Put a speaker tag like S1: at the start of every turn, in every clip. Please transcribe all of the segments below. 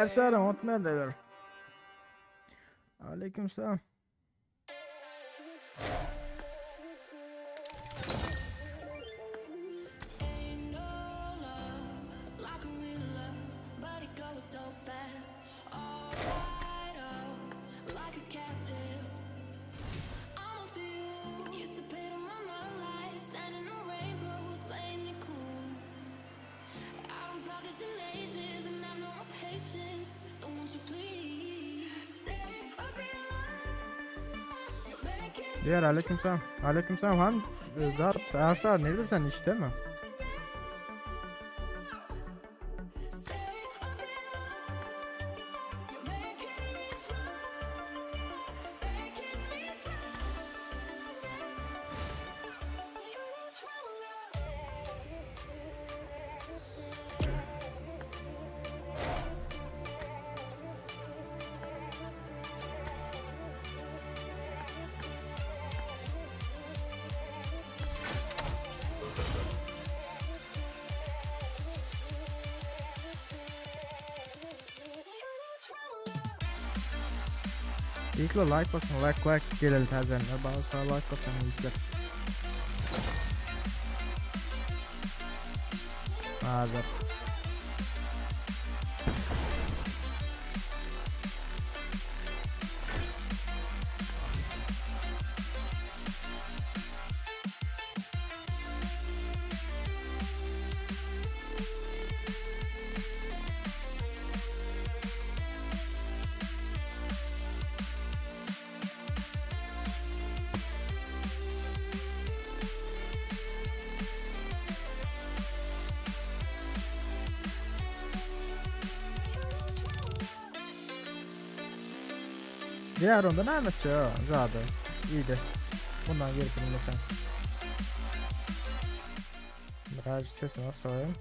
S1: Ersara unutmayan da ver. Aleyküm selam. Diğer aleyküm selam. Aleyküm selam han. Zat Ersar ne sen işte mi? İlkle like basın like like gelelim täzelenler. Bana like basın ilkler. Hazır. Diğer onda ne anlatıyor? Zaten iyiydi. Bundan geri bilmesen. Birazcık sesini sorayım.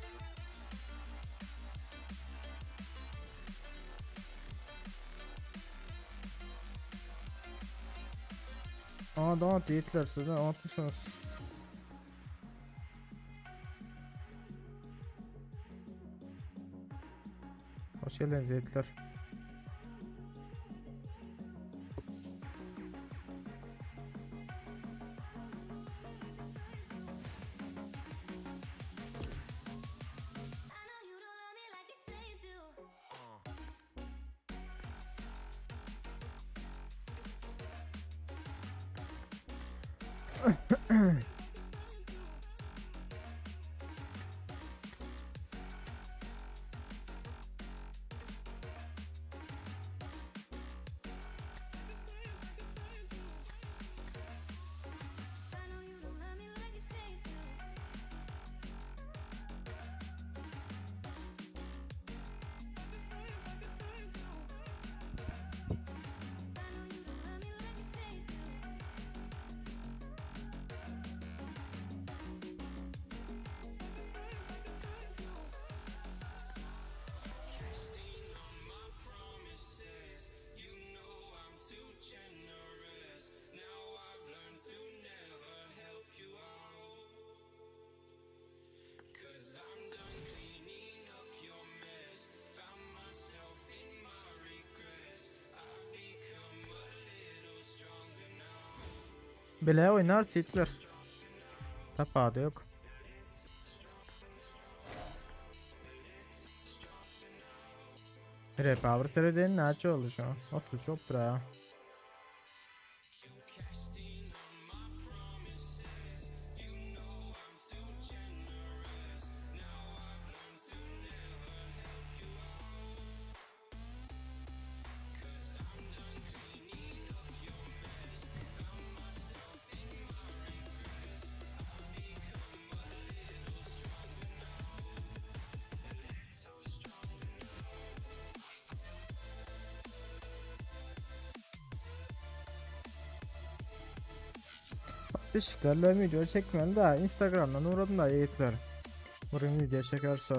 S1: Aa don't yiğitler sizden unutmuşsunuz. Hoş geldiniz yiğitler. Bile oýnar sitler. Tapady ýok. Repower sereden näçe oldu şu? 33 olupdyr ha. Işiklerle video çekmeli de Instagram'dan uğradım da yiğitler. Buraya video çekerse.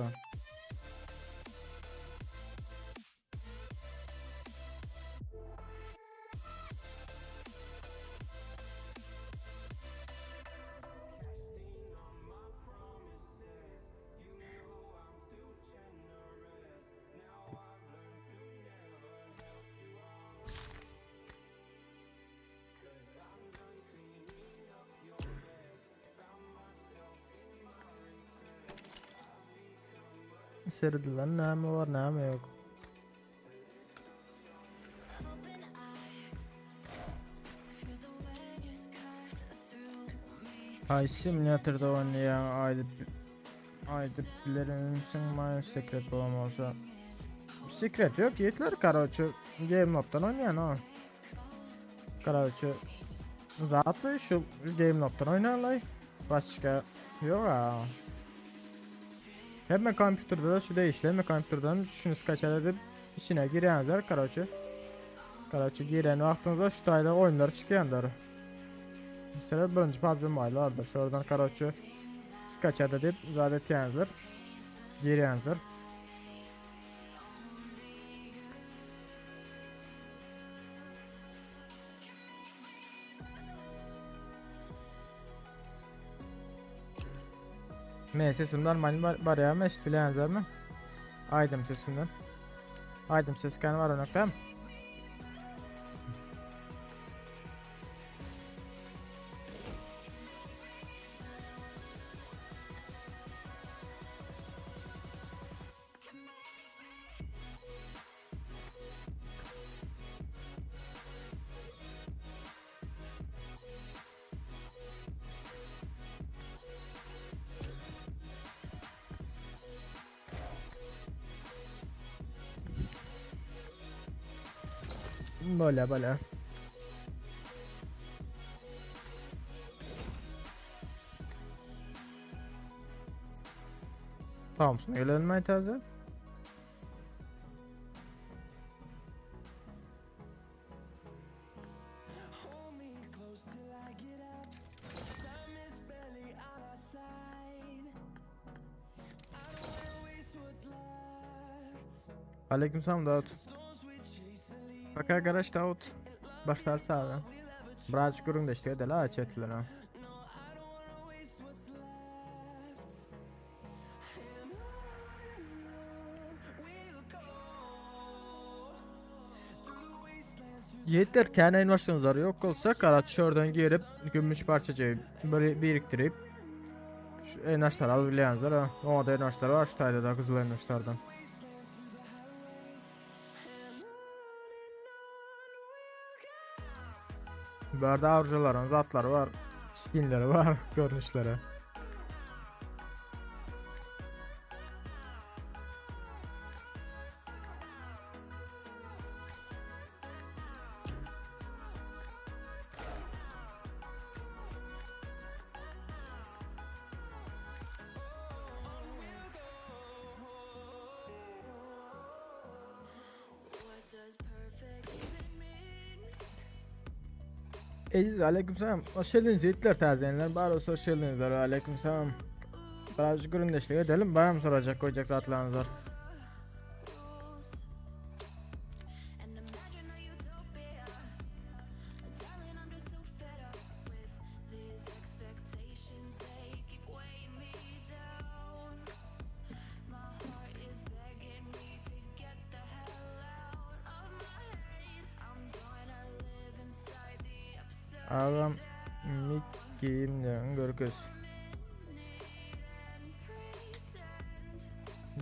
S1: Seredilen näme bar, näme ýok. Ay simulatorda oynayan aýdyp aýdyp bilermisin my secret bolan bolsa. Secret yok yiğitler karoçu Game Nop'tan oynayan o. Karoçu Zatly şu Game Nop'tan oynarlar. Başka yok ha. Hemme kompýuterde da şu değişli. Hemme kompýuterden şunu skaçat edip içine girýänler karoçu. Karoçu giren wagtyňyzda şu taýda oýunlar çykýanlar. Mesela birinji PUBG Mobile vardır. Şuradan karoçu skaçat edip zat etýänler. Girýänler. Men sesimden mani bar ya eşit bilenler mi? Aydım sesinden. Aydım ses kan var nokta. Böyle böyle. Thompson gelenme taze. Aleykümselam Davut. Baka garaj Davut. Başlar sağ Biraz görün de işte de la çetlere. Yeter kendi invasiyonları yok olsa Karaçör'den girip gümüş parçacığı böyle biriktirip şu enaşlar alabilenler ha. O da enaşlar var şu tayda da kızıl enaşlardan. Bu arada avcıların zatları var, skinleri var, görünüşleri. Eziz aleykümselam. Hoş geldiniz yiğitler tazeyenler. Bari hoş geldiniz. Aleykümselam. Birazcık üründeşlik edelim. Bayam soracak koyacak zatlarınız var. Ağam. Mik geýimlerini görkez.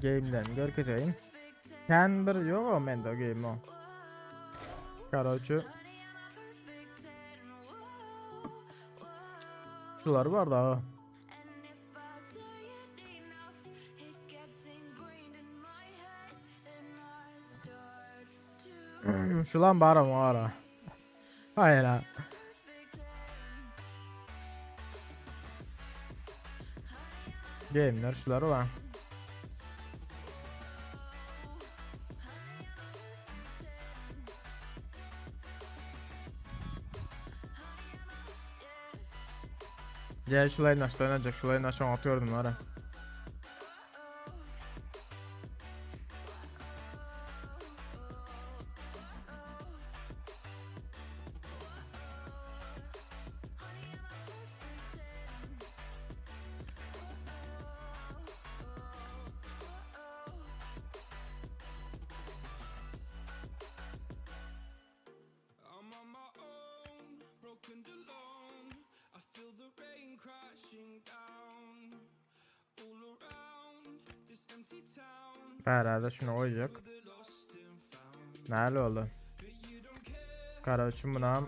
S1: Geýimlerini görkezeýin. Kän bir ýok o mende geýim o. Karoçe. Şular bar da. Şulan bar ama ara. Hayır ha. Gameler şular var. Gel şulayın aşağı oynayacak. Şulayın aşağı atıyordum ara. Herhalde şunu koyacak. Näle oldu? Karaçı buna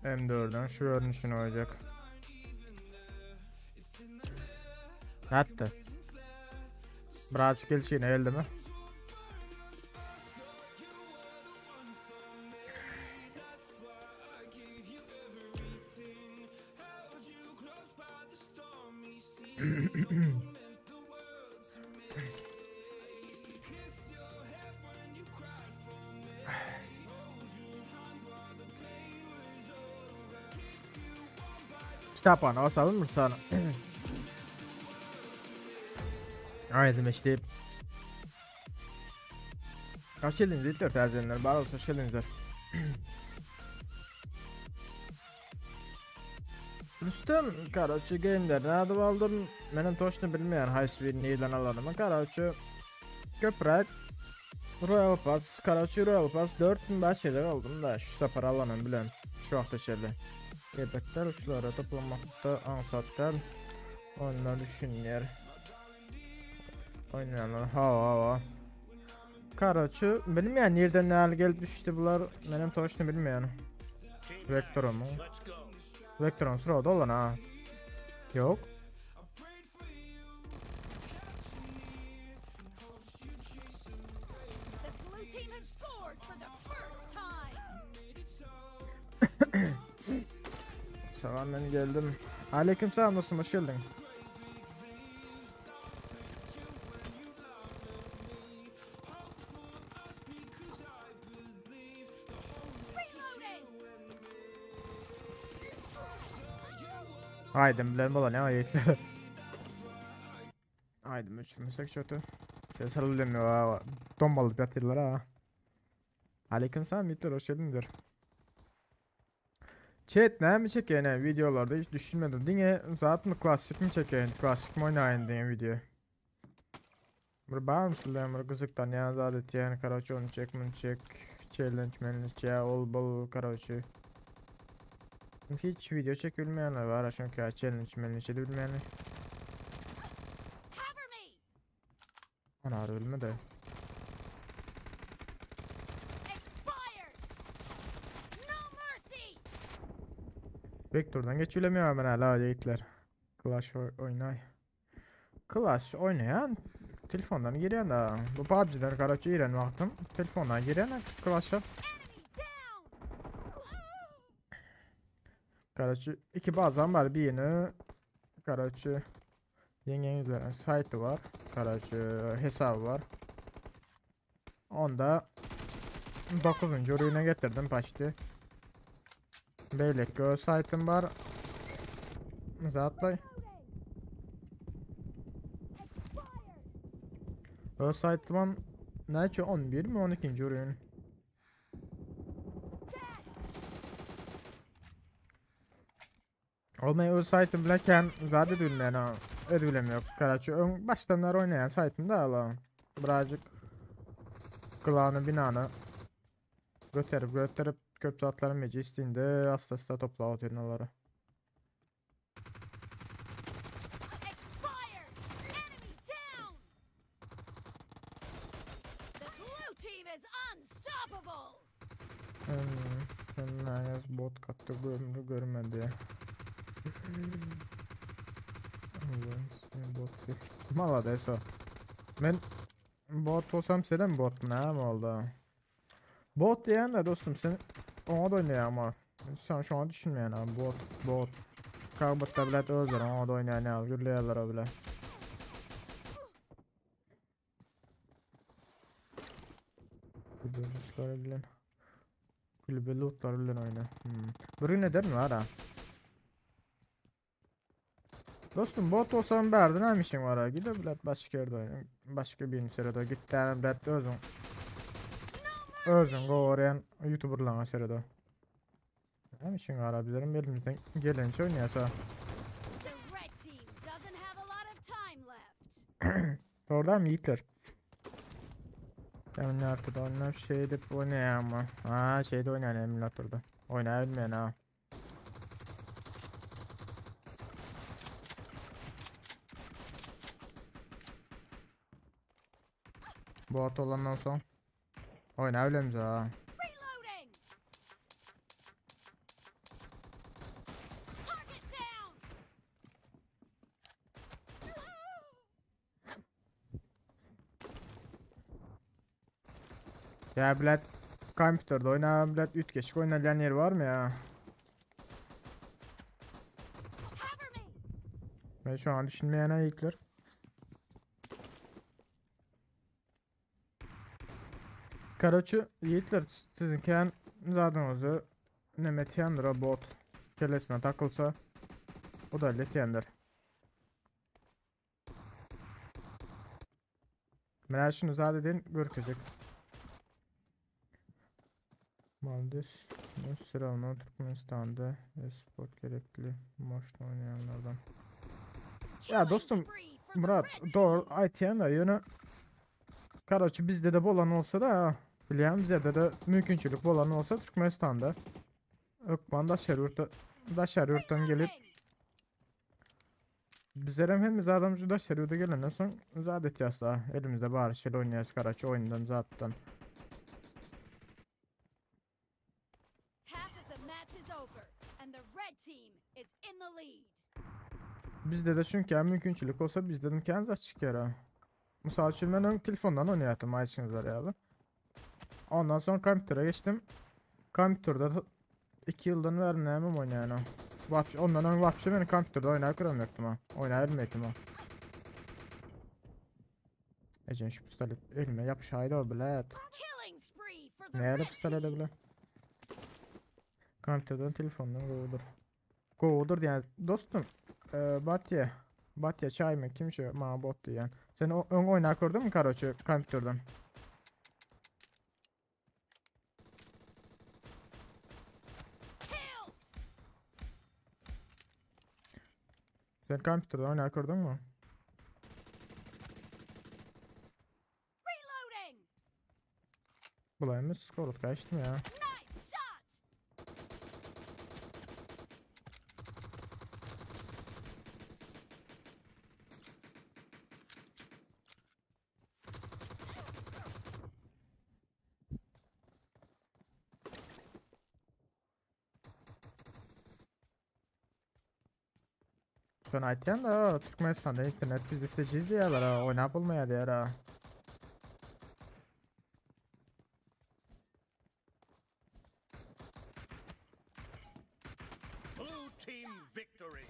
S1: M4'den şu görünüşünü koyacak. Hatta. Birazcık gelişine geldi mi? Kitapana basalım mı sana? Haydi işte. Hoş geldiniz Victor tercihler. Bar olsun hoş geldiniz. Rüstem Karaçı game'lerden adım aldım. Benim toşunu bilmeyen haýsy birini nirden alanymy. Karaçı köpräk Royal Pass, Karaçı Royal Pass 4005 gezek aldym da şu sapar alanym bilen şu wagta çenli. Elbetde şulara toplamakda aňsat däl. Onlar düşünýär. Oýnaýanlar hawa hawa. Karaçı bilmeýän nirden näl gelip düşdi bular. Menem toşny bilmeýän. Vektorum. Vektorum sırada olan ha. Yok. Salam ben geldim. Aleyküm selam dostum hoş geldin. Aýdym bilen bolan ýa ýetler. Aýdym öçürmesek çöte. Ses alylmıyor. Dombalyp ýatyrlar ha. Aleyküm selam Yiğitler hoş geldiniz. Chat näme çekýän videolarda hiç düşünmedim. Diňe zat mı klasik mi çekeyim, klasik mi oýnaýyn diýen video. Bir bar mısın bir gyzykdan ýa zat etýän, karaçe onu çek, bunu çek, challenge menüç ya ol bol karaçe. Hiç video çek bilmeyenler var çünkü challenge menüç bilmeyenler. Ana ölme de. Vektordan geçilemiyor hemen hala yiğitler. Clash oynay. Clash oynayan telefondan giren de bu PUBG'den karaçı giren vaktım telefondan giren Clash'a. Karaçı iki bazen var bir yeni Karaçı yengenizlerin site'ı var. Karaçı hesabı var. Onda 9. ürüne getirdim paçtı. Beylek o site'ım var. Zatlay. O site'ım neçe 11 mi 12. ürün. Olmay öz saytım bilen zat edilmeyen ha. Edilem yok. Karaçı ön baştanlar oynayan saytım da ala. Birazcık klanı binanı götürüp götürüp köp zatların meclisinde asta asta topla oturun onları. Sen näňez bot katdy gömli görmedi. Sen bot. Malades o. Men bot bolsam senem bot näme oldu? Bot diýen de dostum sen oňa da oýnaýan ama. Sen şoňa düşünmeýän ama bot bot. Kabutda bilet özleri oňa da oýnaýan ýaly gürleýärler o bile. Kulübe bilen. Kulübe lootlar bilen oýna. Hmm. Bir gün ederin var ha. Dostum bot olsam bärde näme işiň var ha? Gide bilet başga ýerde oýna. Başga birini serede. Git täne bilet özüň. Özüň gowarýan youtuberlaryňa serede. Näme işiň var ha? Bizlerim elimizden gelençe oýnaýas ha.
S2: The red team doesn't have a lot of time left.
S1: Oradan mı yiğitler? Emülatörde oynayıp şey edip oynayan ama. Ha şeyde oynayan emülatörde. Oynayabilmeyen ha. Bu at olandan son. Oynayabilemiz ha.
S2: Reloading. Target down.
S1: Ya bilet kompüterde oynayan bilet ütgeşik oynayan yer var mı ya?
S2: Cover me.
S1: Ben şu an düşünmeyene yiğitler. Karaçı yiğitler sizinken zaten özü nemetiyendir o bot kellesine takılsa o da letiyendir. Ben şunu zaten görkezek. Maldis sıralı Türkmenistan'da sport gerekli maçta oynayanlardan. Ya
S2: Killing
S1: dostum
S2: spree for the
S1: Murat
S2: red team.
S1: doğru aytyan da ýöne Karaçı bizde de bolan olsa da bilýän bizde de mümkinçilik bolan olsa Türkmenistanda Ökman daşary ýurtda daşary ýurtdan gelip
S2: Reloading.
S1: bizlerem hem adam daşary ýurda gelenden soň zat etýäs da elimizde bar şeýle oýnaýas Karaçı oýundan zatdan.
S2: Half of the match is over and the red team is in the lead.
S1: Bizde de çünki mümkinçilik olsa bizde de kendi çıkar ha. Misal üçin men ön telefondan oýnaýardım aýtşyňyzlar ýaly. Ondan sonra kompütere geçtim. Kompüterde 2 ýyldan bäri näme oýnaýan. Vapşe ondan öň vapşe men kompüterde oýnaýar görmekdim ha. Oýnaýar ha. Ecen şu pistolet elime yapışaydı o bilet.
S2: Killing spree for the
S1: Näle
S2: red
S1: pistolete
S2: team.
S1: bile? Kompüterden telefondan gowudur. Gowudur diýen dostum. E, Batya. Batya çay mı kim şu maňa bot diýen. Sen o öň oýnap gördün mü karoçe kompüterden?
S2: Killed.
S1: Sen kompüterden oýnap gördün mü?
S2: Reloading.
S1: Bulayımız skorut kaçtım ya.
S2: Nice shot.
S1: Sen aytyan da Türkmenistan'da internet bizde isteyeceğiz diyorlar ha. Oynap olmaya diyor ha.
S3: Blue team victory.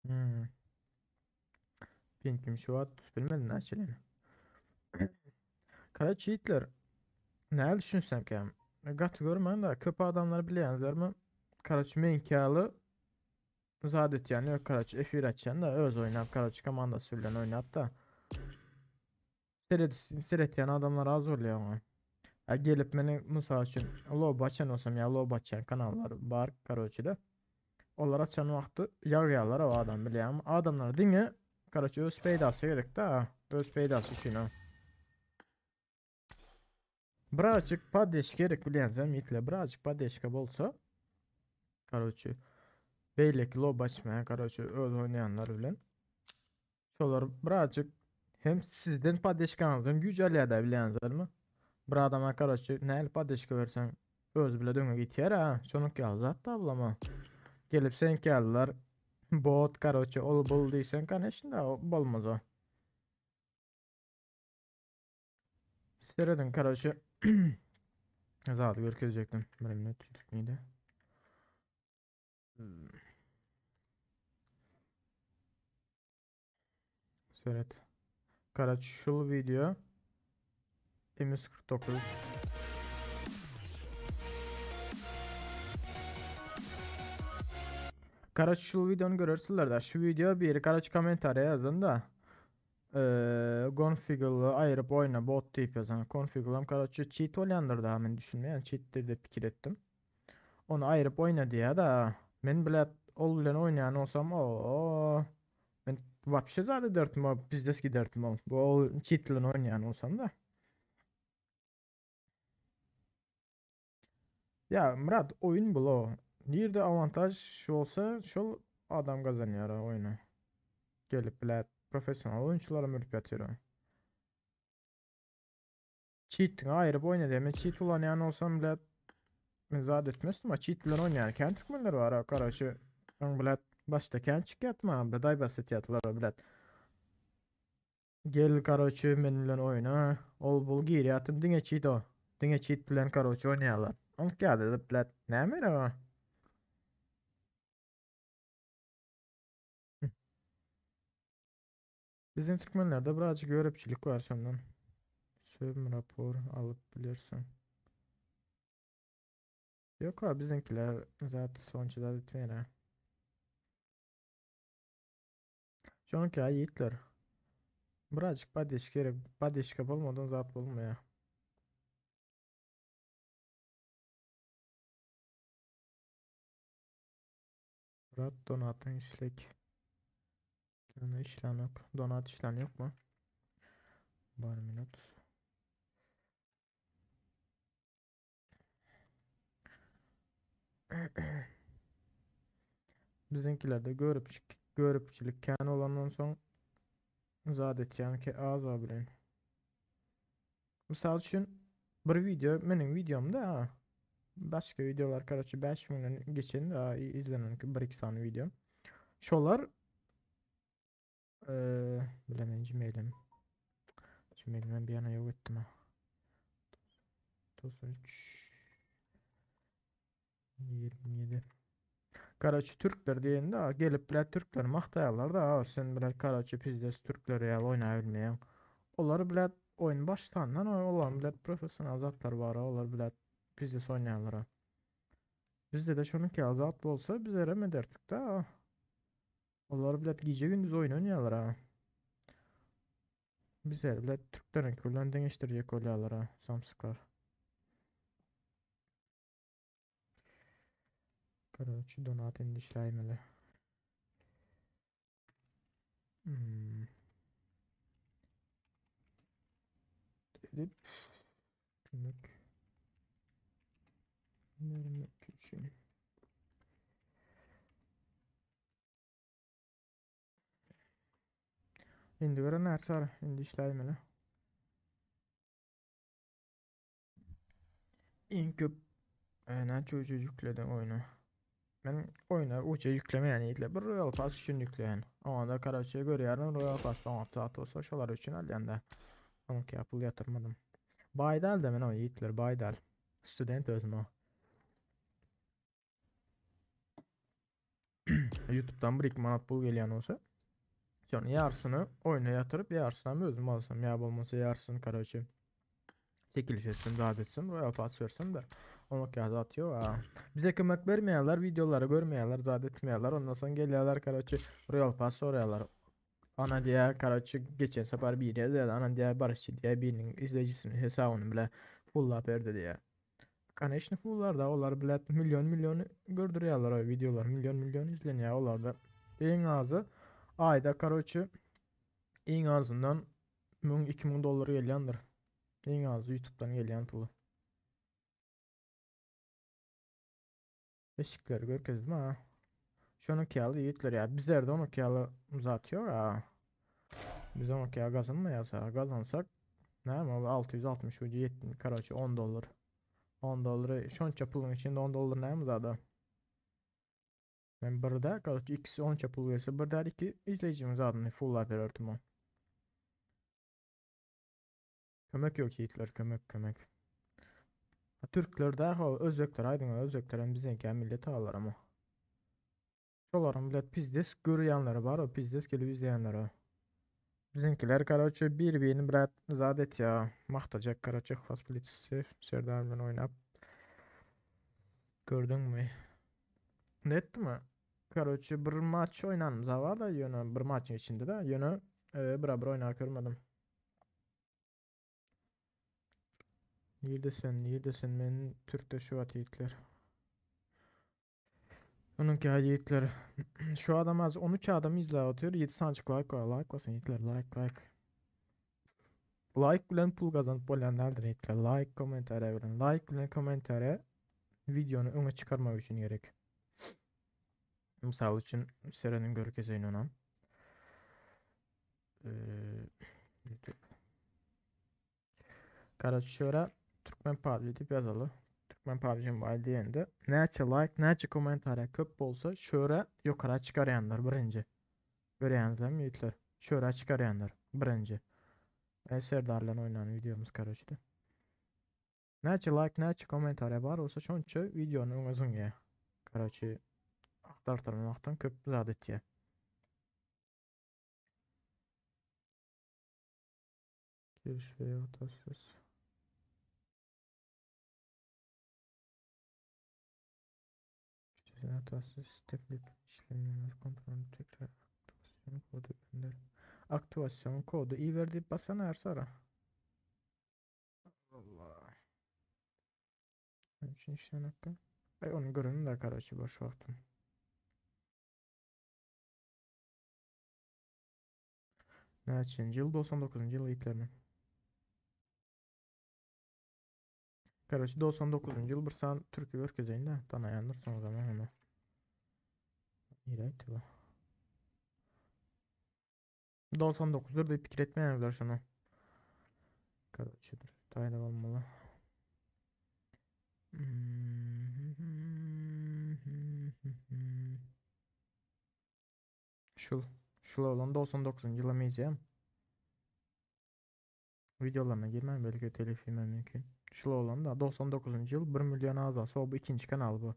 S1: Hmm. Pinkim şu at bilmedim näçelerini. Kara cheatler. Näle düşünsem ki? Gat görmän de köp adamlar bilýänler mi? Karaç menkaly zat etýän yok Karaç efir açýan da öz oynap Karaç komandasy bilen oynap da. Seret seretýän adamlar az bolýar oňa. Ya gelip meni misal üçin lob açan olsam ya lob açan kanallar bar karoçi de. Onlar açan wagty ýagýarlar o adam bilýän. Adamlar diňe karoçi öz peýdasy gerek da. Öz peýdasy üçin o. Birazcık paddeş gerek bilýän yitle birazcık paddeşke bolsa karoçi. Beýleki lobby açmaýan karoçe öz oýnaýanlar bilen. Şolar birazjyk hem sizden poddeşkaňyzdan güýç alýar-da bilýäňizlermi? Bir adama karoçe nähili poddeşka berseň özi bile öňe gitýär ha. Şonuňky ýaly zat da bulama. Gelip seňki ýalylar bot karoçe ol bul diýseň koneçno bolmaz o. Serediň karoçe zady görkezjekdim. Bir minut neydi? Seret. Karaç şul video MS49 Karaç şul videony görersiler da şu video biri karaç kommentariýa ýazan da Config'ly aýryp oýna bot diýip ýazan. Config'lam karaçy cheat bolýandyr da men düşünmeýän cheatdir diýip pikir etdim. Ony aýryp oýna diýýär da. Men bilet ol bilen oýnaýan bolsam o men wapşe zat ederdim o pizdes giderdim o. Bu ol cheat bilen oýnaýan bolsam da. Ya Murat oyun bul o. Nirde avantaj bolsa şol adam gazanýar oýny. Gelip bilet professional oýunçylara mülk ýatyr. Cheating aýryp oýna diýme. Cheat ulanýan bolsam bilet men zat etmezdim. A cheat bilen oýnaýan kän türkmenler bar. Karaçy öň bilet başda kän çykýardy maňa bilet aýbas etýärdiler bilet. Gel karoçe men bilen oýna. Ol bul girýärdim diňe cheat o. Diňe cheat bilen karoçe oýnaýarlar. Oňk ýa-da bilet näme gerek o? Bizim türkmenlerde birazcık görepçilik var şondan. Sövme rapor alyp bilirsin. Yok abi bizimkiler zaten sonuçta da etmeýär ha. Şoňki aý ýigitler. Birazcık badeş gerek. Badeşka bolmadan zat bolmaýar. Murat donatyň işlek. Tane işlän yok. Donat işlän yok mu? Bir minut. Biziňkilerde görüpçik, görüpçilik kän olandan soň zat etýän ki az bilen. Mysal üçin bir video meniň videomda ha. Başga videolar karaçy 5000-den geçen da izlenen 1-2 sany video. Şolar eee bilemen Gmail'im. Gmail'im bir yana yok ettim ha. 93 27 Karaçy Türkler diýende gelip bile Türkler magtaýarlar da sen bile Karaçy pizdes Türkler ýaly oýnaýbilmeýäň. Olar bile oýun başlandan olar bile professional zatlar bar, olar bile pizdes oýnaýarlar. Bizde de şonuň ýaly zat bolsa biz erem ederdik da. Olar bile gije gündüz oýun oýnaýarlar ha. Bizler bile Türkleriňki bilen deňeşdirjek bolýarlar ha, samsyklar. Короче, donat indi işläýmeli. Hmm. Edip kömek vermek için. Indi gören närsar, indi işläýmeli. Iň köp näçe uça ýüklediň oýny? Men oýna uça ýüklemeýän ýigitler. Bir Royal Pass üçin ýükleýän. Oňa-da karoçe görýärin Royal Pass oňat zat bolsa şolar üçin alýan da. Oňki pul ýatyrmadym. Baý däl-de men o ýigitler, baý däl. Student özüm o. YouTube'dan 1-2 manat pul gelýän bolsa, şonuň ýarysyny oýna ýatyryp, ýarysynam özüm alsam, ýa bolmasa ýarysyny karoçe çekiliş etsem, zat etsem, Royal Pass bersem de oňak ýa zat ýok. A. Bize kömek bermeýärler, videolary görmeýärler, zat etmeýärler. Ondan soň gelýärler, karoçe Royal Pass soraýarlar. Ana diýär, karoçe geçen sapar biri diýär, ana diýär, Barışçy diýär, biriniň izleýjisiniň hesabyny bile fullap berdi diýär. Koneçno fullar da olar bilet milyon milyon gördürýärler o videolar milyon milyon izlenýär olarda. Iň azy aýda karoçe iň azyndan 1000 2000 dollar gelýändir. Iň azy YouTube'dan gelýän puly. Eşikleri görkezdim ha. Şonuňky ýaly ýigitler ýa bizlerde onuňky ýaly zat ýok a. Biz onuňky ýaly gazanmaýas a. Gazansak näme ol 660 video 70 karoçe 10 dollar. 10 dollary şonça puluň içinde 10 dollar näme zada. Men birde karoçe ikisi onça pul berse bir däl iki izleýjimiň zadyny fullap bererdim o. Kömek ýok ýigitler kömek kömek. Türkler däl ho özbekler aýdyň özbekler hem biziňkä millet alar ama. Şolaryň bilet pizdes görýänleri bar o pizdes gelip izleýänleri. Biziňkiler karoçe bir birini brat zat etýä magtajak karoçe Yhlas polisiýasy Serdar bilen oýnap. Gördüňmi? Netdimi? Karoçe bir maç oýnanymyz bar da ýöne bir maçyň içinde de ýöne e, bira bir oýnap görmedim. Nirde sen, nirde sen? Men Türkde şu at ýigitler. Onunki hadi ýigitler. Şu adam az 13 adam izläp otyr. 7 sanjyk like bar. Like basın ýigitler. Like like. Like bilen pul gazanyp bolýan däldir ýigitler. Like kommentariýa bilen. Like bilen kommentariýa videony öňe çykarmak üçin gerek. Mysal üçin Sereniň görkezeýin onam. YouTube. Karaç şöyle Türkmen PUBG diýip ýazaly. Türkmen PUBG Mobile diýende näçe like, näçe kommentariýa köp bolsa şöyle ýokara çykarýanlar birinji. Görýäňizmi ýigitler? Şöyle çykarýanlar birinji. E, Serdar bilen oýnan wideomyz karoçde. Näçe like, näçe kommentariýa bar bolsa şonça wideony öňe zyňýar. Karoçe aktartyrmakdan köp zat etýär. Giriş ve hatasız. Küçücük hatasız teklif işlemler kontrolü tekrar aktivasyon kodu gönder. Aktivasyon kodu iyi verdi basana Ersara. Allah. Üçün işlem hakkı. Ay onu görün de karaçı boş vaktim. Näçinji ýyl? 99-njy ýyl ýitlermi? Karoçi 99-njy ýyl bir san türki görkezeýin de tanaýandyrsyňyz ama ony. Nirä gitdi bu? 99-dur diýip pikir etmeýäňizler şunu. Karoçi dur, taýda bolmaly. Şul. Şul oglan 99-njy ýyla meýjeýän. Videolaryna girmän belki telif ýemem mümkin. Şul oglan da 99-njy ýyl 1 million agzasy o bu ikinji kanal bu.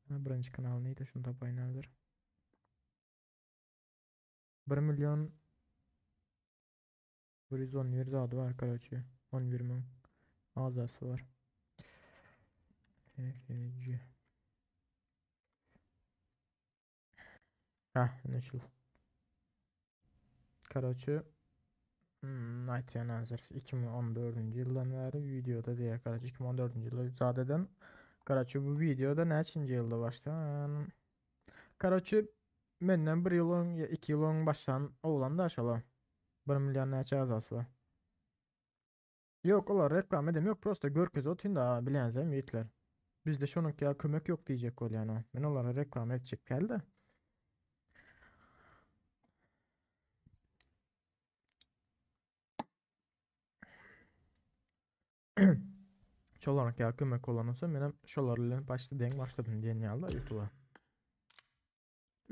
S1: Ha, birinji kanal neydi şunu tapaýyn häzir. 1 million 111 zady bar karoçi. 11 müň agzasy bar. HG. Heh, ine şul. Karoçi aýtýan hazir 2014-nji ýyldan bäri wideoda diýýär. Karoçi 2014-nji ýylda zat eden. Karoçi bu wideoda näçinji ýylda başlan? Karoçi menden bir ýyl öň ýa 2 ýyl öň başlan oglan da şola. 1 million näçe agzasy bar. Ýok, olar reklama edem ýok, prosta görkez otyn da bilýäňizem ýigitler. Bizde şonuňky ýaly kömek ýok diýjek bolýan o. Men olara reklama etjek däl-de. Şolaryňky ýaly kömek bolan bolsa menem şolar bilen başda deň başladym diýen ýaly YouTube'a.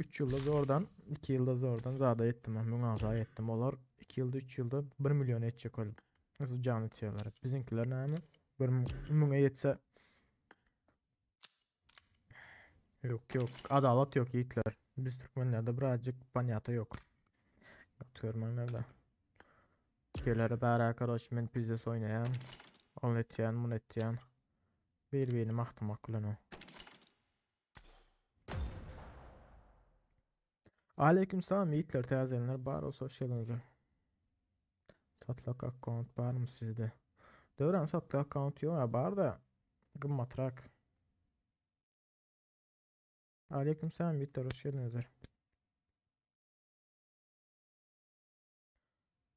S1: 3 ýylda zordan, 2 ýylda zordan zada ýetdim, 1000 agza ýetdim. Olar 2 ýylda, 3 ýylda 1 million etjek bolup. Nasıl can etýärler. Biziňkiler näme? 1 müňe ýetse Ýok, ýok. Adalat ýok ýigitler. Biz türkmenlerde birazjyk panýata ýok. Görmeňler de. Gelere bära karoç men pizdes oýnaýan. Ony etýän, muny etýän. Bir-birini magtamak bilen o. Aleyküm salam ýigitler täzelenler bar bolsa hoş geldiňizler. Satlyk akkaunt barmy sizde? Döwran satlyk akkaunt ýok ya bar da gymmatrak. Aleyküm salam ýigitler hoş geldiňizler.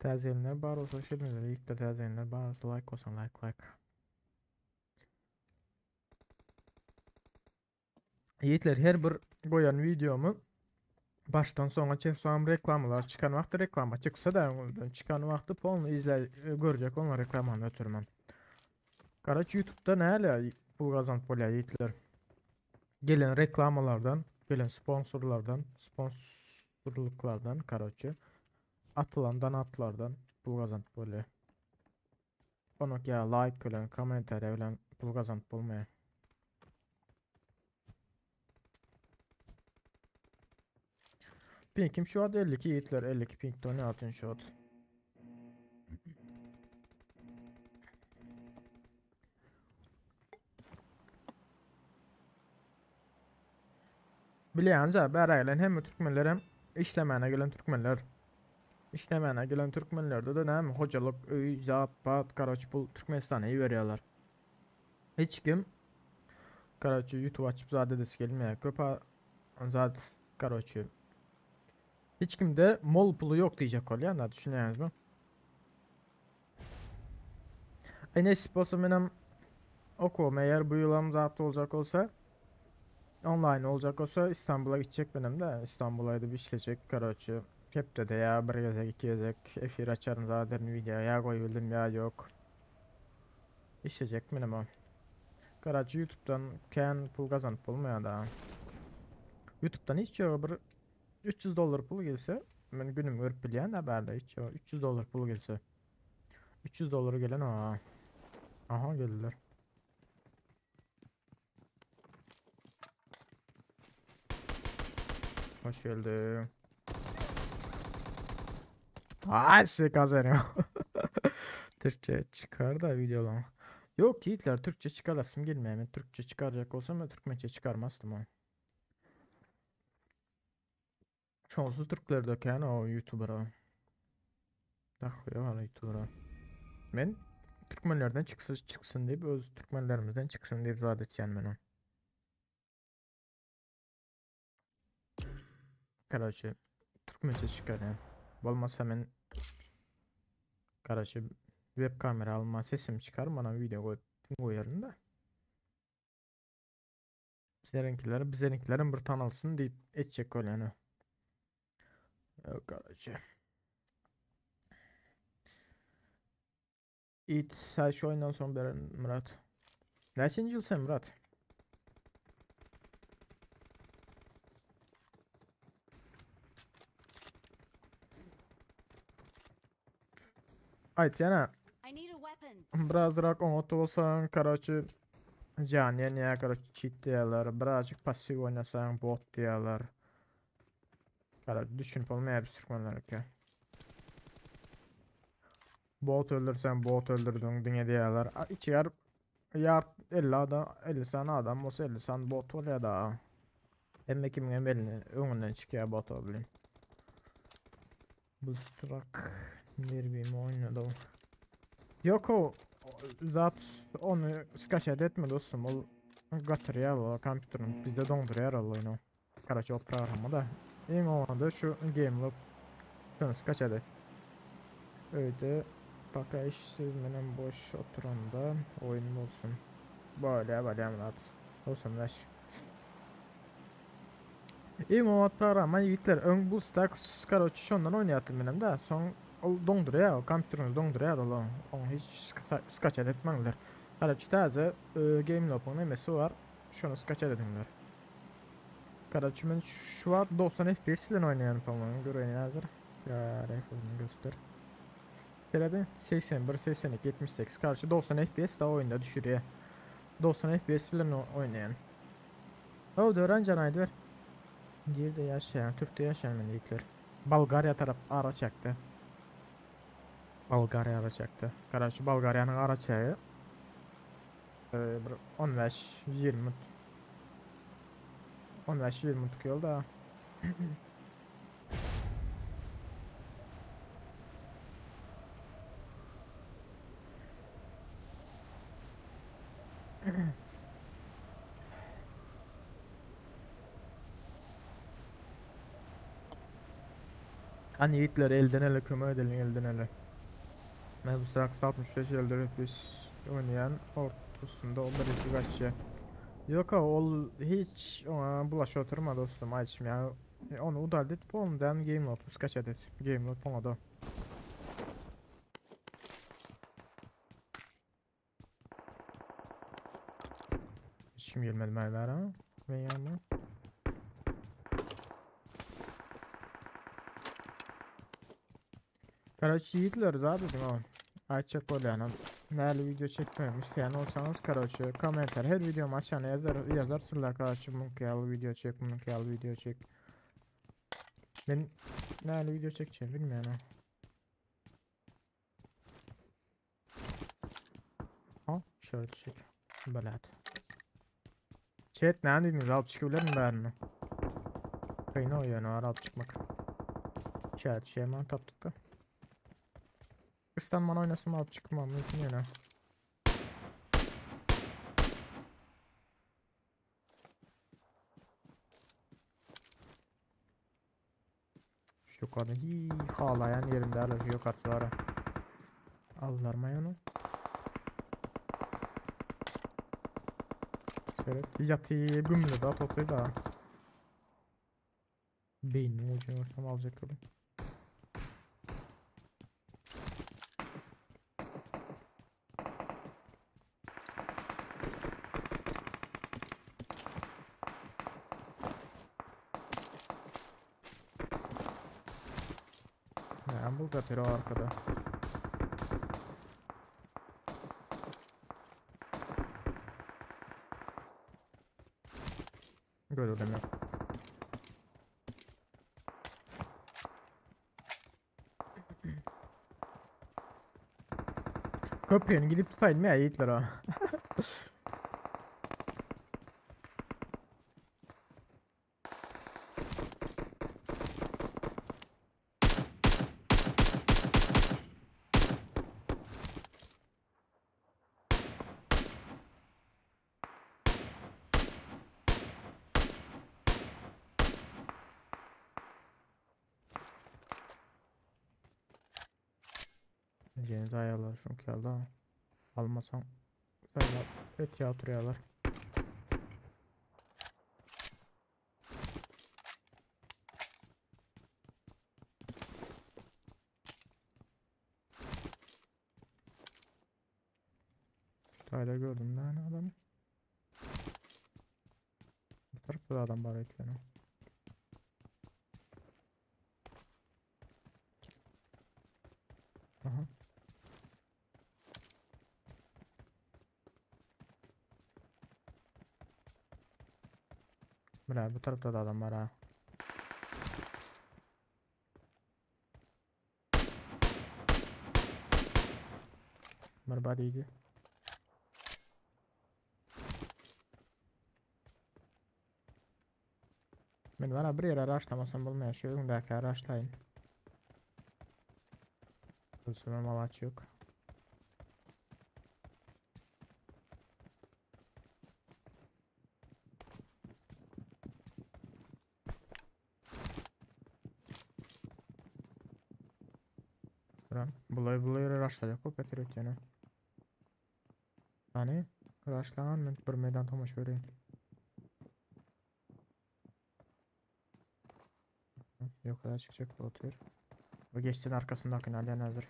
S1: Täzelenler bar bolsa hoş geldiňizler ýigitler täzelenler bar bolsa like basyň like like. Ýigitler her bir goýan wideomy başdan soňa çeksem reklamalar çykan wagty reklama çyksa da öňünden çykan wagty polny izle görjek bolma reklamany ötürmem. Karaç YouTube'da näle pul gazanyp bolýar ýigitler. Gelen reklamalardan, gelen sponsorlardan, sponsorluklardan karoçe atylan donatlardan pul gazanyp bolýar. Onak ýa like bilen, kommentariýa bilen pul gazanyp bolmaýar. Pinkim şu wagt 52 ýigitler 52 pinkde oýnatyn şu wagt. Bilýäňiz-ä, bärä gelen hemme türkmenlerem işlemäne gelen türkmenler. Işlemäne gelen türkmenlerde-de näme hojalyk, öý, zat, pat, karoç pul Türkmenistana iberýärler. Hiç kim karoçe YouTube açyp zat edesi gelmeýär. Köp zat karoçe hiç kimde mol puly ýok diýjek bolýan da düşünýäňizmi? Ay nesip bolsa menem okuwym eger bu ýylam zat boljak bolsa online boljak bolsa İstanbul'a gitjek menem de İstanbul'a gidip işlejek karoçe hepdede ya bir gezek iki gezek efir açarym zaten video ya goýbildim ya yok. İşlejek menem o. Karaçy YouTube'dan kän pul gazanyp bolmaýar da. YouTube'dan hiç ýogy bir 300 dollar pul gelse men günüm görüp bilýän da bärde hiç ýogy 300 dollar pul gelse. 300 dollar gelen o. Aha geldiler. Hoş geldin. Ay kazanıyor. Türkçe çıkar da videolar. Yok yiğitler Türkçe çıkarasım gelmiyor. Ben Türkçe çıkaracak olsam ben Türkmençe çıkarmazdım o. Şonsuz Türkler döken o YouTuber'a. Takıyor hala YouTuber'a. Men Türkmenlerden çıksın çıksın deyip öz Türkmenlerimizden çıksın deyip zat etýän men o. Karaçy Türkmençe çıkarýan. Bolmasa men Karaçy web kamera alma sesim çıkar bana video koyup koyarım da. Bizlerinkiler bizlerinkilerin bir tanılsın deyip etjek bolýan. Yok karaçy. İt sen şu oyundan son beren Murat. Nesin yıl sen Murat? Aýt ýene
S2: I need a weapon.
S1: birazrak oňat bolsaň, karaçy jan ýene karaçy cheat diýerler, birazcık passiw oynasaň bot diýerler. Karaçy düşünip bolmaýar biz türkmenlerke. Bot öldürsen bot öldürdün diňe diýerler. A, içi ýar ýar 50 adam 50 sany adam bolsa 50 sany bot bolýar da. Hemme kimiň hem elini öňünden çykýar bot bilin. Bu strak nervimi oýnady o. Yok o zat onu skaçat etme dostum. Ol gatyrýar o kompýuterin bizde doňdurýar ol oýunu. Karaçy o programma da. Iň oňada şu Game Loop şunu skaçat et. Öýde paka işsiz menem boş oturanda oyun olsun. Böyle böyle Murat. Olsun laş. Iň oňat programma ýigitler öň bu stack karoçe şondan oýnaýardım menem de. Soň ol doňdurýar, o kompýuteriňizi doňdurýar ol. Onu hiç skaçat etmäňler. Karaçy täze Game Loop'un nemesi var. Şunu skaçat edinler. Karaçy men şu wagt 90 FPS bilen oýnaýan po-moemu göreýin hazır. Ya refini göster. Sebäbi 81, 82, 78 karşı 90 FPS da oyunda düşürýär. 90 FPS bilen oýnaýan. O dören can aýdy ber. Nirde yaşayan? Türk'te yaşayan men ýigitler. Bulgariya tarap ara çekdi. Bulgariya ara çekdi. Karaçy Bulgariýanyň ara çegi bir 15 20 15 20 ýol da. Hani yiğitler elden ele kömek edelim elden ele. Ben bu sıra 65 elde FPS oynayan ortasında o bir iki kaçça. Ýok ol hiç oňa bulaşyp oturma dostum aýdyşym ýaly ony udaldi edip ondan game note skaçat et. Game note oňada. Hiç kim gelmedi maňa bäri. Men ýanyma. Karoçe ýigitler zat ediň o. Aýtjak bolýanym. Näli video çekmegimi isleýän bolsaňyz, karoçe kommentar her videomy açanda ýazar ýazarsyňlar karoçe muňky ýaly video çek, muňky ýaly video çek. Men näli video çekjegimi bilmeýän. Ha, şöyle çek. Belat. Chat näme diýdiňiz? Alyp çykyp bilermi bärini? Kyn o ýöne var alyp çykmak. Şäher şeýman tapdyk da. Istanman oynasam alyp çykmam mümkin ýöne. Şu yukarıda hi halayan yerimde hala şu yukarılara. Aldılar mı onu? Seret yatı gümle da totoy da. Beynini ucunu ortam alacak öyle. Ya bu da o arkada. Görürüm yok. Köprüyeni gidip tutayım ya yiğitler ha. Ceniz ayarlar çünkü aldı Almasam sayılar et ya oturuyorlar. Tayda gördüm ben adamı. Bu tarafta da adam var ekranı. Aha. Bura bu tarafta da adam var ha. Merhaba değildi. Men bara bir ýere araşlamasam bolmaýar. Şu öňdäki araşlaýyn. Ölsemem alaç yok. Buram bulay bulay raşlajak bolup ýatyr ötýäne. Hany raşlagan men bir meýdan tomaşa bereýin. Yukarı çıkacak bu oturuyor. Bu geçsin arkasındakini alyan hazır.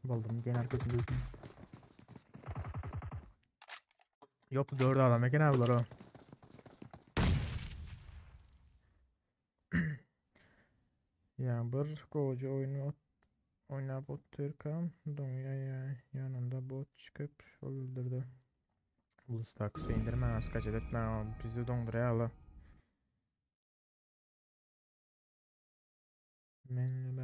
S1: Buldum gene arkasında. Yok dördü adam eken abiler o. Ya bir koca oyunu oynap otyrkam Dunýa ýanynda bot çykyp öldürdi. BlueStacks indirmän skaçat etmän bizi doňdurýarlar. Men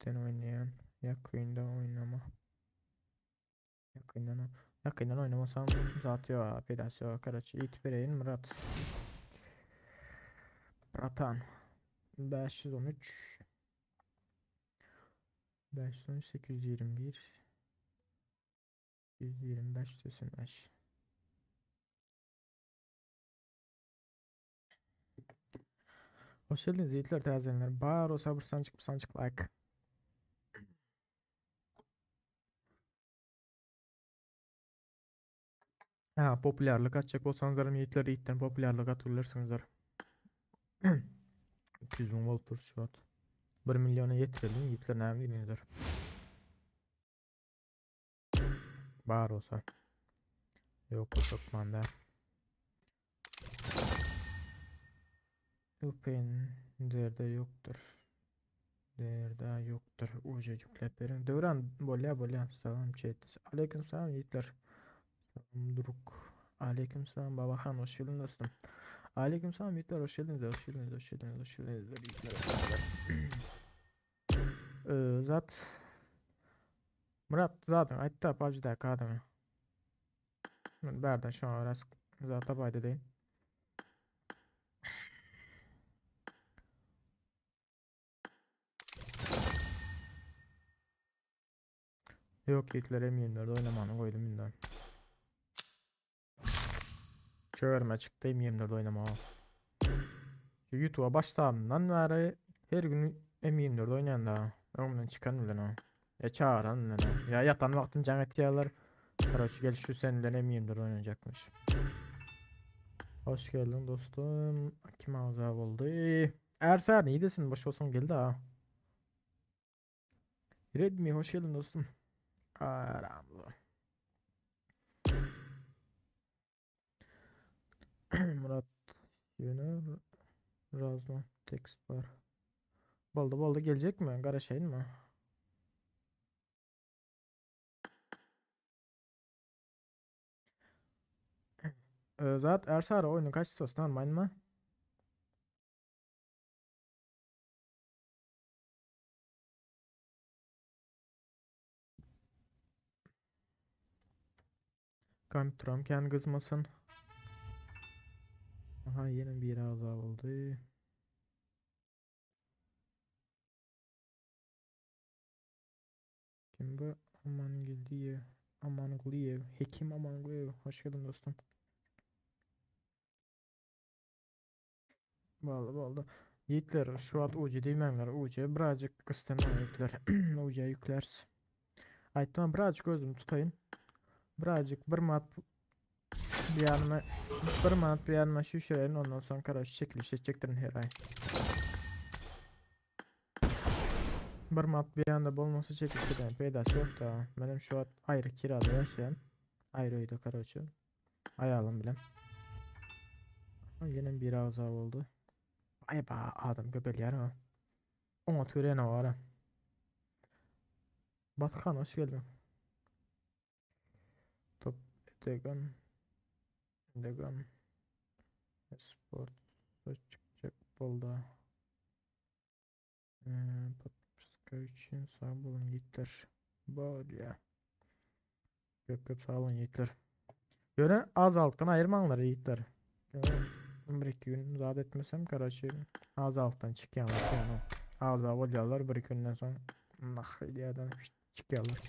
S1: den oýnaýan ýakynda oýnama. Yakından yakından oynamasam zat yok, peýdasy ýok. Karaçy ýitip bereýin Murat. Bratan 513 513 821 125 85. Hoş geldiniz yiğitler täzelenler. Bar olsa bir sanjyk bir sanjyk like. Ha, populýarlyk atjak bolsaňyzlar hem ýigitler ýigitden populýarlyk atyp bilersiňizler. 200 müň bolup dur şu wagt. 1 milliona ýetireliň ýigitler näme diýdiňizler? Bar bolsa. Ýok bolsa hökman däl. Open derde ýokdur. Derde ýokdur. Uje ýükläp beriň. Döwran bolýa bolýa. Salam chat. Aleyküm salam ýigitler. Salam Duruk. Aleyküm salam Babahan hoş geldin dostum. Aleyküm salam ýigitler hoş geldiniz. Hoş geldiniz. Hoş geldiniz. Hoş geldiniz ýigitler. Ee, zat Murat zadyň aýtda PUBG-däki adyňy. Men bärden şoňa görä zat tapaýdy deýin. Ýok ýigitler M24 oýnamany goýdum indi. Çögerme çykdy M24 oýnamaga. Şu YouTube'a başlandan bäri her gün M24 oýnaýan da. Öňümden çykan bilen o. Ya çağıran bilen o. Ya ýatan wagtym jaň etýärler. Karoçi gel şu sen bilen M24 oýnajakmyş. Hoş geldin dostum. Kim agza boldy? Ersar nidesin? Boş bolsaň gel da. Redmi hoş geldin dostum. Aramlı. Murat ýöne razno tekst bar. Boldy boldy geljekmi? Garaşaýynmy? Zat Ersara oýnuň kaçistosy normalmy? Kompýuterim kän gyzmasyn. Aha ýene biri agza boldy. Kim bu? Amangeldiýew. Amangulyýew. Hekim Amangulyýew. Hoş geldin dostum. Boldy boldy. Ýigitler şu wagt UC diýmäňler. UC birazjyk gysdyrmaň ýigitler. UC ýükläris. Aýtdym birazjyk özüm tutaýyn. Birazjyk bir manat bir ýanyma bir manat bir ýanyma şüşüreýin ondan soň karoç çekiliş etjekdirin her aý. Bir manat bir ýanda bolmasa çekiliş eden peýdasy ýok da. Menem şu wagt aýry kirada ýaşaýan. Aýry öýde karoçe. Aýalym bilen. Ýene bir agza boldy. Aý ba adam köpelýär ha. Oňa türene bar. Batkan hoş geldin. Top Edegan. Edegan. Sport çykjak boldy. Ee, podpiska üçin sag boluň ýigitler. Bolýa. Köp köp sag boluň ýigitler. Ýöne azalykdan aýyrmaňlar ýigitler. Bir iki gün zat etmesem, karaçi azalykdan çykýanlar ýöne. Agza bolýarlar bir iki günden soň nah edýärden çykýarlar.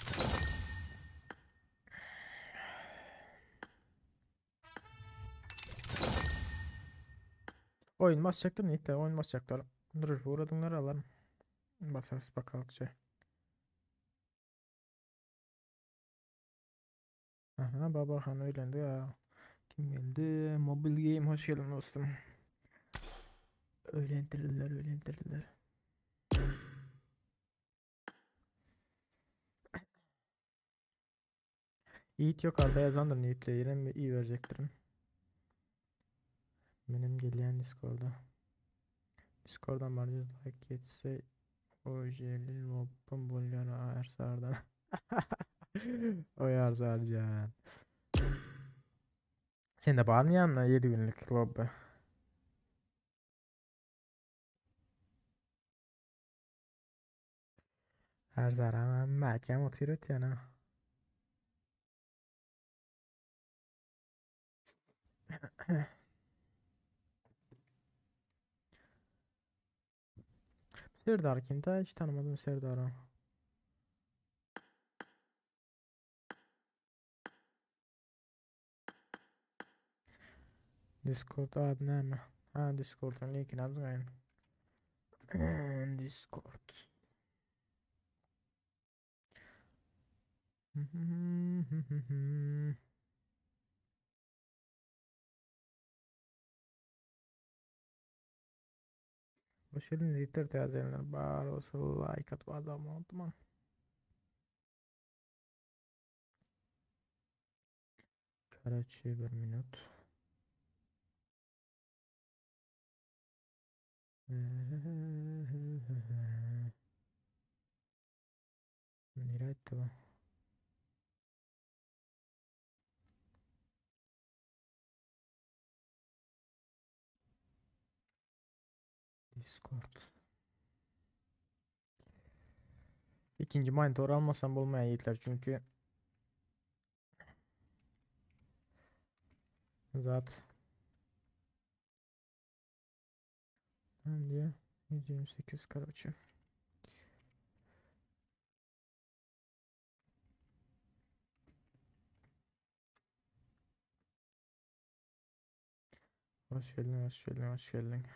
S1: Oyun basacaklar neyse oyun basacaklar. Dur uğradımlar alalım. Basarız bakalım. Aha Babahan öğlendi ya. Kim geldi? Mobil Game hoş geldin dostum. Öğlendirdiler, öğlendirdiler. Yiğit yok Arda yazandır Yiğit'le yine iyi verecektirim. Benim gelen Discord'a. Discord'dan bana like yetse o jelin mobun bulyana Ersar'dan. O Ersarcan. Sen de var mı yanına 7 günlük lobby? Ersar'a ben otyr ötýän Serdar kim? Daha hiç tanımadım Serdar'ı. Discord ady näme? Ha Discord'un linkini aldyň. Discord. Hoş geldiniz ýigitler täzelenler bar bolsa like atyp adam unutmaň. Karaçi bir minut. Nirä gitdi bu? Discord. İkinci monitor almasam bolmaýar ýigitler çünki zat diye 128 karoçe. Hoş geldin, hoş geldin, hoş geldin.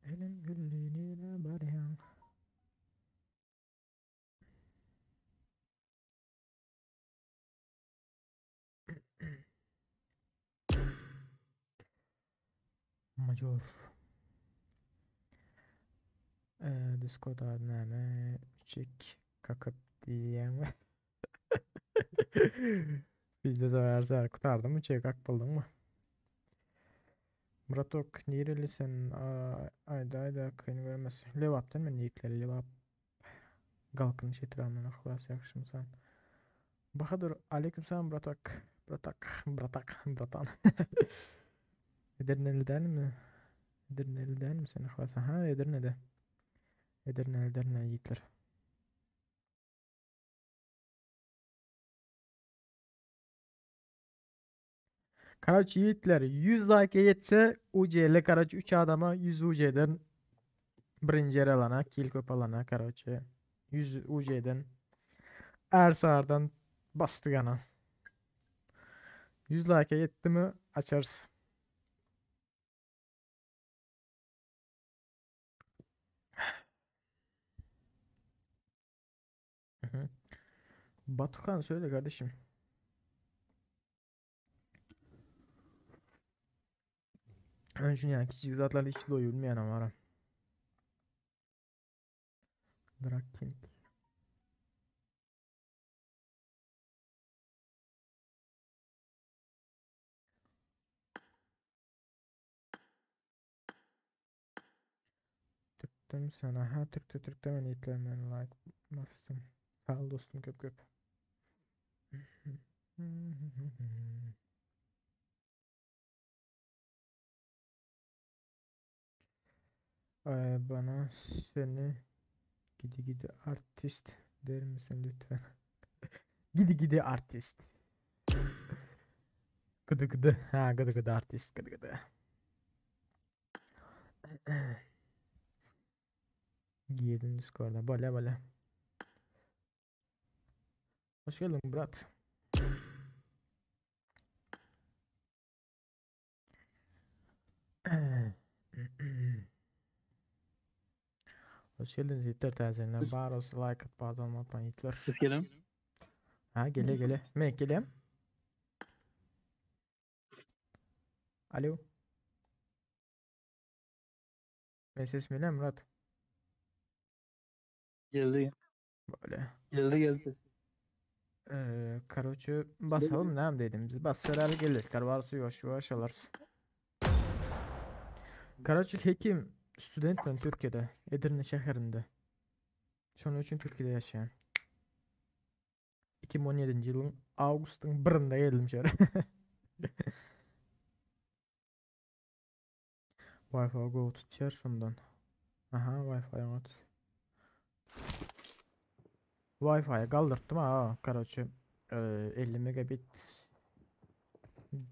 S1: Elim güllüğüne baryan. Major. Ee, Discord ady näme? Çek kakyp diýýäňmi? Bizde severser kurtardım mı? Çek kak buldun mu? Muratok nirelisin? Ayda ayda kyn görmez. Lewapdan men ýigitler Lewap. Galkynyş etrabyndan Yhlas ýagşymysan. Bahadur aleyküm salam bratak. Bratak, bratak, bratan. Edirneli dälmi? Edirneli dälmi sen Yhlas? Aha, Edirnede. Edirne, Edirne ýigitler. Karaç ýigitler 100 like ýetse UCL Karaç 3 adama 100 UC'den birinji ýer alana, kill köp alana karoçe 100 UC'den Ersar'dan bastık ana. 100 like yetti mi açarız. Hı hı. Batuhan söyle kardeşim. Öncün yani kiçik zatlarla hiç doyulmayan ama ara. Drag King. Türk'tüm sana. Ha Türk'te Türk'te ben yiğitler like bastım. Sağ ol dostum köp köp. Ee, bana seni gidi gidi artist der misin lütfen? Gidi gidi artist. Gıdı gıdı. Ha gıdı gıdı artist gıdı gıdı. Giyelim Discord'a. Bale bale. Hoş geldin Murat. Hoş geldiniz Yiğitler täzelenler. Bar olsa like atıp abone olmayı unutmayın Yiğitler.
S4: Ses gelem.
S1: Ha gele gele. Men gelem. Alo. Men ses gelem Murat.
S4: Geldi.
S1: Böyle.
S4: Geldi geldi.
S1: Ee, karoçe basalım ne dedim biz. Bas herhalde gelir. Varsa yavaş yavaş alırız. Karaçı hekim student ben Türkiye'de. Edirne şehrinde. Şunun için Türkiye'de yaşayan. 2017 yılın Ağustos'un birinde geldim şöyle. Wi-Fi go tutýar şundan. Aha Wi-Fi at. Wi-Fi'ye kaldırttım ha. Karaçı 50 megabit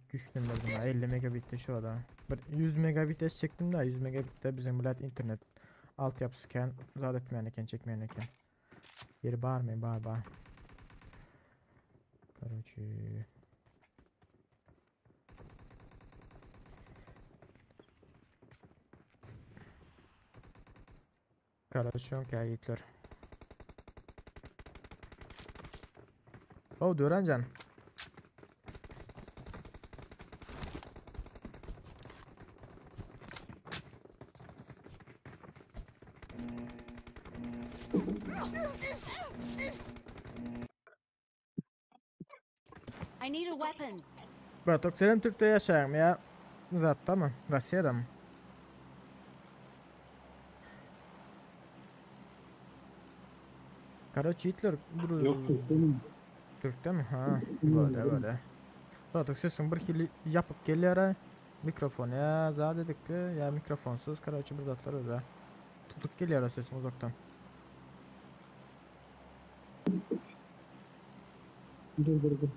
S1: güçlendirdim ha. 50 megabit de şu ada. Bir 100 megabit çektim de 100 megabit de bizim bilet internet altyapısı ken zat etmeyen eken çekmeyen eken. Yeri bağırmayın bağır bağır. Karaçı. Karaç yok ya yiğitler. Oh Dörencan.
S2: I need a weapon.
S1: Bratok senem Türk'te yaşayan ya Zatta mı? Rusya'da mı? Karaç yiğitler.
S4: Yok Türk'te
S1: Türk'te mi? Ha. Böyle böyle. Bratok sesin bir kili yapıp geliyor. Mikrofon ya za dedik ki ya mikrofonsuz karaçı bir zatlar öyle. Tutup geliyor sesin uzaktan.
S4: Dur dur dur.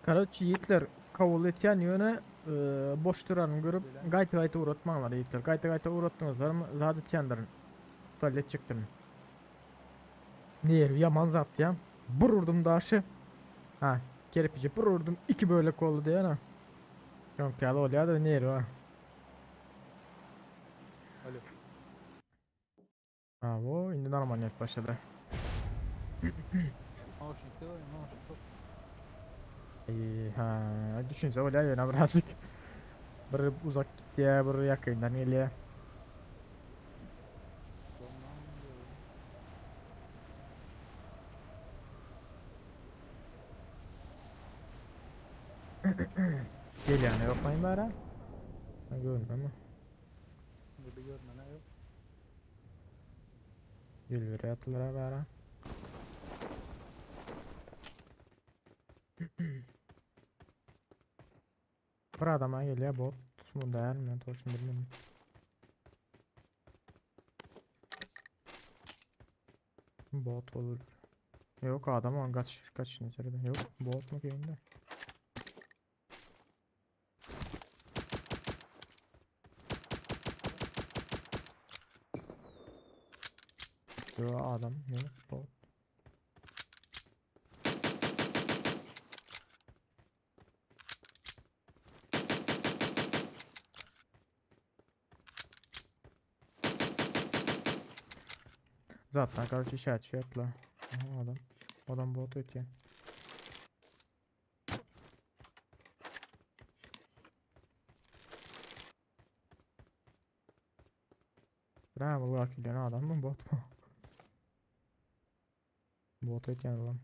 S1: Karaçı yiğitler kavul etýän ýöne e, boş duranyny görüp gaýta gaýta uğratmaňlar yiğitler. Gaýta gaýta uğratdyňyzlar mı zat etýändirin. Tuvalet çekdirin. Niye yaman zat ya. Bir vurdum daşı. Ha kerpici bir vurdum iki bölek oldu diye ha. Yok ya oluyor da niye ha.
S5: Alo.
S1: Ha bu indi normal net başladı.
S5: Nauşnikde var, nauşnik yok.
S1: İyi, ha düşünse oluyor yine birazcık. Bir uzak gitti ya bir yakından geliyor.
S5: Ondan diyorum.
S1: Geliyor ne yok bari. Ha görünmüyor ama.
S5: Gibi görmene yok.
S1: Gül attılar bari. Bir adama geliyor bot mu değil mi? Toşun bilmiyorum. Bot olur. Yok adam on kaç kaç içeride. Yok bot mu ki Yok adam yok bot. Zaten короче işaret şey yapla. Aha adam. Adam bot ötüyor. Bravo Allah ne adam mı bot mu? Bot ötüyor lan.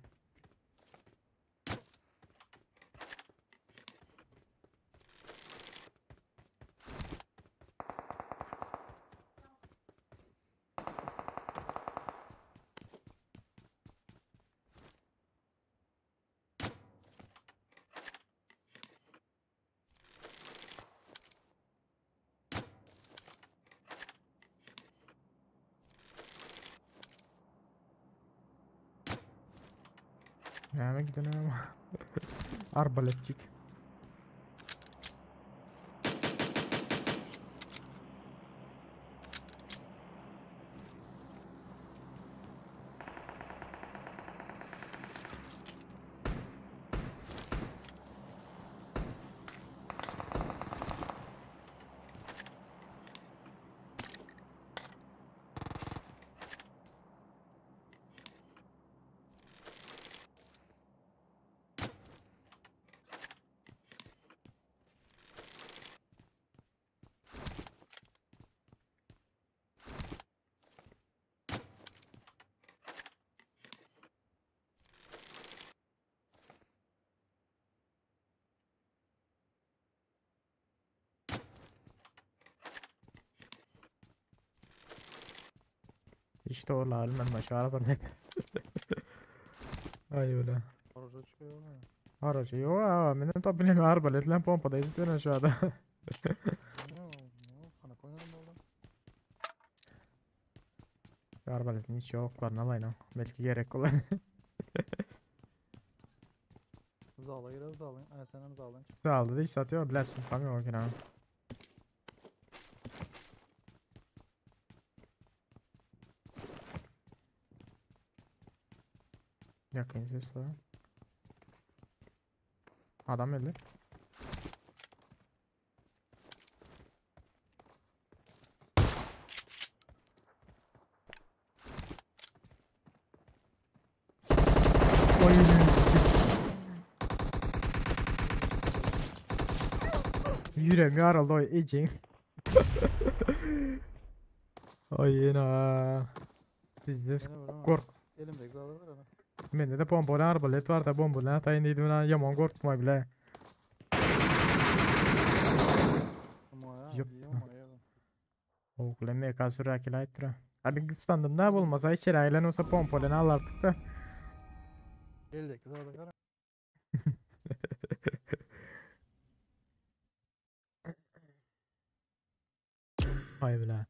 S1: Näme giden ama. Arbaletçik. İşte orla almen başı arbalet. Ay öyle.
S5: Orucu çıkıyor mu?
S1: Aracı yok ha benim tabi bilmiyorum arbalet lan pompada izliyorum şu anda.
S5: Ne o? Ne o? Kana koyalım oğlum.
S1: Arbaletin hiç yok var alayım. Belki gerek olur.
S5: Zala girer zalın. Ay sen hem zalın çık.
S1: Aldı hiç satıyor bilersin tamam yok yine. Yakın ses var. Adam öldü. Ýüregim ýaryldy oý ejeň. Oý ýene. Bizde gork.
S5: Elimdeki zada ber ana.
S1: Mende de bomba bilen arbalet bar da bomba bilen ataýyn diýdim lan ýaman gorkdum aý bile. Ýok. Oglan meka süräkil aýtdyra. Abi gystandym da bolmasa içeri aýlan bolsa pompa bilen alardyk da.
S5: Eldeki zada gara.
S1: Aý bile.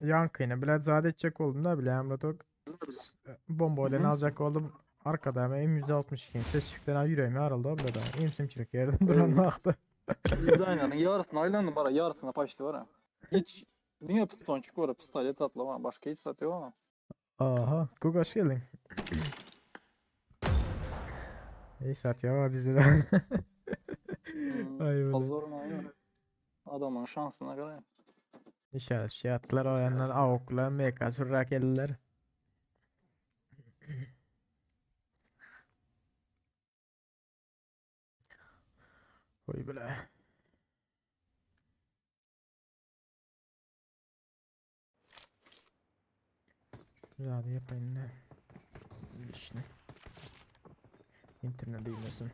S1: Yankıyını bile zat edecek oldum da bile Emre Tok. Bomba ile alacak oldum. Arkada hemen M162 ses çıktı. Yüreğim yarıldı bile da. Emsimçilik yerden duran baktı.
S5: Aynen yarısını aylandım bara yarısına paçtı var ha. Hiç Niye piston çıkıyor pistolet atlama başka hiç satıyor ama.
S1: Aha, Google hoş geldin. İyi sat ya bizde de. Ay öyle.
S5: Fazla aynen. Adamın şansına göre.
S1: İnşallah şey attılar o yandan AUK'la MK sürrak eldiler. Oy bile. Şu yapayım ne? İşine. İnternet değmesin.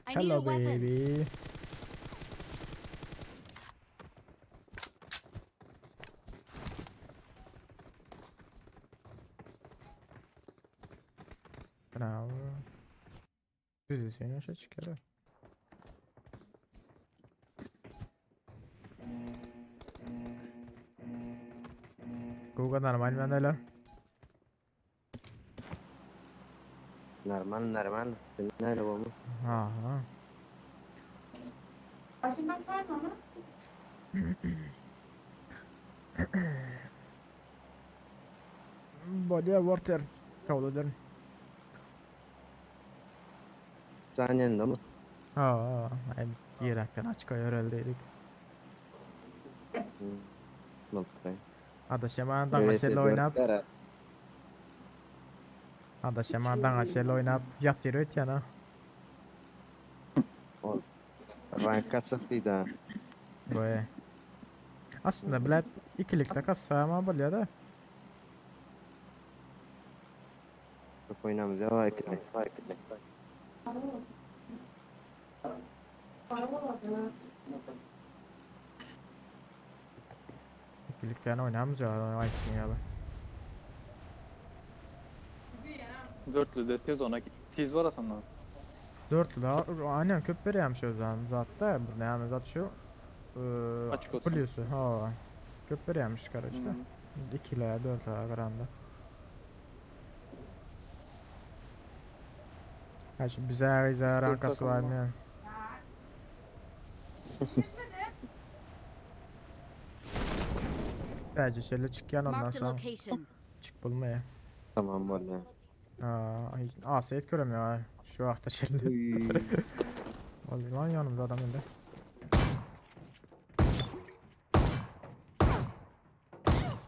S2: I need a
S1: Hello
S2: weapon.
S1: baby. Bravo. Biz de aşağı çıkıyor. Google normal mi öyle?
S6: Normal normal. Nerede bu?
S1: Aha. Body water. Kabul ederim.
S6: Sen yanında mı?
S1: Ha, hem ýerekden açyk öýreldiydik.
S6: Nokta.
S1: Adaşyman daňa şeýle oýnap, adaşyman daňa şeýle oýnap ýat ýeri ötýän ha.
S6: Rank kaçak diýdi ha.
S1: Goý. Aslında bilet ikilikde kassa ama bolýar da.
S6: Çok oynamız ya. Vay ikili. Vay ikili.
S1: İkilikden oynamız ya, aýtsyn ýaly.
S5: Dörtlü de sezona tiz var aslında.
S1: Dörtlü aynen köp berýärmiş özem zatda, bir näme zat şu. Eee,
S5: Açık olsun.
S1: Plusu, ha. Köp berýärmiş kardeşler. İkile, dörtlü garanda. Ha şu bize bize rankası var mı? Sadece şöyle çıkyan ondan
S2: Marked a
S1: sonra
S2: location.
S1: çık bulmaya.
S6: Tamam vallahi.
S1: Aa, asayet göremiyor ha. Şu vaqta şöyle.
S6: Uy.
S1: Vallahi lan yanımda adam indi.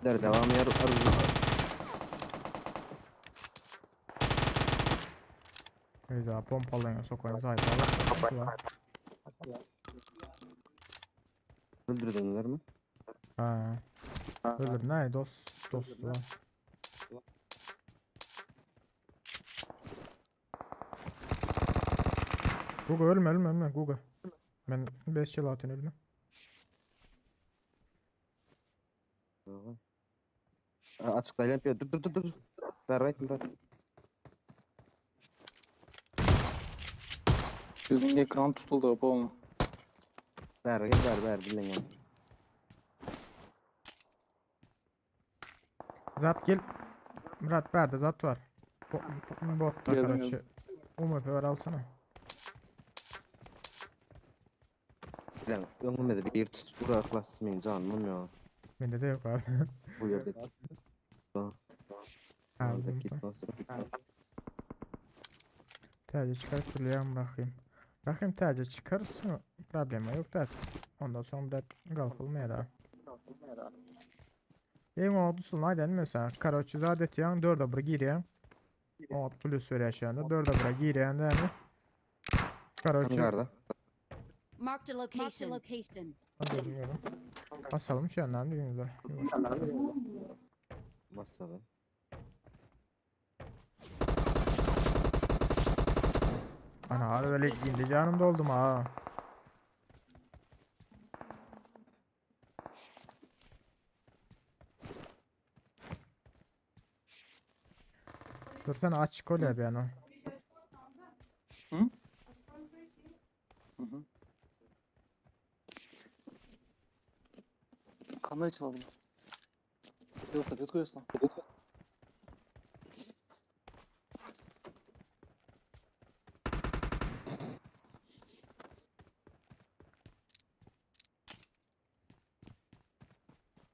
S6: Der devam yer arzu.
S1: Güzel pompalayın sokayım sahip Allah.
S6: Öldürdünler mi?
S1: Ha. Öldürdün ne dost dost var. Google ölme ölme ölme Google. Ben 5 yıl atın ölme.
S6: Açıklayalım yapıyor. Dur dur dur dur. Ver right ver.
S5: Bizim ekran tutuldu bu.
S6: Ver gel ver ver dinle gel.
S1: Zat gel. Murat bärde zat bar. Botda
S5: Geldim,
S1: karoçi. UMP ver alsana.
S6: Bilen öňümde bir tutup durar klas men canım ya.
S1: Mende de yok abi.
S6: Bu yerde
S1: Aldım.
S6: Orada git basıp.
S1: Täze çıkarıp bilýän Rahim. Rahim täze çıkarsın problema yok da. Ondan sonra da galpılmaya da. Eň odusun aydan mesela. Karoçi zat etýän 4'e 1 girýän. O plus verýän 4'e 1 girýän dämi? Karoçi
S6: Hangarda.
S2: Marked a location. location.
S1: Bilmiyorum. Basalım şu yandan düğünüze.
S6: Basalım.
S1: Ana öyle indi canım doldum ha. Dursana açık ol ya bir an o.
S5: Hı hı. Kanday çalalım. Велосипед koyuyorsun.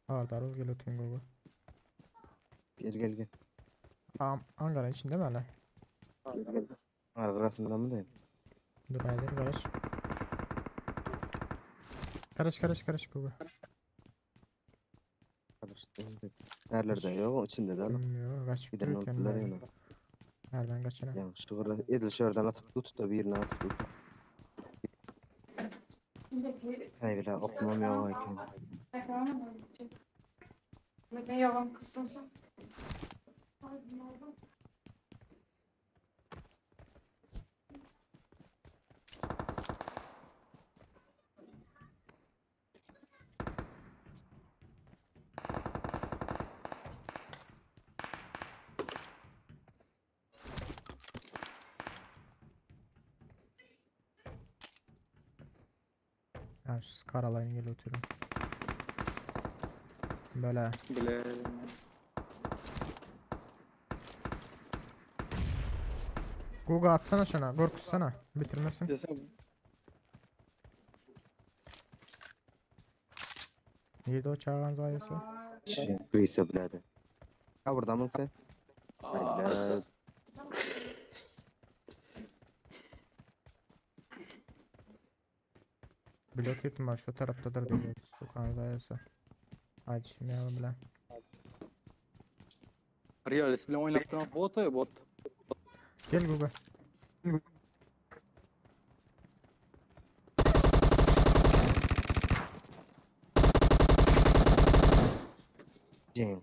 S1: Aa darul gel ötün gogo.
S6: Gel gel gel.
S1: Tamam Ankara'nın içinde mi hala?
S6: Arasında mı diyeyim?
S1: Dur haydi karış. Karış karış karış gogo.
S6: Karıştı. Nerelerde yok içinde de ama.
S1: Bilmiyorum kaçıp
S6: Giden
S1: dururken
S6: oldular
S1: nereden,
S6: yana.
S1: nereden kaçana.
S6: Ya şu kadar edil şuradan atıp tut da birini atıp tut. Hay bile okumam ya hakim.
S7: Ne yalan kızsın.
S1: Ya şu skaralayın gel oturuyorum. Böyle.
S5: Bile.
S1: Google atsana şuna, korkutsana. Bitirmesin.
S5: Desene
S1: Neydi o çağıran zayısı?
S6: Şey, biladi. Ha burada mı sen? Hayır.
S1: Blok ettim var şu taraftadır diyoruz. Sokağın zayısı. Haydi şimdi yapalım bile.
S5: Realis bile oynattıran bot ya bot.
S1: Gel Google.
S6: Cem.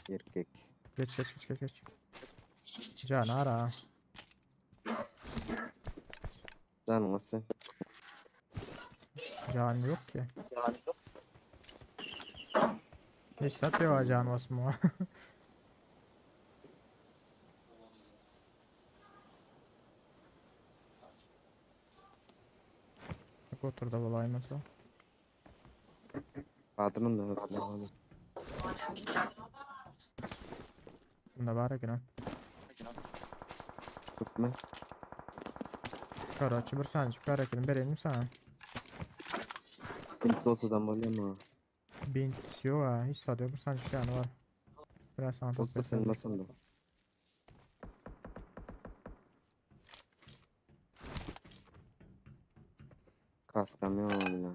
S6: Erkek.
S1: Geç geç geç geç geç. Can ara.
S6: Canım nasıl?
S1: Can yok ki. Hiç satıyor can basma. Bak otur da bulayım mesela.
S6: Kadının da yok.
S1: Bunda var ya
S6: Tutma.
S1: Karaçı bir saniye çıkar ekelim verelim sana.
S6: Bint otodan böyle mi?
S1: Bint yok ha hiç satıyor bir saniye yani var. Biraz sana
S6: Otur sen basın da. Kaskam yok ya.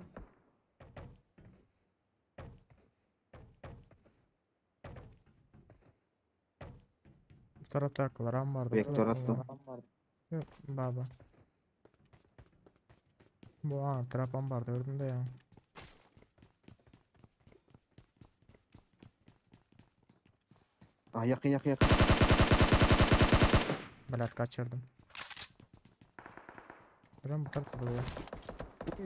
S1: Bu tarafta akıllar ambarda.
S6: Vektör attım.
S1: Yok baba. Bu ha taraf ambarda gördüm de ya.
S6: Ah yakın yakın yakın.
S1: Belat kaçırdım. Duran bu tarafta duruyor.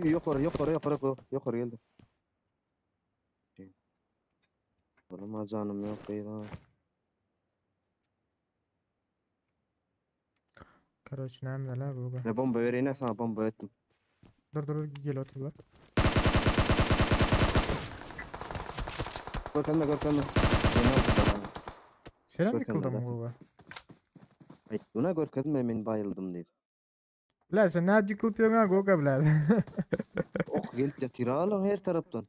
S6: Yukarı yukarı yukarı yukarı geldi. Oğlum canım yok ya.
S1: Короче, näme la bu?
S6: Ne bomba vereyim sana bomba ettim.
S1: Dur dur gel otur bak.
S6: Görkezme görkezme. Meni öldürdü.
S1: Senem
S6: Görkezme
S1: ýykyldyň
S6: zaten.
S1: goga.
S6: Aý, buna görkezme men bayıldım diýip.
S1: Bilä sen nädip ýykylyp ýörüň goga bilä.
S6: Oh gelip ýatyr alan her tarapdan.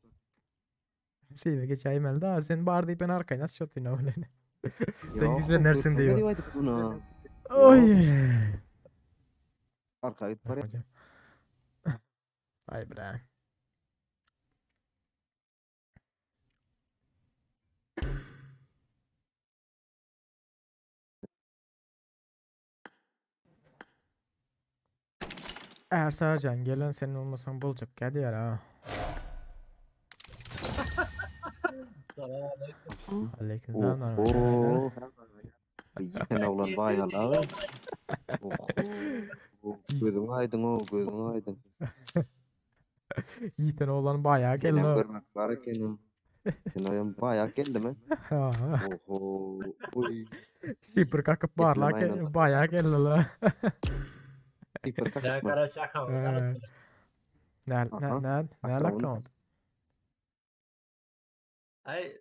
S1: Sebe geçäýmeli da sen bar diýip ben arkaýyn aç ýatyn öyle. Sen
S6: Ýok,
S1: güýçlenersiň
S6: görkezme
S1: diýip.
S6: diýip aýdyp buna.
S1: Oý.
S6: Arka gidip barýar.
S1: Aý bilä. Eğer Sarcan gelen senin olmasan boljak geldi ýer ha. Aleyküm selam.
S6: Oho. Ýiten oglan baýala. Oho. Gözüň aýdyň o, gözüň aýdyň.
S1: Ýiten oglan baýa
S6: Senem
S1: geldi.
S6: görmek bar eken. Sen oýun baýak geldi mi?
S1: Ha.
S6: Oho. Uy.
S1: Sipir kakyp barla
S6: Getirme aynen.
S1: baýa geldi la.
S6: Hiper
S8: Ya
S6: kakma.
S8: karaç account.
S1: Ee, Ne ne
S6: Aha.
S1: ne ne
S6: Account.
S1: account?
S8: Ay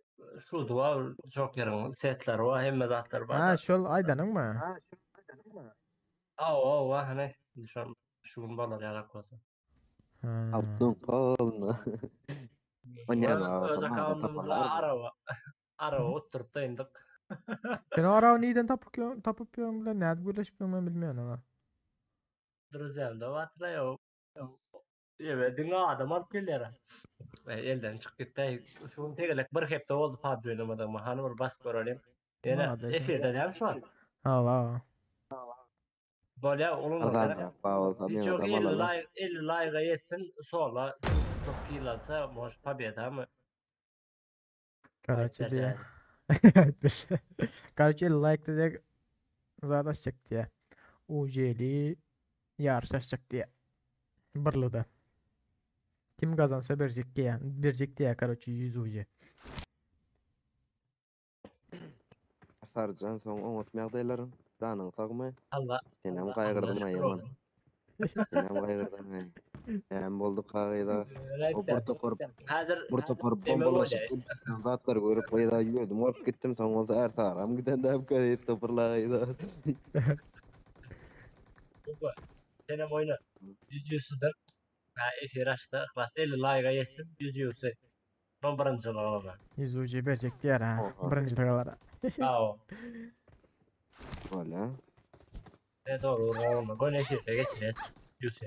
S8: şu dua Joker'in setleri var, hemme zatlar var.
S1: Ha şol aýdanyň mı?
S8: Aw aw var hani şu an şu gün balar yarak olsa.
S1: Ha.
S6: Altın palna. Oynayalım abi,
S8: Öz
S6: tamam,
S8: account'ımıza
S6: taparlar mı?
S8: araba. Araba oturup da indik.
S1: Sen o araw niden tapyp ýörüň tapyp ýörüň bilen nädip gürleşip ýörüň men bilmeýän ama.
S8: Druzyam da var la yo. Evet, diňe adam alyp gelýär. E, elden çykyp gitdi. Şu gün tegelek bir hepde oldu PUBG oynamadan. Hani bir bas görelim. Ýene
S1: Madem.
S8: efirde däm şu an.
S1: Ha
S8: Bolýa olun
S6: Adam bağ
S8: Hiç yok 50 like 50 like'a yetsin sonra çok kill alsa может победа mı?
S1: Karaçi
S8: Aytlar
S1: diye.
S8: yani.
S1: Karaçi like diye zardaş diye. UC'li yarışacak diye. Birlide. Kim kazansa verecek diye. Verecek diye Karaçi 100 UC.
S6: Sarjan soň oňat ýagdaýlaryň. Danyň sagmy?
S8: Allah
S6: Senem
S8: Allah
S6: gaýgyrdym
S8: şükür
S6: aýaman.
S8: olsun.
S6: Senem gaýgyrdym aý. Näme boldy kagyda? O bir topar
S8: Hazır
S6: bir topar
S8: Deme
S6: bombalaşyp zatlar görüp gyda ýördüm, gorkup gitdim, soň bolsa är saram giden däp gaýyp toparlaýda.
S8: Senem oyna. 100 yüzüdür. Ha efir açtı. Klas 50 like'a yetsin 100 yüzü. Ben birinci olamam.
S1: 100 UC verecek diye ha.
S6: Oha.
S1: Birinci tagalara.
S8: Bravo.
S6: Wala.
S8: Ne doğru olma. Gol efirde geçeceğiz. Yüzü.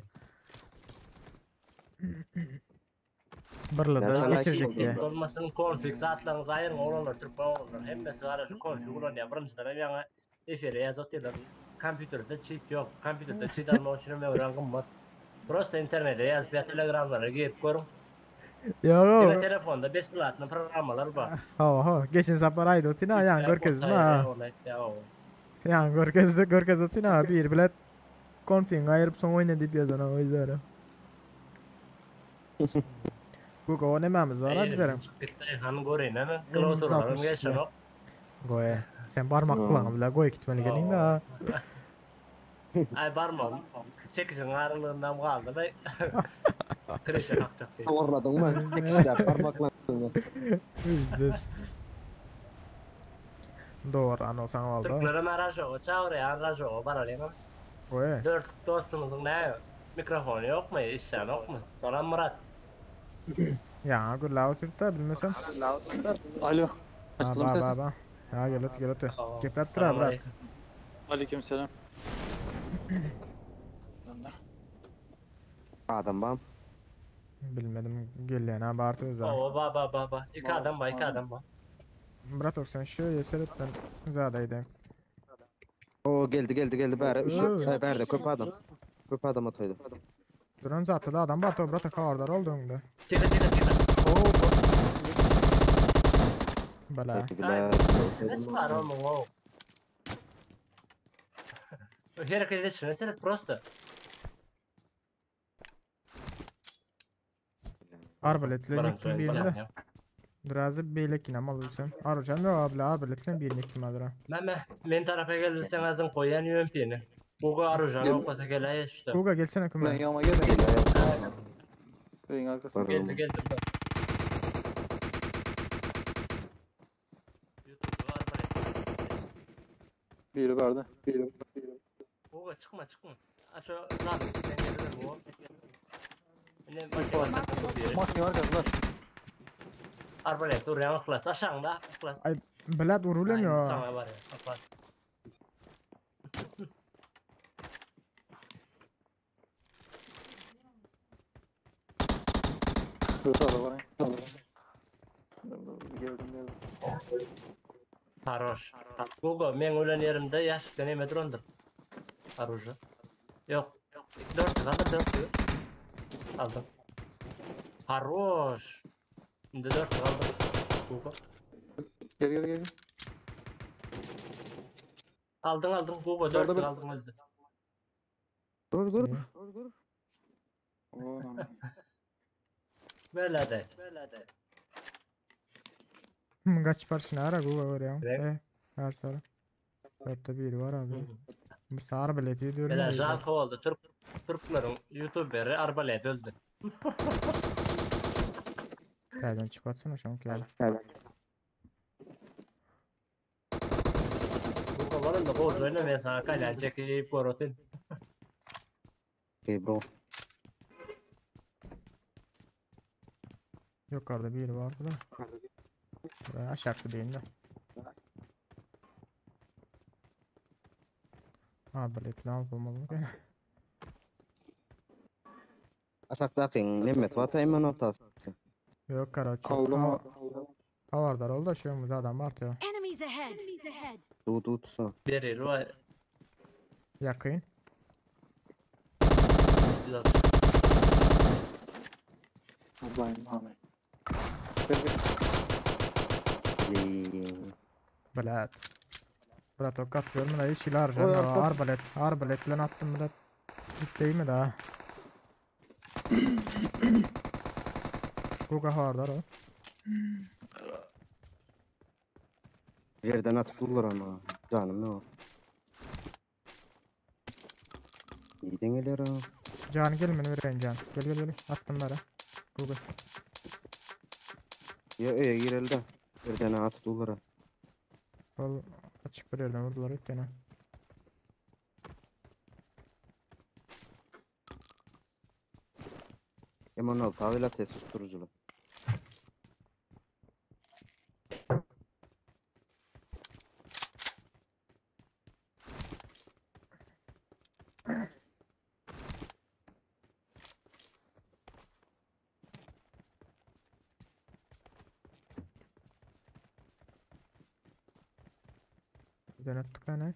S1: Birlide
S6: Ya,
S1: geçirecek diye.
S8: Olmasın konfig zatlarınızı ayırın olanlar Türk olanlar hemmesi var ya şu konfig ulan ya birinci yana efire yazıp diyorlar. Kompüterde cheat yok. Kompüterde cheat almak için ömrüm gımmat. Prosta internete yaz bir telegramlara girip görün.
S1: Yo.
S8: Yine telefonda besplatny programmalar var.
S1: Ha ha. Geçen sapar aýdy otina ýan görkezdim ha. Ýan görkezdi görkez otina bir bilet konfing aýyryp soň oýna diýip ýazan o ýere. Bu go nämämiz var ha bizleriň?
S8: Han göreyim hemen. Klaviaturalarım
S1: 62.
S8: geçen o.
S1: Goý. Sen barmak kulağına bile goý gitmeli gelin de.
S8: Ay barmam. Çekişin aralığından kaldı da. Kreşe kalkacak diye.
S6: Towarladyň mı? Tekişläp barmakladyň.
S1: Biz. Doğru anolsan oldu.
S8: Türklere marajoğa çağırıyor, rajoğa baralayım.
S1: Goý.
S8: Dört dostumuzun ne? Mikrofonu yok mu? İşten yok mu? Salam Murat.
S1: Ya gürla oturttu bilmesem.
S5: Alo.
S1: Ha
S5: Açtım
S1: ba
S5: sesi.
S1: ba ba. Ha gel otur gel otur. Geplet bura bura.
S5: Aleykümselam.
S6: Adam bam.
S1: Bilmedim gelýän ha bardy özü.
S8: Oo ba ba ba ba. İki adam var, iki adam var.
S1: Brat oksan şu yeser ben zadaydı.
S6: O geldi geldi geldi bäri.
S1: Öö.
S6: Üç, bäri köp adam. Köp adam ataydı.
S1: Duran zatda da adam bar to brat kardar oldu öňde.
S8: Çıkı çıkı çıkı.
S1: Bala.
S6: Bile.
S8: Ne var oğlum o? Hareket edişine seyret prosta.
S1: Arbaletle
S8: Birinci
S1: yıktım
S8: oyun
S1: birini de.
S8: ya.
S1: Biraz beylekine mal ölsem. Arıcan da abla arbaletle birini yıktım adra.
S8: Meme, men tarafa gelirsen azın koyan UMP'ni. Gugu arujan
S5: Gel.
S8: okasa gele işte.
S1: Kuga gelsene
S5: Ben
S1: küme.
S5: yanıma gel. Beyin arkasına.
S8: Geldi geldi.
S5: Biri bardy. Biri.
S8: Goga çykma çykma. Aşo zaten sen gelir bu. Ne maşın biri.
S5: Maşyn arkasında.
S8: Arbalet dur ya klas aşağında klas.
S1: Ay bilet urulemiyor.
S8: Sana var ya klas.
S5: Dur sağda var. Dur dur geldim geldim.
S8: Haroş. Gogo men ölen yerimde yaşıktan eme durandır. Aruja. Yok. Dört kaldı dört. Aldım. Haroş. Şimdi dört kaldı. Gogo.
S5: Gel gel gel.
S8: Aldın aldın Gogo dört
S5: Orada bir-
S8: aldın öldü.
S6: Dur dur.
S1: İyi.
S5: Oo, tamam.
S8: Böyle de. Böyle de.
S1: Kaç parçasını ara Google görüyorum.
S8: Evet.
S1: E, her sara. Dörtte bir var abi. Bu sar bileti diyorum.
S8: Böyle
S1: ya.
S8: jalka oldu. Türk Türklerin YouTuber'ı arbalet öldü.
S1: Nereden çıkartsana şu an ki.
S8: Gogo var da Gogo oynamaya sana kaynağı çekip korotin.
S6: Okay bro.
S1: Yukarıda bir vardı da. Buraya aşağı değil de. Ha biletli al bulmadım ki.
S6: Asakdakyň nemet vata hemen ortası.
S1: Yok karaç.
S5: Aldım
S1: Ha,
S5: aldım.
S1: Havardar oldu da şu adam var ya.
S2: Enemies ahead. Enemies ahead.
S6: Du du tutsa.
S8: Biri ruva
S1: Yakın.
S8: güzel.
S5: Azlayım abi. Gel gel.
S1: Bilet. Bilet ok atıyorum da hiç iler.
S6: Oy, arka.
S1: Arbalet. Arbalet lan attım bilet. Değil mi daha? Guga havardar o.
S6: Yerden atıp durlar ama. Canım ne var? Neden geliyor ha?
S1: Can gel beni vereyim can. Gel gel gel. Attım bana. Guga.
S6: Ya öye gireli de. Yerden atıp durlar ha.
S1: Ol açık bir yerden vurdular ilk tane.
S6: M16 tavila test susturuculu.
S1: Bir tane attık tane.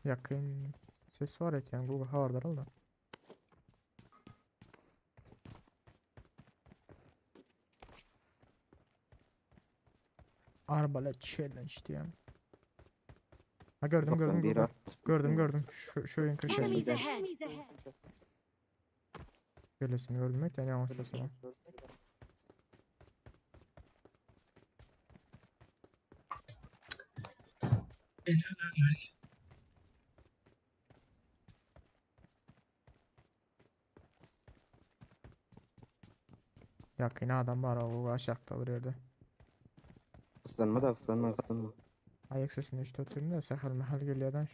S1: Yakın ses var ya Google havardar oldu. Arbalet challenge diyen. Ha gördüm
S6: Bakın
S1: gördüm
S6: bir
S1: Google.
S6: at.
S1: Gördüm gördüm. Şu şu oyun köşesi.
S2: Enemies ahead.
S1: Geliyorsun gördüm et yani yanlış sesi var. Yakın adam var o aşağıda bir yerde.
S6: Islanma da ıslanma ıslanma.
S1: Ayak sesini işte oturayım da sahal mahal geliyor adam.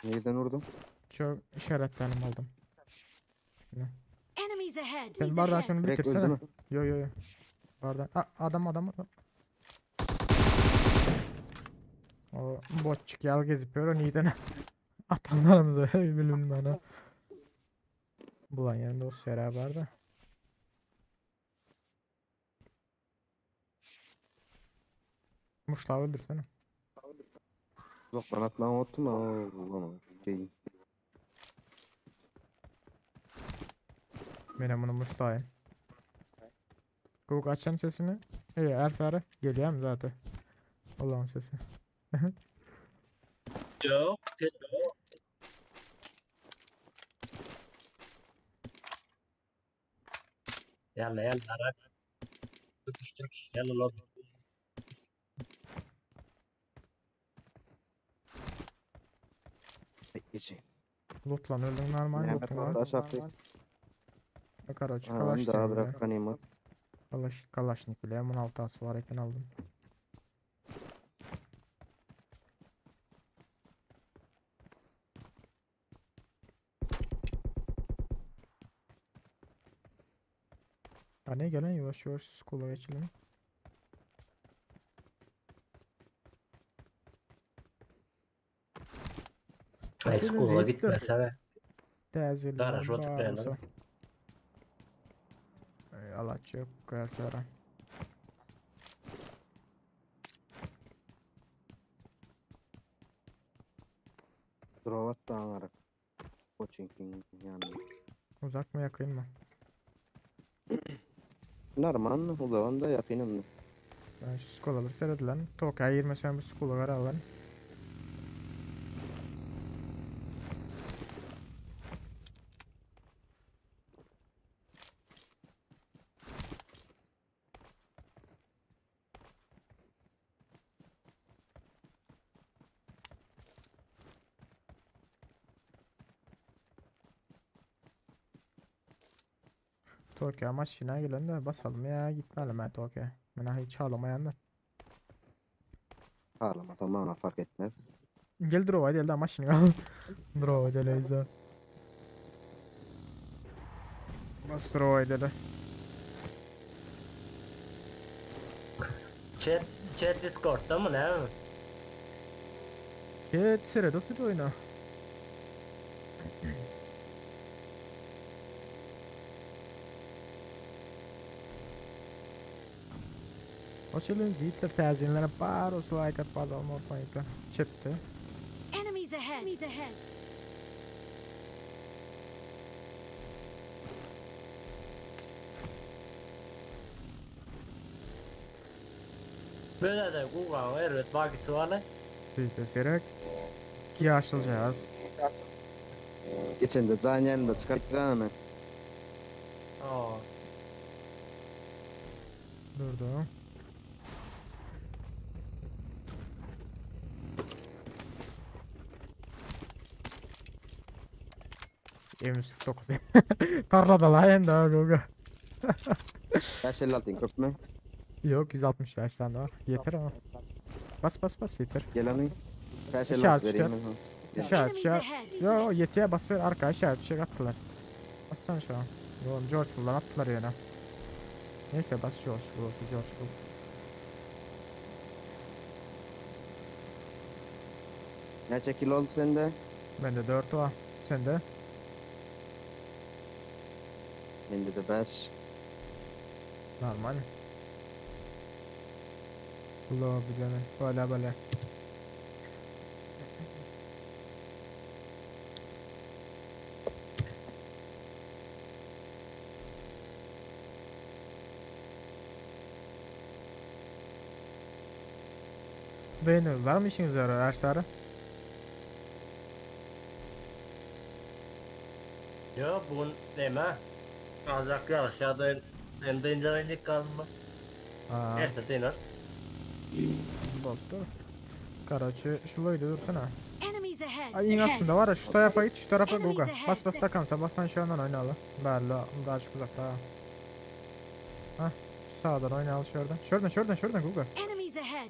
S6: Nereden vurdum?
S1: Çok işaretlerim aldım.
S2: Enemies ahead.
S1: Sen bardağı şunu
S6: Direkt öldü
S1: bitirsene.
S6: mü?
S1: Yo yo yo. Bardağı. A, adam adam adam. O botçuk yal gezip ýör, niden atanlarımızı bilmem bana. Bulan ýerinde o sera barda. Muşla öldürsene.
S6: Yok ben atmam ottum ama ulan şey.
S1: Benim bunu muşlayayım. Google açan sesini. İyi Ersarı geliyor mu zaten? Allah'ın sesi.
S8: Yok. Yalla yalla Arap. Türk Türk yalla lobi.
S6: Geçeyim.
S1: Lutlan öldüň normal
S6: Näme
S1: lutun var.
S6: sordy aşaky?
S1: Karoç
S6: Ha,
S1: kalaş
S6: daha
S1: senin
S6: bırak ganimet.
S1: Kalaş, kalaşnik bile 16 var eken aldım. Ha ne gelen yavaş yavaş skola geçelim.
S8: Ay
S1: Şöyle
S8: skola
S1: zevkler.
S8: gitmesene.
S1: Täzeler
S8: Garaž oturup
S1: bar
S8: beýle.
S1: bolsa. Ey, Alaç yok kartlara.
S6: Drovat da aňarak. Koçinkin yani.
S1: Uzak mı yakın mı?
S6: Normal uzağım da yakınım da.
S1: Ben şu skola bir seyredilen. Tokay girmesen bir skola ver alan. Tokyo maşina gelen de basalım ya gitmeyelim ha Tokyo. Ben hiç ağlamayan da.
S6: Ağlamasam bana fark etmez.
S1: Gel drova gel de maşina al. Drova gel Eyza. Bas drova gel.
S8: Chat, chat Discord'da mı ne?
S1: Evet seyret otur oyna. Hoş geldiniz Yiğitler terzihlere bar olsun like at bar olma unutmayın. Çıktı.
S2: Enemies ahead. Enemies ahead.
S8: Böyle de Google'ın erbet bagisi var lan.
S1: Biz de serek. Ki açılacağız.
S6: Geçen de can yanında çıkarttı hemen.
S8: Aa.
S1: Durdu. M49 Tarlada la hem daha Google.
S6: Kaç 56 köp mü?
S1: Yok 165 tane var. Yeter ama. Bas bas bas yeter.
S6: Gel onu. Kaç
S1: İşaret
S6: 56 vereyim ben sana.
S1: İşaret
S2: Enemies
S1: işaret.
S2: ahead.
S1: Yo yetiye basıyor arka işaret şey attılar. Bassana şu an. Yo George buradan attılar yöne. Neyse bas George bu olsun George bul.
S6: Neçe kilo oldu sende?
S1: Bende 4 var. Sende?
S6: Bende de 5.
S1: Normal. Allah bilemem. Böyle böyle. Beğeni var mı işiniz var Ersarı?
S8: Yo bugün deme. Alacak ya aşağıda en dınca indik kalma.
S1: Aa,
S8: Neyse diner.
S1: boldu. Karaçı şulaydı dursana.
S2: Enemies ahead.
S1: Ay in aslında var ya şu tarafa git şu tarafa
S2: Enemies
S1: Goga. Bas
S2: ahead.
S1: bas takansa bastan şu yandan oynayalım. Belli daha çok uzakta. ha. Hah sağdan oynayalım şuradan. Şuradan şuradan şuradan Goga.
S2: Enemies ahead.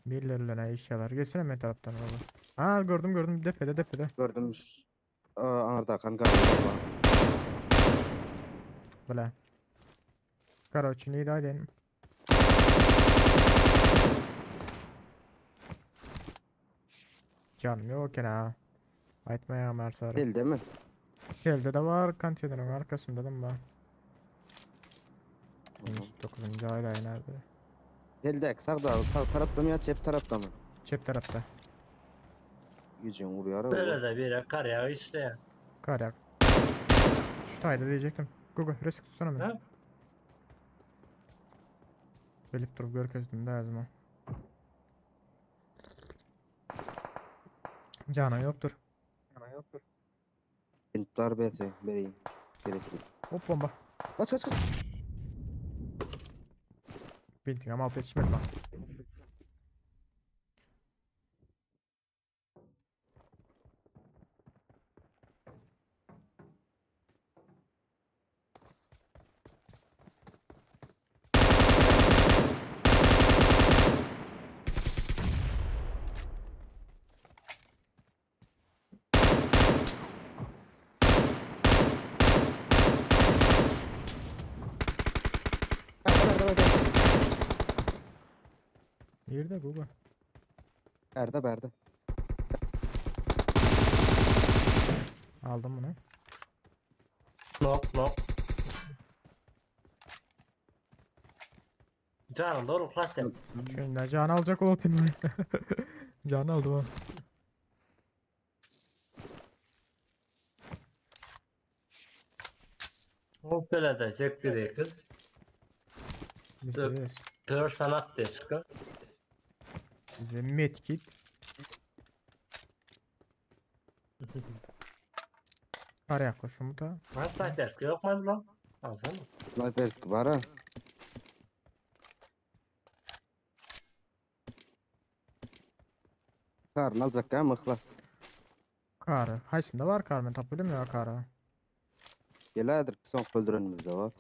S1: Birilerine eşyalar. Gelsene men taraftan oğlum. Ha gördüm gördüm depede depede.
S6: Gördüm. Aa, Arda kan galiba.
S1: Bile. Короче, не дай Canım yok gene ha. Aytmaya Ersarı.
S6: Değil değil mi?
S1: Elde de var, konteynerin arkasında da var. 9. ayda nerede?
S6: Değil sağda sağ tarafta mı ya çep tarafta mı?
S1: Çep tarafta.
S6: Gücün vuruyor.
S8: Böyle de bir kar ya işte.
S1: Kar yak. Şu tayda diyecektim. Google risk tutsana beni.
S8: Ha?
S1: Bilip durup görkezdim lazım o. Canan yoktur. Canan yoktur.
S6: Darbesi vereyim. Gerek yok.
S1: Hop bomba.
S6: Kaç kaç kaç.
S1: Bildim ama alt yetişmedi bak.
S6: Gel gel.
S1: Nirde Guga?
S6: Bärde bärde.
S1: Aldım bunu.
S8: Knock knock. Canım doğru klas sen.
S1: Şunda can alacak o otin. Can aldım ha.
S8: O böyle de zevkli kız.
S1: Biz
S8: Dört.
S1: biliriz.
S8: Tör sanat diye çıkıyor.
S1: Bize medkit. Kar yaklaşımı da.
S8: Ha sniper yok mu lan? Alsana.
S6: Sniperski var ha. Karın alacak ha mıhlas.
S1: Kar. Haysında var kar men tapylym ya kara.
S6: Geladir son öldürenimizde var.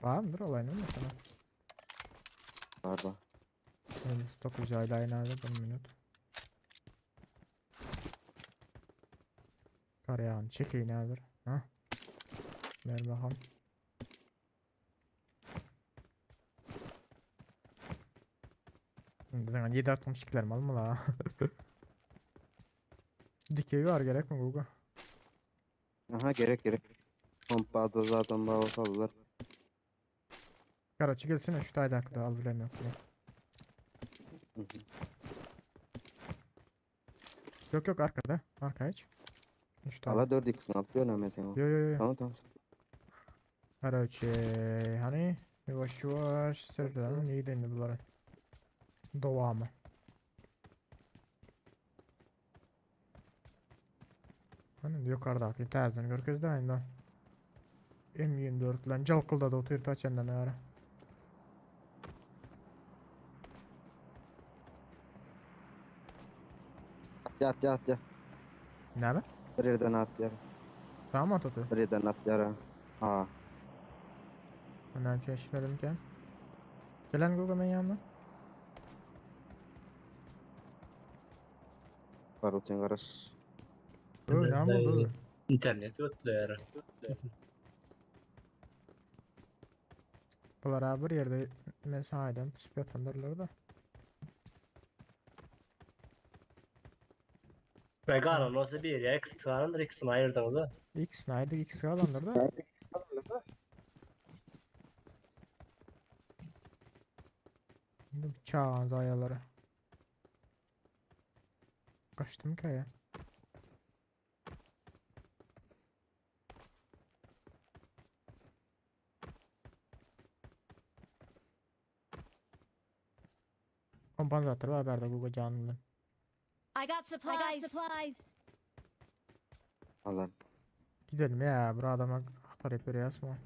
S1: Var olayını mı sana?
S6: Var var.
S1: 9 ayla aynı bir minut. Kar yağını çekeyim nedir? Ha? Ver bakalım. Bizden 7.62'ler mal mı la? Dikey var gerek mi Guga?
S6: Aha gerek gerek. Pompada zaten bağlı
S1: Karaçı gelsene şu taydakda al bilem yok.
S6: Hı hı.
S1: Yok yok arkada. Arkaya hiç. Şu tayda.
S6: Ala 4x'ini atıyor Mehmet
S1: Yo yo yo.
S6: Tamam tamam.
S1: Karaçı hani yavaş yavaş sırdan iyi dendi bunların. Dovamı. Hani yukarıdaki terzen görkezde aynı. M24 lan calkılda da oturuyor taçandan ara.
S6: Yat yat yat.
S1: Näme?
S6: Bir yerden at yer.
S1: Tamam at otur.
S6: Bir yerden at yer. Ha.
S1: Ondan çeşmedim ki. Gelen Google men yanına.
S6: Var otin garaş.
S1: Bu ne bu?
S8: İnternet ötler.
S1: Bular bir yerde men sana püsüp yatandırlar da.
S8: Ve galan olsa bir ya X kalandır X'ini ayırdınız da.
S1: X naydı X kalandır da. Şimdi çağın zayaları. Kaçtım ki ya. Kompansatör var berde Google canlı.
S2: I got supplies. I got supplies.
S6: Allah.
S1: Gidelim ya bu adama atar yapıyor yazma.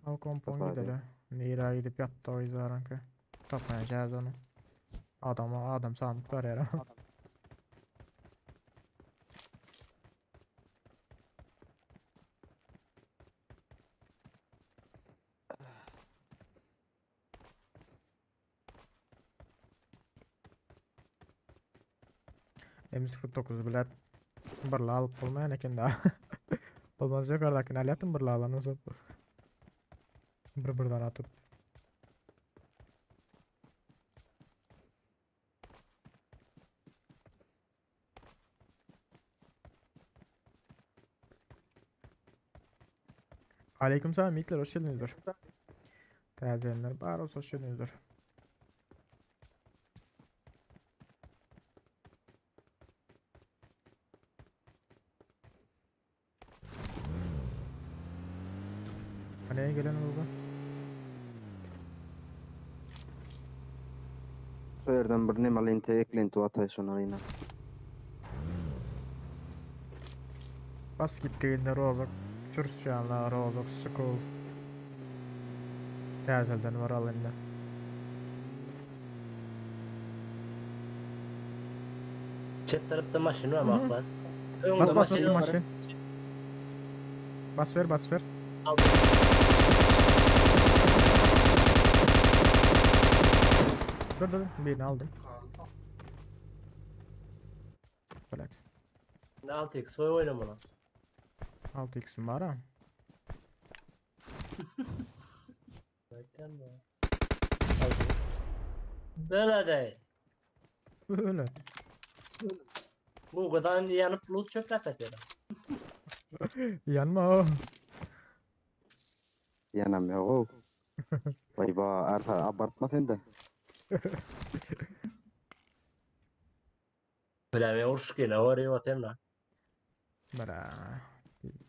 S1: Al kompon gidelim. Nira gidip yattı o yüzden ki. Tapmayacağız onu. Adama adam sandıklar yere. M49 bilet birla alıp bolmayan eken da. Bolmaz yukarıdakini alýatym birla alan olsa. Bir birden atıp. Aleykümselam Mikler hoş geldinizdir. Täzelenler bar olsa hoş geldinizdir. Nereye gelen oldu?
S6: Şu yerden bir neme lente eklenti atay şona yine.
S1: Bas gittiğinde rozok, çürşanlar rozok, school. Täzelden var alında.
S8: Çep tarafta maşın var bak bas.
S1: Bas bas bas maşın. Bas ver bas ver. Dur dur birini aldım. Evet.
S8: 6x soy oynama lan.
S1: 6x'im var ha.
S8: Aýtýan bu. Böyle de.
S1: Böyle.
S8: Bu kadar yanıp loot çöplep atıyor.
S1: Yanma o.
S6: Yanam yok. Vay ba Ersa abartma sen de.
S8: Bilemem uruş gele oraya batayım lan.
S1: Bra.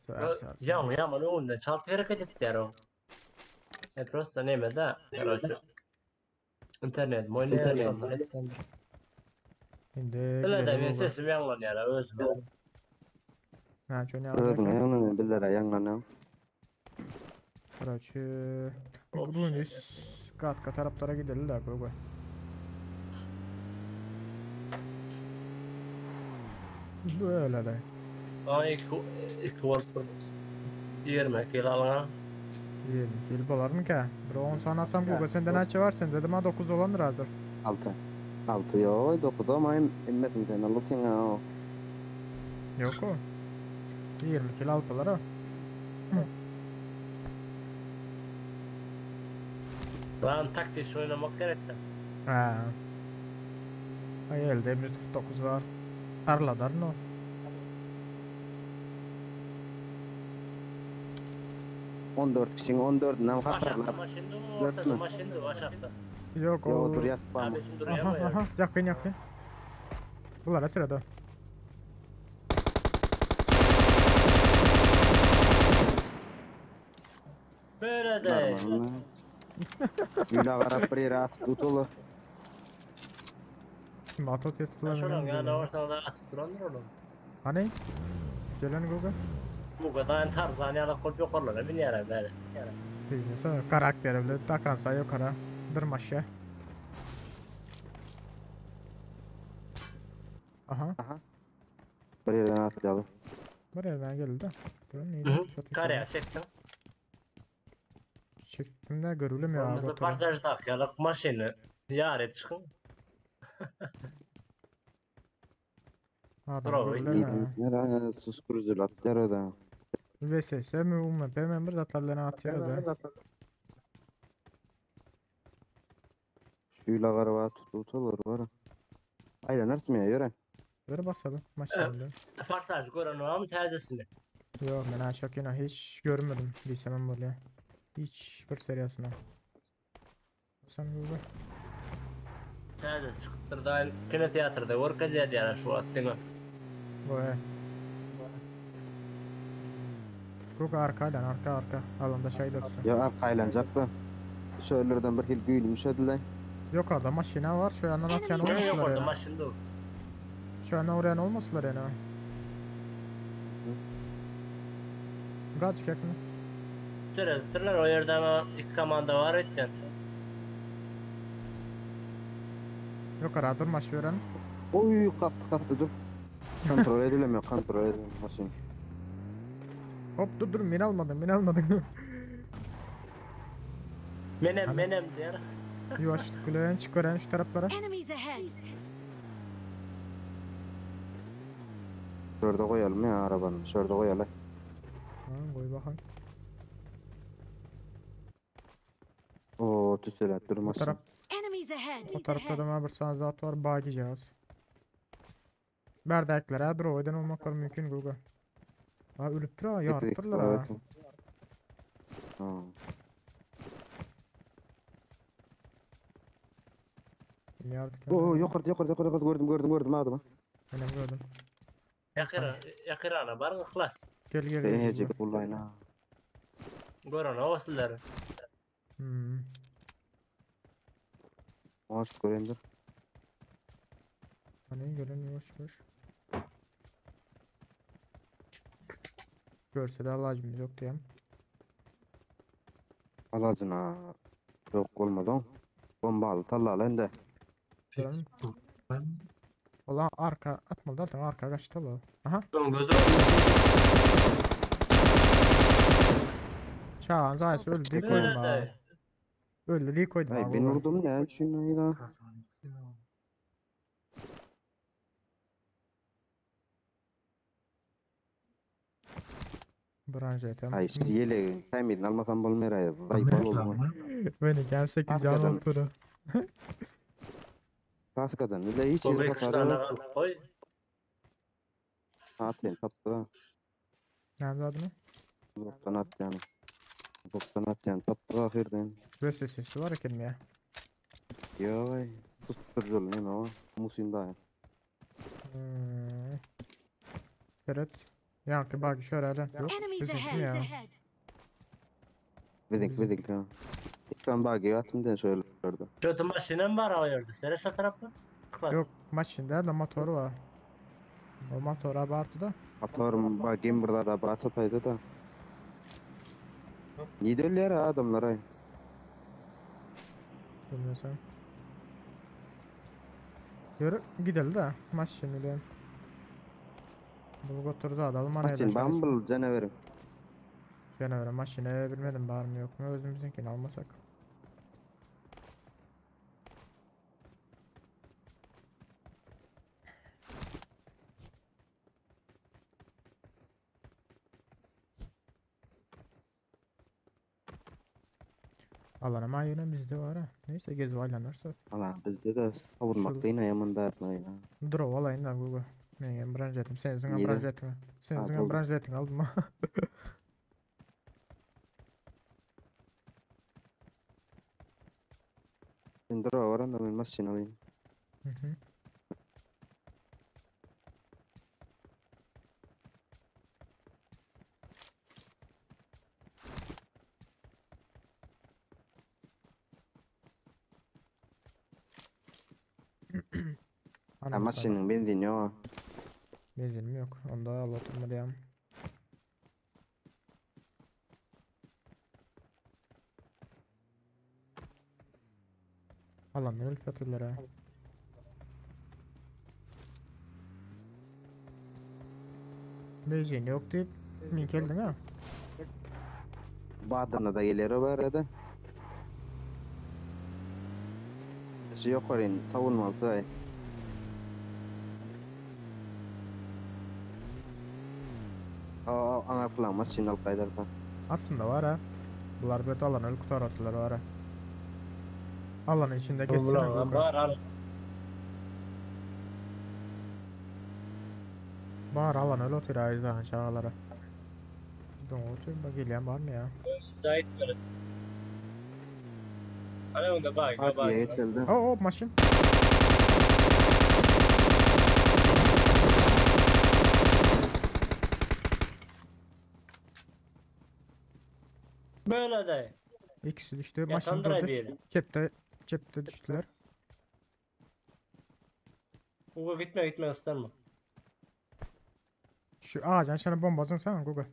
S1: Så Ersa.
S8: Ya ya man önden çalt hareket etdi o. E prosta neme da. Короче. İnternet moyna şondan etdi.
S1: Şimdi
S8: Öyle de
S1: gidelim
S8: men
S1: Google.
S8: sesim ýaňlanýar özüme.
S1: Ha, şöyle
S6: Özüne
S1: alacak.
S6: yanına bizlere yanına.
S1: Короче,
S8: Hop,
S1: bugün
S8: şey
S1: biz kat taraflara gidelim de koy koy. Böyle de.
S8: Ay iki bolup bir 20 kilo algan.
S1: 20 kil bolar mı ki? Bir 10 sana atsam Google sende neçe var sen dedim ha 9 olandır hazır.
S6: 6. 6 yo 9 ama emmesin sen alıp ya.
S1: Yok o. 20 kil altılar o.
S8: Lan taktik oynamak gerek de.
S1: Ha. Ay elde 149 var. Tarladar no.
S6: 14 kişinin 14'ünden
S8: Aşakta
S6: hatarlar.
S8: maşındı mı
S6: Dört
S8: ortada
S6: mü?
S8: maşındı aşakta.
S1: Yok
S6: Yo
S1: o.
S6: otur yaz spamı.
S8: Abi şimdi duruyor
S1: Aha
S8: mu ya?
S1: aha yakın yakın. Bunlara sırada.
S8: Böyle de.
S6: Güle garap bir yere atıp tutulur.
S1: Şimdi atat
S8: Sen şonuň
S1: tutulan.
S8: ýanyna barsaň da atyp durandyr oğlum.
S1: Hani? Gelen Google.
S8: Bu kadar Tarzan ýaly kol ýokarlara binýär böyle.
S1: Bilmese karakteri bile takansa yukarı. Dırmaşı. Aha.
S6: Bir yerden atlayalım.
S1: Buraya ben geldi de. Buranın neydi?
S8: Hı hı.
S1: Çok
S8: Karaya çektim.
S1: Çektim de görülüm ya.
S8: Olmasa
S1: Batur'u.
S8: partaj takýalyk maşyny. Ýaryp çykyň.
S1: Adam
S8: Bravo,
S1: görülüm ya.
S6: Nereye sus kurucu atlar o da.
S1: VSS mi UMP mi bir zatlarlarını atıyor da.
S6: Şuyla garaba tutulur var. Aynen nasıl ya yöre.
S1: Ver basalım
S8: Evet.
S1: maşallah.
S8: Partaj gören oam täzesini.
S1: Yok ben aşağı yine hiç görmedim diysemem böyle. Hiç bir seriyasına. Sen Google.
S8: Täze çykypdyr da kino teatrda görkezýär ýa şu atdyňa.
S1: Bu e. Google arka lan arka arka. Alanda şey dursun.
S6: Ya arkaylanacak da. Şöylerden bir hil güylümüş ödüler.
S1: Yok orada maşina var. Şu yandan atyan
S2: Enemies
S8: Ne
S1: olmasınlar
S8: ýokarda
S1: yani.
S8: maşyn dur.
S1: Şu yandan uğrayan olmasınlar yani. Birazcık yakın.
S8: Çerezdirler o ýerde ama iki komanda var etken.
S1: Yok ara durmaş veren.
S6: Oy kattı kattı dur. Kontrol edilemiyor kontrol edilemiyor. Şimdi.
S1: Hop dur dur min almadın min almadın.
S8: Menem
S1: Hani-
S8: menem diýär.
S1: Yuvaşlık gülen çık şu taraflara.
S2: Enemies ahead!
S6: Şurada koyalım ya arabanı. Şurada koyalım.
S1: Ha, koy bakalım.
S6: Oo tüsele
S1: Bu
S6: durmasın.
S1: taraf
S2: Enemies ahead!
S1: o tarafta da bir sana zat var bagicaz. Berdaklere droiden olmak var mümkün Google. Ha ölüp dur ha yarıp durlar ha.
S6: Ha.
S1: Yardık
S6: Oo yukarıda yukarıda yukarıda gördüm gördüm gördüm adamı.
S1: Benim gördüm.
S8: Ýakyra ýakyrana bar yhlas.
S1: Gel gel gel.
S6: Beni
S1: Google.
S6: yiyecek vallahi ha.
S8: Gören oslary.
S1: Hmm.
S6: Hoş göreyim dur.
S1: Hani gelen yavaş yavaş. Görse de alacımız yok diyem.
S6: Alacına. Yok olmadı. Bomba al talla al ende.
S1: Gören. Ulan arka atmadı zaten arka kaçtı la. Aha
S8: Gözü
S1: Çağan zayısı öldü diye koydum
S8: Böyle
S1: ha.
S8: de.
S1: Öldü diye koydum
S6: Ay
S1: ha.
S6: ben
S1: Google.
S6: vurdum ne şunu ya.
S1: Branjetem.
S6: Ay işte yele sen miydin almasan bolmaya. Ay bol olma.
S1: Meniňkem 8 jan
S6: Arkadan.
S1: bolup dur.
S6: Kaskadan bile hiç
S8: Bu
S6: ýeri
S8: bir
S6: hasar
S8: tane
S6: yok.
S8: alyp koy.
S6: Atayım tapdy.
S1: Näme zadyny?
S6: Uzakdan atýan. Uzakdan atýan tapdy ahyrdan.
S1: VSS var eken mi ya?
S6: Yoy. Tutturjul neme o? Musin daýy.
S1: Hmm. Evet. Ýaňky bagi şöyle Yok.
S2: Enemies
S1: VSS mi
S2: ahead.
S1: ya?
S6: Bizik bizik ha. Sen bagi atym den şöyle orada.
S8: Kötü maşinem var o yerde. Sere şu tarafta. Bak.
S1: Yok maşında da motoru var. O motor abartı da.
S6: Atarım bagim burada da bat ataydı da. Niye dölýär ha adamlar ay?
S1: Bilmiyorsam. Yürü gidelim de maç şimdi de. Bu götürdü adamı bana
S6: Maçın bambul canavarım.
S1: Canavarı maşine bilmedim var mı yok mu özümüzünkini almasak. Allah'ım ama yine bizde var ha. Neyse gez aylanırsa.
S6: Allah bizde de savurmakta yine yaman berna ya.
S1: Dur o alayım da Google. Men branjetim. Sen zına
S6: Neydi?
S1: branjetimi. Sen
S6: Ha,
S1: zına
S6: buldum.
S1: branjetin aldım ha.
S6: Sen dur oran da ben maçın alayım.
S1: Hı hı.
S6: Ha
S1: Anam sana.
S6: maçının benzin yok.
S1: Benzinim yok. Onda al oturmalıyım. Alan ölüp yatırlar ha. Benzin yok deyip min geldin ha.
S6: Badana da gelir o arada. Şu yok orayın savunması ay. Aa ana plan maçın alıp kaydarsan.
S1: Aslında var ha. Bunlar bir alan ölü kutar attılar var ha. Alanın içinde geçsene
S8: Ulan
S1: Google.
S8: var al.
S1: Bar alan öyle otur ayrıca çağlara. Don otur bak gelen var mı ya?
S8: Müsait verin. Hani onda bak bak.
S6: Partiye geçildi.
S1: Oh oh maşin.
S8: Böyle de.
S1: İkisi düştü. Maşin
S8: Yatandıray
S1: durdu.
S8: bir yere.
S1: Cepte cepte düştüler.
S8: Ugo gitme gitme ıslanma.
S1: Şu ağacın sana bomba atın sen Google.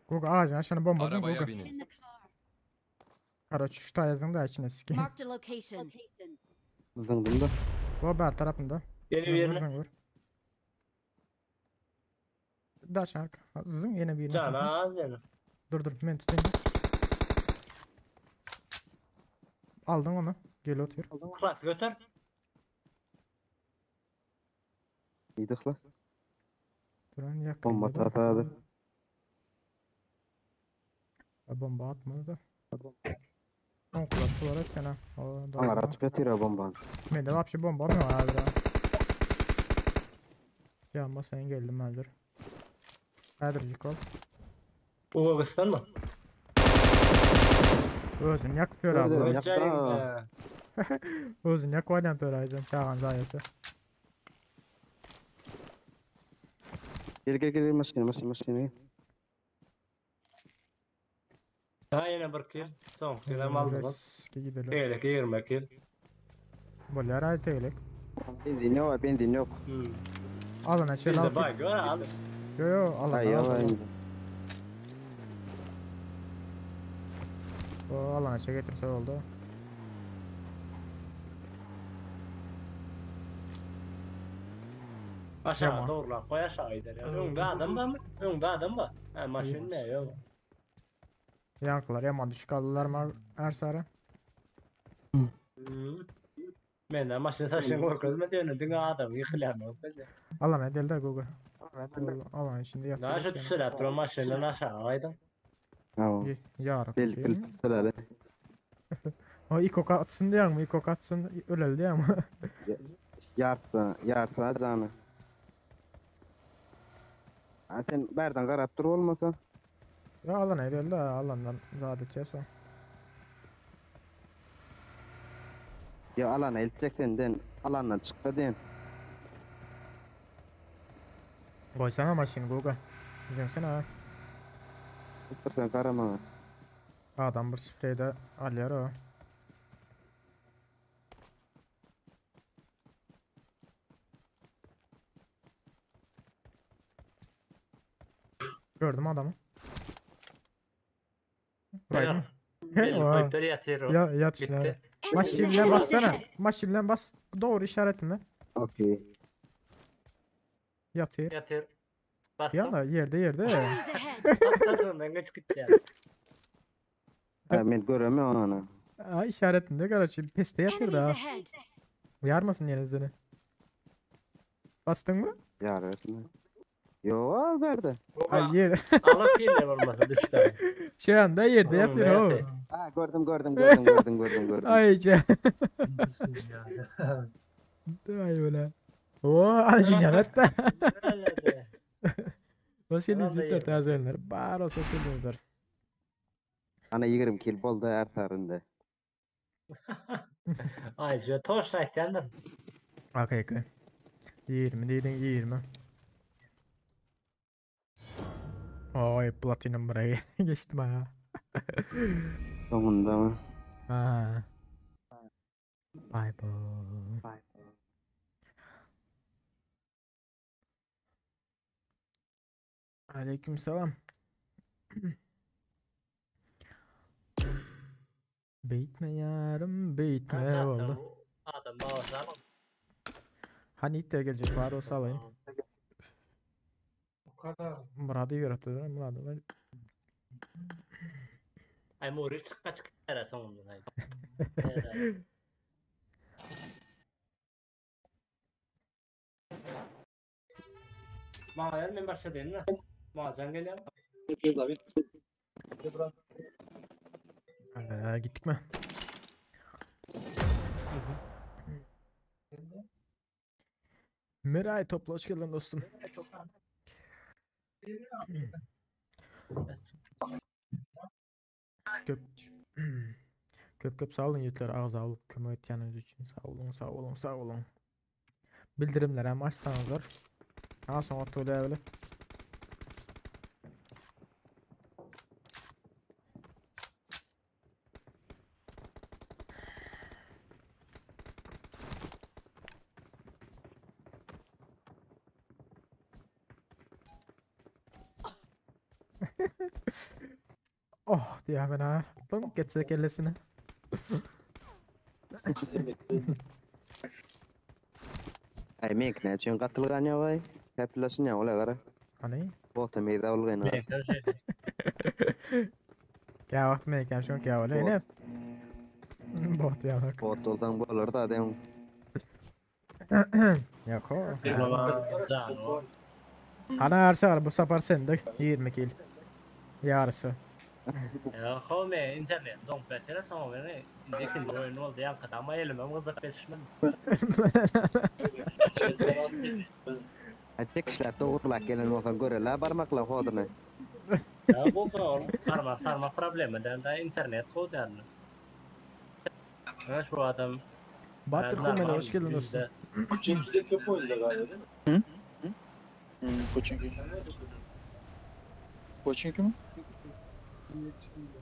S1: Google ağacın sana bomba atın
S9: Arabaya
S1: Google.
S9: binin.
S2: In the car.
S1: Kara şu tayazın da içine sikeyim.
S2: Marked a location.
S6: Zındım da.
S1: Bu ber tarafında.
S8: Geliyor
S1: Vur,
S8: yerine.
S1: vur, vur. Daş arka. Zın yine birini.
S8: Can az yani.
S1: Dur dur ben tutayım. Aldın onu. Gel otur.
S8: Klas götür.
S6: İyi de klas.
S1: Duran yakın.
S6: Bomba atadı.
S1: Bomba atmadı da. On kulak olarak gene. O da.
S6: Ana atıp yatıyor ha bombanı.
S1: Mende вообще bomba mı var abi? Ya ama sen geldim ben dur. Hadi ol.
S8: Ugo ıslanma.
S1: Özün yakıp gör abi.
S6: Özün
S1: lan.
S6: yak da.
S1: Özün yak var yapıyor aycan. Çağan zayası.
S6: Gel gel gel maşine maşine maşine.
S8: Ha yine bir kill. Son kill hem aldı bak.
S1: Riske gidelim.
S8: Teylek 20 kill.
S1: Bolar ay teylek.
S6: Benzin yok benzin yok.
S8: Hmm.
S1: Alana şey
S8: Biz
S1: al.
S8: de bak gör al.
S1: Yo yo alana
S6: Ay
S1: al.
S6: ay.
S1: O alana şey getirse oldu.
S8: Aşağı
S1: Tamam.
S8: doğru lan koy aşağı gider ya. Önde adam var mı? Önde adam var. Ha maşin ne yok.
S1: Yankılar yaman düşük aldılar mı Ersara?
S8: Hmm. Mende maşyn saçyny görkezme diýene diňe adam ýykylýan görkezýär.
S1: Alana edel-de Google. Alan içinde ýatyr.
S8: Näşe tüsseläp duran maşyndan aşağı gaýdyň.
S6: Hawa.
S1: Ýaryk.
S6: Bel bil tüsseläli.
S1: O ik ok atsyn diýýäňmi? Ik ok atsyn öleli diýýäňmi?
S6: Ýartsa, ýartsa jany. A sen bärden garap dur bolmasa.
S1: Ya alana edel-de alandan zat etýär soň.
S6: Ýa alana eltjek senden, alandan çyksa diýen.
S1: Goýsana maşyny Guga. Ýeňsene ha.
S6: Dur sen gara maňa.
S1: Adam bir spreyde alýar o. Gördüm adamı. Vuraydın mı?
S8: Belli
S1: Oha.
S8: koyup ýatyr o.
S1: Ya yat işte.
S8: Bitti.
S2: Enemies
S1: Maşinle
S2: ahead.
S1: bassana. Maşinle bas. Doğru işaretime.
S6: Okey.
S1: Yatıyor.
S8: Ýatyr. Bastım.
S1: Ya da yerde yerde.
S2: Enemies ahead.
S8: Atlasından geç gitdi yani.
S6: Ha, men göremiyorum onu.
S1: Aa, işaretinde kardeşim. Peste yatıyor
S2: Enemies
S1: da.
S2: ahead.
S1: Yarmasın yerini. Bastın mı?
S6: Yarısını. Yo al verdi.
S1: Ay yer.
S8: Alıp geliyor olmasa düştü.
S1: Şu anda yerde
S8: Oğlum,
S1: yatıyor o.
S8: verdi.
S6: Ha gördüm gördüm gördüm gördüm gördüm gördüm.
S1: Ay ce. Ay öyle. Oo ay hatta.
S8: Öyle.
S1: Sosyal
S8: Tamam da
S1: izlikler
S8: iyi.
S1: tazelenir. Bar o sosyal izlikler.
S6: Ana 20 kil boldy her tarynda.
S8: Ay şu toş aytyandır.
S1: Okey okey. 20 dedin 20. Oy platinum buraya geçtim ha.
S6: Sonunda mı?
S1: Ha. Bye bye. Aleykümselam. Beytme yarım beytme oldu.
S8: Adam babası alın.
S1: Hani ilk de gelecek var olsa alayım.
S7: O kadar.
S1: Murat'ı yarattı Murat'ı ben.
S8: Ay Muri çıkka çık gider sonunda. Ay. Mağa men başa değil mi? Mağa can geliyor.
S5: David.
S1: Ee, gittik mi? Miray topla hoş geldin dostum. Köp Köp köp sağ olun yiğitler ağız alıp kömek etkeniniz için sağ olun sağ olun sağ olun. Bildirimler hem açsanızlar. Ha sonra öyle. Oh diye hemen ha. Lan geçecek ellesine.
S6: Ay men ne üçin gatylgan ýa Käplaşyn ýa ola gara.
S1: Hani?
S6: Bota meýda bolgan.
S1: Ya vaqt men ekan şonki ya öyle ne? Bot ya bak.
S6: Bot olsan bolar da dem.
S1: Yok o. Ana arsa bu sefer sende 20 kill. Yarısı.
S8: Ya home internet don betere soň beni ikinji oyun oldu ýaňky ama elime gyzyp geçişmem.
S6: Ay tek işläp dogurlak gelen bolsan görele barmakla hodyny.
S8: Ya bu oğlum sarma sarma problemi da internet gowy dälmi? Ha şu adam
S1: Batır Kumel hoş geldin dostum.
S4: Çünkü de köp oyunda galiba değil mi?
S5: Hmm, Pochinki. Pochinki mi?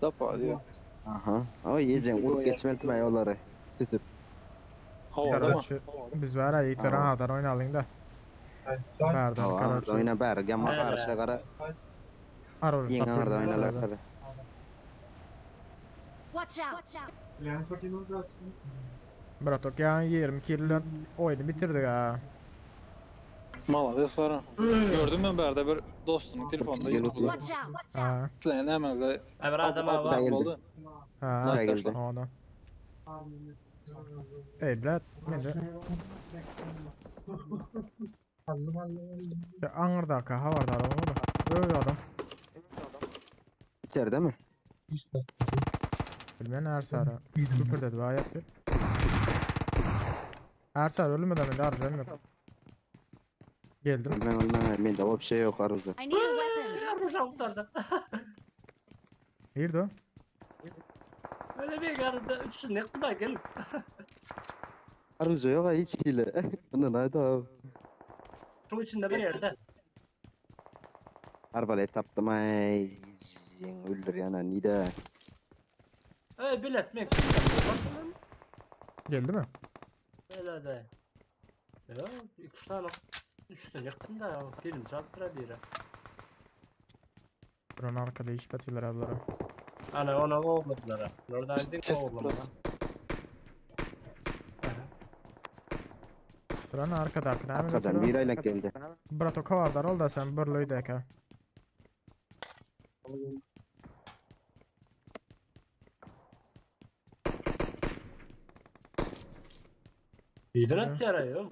S5: Dapa diyor.
S6: Aha. Oy ýejeň urup geçmeli men olary. Tütüp.
S5: Havada mı?
S1: Karaçı biz var ya yiğitler anadan oynayalım da. Berdan
S6: Tamam,
S1: karaçı.
S6: oyna ber, gamma
S8: Bäri.
S6: garşa gara.
S1: Aror
S6: Ýeňe arda oynalar.
S2: Watch out.
S1: Bratok ya 20 kill oyunu bitirdik ha.
S5: Malades var ha. Gördüm ben bärde bir dostunun telefonunda
S6: Gel
S5: YouTube'da.
S2: Watch out.
S1: Ha.
S5: Lan hemen de
S8: Ay bir adam
S5: Ab-
S8: var.
S6: geldi.
S5: oldu.
S1: Ha.
S6: Geldi.
S1: Ona. Ey blat, mende. Ya aňyrdaka habardar bolmaly. Öý adam.
S6: İçeride mi?
S1: Bilmän Ersara. Küpürdedi baý ýapdy. Ersar ölmeden mende arjam ýok. Geldim.
S6: Ölmän ölmän. Mende o bir şey yok aruzda.
S2: I need a weapon.
S8: Yarı kurtardı.
S1: Nirde o?
S8: Öyle bir yarıda üçünü yıktı da gelip.
S6: Aruzda yok ha hiç hile. Bundan haydi abi.
S8: Şu içinde bir yerde.
S6: Arbalet tapdym ay. Öldür yana nide.
S8: Ey bilet mi?
S1: Geldi mi?
S8: Öyle de. Ya iki tane üç tane yıktım da ya. Film çarptıra biri.
S1: Buranın arkada iş batıyorlar ablara.
S8: Ana ona olmadılar. Oradan dedik
S5: Ses
S8: oğlum.
S5: biraz.
S1: Buranın arkada arkada. Hemen
S6: Arkadan
S1: ötürü.
S6: bir aylık geldi.
S1: Brato kovardar ol da sen burluydu eka.
S8: Birden attı yarayı oğlum.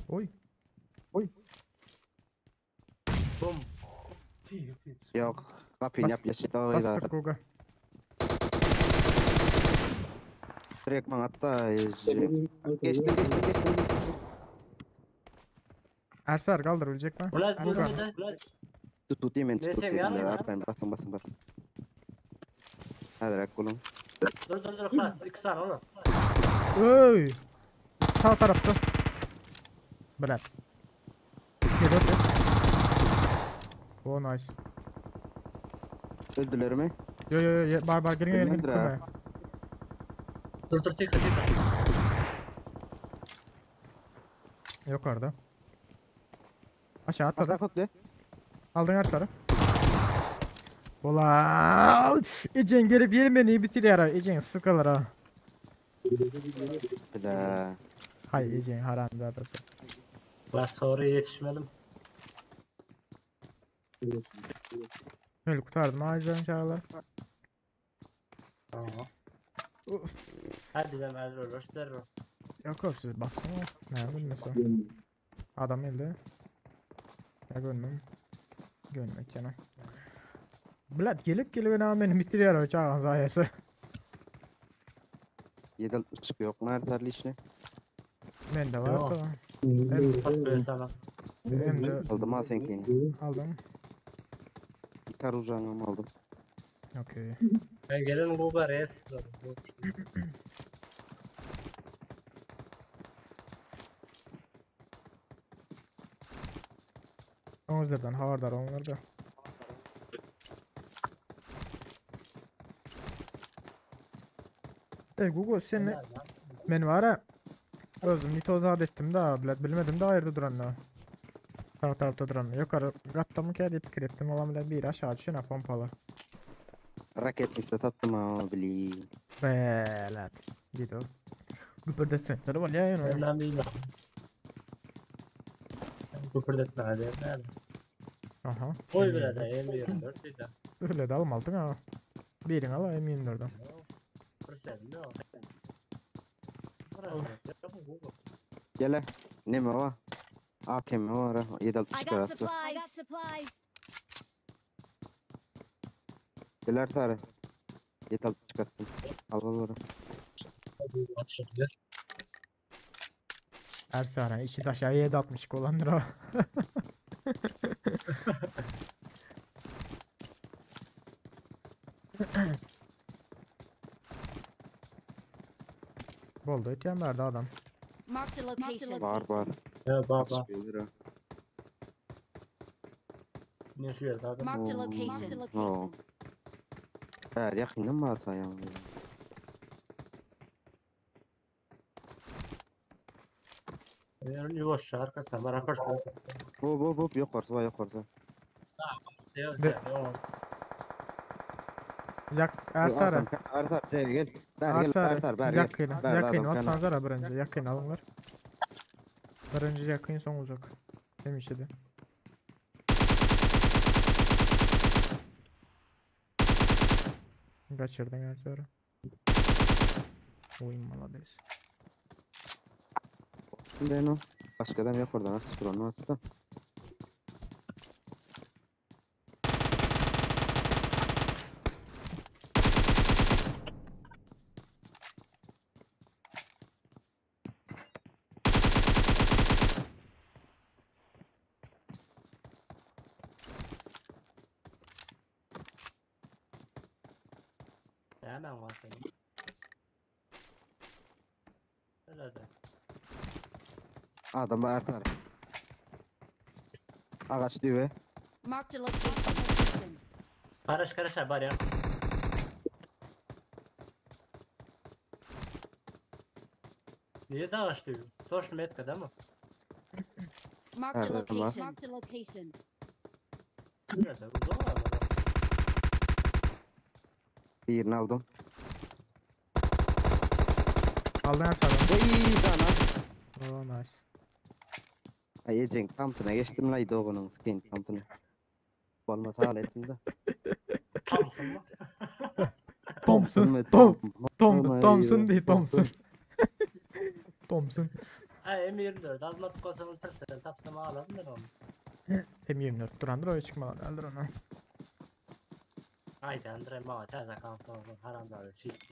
S1: Oy.
S8: Bum.
S6: Yok. Kapıyı
S1: Bas-
S6: yap yaşıt ağıyla.
S1: Bastık Guga.
S6: Direkt bana hatta. Geçtim geçtim geçtim.
S1: Ersar kaldır ölecek mi?
S8: Ulan
S1: Guga.
S8: bu ne?
S6: Tut tutayım ben tut
S8: Neyse,
S6: tutayım.
S8: yani ya.
S6: Arkadan basın basın basın. Hadi rak oğlum.
S8: Dur dur dur klas. İki tane oğlum.
S1: Öy. Sağ tarafta. Bırak. Geliyor. Oh nice.
S6: Öldüler mi?
S1: Yo yo yo bar bar gelin gelin
S6: Ölmediler ha.
S1: gelin.
S8: Dur dur tek tek.
S1: Yukarıda. Aşağı atladı.
S6: Atla atla.
S1: Aldın Ersar'ı. Ula! Ecen gelip yerim beni bitir yara. Ecen sıkılır ha.
S6: Bila.
S1: Hay Ecen haram zadası.
S8: Klas sonra yetişmedim.
S1: Öyle kurtardım ağacından çağlar.
S8: Tamam. Hadi de ben ölür.
S1: Yok yok siz bassın o. Ne bilmiyorsun. Adam elde. Ya görmem. Görmek yana. Blat gelip gelip beni beni bitiriyor o çağın sayesi.
S6: 762 yok mu her işine?
S1: Ben de var
S8: Yok.
S1: da. Hem,
S8: Bak böyle sana.
S1: hem de
S6: Aldım ha seninkini.
S1: aldım.
S6: Kar uzağını aldım.
S1: Okey.
S8: Ben gelin bu araya sıkıyorum.
S1: Onuzlardan havardar onlar da. Ey Google sen Men var ya Özüm nitozad ettim da bilet bilmedim de ayrı duranla. Sağ tarafta duranla. Yukarı katta mı ki deyip fikir ettim olan bile bir aşağı düşen pompalı.
S6: Raket liste taptım ha bili.
S1: Belat. Git ol. Güpürdesin. Dur var ya yani.
S8: Benden bir bak. Küpürdetme hadi. Nerede?
S1: Aha.
S8: Koy bile de M24 bir de.
S1: Öyle de almaldım ya. Birini al M24'den.
S8: Fırsatım yok. Burası yok mu Google?
S6: Gel Ne mi var? AKM var ha.
S2: I
S6: 762
S2: got
S6: arası.
S2: supplies. I got supplies.
S6: Gel Ersar. 762 attım. Al al al.
S8: Atış atıyor.
S1: Ersan içi de aşağı 7.62 olandır o. Boldu ötyen verdi adam.
S2: Marked a location.
S6: Var var.
S8: Ya bak bak.
S6: Gelir ha.
S8: Ne şu yerde adam.
S2: Marked a location.
S6: Oo. Her yakından mı hata ya?
S8: Yani yuvaş arkasına var akarsın.
S6: Hop hop hop yok varsa yok varsa.
S1: De- Yak Ersara.
S6: Ersar gel gel. Ber gel
S1: Ersara.
S6: Ersar ber gel.
S1: Yakın.
S6: Ber,
S1: Yakın.
S6: adam,
S1: Alsanız ara birinci. Yakın alınlar. Birinci yakın son uzak. Demiş idi. Gaçyrdyň Ersara. Oý malades.
S6: Ben o. Başkadan yok oradan açtı onu açtı.
S8: Hemen var senin. Öyle de.
S6: Adam artar. Agaç düve.
S2: Marked a location.
S8: Karış karış ha bari ya. Niye dağış diyor? Toş metka değil mi?
S2: Marked a
S6: Nerede var?
S2: location. Marked a location.
S8: Nerede? Uzun var mı?
S6: Birini aldım.
S1: Aldın Ersara.
S6: Oy sana.
S1: Oh nice.
S6: Ay Ecen kampına geçtim la doğunun skin kampına. Bolma sağ ettim de.
S8: Thompson mı?
S1: Thompson.
S6: mı?
S1: Tom. Tom.
S6: Tom-
S1: Thompson değil Thompson. Thompson.
S8: Ha M24 almadık olsa ultrasını tapsam ağlarım ben onu.
S1: M24 durandır o çıkmadan öldür onu.
S8: Haydi Andre ma täze kampdan haramlar çift.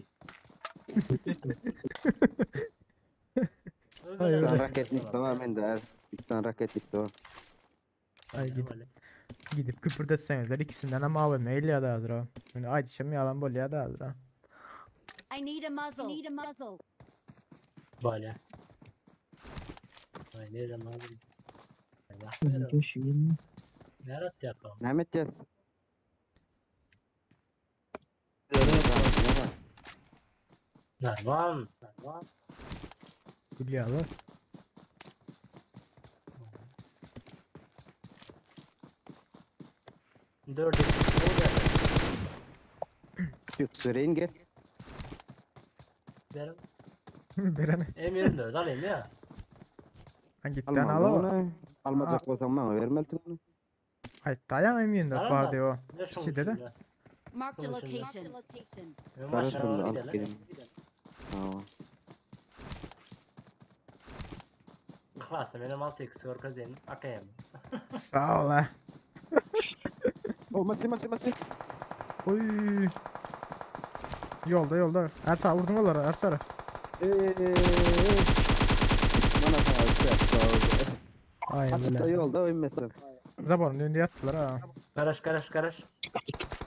S1: Hayır.
S6: Bir tane raket liste var bende. er. Bir tane raket liste var.
S1: Ay gidip gidip küpürdetseňizler ikisinden hem AVM ya da o. Yani aýdyşym ýalan bolýar da hazır ha.
S2: I need a muzzle. I need a muzzle.
S8: Böyle. Ay ne zaman abi. Yarat yapalım.
S6: Mehmet yaz.
S8: Narvan. Narvan.
S1: Gülýärler.
S8: Dördü.
S6: Yükseleyim gel.
S8: Benim
S1: Beren
S8: M24 alayım ya.
S1: han gitden
S6: Alma
S1: al o.
S6: onu. Almayacak bolsan bana vermelisin onu.
S1: Ay dayan M24
S8: Alan
S1: bar
S8: da.
S1: diyor.
S8: Ne şunun
S1: Side de.
S8: içinde?
S2: Marked a
S8: Şunun içinde.
S2: location. Location.
S8: Benim
S6: Sarı
S8: aşağı
S6: türlü alıp
S8: gidelim.
S6: gelin. Tamam.
S8: Klasa benim 6x görkezeyim. Akayım.
S1: Sağ ol ha.
S6: O maçı maçı maçı.
S1: Oy. Yolda yolda. Ersa vurdun onları Ersa.
S6: Eee. Bana sağ ol.
S1: Ay
S6: Açıkta
S1: böyle.
S6: yolda ölmesin.
S1: Zaborun önünde yattılar ha.
S8: Karış karış karış.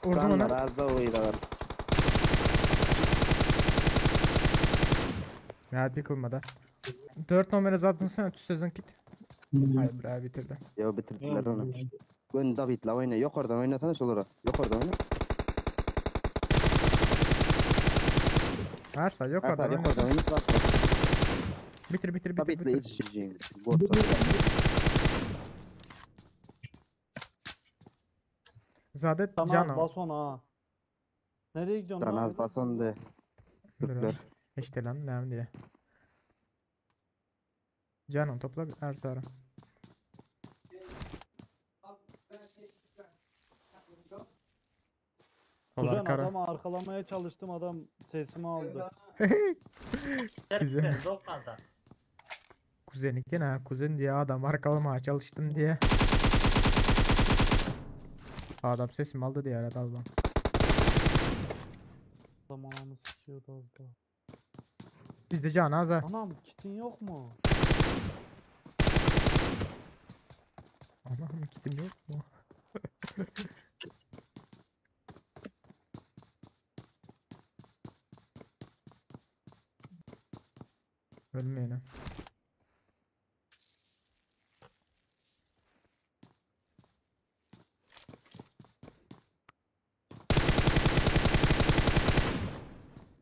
S1: Vurdum onu.
S6: Kanlar az da uyuyorlar.
S1: Ya bir kılmadı. 4 numara zaten sen ötü sözün kit. Hayır bre bitirdi.
S6: Ya bitirdiler onu. Gön David'la oyna. Yukarıdan oynasana şulara. Yukarıdan oyna.
S1: Ersa yok
S6: Ertan
S1: oradan oyna.
S6: yukarıdan oyna. Bak, bak.
S1: Bitir bitir bitir
S6: David'le
S1: bitir.
S6: iç içeceğim. Bot.
S1: Zadet
S9: Tamam
S1: canım.
S9: bas ona ha. Nereye gidiyorsun
S6: Lan
S9: lan?
S6: az bason de.
S1: Dur
S6: Türkler.
S1: lan. İşte lan ne diye. Canım topla bir Ersa. Olar
S9: Kuzen
S1: kara.
S9: adamı arkalamaya çalıştım adam sesimi aldı.
S1: Güzel.
S8: Çok fazla.
S1: Kuzeni gene ha kuzen diye adam arkalamaya çalıştım diye. Adam sesimi aldı diye herhalde aldım.
S9: Adam anamı sikiyordu az daha.
S1: Bizde can az ha.
S9: Anam kitin yok mu?
S1: Anam kitim yok mu? Ölmeyin ha.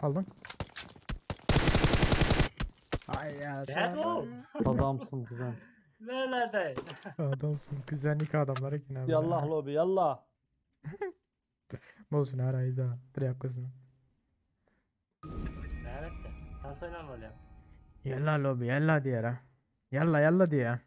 S1: Aldın. Ay ya sen
S8: oğlum.
S9: Adamsın kuzen.
S8: Böyle de.
S1: adamsın. Güzellik adamları yine. be.
S9: Yallah lobi yallah.
S1: Bolsun arayı da. Direkt kızını.
S8: Evet de. Sen söyle oluyor.
S1: Yalla lobi yalla diye ha. Yalla yalla diye.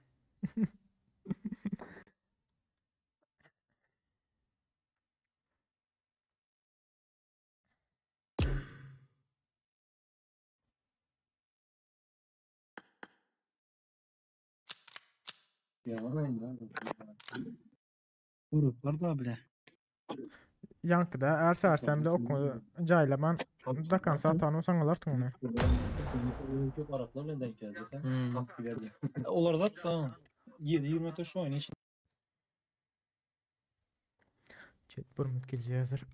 S4: Ýaman oýun Uruplar da bile.
S1: Ýaňkyda är sersemde okuny jaýlaman dakan satan olsaň alarsyň ony.
S4: Köp araplar bilen denk geldi sen.
S5: Hmm.
S4: Kalk giderdi.
S5: Olar zat da 7-24 şu oýun içinde.
S1: Chat bir minut gelýär hazir.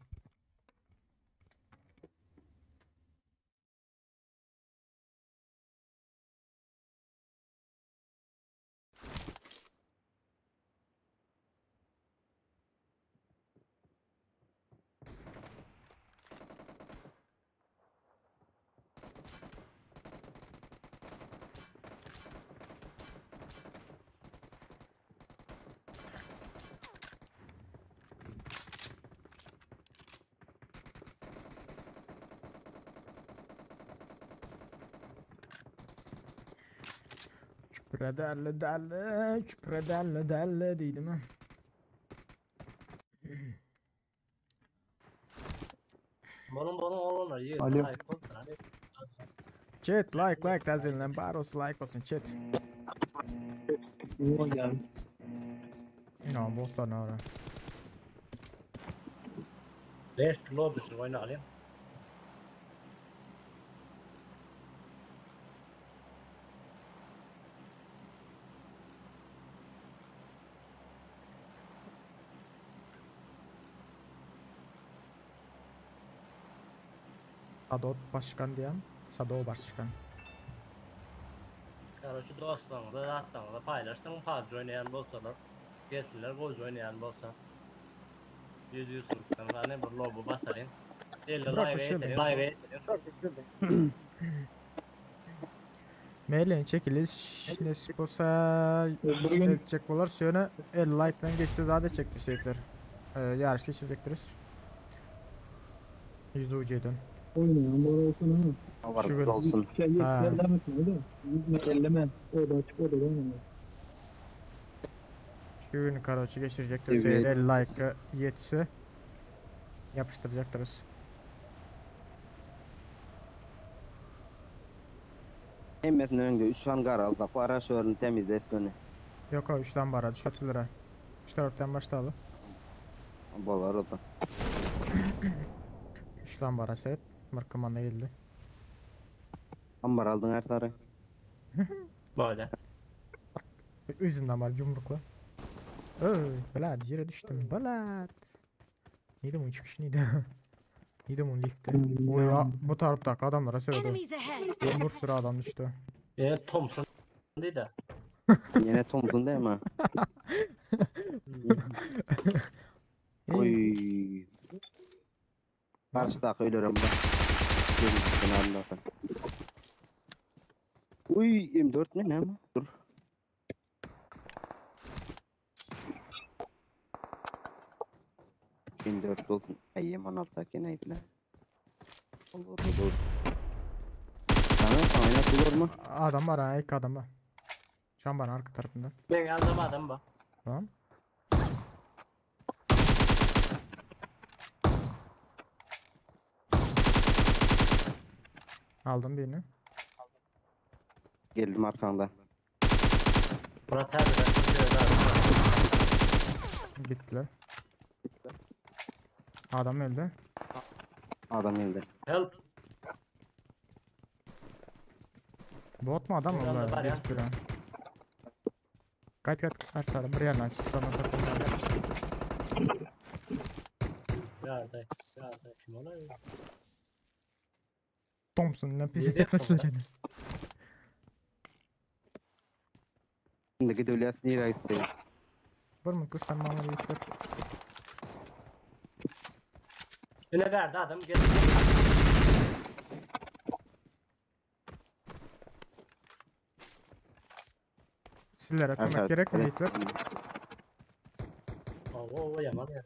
S1: Çüpre derli derli, çüpre derli derli diýdim ha.
S8: Bolun bolun oglanlar ýigit.
S5: Alo.
S8: Like bolsun, hadi.
S1: Chat like like täzelinden bar olsun like bolsun chat.
S4: O geldi.
S1: Ya botlar ne ara.
S8: 5 kilo düşür oýnalyň.
S1: Sadot başkan diýen. Sado başkan.
S8: Karoçi dostlaryňyza, zatlaryňyza paýlaşdyň, PUBG oýnaýan bolsalar, gelsinler PUBG oýnaýan bolsa. 100 100 tane bir lobo basalyň. 50
S1: Bırak
S8: like
S1: üşüyorum.
S8: edelim, like edelim.
S1: Meýlen çekiliş nesip bolsa
S5: Bugün
S1: etjek bolar. Söne 50 like'dan geçdi daha da çekti şeyler. Ee, yarış geçirecektiririz. 100 UC'den.
S4: Oynayan bor olsun ha.
S6: Var
S1: Şu gün.
S6: olsun.
S4: Şey yok,
S1: Ha.
S4: ellemesin öyle. Yüzme elleme. O da açık o da oynamıyor.
S1: Şu gün karoçi geçirecektiririz.
S6: Evet.
S1: Eğer 50 like yetse yapıştıracaktırız.
S6: Hemmesini önde 3 hangar aldık. Var şörünü temizle eskoni.
S1: Yok o 3'ten bara 4 lira. 3 taraftan başlayalım.
S6: Bolar o da.
S1: 3'ten bara seyret. Markamana geldi.
S6: Ambar aldın her tarafı.
S8: Böyle.
S1: Yüzünden var yumrukla. Öy, Belad yere düştüm. Belad. Neydi bunun çıkışı neydi? neydi bunun lifti? O ya bu taraftaki adamlara söyledi.
S2: Enemies ahead.
S1: Bir sürü adam düştü.
S8: Yine Thompson diýdi.
S6: Yine Thompson değil mi? Oy. Karşıdaki ölürüm bak. Kenarında. Uy M4 mi ne mi? Dur. M4 olsun. Ay M16 gene bile. Olur olur. Tamam tamam olur mu?
S1: Adam var ha ilk adam var. Şu an bana arka tarafında.
S8: Ben yazdım adam bak.
S1: Tamam. Aldım birini.
S6: Geldim arkanda.
S8: Murat abi ben koşuyor
S1: Gittiler. Adam öldü.
S6: Adam geldi.
S8: Help.
S1: Bot mu adam mı?
S8: Biraz da
S1: bunlar?
S8: var ya.
S1: Biz bir an. Kaç kaç kaç sarı bir yerden çıksana takımlar.
S8: Yarday. Yarday. Kim ola?
S1: Thompson ne pis
S8: Yedi
S1: etmesin
S8: yapma
S1: seni.
S6: Şimdi gidiyoruz nereye istedim.
S1: Var mı kız sen bana bir yükler.
S8: Yine verdi adam. Gel.
S1: Sizlere kömek gerek mi Hitler?
S8: Oo yaman ya.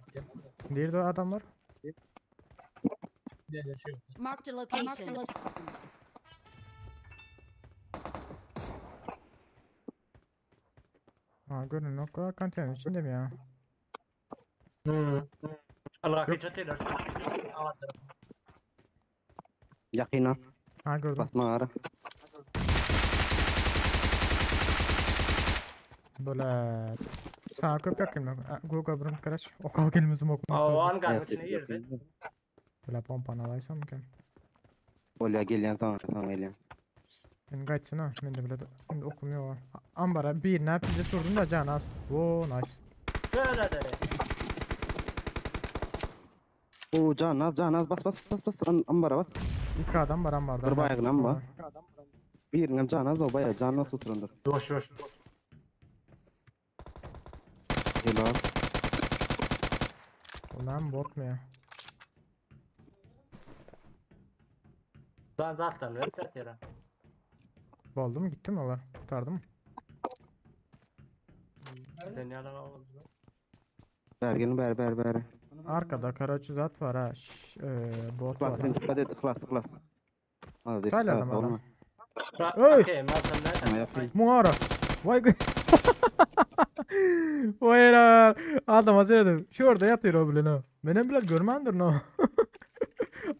S1: Nerede o adamlar?
S8: Ne ne şey.
S2: Marked a location.
S1: Ha görün o kadar konteyner içinde mi ya?
S8: Hmm. Allah geçetiler.
S6: Yakına.
S1: Ha gördüm.
S6: Basma ara.
S1: Bole. Sana köp yakın. Google burun karaç. Okal gelmezim okuma.
S8: O angarın içine girdi.
S1: Bole pompa alaysam mı?
S6: Bolýa gelýän sana, sana gelýän.
S1: Men gaýtsana, men de bile indi okum ýok. Ambara bir ne bize sordum da can az. Oo nice.
S8: Böyle de.
S6: O can az, can az bas bas bas bas an- ambara bas.
S1: İki adam var ambarda.
S6: Bir baygın amma. Birinin can az o bayağı can nasıl oturandır.
S8: Yoş yoş.
S6: Helal.
S1: Ulan bot mu ya?
S8: Ben zaten ver yere.
S1: Oldu mu gitti mi olar? Kurtardı mı?
S8: Sen yalan oldu.
S6: Bergin ber ber ber.
S1: Arkada karaçı zat var ha. Şş, bot var.
S6: Bak
S1: ha.
S6: sen dikkat et ıhlas ıhlas. Hadi
S1: Tayla
S6: dikkat
S1: adam adam.
S6: olma.
S1: Öy!
S8: Okey, ben
S6: Ama yapayım.
S1: Muara. Vay gı- Vay lan. Adam hazır edin. Şu orada yatıyor o bile no. Benim bile görmendir no.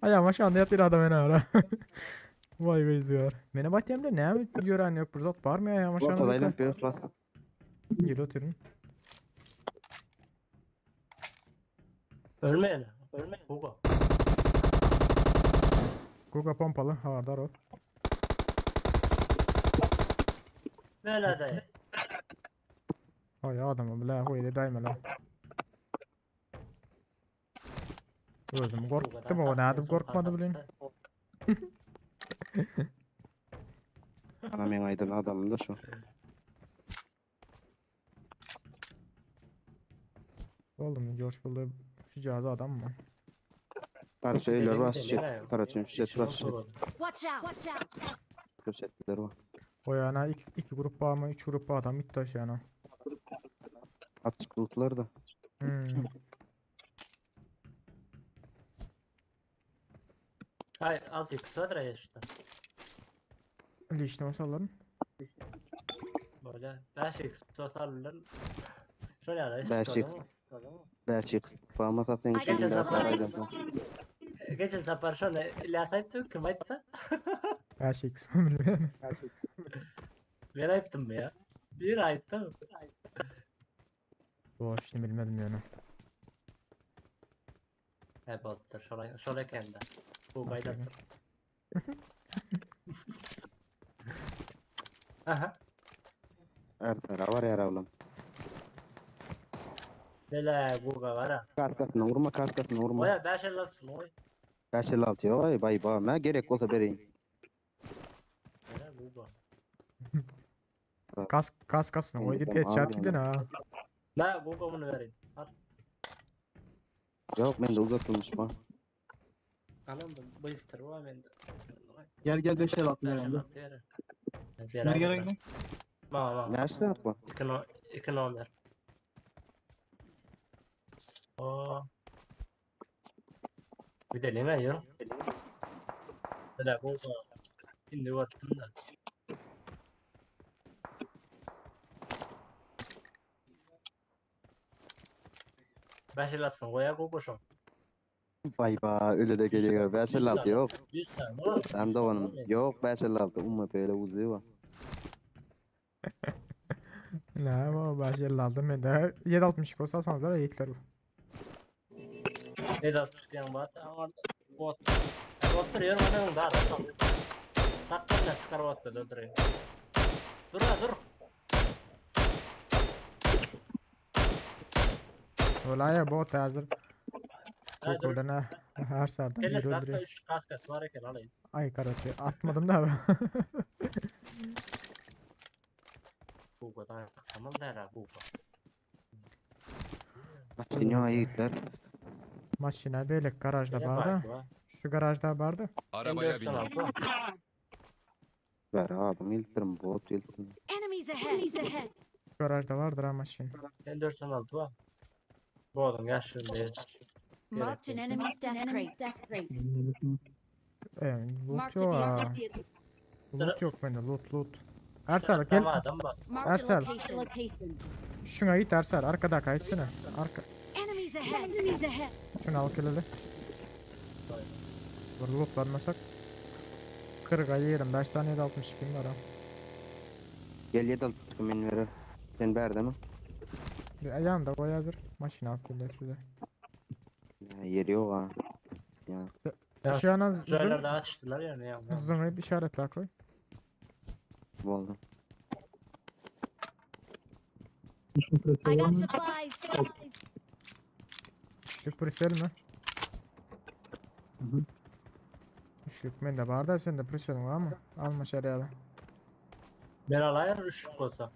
S1: Ayağım aşağında yatıyor adam en ara. Vay be izliyor. Mene batayım da ne gören yok burada var mı ya ayağım
S6: Ortada
S1: aşağında?
S6: ilan bir ıhlas.
S1: Gel oturun.
S8: Ölmeyin. Ölmeyin. Hugo.
S1: Guga pompalı havardar ol.
S8: Böyle de.
S1: Ay adamı bile hoyda daima lan. Özüm korktum o ne adım korkmadı bilin.
S6: Ana men aydın adamım da şu.
S1: Oğlum George buldu şu cihazı adam mı?
S6: Tarçı öyle var şit. Tarçı şit var şit.
S2: Watch out! Watch out!
S6: Köşetler var.
S1: O yana iki, iki grup var mı? Üç grup var adam bitti aşağına.
S6: Açık bulutlar da.
S1: Hmm.
S8: Hayır, altı kısa lira işte.
S1: Lişne masalların.
S8: Böyle. Beş kısa sarılır. Şöyle yani.
S6: Beş Belki kısıtma zaten
S2: I got
S6: kendine
S2: supplies.
S8: Geçen sefer şöyle ilerse kim ayıptı?
S1: Her şey kısmı bilmiyorum.
S8: Ben ayıptım mı ya? Bir ayıptım.
S1: Bu işini bilmedim yani.
S8: Hep oldu. Şöyle, şöyle kendi. Bu kaydattı. Aha.
S6: Ertara var ya ablam.
S8: Böyle Google var ha.
S6: Kaskasına vurma kaskasına vurma.
S8: Oya 5 50 oy.
S6: 556 yok ay bay bay. Ne gerek olsa vereyim.
S8: Böyle Google.
S1: Kas kas kasına o gidip headshot gidin ha.
S8: Ben Google bunu vereyim. Al.
S6: Yok ben de uzatılmış bak.
S8: Anam da bu ister var bende.
S4: Gel gel 5 el attı
S8: Beş
S4: herhalde.
S8: elli yere.
S4: Ne gerek ne?
S8: Ma ma.
S6: Ne açtın atma?
S8: İki no iki nomer. Oo. Bir de ne diyor? Böyle Google. Şimdi baktım da. Beş elli atsın koya Google şu.
S6: Bay bay öyle de geliyor. 556 yok.
S8: 100 tane var.
S6: Ben de onun. Yok 556. Umma böyle uzuyor var.
S1: Ne bu 556 ben de 762 olsa sonra yetler bu.
S8: Ne de çıkan var. Ama bot. Bot duruyor onun da da. Sakın çıkar bot da duruyor. Dur ha, dur.
S1: Olaya bot hazır.
S8: Ha, dur.
S1: Google'dan her sardan
S8: Hele
S1: bir
S8: zaten
S1: öldürüyor.
S8: 3 kaskası var eken alayım.
S1: Ay karaçı atmadım da.
S8: Google'dan tamam der ha Google.
S6: Maşini yiğitler.
S1: Maşina böyle garajda
S8: Ne
S1: barda.
S8: farkı var?
S1: Şu garajda barda.
S3: Arabaya binin.
S8: 416.
S6: Ver abim iltirim bot iltirim.
S2: Enemies ahead!
S1: Garajda vardır ha maşin.
S8: 416 var. Bu adam yaşlı değil.
S2: Marked an enemy's death crate.
S1: Evet loot
S2: Marked
S1: yok
S2: a
S1: ha.
S2: vehicle.
S1: Loot yok bende loot loot. Ersel gel.
S8: Tamam adam bak.
S2: Marked a
S1: Ersel.
S2: location.
S1: Şuna git Ersel arkada kayıtsana. Arka.
S2: Enemies ahead!
S1: Şunu al kelele. Dur lootlanmasak. 40 ay yerim. 5 tane de 62 var ha.
S6: Gel 7 altı men verir. Sen bärdemi?
S1: Ýanda goý hazir. Maşyn alyp gelýär size.
S6: Ýa, ýeri ýok ha. Ýa.
S8: Ya,
S1: Şu ýana
S8: Şu yerlerde atıştılar yani. ya.
S1: zyňyp işaretle koy.
S6: Boldy.
S4: Şu
S2: I
S4: presi
S2: got
S4: var mı?
S2: supplies.
S1: Üçlük Brüssel mi?
S4: Hı hı.
S1: Üçlük mende bar da sende Brüsselin var mı? Alma şerialı.
S8: Ben alayım üçlük olsa.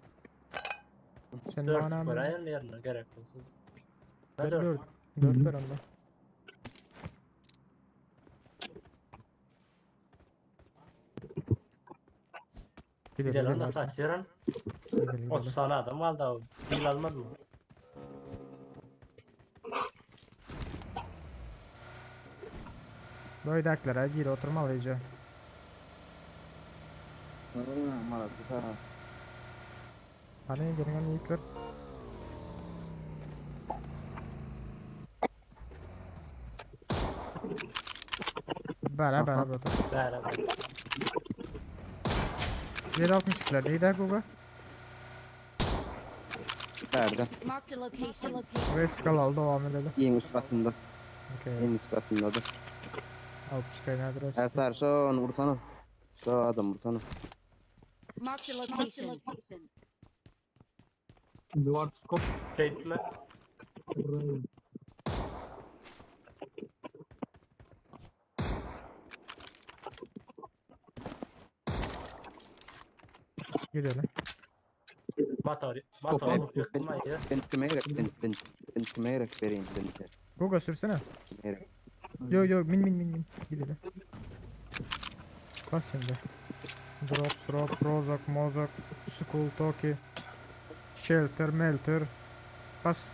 S1: Sen
S8: Dört
S1: bana
S8: var ayarlı yerine gerek olsun. Ben
S1: Ver
S8: dört.
S1: dört. Dört ver onda. Gidelim
S8: Gidelim
S1: gidelim.
S8: de taşıyorum.
S1: Gidelim gidelim.
S8: 30 tane adam var da bir almaz mı?
S1: Boýdaklara gir oturmaly iyice.
S6: Malatdy ha.
S1: Hani gelin hani yiğitler. Bära bära bära.
S8: Beraber.
S1: 762'ler neydi Google?
S6: Bärde.
S2: Marked a location.
S1: Risk al devam edelim.
S6: Iň üst gatynda.
S1: Okey.
S6: Iň üst gatynda.
S1: Alıp çıkayım adres.
S6: Ertar şu onu vursana. Şu adam vursana.
S2: Marked a location.
S4: Duvar skop.
S8: Şey etme.
S4: Buraya.
S1: Gidelim.
S8: Motor, motor
S4: Kapalı.
S8: alıp yuttum ayı.
S6: Ben kime gerek? Ben ben ben kime gerek vereyim ben kime
S1: Google sürsene.
S6: gerek.
S1: Yo yo min min min min. Gidelim. Bas şimdi. Drop, drop, rozok, mozok, school, toki, shelter, melter. Bas.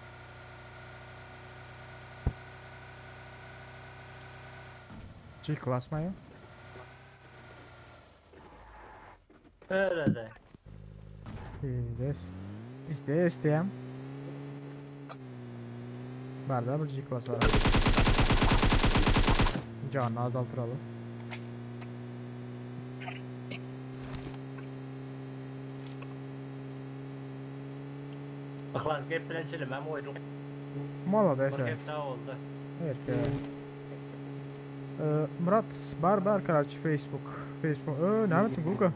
S1: G-class mı ya?
S8: Öyle de.
S1: Yes. İste isteyem. Barda bir G-class var. Canını azaltıralım.
S8: Bak lan hep bilen ben koydum.
S1: Mola
S8: Bir
S1: da
S8: hep daha oldu.
S1: Evet. Ee, Murat bar bar kararçı Facebook. Facebook. Ee, ne yaptın Google?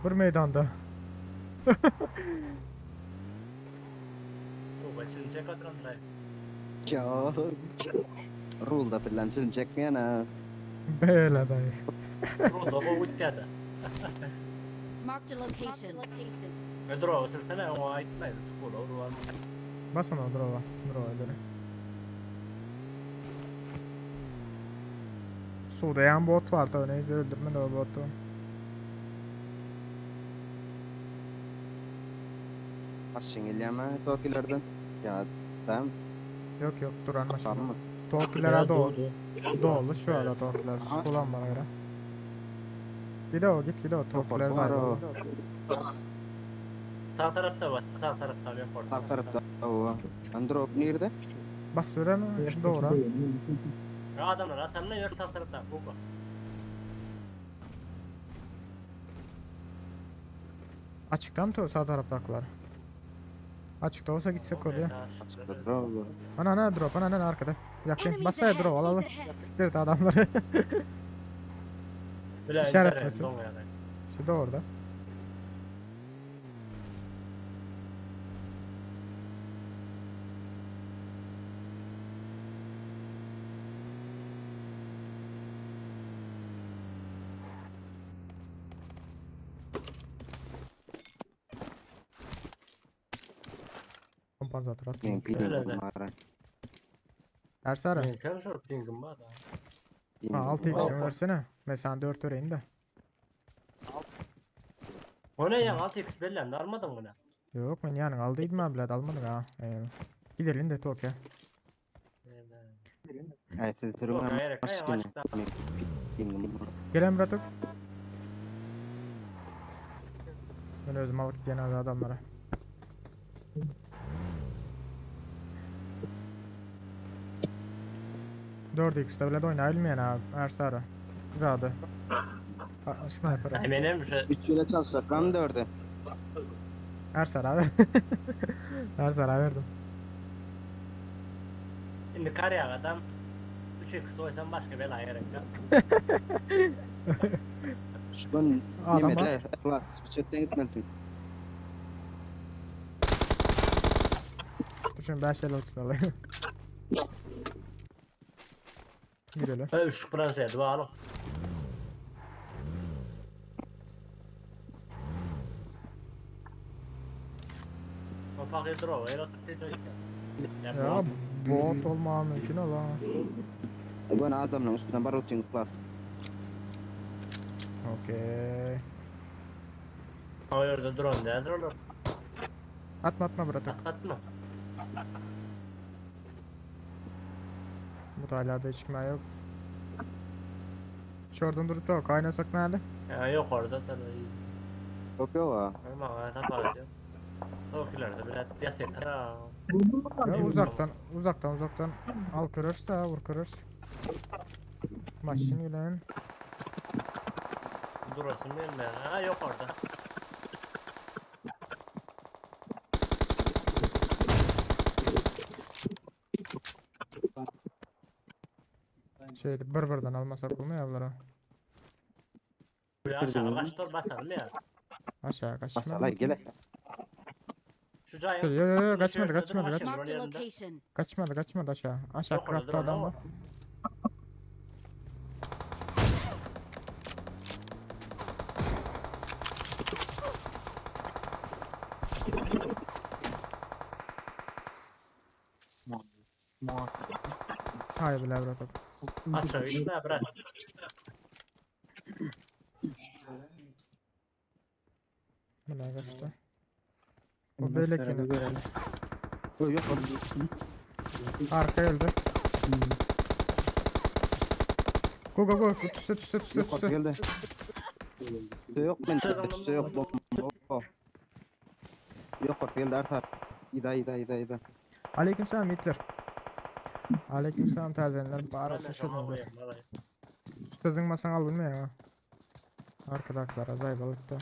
S1: Bir meydanda.
S8: Bu başını çek oturan drive.
S6: Ya. Rulda bilen çilim çekmeyen ha.
S1: Böyle dayı.
S8: Rodo bu uçta.
S2: Marked a location.
S8: Ve drone sürsene o aitmez. Skol olur var mı?
S1: Bas onu drova. Drova edelim. Suda yan bot var tabi neyse öldürme de o botu.
S6: Başın gelýärmi Tokilerden? Ya tamam.
S1: Yok yok duran maşın.
S6: Tamam mı?
S1: Tokilere doğru. Doğru şu anda tokiler.
S6: Aha.
S1: Skulan bana göre. Gide o git gide o tokiler
S6: Var
S1: zaten.
S6: o.
S8: Sağ tarafta var. Sağ tarafta yok orada.
S6: Sağ tarafta o. Androp nerede?
S1: Bas veren doğru.
S8: Ya adamlar atamla yok sağ tarafta. Bu bu.
S1: Açıkta mı sağ taraftakiler? Açıkta olsa gitsek oluyor.
S6: Drop.
S1: Ana ana drop ana ana arkada. Yakın.
S2: Enemies
S1: Basaya
S2: ahead.
S1: drop alalım. Siktir et adamları.
S8: Bile
S1: İşaret
S8: internet,
S1: misin?
S8: don yani.
S1: Şu da orada. Kompansatör at.
S6: Men
S8: Öyle de.
S6: pingim var.
S1: Ersara.
S8: Ben kem şort pingim var da.
S1: Ha 6
S8: var.
S1: x versene. Mesela 4 öreyim de.
S8: O ne ya 6x bellendi almadın bunu.
S1: Yok ben yani aldıydım abi bilad almadık ha. Eyvallah. Gidelim de Tokyo.
S6: Ay siz
S8: Yok,
S6: sürüm
S8: hayır, hayır, açıkta.
S6: Pingim var.
S1: Gelen Murat yok. Ben özüm alıp giden abi adamlara. Dört X'te bile de oynayabilmeyen abi. Ersara. Zade. Sniper.
S8: Ay benim şu
S6: 3 yıla çalışsak kan 4'e.
S1: Arsara ver. Arsara verdim.
S8: Indi karýak adam 3 2 soýsam başga bela gerek ýok.
S6: Şundan
S1: Adam
S6: neme de Ihlas çetden gitmelisin.
S1: Dur şimdi 5 el olsun alayım. Gidelim.
S8: Ha 3 pranşaya dua O fakir drova
S1: Ya bot olma mümkün ola.
S6: Gön adamlaryň üstüne bar otyň Ihlas.
S1: Okey.
S8: O ýerde drone nädir olar?
S1: Atma atma bırak.
S8: Atma.
S1: Bu taylarda çıkma yok. Şuradan durup da kaynasak nerede?
S8: Ya yok orada tabii.
S6: Yok yok ha.
S8: Ama tapar diyor. Tokilerde biraz yatır ha.
S1: Ya uzaktan uzaktan uzaktan al kırırsa vur kırırsa. Maşın ile
S8: Durasın bilmem. Ha yok orada.
S1: şey bir birden almasak olmuyor yavlara.
S8: Bu aşağı kaçtı basalım ya.
S1: Aşağı kaçma.
S6: Basala gele.
S8: Şu cayın.
S1: Yo yo yo kaçmadı kaçmadı kaçmadı.
S2: Marked a location.
S1: Kaçmadı kaçmadı aşağı. Aşağı
S8: Yok orada,
S1: krapta adam
S8: dur,
S1: var. Hayır bile bırak.
S8: Aşağı gitme bırak.
S1: Bu ne kaçtı? O böyle
S4: Görelim.
S6: Yok yok.
S1: Arka öldü. Go go go. Tüste tüste tüste
S6: Yok
S1: tüste.
S6: geldi. Yok ben tüste yok bomba. Yok geldi artar. İda ida ida ida.
S1: Aleykümselam Hitler. Aleykümselam tazenler. Bar olsun şuradan dur. Tüste zıngmasan al bilmiyor ya. Arkadaklar azay balıkta.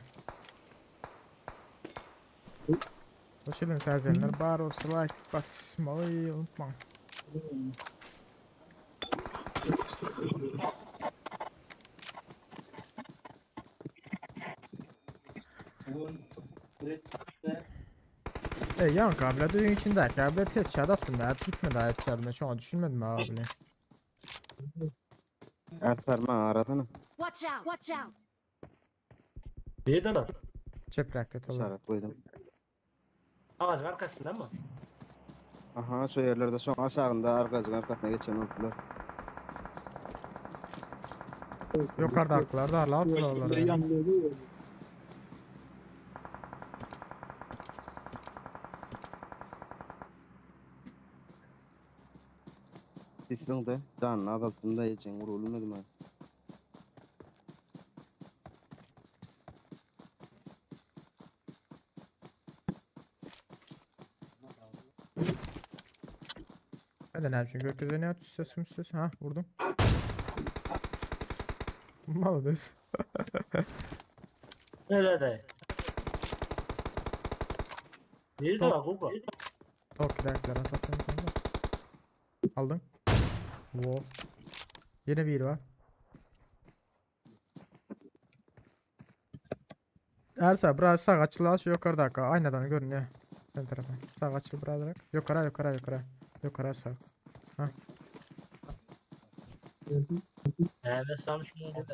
S1: Hoş geldin tazenler. Bar olsun like basmayı unutma. Ey yan kabile düğün içinde kabile test şad attım da gitme daha et şu an düşünmedim abi.
S6: Artar ma aradın.
S2: Watch out! Watch out!
S8: Neydi lan?
S1: Çeprakta tamam.
S6: İşaret koydum.
S8: Ağacın arkasında mı?
S6: Aha şu yerlerde şu aşağında arkacın arkasına geçen oldular.
S1: Yukarıda arkalar darla attılar yani.
S6: Sizin de canını azalttım da yiyeceğim. Vur ölmedim abi.
S1: Neden abi çünkü gökyüzüne ne sesim ses ha vurdum. Malades.
S8: Öyle de. Neydi lan Google?
S1: Tok giderler atattım sonunda. Aldım. Wow. Yine bir var. Ersa biraz sağ açıl şu yukarıda aynadan görünüyor. Sen tarafa. Sağ açıl biraz Yukarı yukarı yukarı. Yukarı sağ. Ha.
S8: Evet sen şunu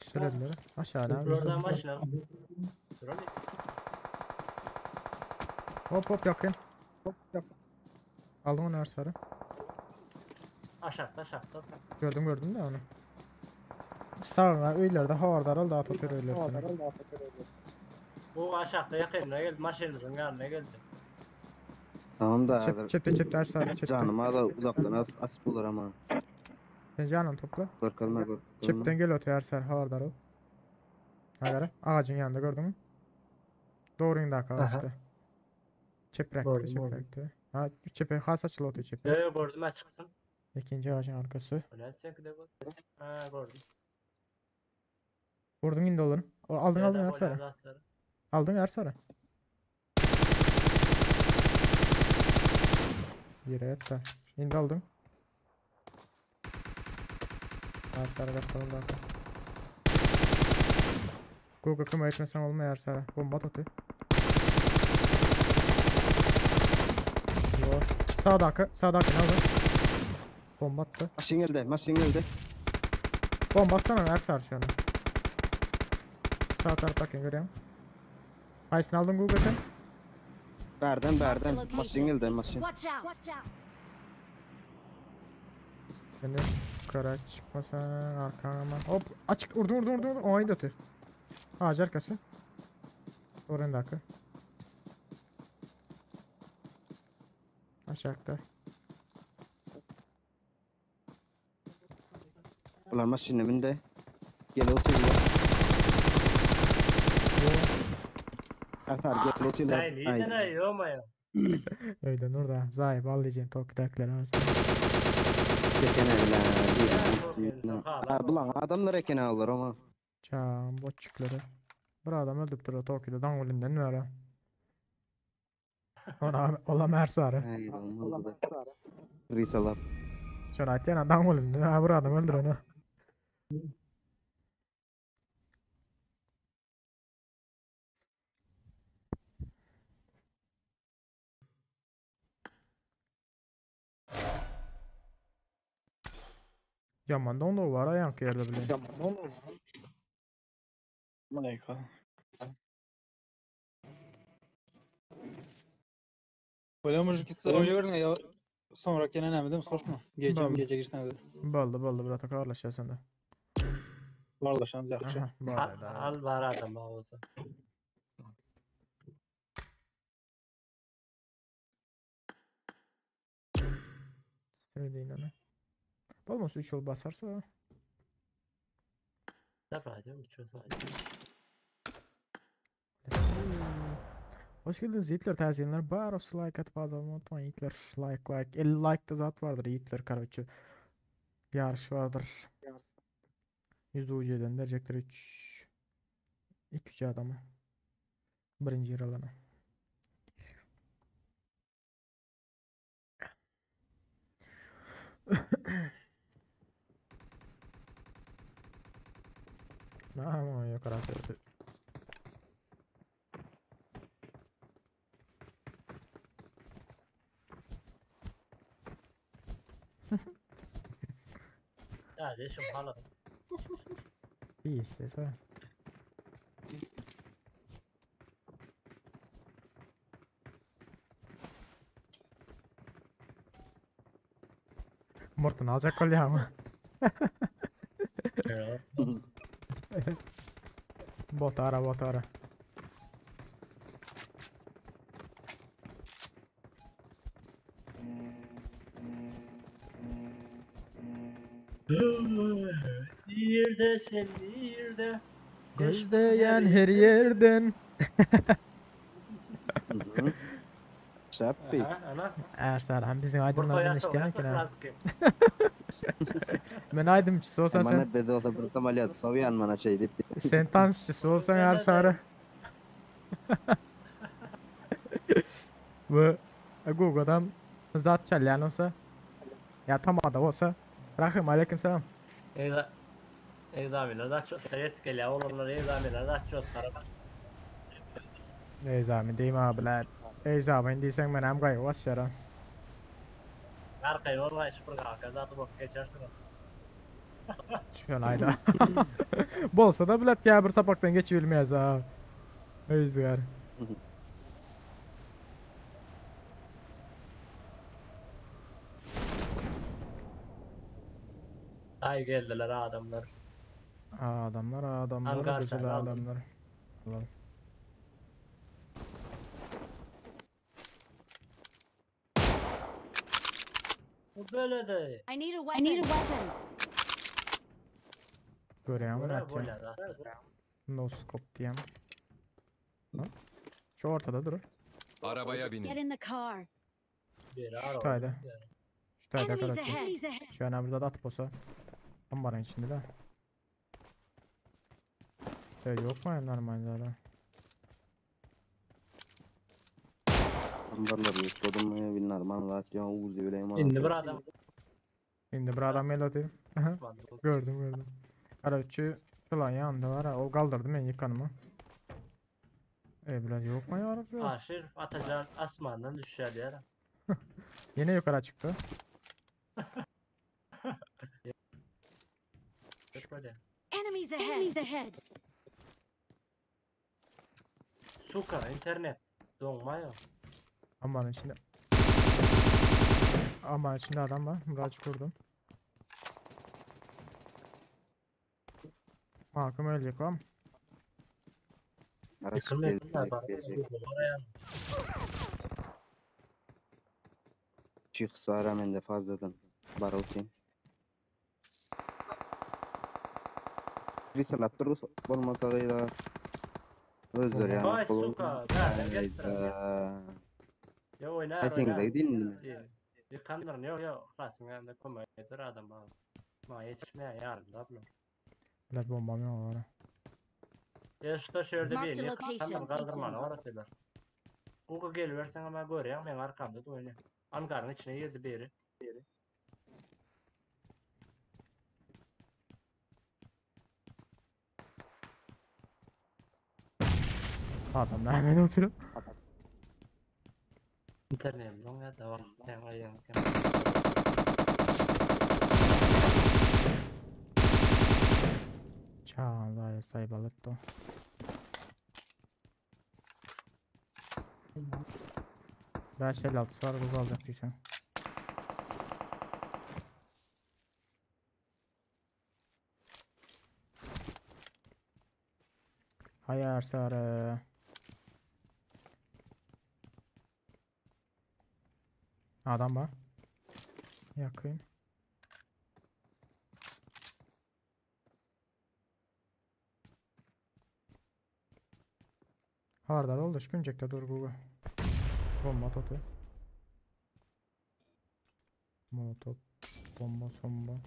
S1: Söylediler. Aşağı abi.
S8: Oradan başla.
S1: Hop hop yakın. Hop yakın. Aldım onu Ersar'ı.
S8: Aşağıda aşağıda.
S1: Gördüm gördüm de onu. Sağına öylerde havardar ol daha tutuyor öyle seni.
S8: Bu aşağıda yakınına geldi. Maşinimizin yanına geldi.
S6: Tamam da
S1: Çep, çepte çepte Ersar'ı çepte.
S6: Canıma da uzaktan as, as bulur ama.
S1: Sen canını topla.
S6: Korkalma korkalma.
S1: Çepten gel ötüyor Ersar havardar ol. Hagara ağacın yanında gördün mü? Doğru indi aka işte. Çeprekti
S8: Gördüm, gördüm.
S1: çeprekti. Ha çepe has açılı otuyor çepe.
S8: Yo yo gördüm açıksın.
S1: İkinci ağacın arkası.
S8: Ne sen de gördüm. Ha gördüm.
S1: Vurdun indi olanı. Aldın aldın
S8: Ýa-da
S1: Ersara.
S8: bolýan zatlary.
S1: Aldın Ersara. Yere et de. Indi aldın. Ersara kaptanın da. Google kömek etmesen olmuyor Ersara. Bomba atıyor. Yo. Sağdaki, sağdaki ne oldu? Bomba attı.
S6: Maşyn geldi, maşyn geldi.
S1: Bomba atsana Ersar şu an. Sağ taraftaki görüyorum. Haysını aldın Google sen?
S6: Berden
S2: Marked a
S6: berden. Maşyn
S2: location.
S6: geldi, maşyn.
S2: Watch out! Watch out!
S1: Beni yukarı çıkmasan arkama. Hop açık vurdu vurdu vurdu. vurdu. O ayı da atıyor. Ağaç arkası. Oranın da arka. Aşağıda.
S6: Ulan maşyny bindi. Gel oturlar. Ersar gel oturlar.
S8: Näý, ýene ýomaýa.
S1: Öyle Nur da. Zahip al diyeceğim. Toki'dakiler arasında.
S6: Tekene bile.
S8: Ya,
S6: Ha, bulan adamlar ekene alır ama.
S1: Çam botçukları. Bir adam öldürüp duruyor Toki'de. Dangulinden ver ha. Ona ola Ersar'ı.
S6: Ay, olmadı da. Risalar.
S1: Şöyle aytyan Dangulinden. Ha bir adam öldür onu. Yaman da onda var ayak yerde bile.
S5: Mayka. Öyle müzik gitse oynayıverin ya. Sonra gene näme dedim sorma. Gece
S1: Tamam.
S5: gece girsene de.
S1: Boldy boldy bir atak ağırlaşıyor sende.
S5: Varlaşan yaxşı.
S1: Aha, bari da.
S8: Al bar adam bolsa.
S1: Öyle onu. Bolmasa 3 yol basarsa.
S8: Tapacağım uçuyorsa.
S1: Hoş geldiniz Yiğitler taziyinler. Bar olsa like atıp abone olmayı unutmayın Yiğitler. Like like. 50 like da zat vardır Yiğitler karoçu. Yarış vardır. 100 UC'den verecekler 3 2 adamı. Birinci yer alana. Aman yok artık.
S8: Hadi şu halam.
S1: İyi istese. Morton alacak kolye ama. Bot ara bot ara.
S8: Yerde sen yerde.
S1: Gözleyen her yerden.
S6: Şappi.
S8: Aha, ana.
S1: Ersan bizim
S8: Buraya
S1: aydınlardan
S8: sok,
S1: işleyen ki ne?
S8: sok.
S1: Ben aydınçısı olsan sen,
S6: Bana bede olsa bir samaliyat saviyan bana şey deyip.
S1: sen tansçısı olsan Ersar'ı. Bu Google'dan zat çalyan olsa ya tam adam olsa Rahim aleyküm selam.
S8: Egzamiler da çok sayet geliyor. Oğlanlar egzamiler da çok sarı bas.
S1: Ey diyeyim abiler. Ey zahmet diyorsan ben hem kaygı basıyorum.
S8: Arkaya olay şıpır kalka zaten bak geçersin.
S1: Şöyle ayda. Bolsa da bilet ya bir sapaktan geçibilmez ha. Özgür.
S8: Ay geldiler adamlar.
S1: Adamlar adamlar
S8: Ankara
S1: güzel
S8: aldım.
S1: adamlar. Alalım.
S8: Bu böyle de.
S2: I need a weapon. I need a weapon.
S1: Görüyor musun?
S8: Böyle
S1: Atıyor.
S8: böyle da.
S1: No scope diyeyim. Lan. Şu ortada durur.
S3: Arabaya
S2: Get
S3: binin.
S2: in the car.
S8: Bir
S1: Şu
S8: ara.
S1: tayda. Şu tayda
S2: Enemies
S1: karaçı.
S2: ahead.
S1: Şu önemli de atıp olsa. Ambarın içinde de. Ya yok mu normal zaten?
S6: Ambarlar yutladım mı bilmem man zat ya uzi bileyim
S8: Indi bir adam.
S1: Indi bir adam el atayım. Gördüm gördüm. Karaçı şulan yanında var ha. O kaldırdı men yıkanımı. E biraz yok mu ya?
S8: Aşır atacan asmandan düşer diyor.
S1: Yine yukarı çıktı.
S8: Böyle.
S2: Enemies ahead. Enemies ahead.
S8: Suka internet. Donma yok.
S1: Ambarın içinde. Ambarın içinde adam var. Muraç kurdum. Hakim ölecek lan.
S6: Araç
S8: Yıkılmıyor.
S6: gelecek. Çıksa hemen de fazladan. Bar olsun. Bir salap durur olmasa da Özür yani.
S8: Vay suka. Nereden getirdin? Ya oynar
S6: Ay sen
S8: oynar.
S6: de değil mi?
S8: Yıkandırın yok yok. Klasın yanında koma yedir adam abi. Ma yetişmeye yardım da abla.
S1: Biraz bombam yok var.
S8: Ya şu şöyle
S2: Marked
S8: bir
S2: a location.
S8: yıkandırın kaldırmanı var atıyorlar. Google geliversen ama görüyorum ben arkamda da oynuyor. Ankara'nın içine girdi biri.
S1: Adam da hemen oturup.
S8: İnternet yok ya devam. Sen ayağın.
S1: Çağlar saybalıttı. 556 var bu alacak diyeceğim. Hayır sarı. Adam var. Yakın. Hardar oldu. Şu dur Google. Bomba totu. Molotov. Bomba somba.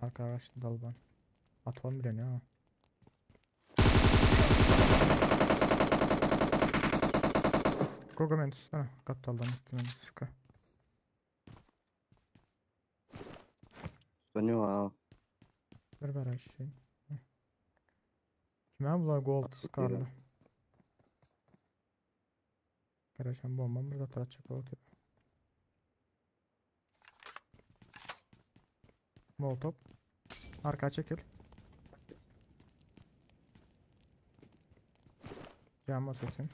S1: Arkadaş dalban. Atom bile ne ha. Google men tutsana. Kattaldan gittim ben sıkı.
S6: Sönüyor ha.
S1: Bir ver şey. Kime bular gold skarlı. Kardeşim bombam burada taraf çıkıyor. Molotov. Arka çekil. Cam basıyorsun.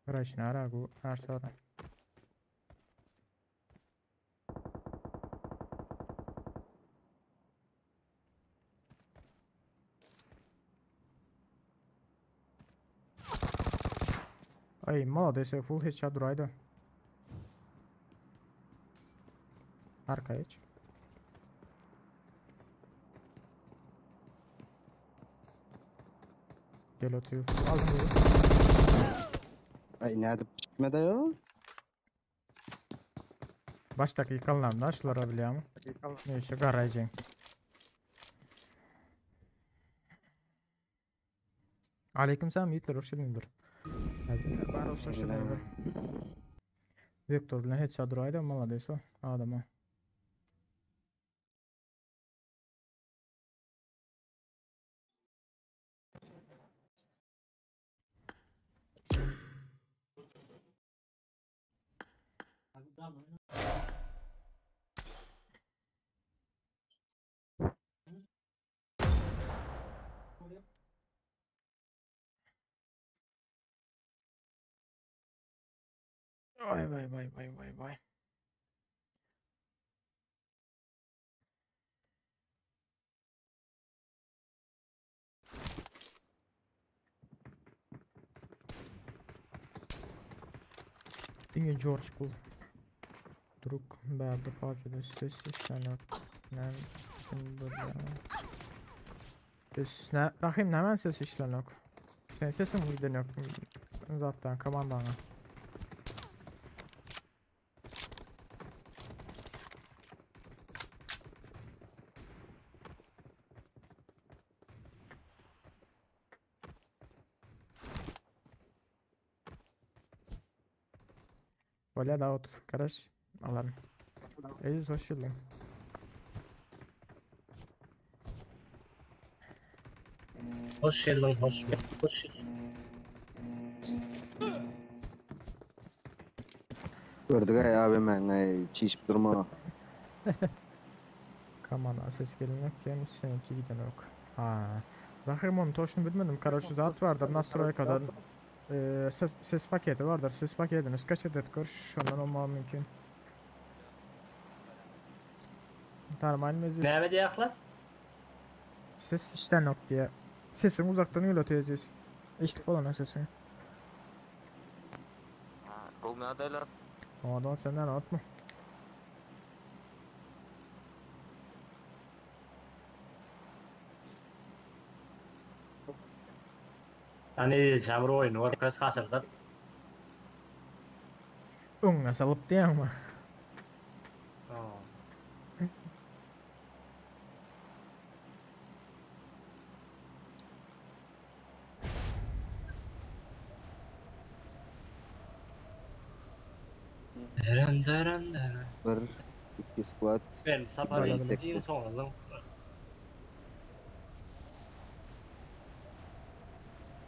S1: Kardeşin ara bu her. Ay молодец, full headshot duraydı. Arkaya geç. Gel oturuyor. Aldım bunu.
S6: Ay nerede çıkmadı ya?
S1: Baş dakikalarında şulara biliyorum. Neyse garayacağım. Aleykümselam Yiğitler hoş geldin Bar olsa hoş geldin. Vektör bilen headshot duraydı молодец o adama. Vay vay vay vay vay vay. Diňe George bul. Druk bärde PUBG'de ses işlenok. Näme kim bolýar? Ses ne Rahim näme ses işlenok? Sen sesiň giden yok. Zatdan komandana. Bolýa Dawut garaş alaryn. Eziz hoş geldin.
S8: Hoş geldin, hoş Hoş
S6: Gördük ay abi men ay çişip durma.
S1: Komanda ses gelinok ýa seninki gidenok. Ha. Rahim onu toşunu bilmedim. Karoçi zat vardır. Nastroykadan e, ses, ses paketi vardır. Ses paketini kaç adet gör. Şondan olmağı mümkün. Normal mezi
S8: Näme diýe aklas?
S1: ses işlenok diye. Sesin uzaktan öyle öteyeceğiz. Eşitlik olan sesini.
S10: Bu ne adaylar?
S1: Ama senden atma.
S8: Hani çamur oyunu var, kız hasırdat.
S1: Öňe salyp diýen mi?
S8: Deren deren deren.
S6: Bir, iki squad.
S8: Ben sapar
S1: Böyle
S8: iň soňunyň.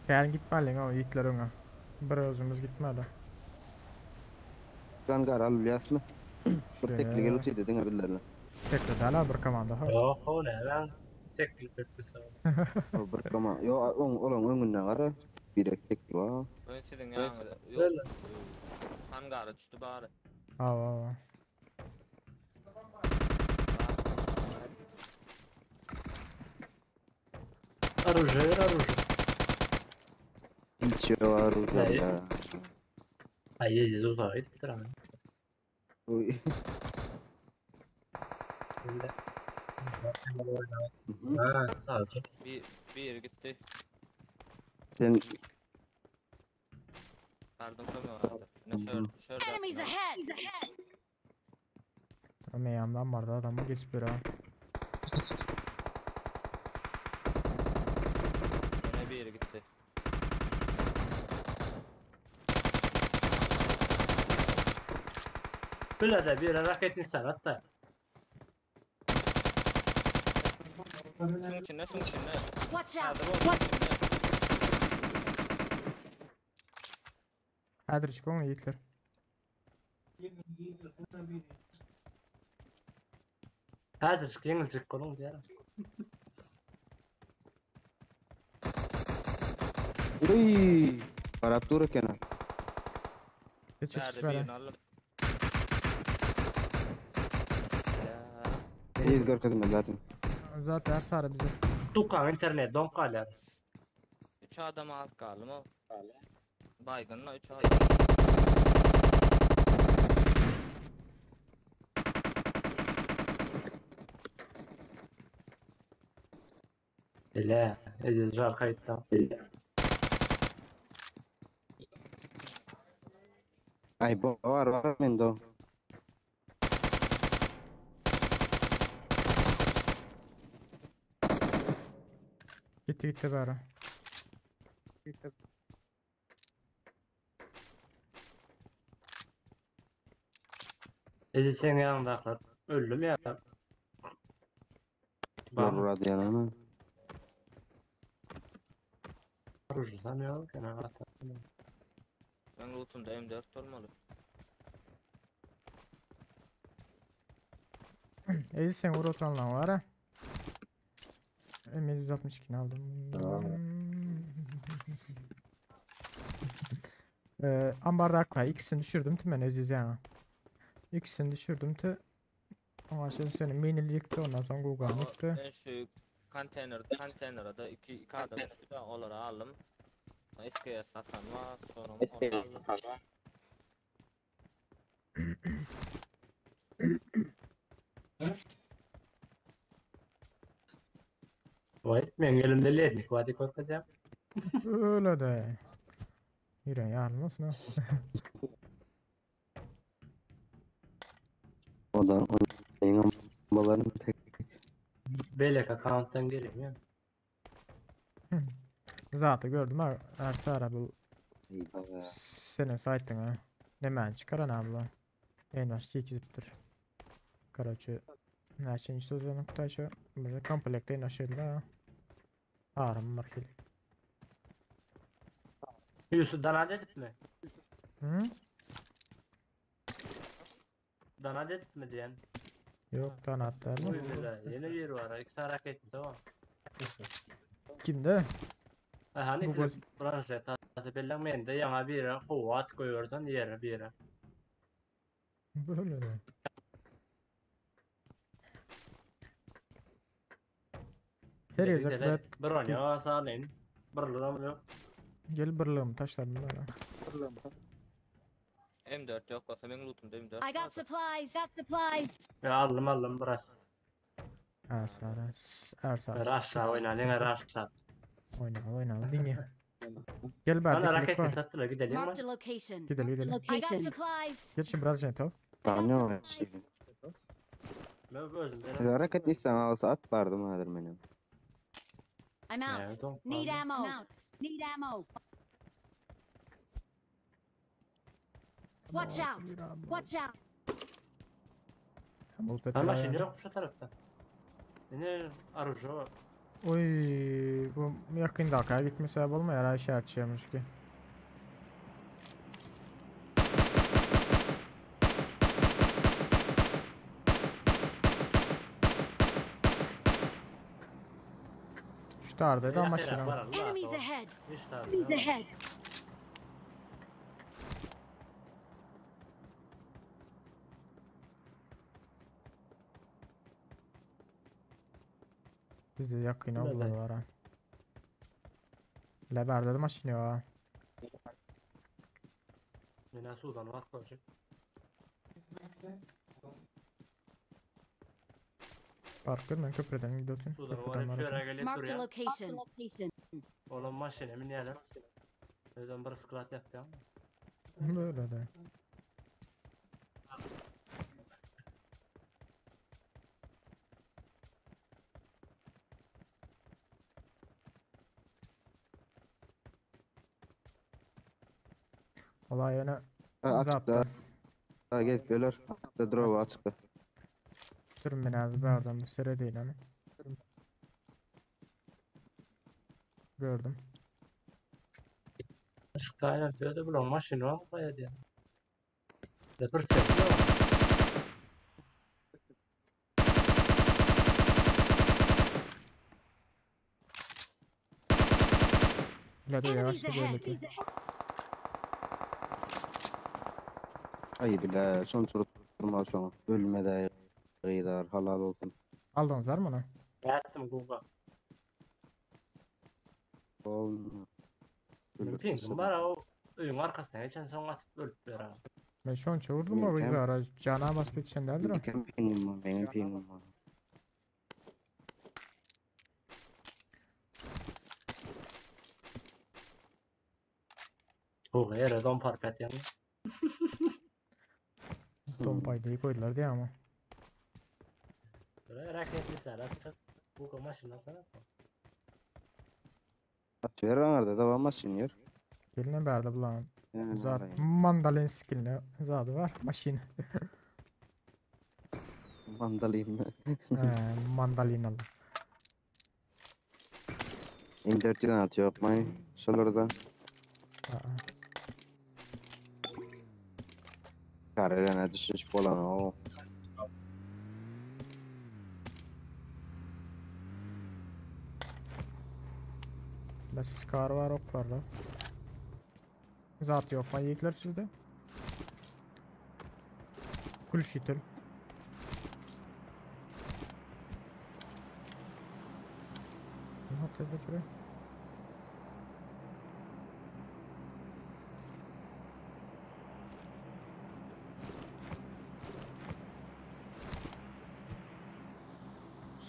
S1: Gel gitmeli o yiğitler öňe. Bir özümüz gitmeli.
S6: Gangar al bilýäsmi? Bir tekli gelip dedin bilirler.
S1: Tekli däl bir komanda ha.
S8: Ýok, o ne lan? Tekli tekli.
S6: O bir koma. Yo on olan öňünden gara. Bir tekli var.
S10: Ben sizin ýaňy.
S8: Öyle.
S10: Hangara düştü bari.
S1: Ha ha.
S8: Orужие, orужие.
S6: Hiç var uzakta.
S8: Ay eziz uzağa gitdir ama.
S6: Oy.
S8: Ha, sadece.
S10: Bir bir gitti.
S6: Sen
S10: Pardon kömek vardı. Ne şör şör.
S2: Enemies ahead!
S1: Ama yandan vardı adamı geçip bir ha.
S10: Ne bir gitti.
S8: Böyle de bir raket insan hatta.
S10: Şunun içinde şunun içinde.
S2: Watch out!
S10: Hadi bu içinde.
S1: Hädir çıkma yiğitler.
S8: Häzir ýeňiljek boluň diýär.
S6: Uy. Garap dur eken.
S1: Geç geç
S10: Nerede
S1: bere.
S10: birini alalım. Ya.
S6: Eziz görkezme zaten.
S1: Zaten her sarı bize.
S8: Tukan internet don galýar.
S10: Üç adam alt kaldı mı? Baygınla üç adam.
S8: Bile, eziz jarkaytda.
S6: Ay bu var var mendo.
S1: Gitti gitti bere.
S8: Eziz senin ýanyňdakylar öldüm ya. Bam.
S6: Dur yanına.
S8: Orужие ýok, ýa ata.
S10: Ben lootumda M4 olmalı.
S1: Eziz sen vur oturanlar var ha. M762 aldım. Ee, ambarda akla ikisini düşürdüm tüm ben Eziz yani. İkisini düşürdüm tü. Ama şimdi senin mini yıktı ondan sonra Google yıktı.
S10: Ben şu konteyner konteynere de iki iki adam düştü ben onları aldım. SKS satan var sonra onu aldım.
S8: Vay, men elimde lednik var diye korkacağım.
S1: Öyle de. Yüreğin yarılmasın ha.
S6: O da onun bombalarını tek
S8: Belek account'tan geleyim ya.
S1: Zaten gördüm ha. Ersara bu
S6: Eyvah.
S1: senin saytın ha. Nemen çıkaran abla. En başki ekiptir. Karaçı. Näçinji sezonu kutaýşa bir komplekte inaşyldy ha. Arym bir hili.
S8: Yusuf dana dedik mi?
S1: Hı?
S8: Dana dedik mi diyen?
S1: Yok dan atlar mı?
S8: Oy bile, yeni bir var. İki tane raket tamam.
S1: Kimde?
S8: Ha, Hani
S1: Bu göz-
S8: branşa tası belli mende yana bir kuvvet koyuyordun yere bir yere.
S1: Böyle de. Her gezek ben
S8: Bir oynuyor sağlayın. Bir lira yok.
S1: gel birliğimi taşladım böyle.
S10: M4 yok olsa benim lootumda M4
S2: I got
S10: vardı.
S2: supplies. Got supplies.
S8: Ya aldım aldım bırak.
S1: Ersara, Ersara.
S8: Aşağı oyna, ne aşağı.
S1: Oyna, oyna, dinle. Gel
S8: Bana
S1: bari
S8: raket
S1: var.
S8: sattılar gidelim mi?
S2: Marked a location.
S1: Gidelim gidelim.
S2: I got supplies.
S1: Geç şimdi biraz al.
S6: Tanya var.
S8: Ben özüm benim.
S6: Hareket istem alsa at bardım hadir benim.
S2: I'm out.
S8: Evet, o-
S2: Need
S8: aldım.
S2: ammo. Need ammo. Watch out. Watch out.
S8: Ama şimdi yok şu tarafta. Ne arıcı
S1: Oy bu yakın dakikaya gitmese olmuyor ha işaretçiymiş ki. Şu tardaydı ama şimdi.
S2: Enemies ahead.
S8: Enemies
S2: ahead.
S1: Biz de yakın
S8: Öyle.
S1: ablalar ha. Leber dedim maşini ya.
S8: Yine sudan var koyacak.
S1: Park ben köprüden gidiyordum.
S8: Sudan var
S1: Köprüden
S8: hep
S1: var.
S8: şöyle gelip
S2: Marked a
S8: duruyor.
S2: location.
S8: Oğlum maşine mi niyeler? Özden bir skrat yaptı ama.
S1: Böyle de. Olay yine
S6: Ha, açıkta.
S1: zaptı.
S6: Ha gez beyler. Açıkta drop açıkta.
S1: Durun ben abi berden bir sere değil hani. Gördüm.
S8: Açıkta aynen diyordu bulan maşine var mı diye. Lepir çekiyor.
S1: La de
S2: Enemies
S1: yavaş böyle
S2: ahead.
S1: ki.
S6: Ay bile son turma sonra. Ölme de gider halal olsun.
S1: Aldınız var mı onu?
S8: Yattım Google'a.
S6: Olma.
S8: Benim pingim var o öyün arkasına geçen son atıp ölüp ver abi.
S1: Ben şu an çavurdum o
S6: Mükemmel.
S1: ara. Cana basıp yetişenlerdir o.
S6: Benim pingim var. Benim pingim var.
S8: Google yere don park yani.
S1: Don paydayı koydular diye ama.
S8: Böyle raketli sarat çık. Google maşına sana sor.
S6: At ver nerede devam maşin yer.
S1: Geline berdi bulan.
S6: Yani
S1: Zat
S6: oraya.
S1: mandalin skilline zadı var. Maşin.
S6: Mandalina.
S1: He, mandalinalı.
S6: M4 yılan atıyor yapmayın. Şuralarda.
S1: Aa,
S6: Karelene düşüş bolan o.
S1: Bes Scar var ok var da. Zat yok. Ben yiyikler sizde. Kulüşitel. Ne yaptı buraya?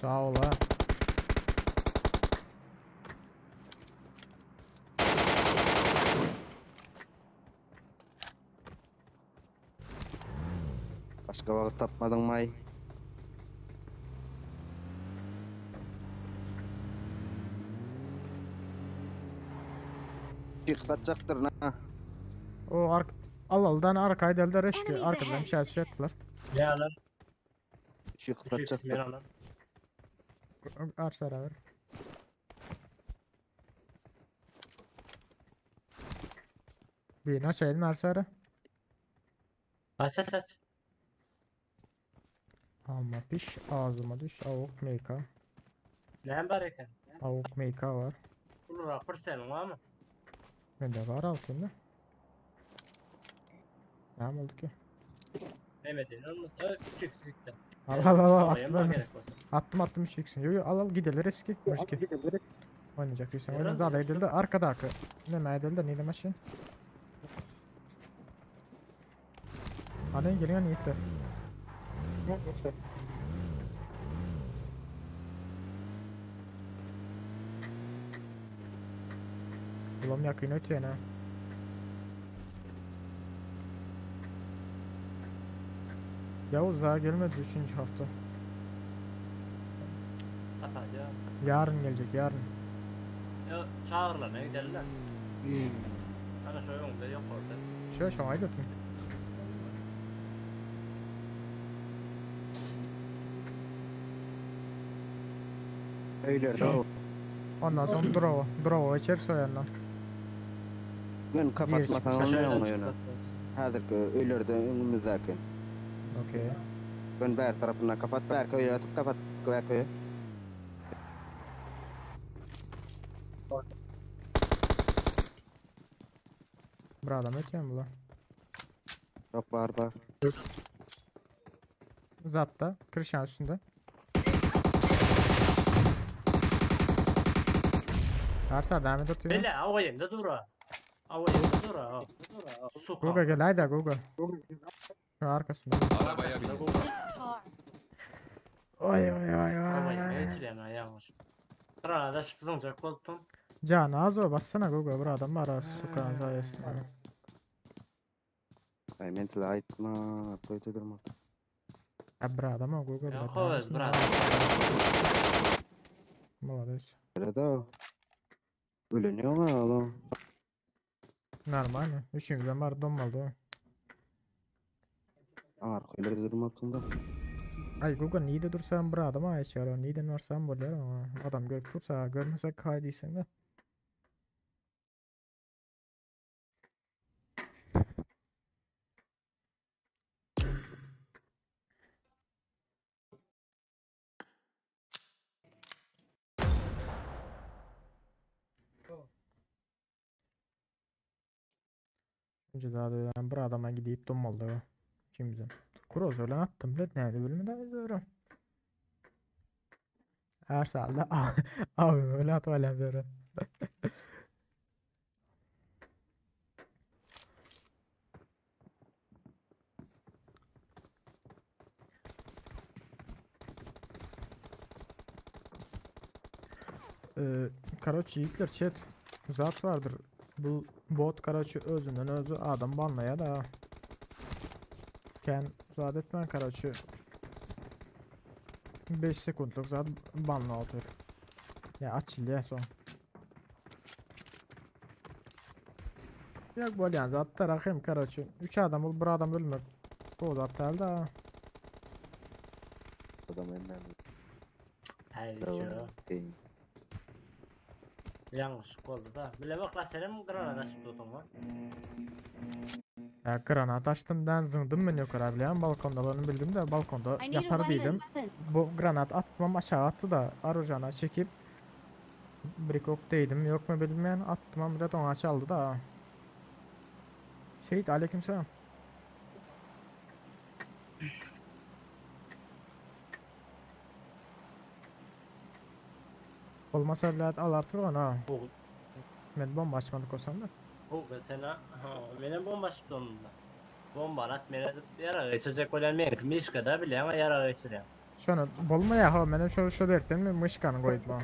S1: Sag ol ha.
S6: Başga wagt tapmadyňmaý? Şyh satjakdyryn ha.
S1: O ark Al aldan arka edildi riski.
S2: Enemies
S1: Arkadan
S2: ahead.
S1: şer şey ettiler.
S8: Ne alır?
S6: Şyh
S8: Üç x
S6: satjakdyr.
S8: men alır.
S1: Arsa beraber. Bir nasıl edin arsa
S8: Aç aç aç.
S1: Alma piş ağzıma düş avuk meyka.
S8: Ne var eken?
S1: Avuk meyka var.
S8: Bunu rapor senin var mı?
S1: Bende var altında. Ne oldu ki?
S8: Mehmet'in olmaz. Evet 3x gitti.
S1: Al al al al
S8: Oraya
S1: attım
S8: mı
S1: ben.
S8: gerek var?
S1: Attım attım 3x'ini. Yo yo al al gidelim riski. Riski. Oynayacak diyorsan oyna.
S8: Yaran
S1: Zada
S8: ya.
S1: edildi. Arkada akı. Ne edildi ne maşın. Hadi geliyor niyetler. Ulan yakın ötüyor ha. Yavuz daha gelmedi 3. hafta.
S8: Kapatıyor.
S1: Yarın gelecek yarın.
S8: Yo çağırlar ne giderler. Ana şu yolda yok orada.
S1: Şöyle şu ayda ötün.
S6: Öylerde o.
S1: Ondan sonra Drovo. Drovo içeri soyandan.
S6: Ben kapatmasan
S1: çıkmış.
S6: olmuyor mu öyle? Hazırki öylerde önümüzdeki.
S1: Okey.
S6: Ben ber tarafına kapat, ber köye atıp kapat, ber köye.
S1: Bir adam ötüyor mu lan?
S6: Yok var var.
S1: Zatta. Kırşan üstünde. Arsa devam et atıyor.
S8: Bele avayım da dur ha. Avayım da dur ha. Suka.
S1: Guga gel haydi Guga. Şu arkasında.
S3: Arabaya binin.
S2: Car.
S1: Oy oy oy
S8: Avayım
S1: oy.
S8: geçiren ayağmış. Granada şıpızınca koltum.
S1: Can az o bassana Guga bir adam var ha sukan sayesinde.
S6: Ay mental aytma, koydu durma.
S1: Ya bir adam o Guga bir
S8: Ya
S1: adam.
S8: koyuz brad.
S1: Молодец.
S6: Öyle de Ölünüyor mu oğlum?
S1: Нормально. Üçüncüden var donmadı o.
S6: Arka öylerde durma da.
S1: Ay Guga neyde dursan bir adam ay çağır. Neyden varsan böyle ama adam görüp dursa görmese kaydıysan da. Önce daha da ben bir adama gidip donmalı o. Kimse. Kuroz öyle attım. Bilet nerede bölümü de doğru. Her saatte abi öyle at öyle böyle. Ee, Karaçı yiğitler chat zat vardır. Bu bot Karaçı özünden özü adam banlaya da. Ken zat etmen Karaçı 5 sekundluk zat banla otur. Ya açıldı son. Yok bolýan zatlar ahim karaçı. 3 adam ol, bir adam ölmek. Bu zat da.
S6: Adam emmem.
S8: Hayır şu. Yanlış oldu da. Bile bak la senin granada şıpızdın lan.
S1: Ya granat açtım ben zındım ben yukarı bilýän balkonda onu bildim de balkonda
S2: I need a
S1: yatar
S2: weapon.
S1: diýdim. Bu granat atmam aşağı attı da arujana çekip brikok değdim yok mu bilmeyen attım ama da ona çaldı da. Şehit aleykümselam. Olmasa evlat al artık ona.
S8: Bu
S1: Ben bomba açmadık olsam da.
S8: bu sen ha benim bomba şıptı onunla. Bomba at mene yara geçecek olan men mişka da bile ama yara geçirýän.
S1: Şonu bolmaýar ha, menem şo şo dertden mi myşkany goýdum ha.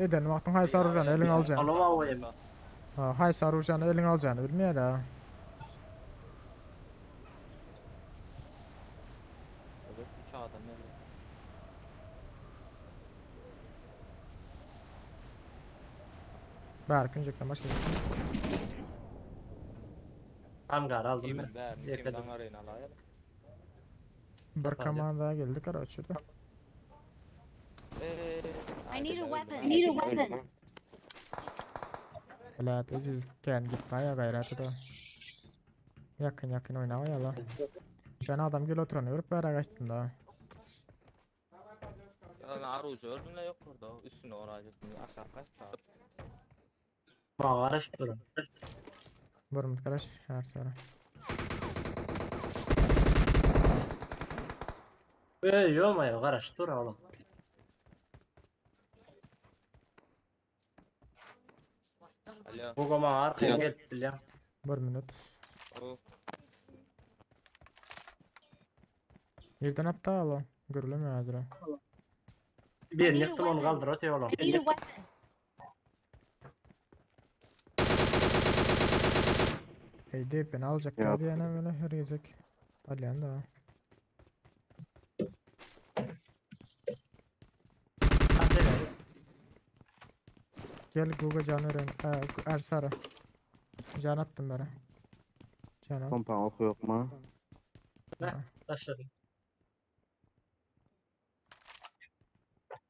S1: Eden wagtyň haýsy orujany eliňe aljagyny.
S8: Olam awymy.
S1: Ha, haýsy orujany eliňe aljagyny bilmeýär-de.
S10: Evet, 3 adam öldü.
S1: Bärki injekden başladyk.
S8: Hangar aldım ben.
S10: Kimin bärini,
S8: Ýeke
S10: kimin aňaryny alaýar.
S1: Bir komanda geldi karoçe de.
S10: Eee,
S2: I need a weapon.
S7: I need a weapon.
S1: Blat eziz kän gitme ya gaýraty da. Ýakyn ýakyn oýnawa ýala. Sen adam gel oturan görüp bära gaçdym da.
S10: Yani arucu öldüm de yok orada. Üstüne oraya gittim. Aşağı kaçtı.
S8: Maňa garaşyp durun.
S1: Bir minut garaş her sara.
S8: Ey ýoma ýa garaşyp dur oğlum.
S10: Alo.
S8: Bu maňa arkaya gelip bilýän.
S1: Bir minut.
S10: O.
S1: Yerden atda ala. Görülemiyor hazır.
S8: Birini ýykdym onu galdyr öte oğlum.
S7: I need a weapon.
S1: Hey deyip beni alacak
S6: Ýok.
S1: abi yana böyle her gezek. Alyan da.
S8: Hadi.
S1: Gel Google can veren. Ersara. Can attım bana. Can al.
S6: Pompa oky ýokmy?
S8: Başladım.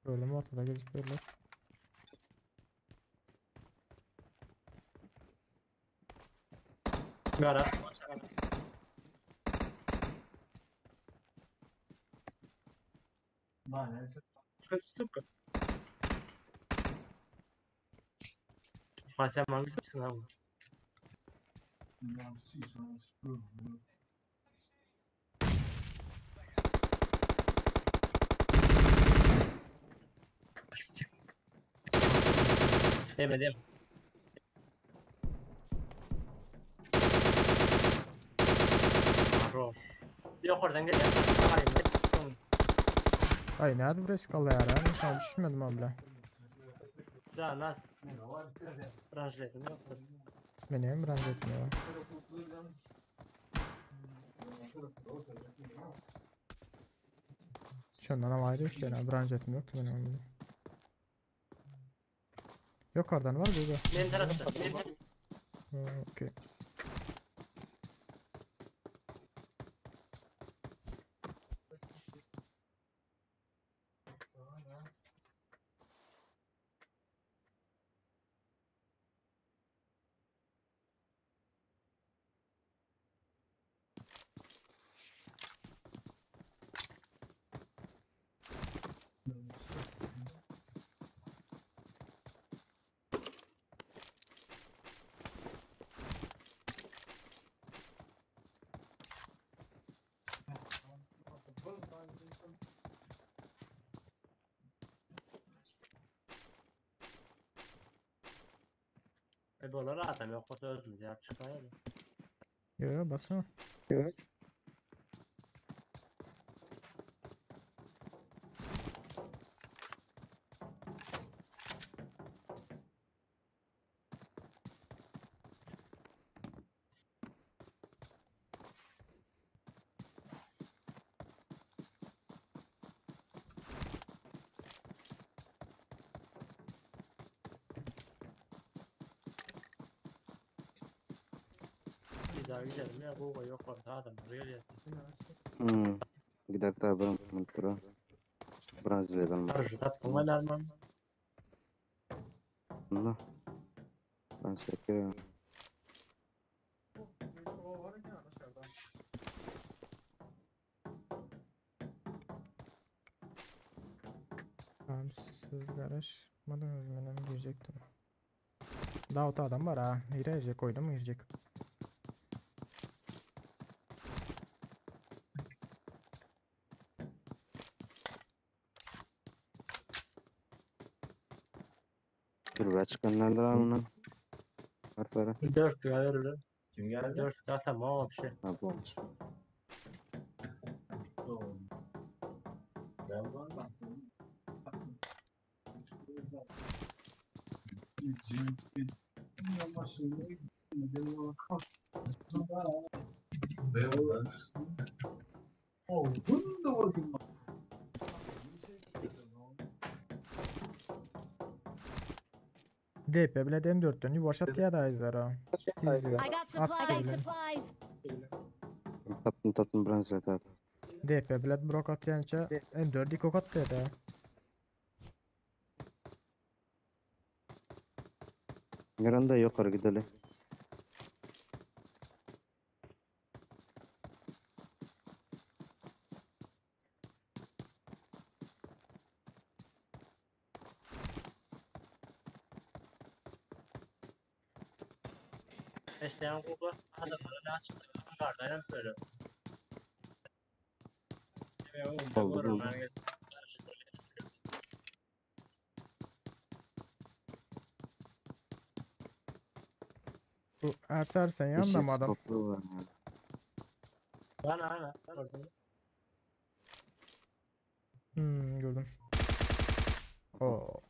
S1: Gördüm ortada gezip böyle.
S8: Gara. Süper. Sen bana gitmişsin abi. Deme deme. Roş. Yok oradan gel.
S1: Ay nerede burası kaldı ya? Ben sana düşünmedim abla.
S8: Ya nasıl? Branşledim yok.
S1: Benim branş etmiyor. Şundan ama ayrı yok yani branş ettim yoktu benim onda. Yok oradan var burada.
S8: Men tarafta. Men
S1: Ha, Okey.
S8: E bolar adam yok olsa özümüz ya çıkayalım.
S1: Yo yo basma.
S8: Bir daha gidelim ya bu yok orada adam buraya gel.
S6: Hmm. Gider ta bir minut tura. Branžledim.
S8: Arjı tapdın mı lan?
S6: Allah. Ben çekiyorum.
S1: Tamam siz karışmadınız benim girecektim. Daha o adam var ha. Girecek koydum mu girecek.
S6: Dur çıkanlardır alın. Artlara.
S8: 4 lira verir.
S4: Kim geldi?
S8: 4 zaten o bir şey.
S6: Ha bu olmuş.
S1: DP bilet M4-den ýuwaş atýar aýzara. Tiz
S2: I got supplies. Supplies.
S6: Tapdym tapdym bronzet at.
S1: DP bilet brok atýança M4 iki ok atýar da.
S6: Miranda ýokary gideli.
S8: Eşdeýän gowy adamlara ne açyk barda söyle.
S6: Oldu, oldu.
S1: Bu Erser sen yanında mı adam?
S6: Toplu var ya.
S8: Bana ana. Gördün.
S1: Hmm gördüm. Oo.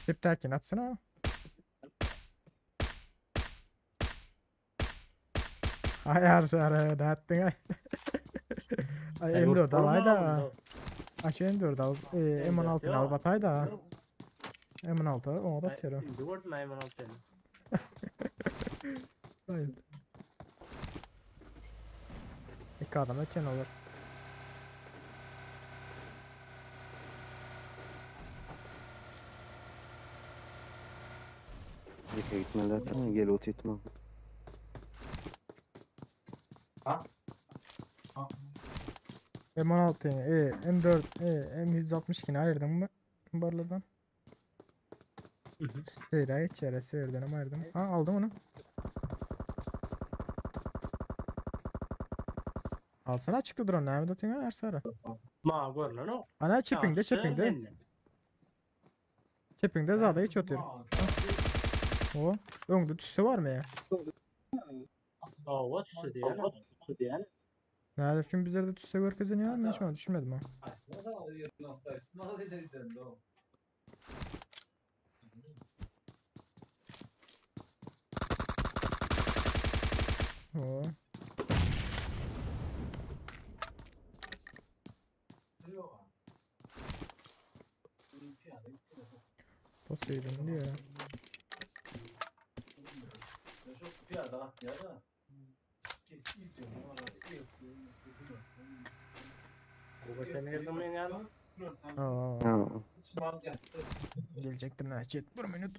S1: Tip terkin atsana. Ay Erser ne ettin ay. Ay M4 al ay da. Ay şu M4 al. E, M16 al batay da. M16 ona da atıyorum.
S8: Indi gördüm M16'ını.
S1: Hayır. İki adam öten olur.
S6: Dike gitmeli tamam gel ot etme.
S1: M16, E, M4, E, M162'ni ayırdım mı? Barladan. Seyre içeri seyirden ayırdım. Ha aldım onu. Alsana çıktı drone. Nerede atıyorsun Ersara?
S8: Ma görünen o.
S1: Ana çepingde çepingde. Çepingde zada hiç otur. O öňde tüsü var mı ya?
S8: Aa, tüsü diýen.
S1: Näde üçin bizlerde tüsü görkezen ya? Men şu an düşünmedim ha. O. Poseidon diyor.
S8: Bu sen girdin mi yani?
S1: Aa,
S6: Ha.
S1: gelecektim ha. Chat bir minut.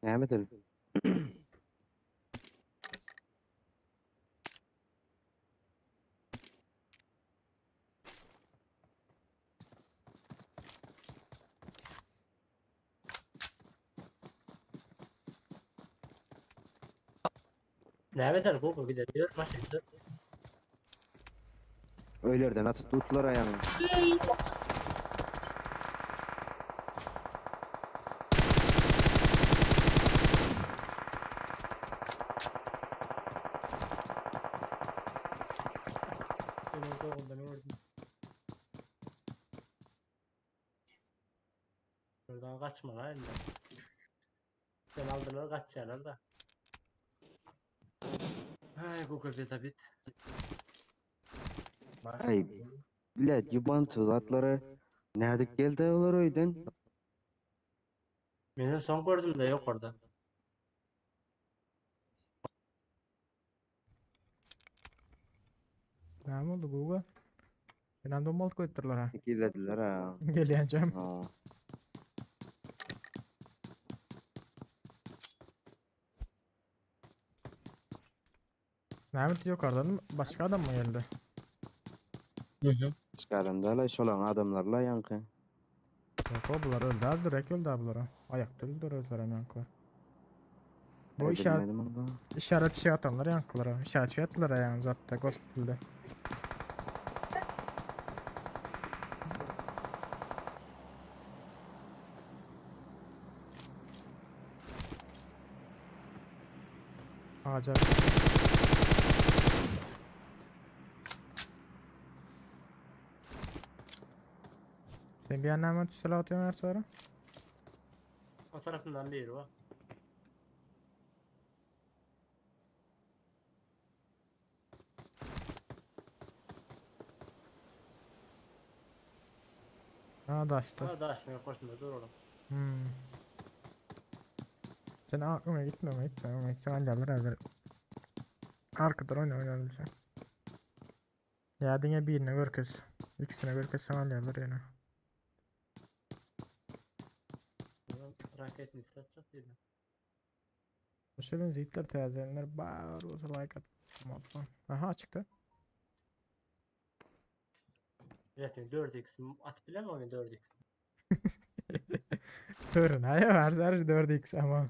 S6: Näme edelim?
S8: Näme eder Google gider maşyn.
S6: Öylerden atıp tuttular ayağını.
S8: Benim Google'dan gördüm. Buradan kaçma lan indi. Sen aldılar kaçacaklar da. Ay Google bize bit.
S6: Ay bilet yuban tuzatları Nädik geldi olar öýden?
S8: Meni son gördüm de yok orada.
S1: Näme oldu Google? Benim domal koyupdurlar ha.
S6: Ikilediler ha.
S1: Gelýänjem.
S6: Ha.
S1: Näme ýokardan başga adam mı geldi?
S6: Başga adam däl, şolaň adamlarla ýaňky.
S1: Yok o bular öldü abi direkt öldü abi bulara. Ayakta öldü öldüler hem yankılar. Bu işaret,
S6: Bilmedim onu.
S1: işaret şey atanlar yankılara. İşaret şey attılar yani zaten Gospel'de. Ağaca. Sen bir yandan hemen silah atıyorsun her sonra.
S8: O tarafından biri var.
S1: Ha da açtı.
S8: Ha daşın yukarısında dur oğlum.
S1: Hmm. Sen aa, öne gitme öne gitme öne gitsen alırlar alırlar. Arkadan oyna oyna sen. Ya dine birine görkez. İkisine görkez sen alırlar yani.
S8: Raketini satacak değil.
S1: Bu sefer zeytler tazelenler bar olsa like at. Aha çıktı.
S8: Zaten 4x at bile mi oyun 4x?
S1: Görün hayır her her 4x ama.